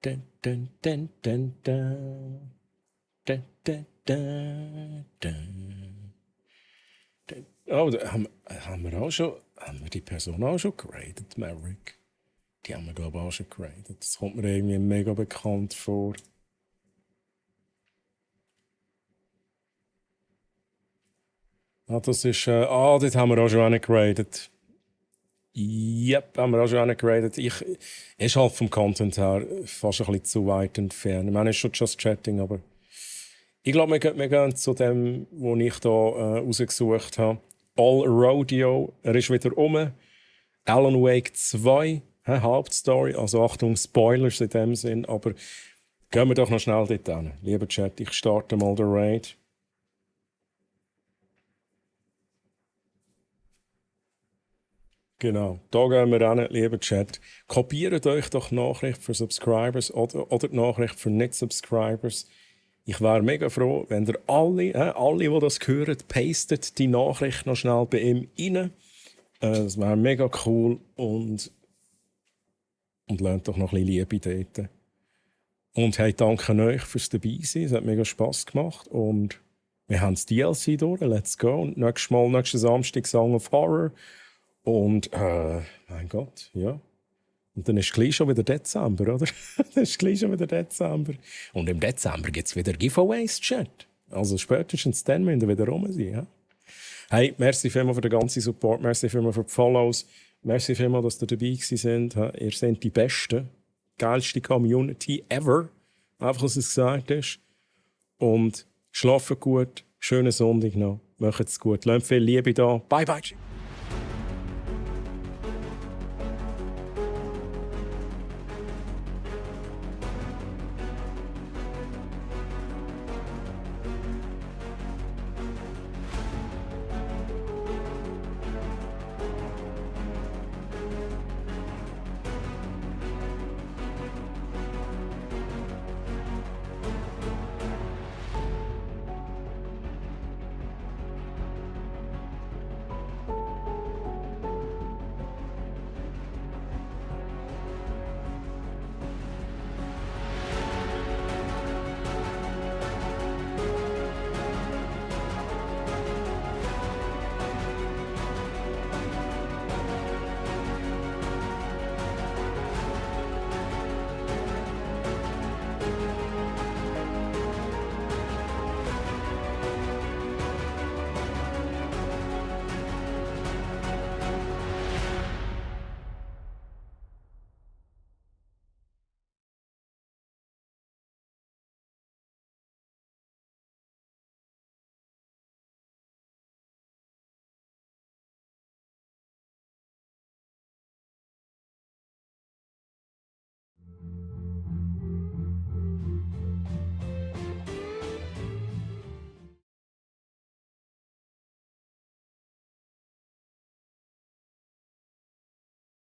Dun, dun, dun, dun, dun. Dun, dun, dun, dun. Dun. Oh, haben wir die Person auch schon geradet, Maverick? Die haben wir, glaube ich, auch schon geradet. Das kommt mir irgendwie mega bekannt vor. Das ist, dort haben wir auch schon einen geradet. Yep, haben wir auch schon einen geradet. Ist halt vom Content her fast ein bisschen zu weit entfernt. Ich meine, es ist schon Just Chatting, aber ich glaube, wir gehen zu dem, was ich hier rausgesucht habe. All Rodeo, er ist wieder um. Alan Wake 2, Hauptstory, also Achtung, Spoilers in dem Sinn, aber gehen wir doch noch schnell dort hin. Lieber Chat, ich starte mal den Raid. Genau, da gehen wir hin, lieber Chat. Kopiert euch doch die Nachricht für Subscribers oder die Nachricht für Nicht-Subscribers. Ich wäre mega froh, wenn ihr alle, die das hören, pastet die Nachricht noch schnell bei ihm rein. Das wäre mega cool und lernt doch noch ein bisschen Liebe dort. Und hey, danke euch fürs Dabeisein. Es hat mega Spass gemacht und wir haben das DLC durch. Let's go. Und nächsten Samstag Song of Horror. Und, mein Gott, ja. Und dann ist gleich schon wieder Dezember, oder? Dann ist gleich schon wieder Dezember. Und im Dezember gibt es wieder Giveaways, Chat. Also spätestens dann müssen wir wieder rum sein. Ja? Hey, merci vielmals für den ganzen Support, merci vielmals für die Follows, merci vielmals, dass ihr dabei seid. Ihr seid die beste, geilste Community ever. Einfach, dass es gesagt ist. Und schlafen gut, schönen Sonntag noch, macht's gut. Lasst viel Liebe da. Bye, bye.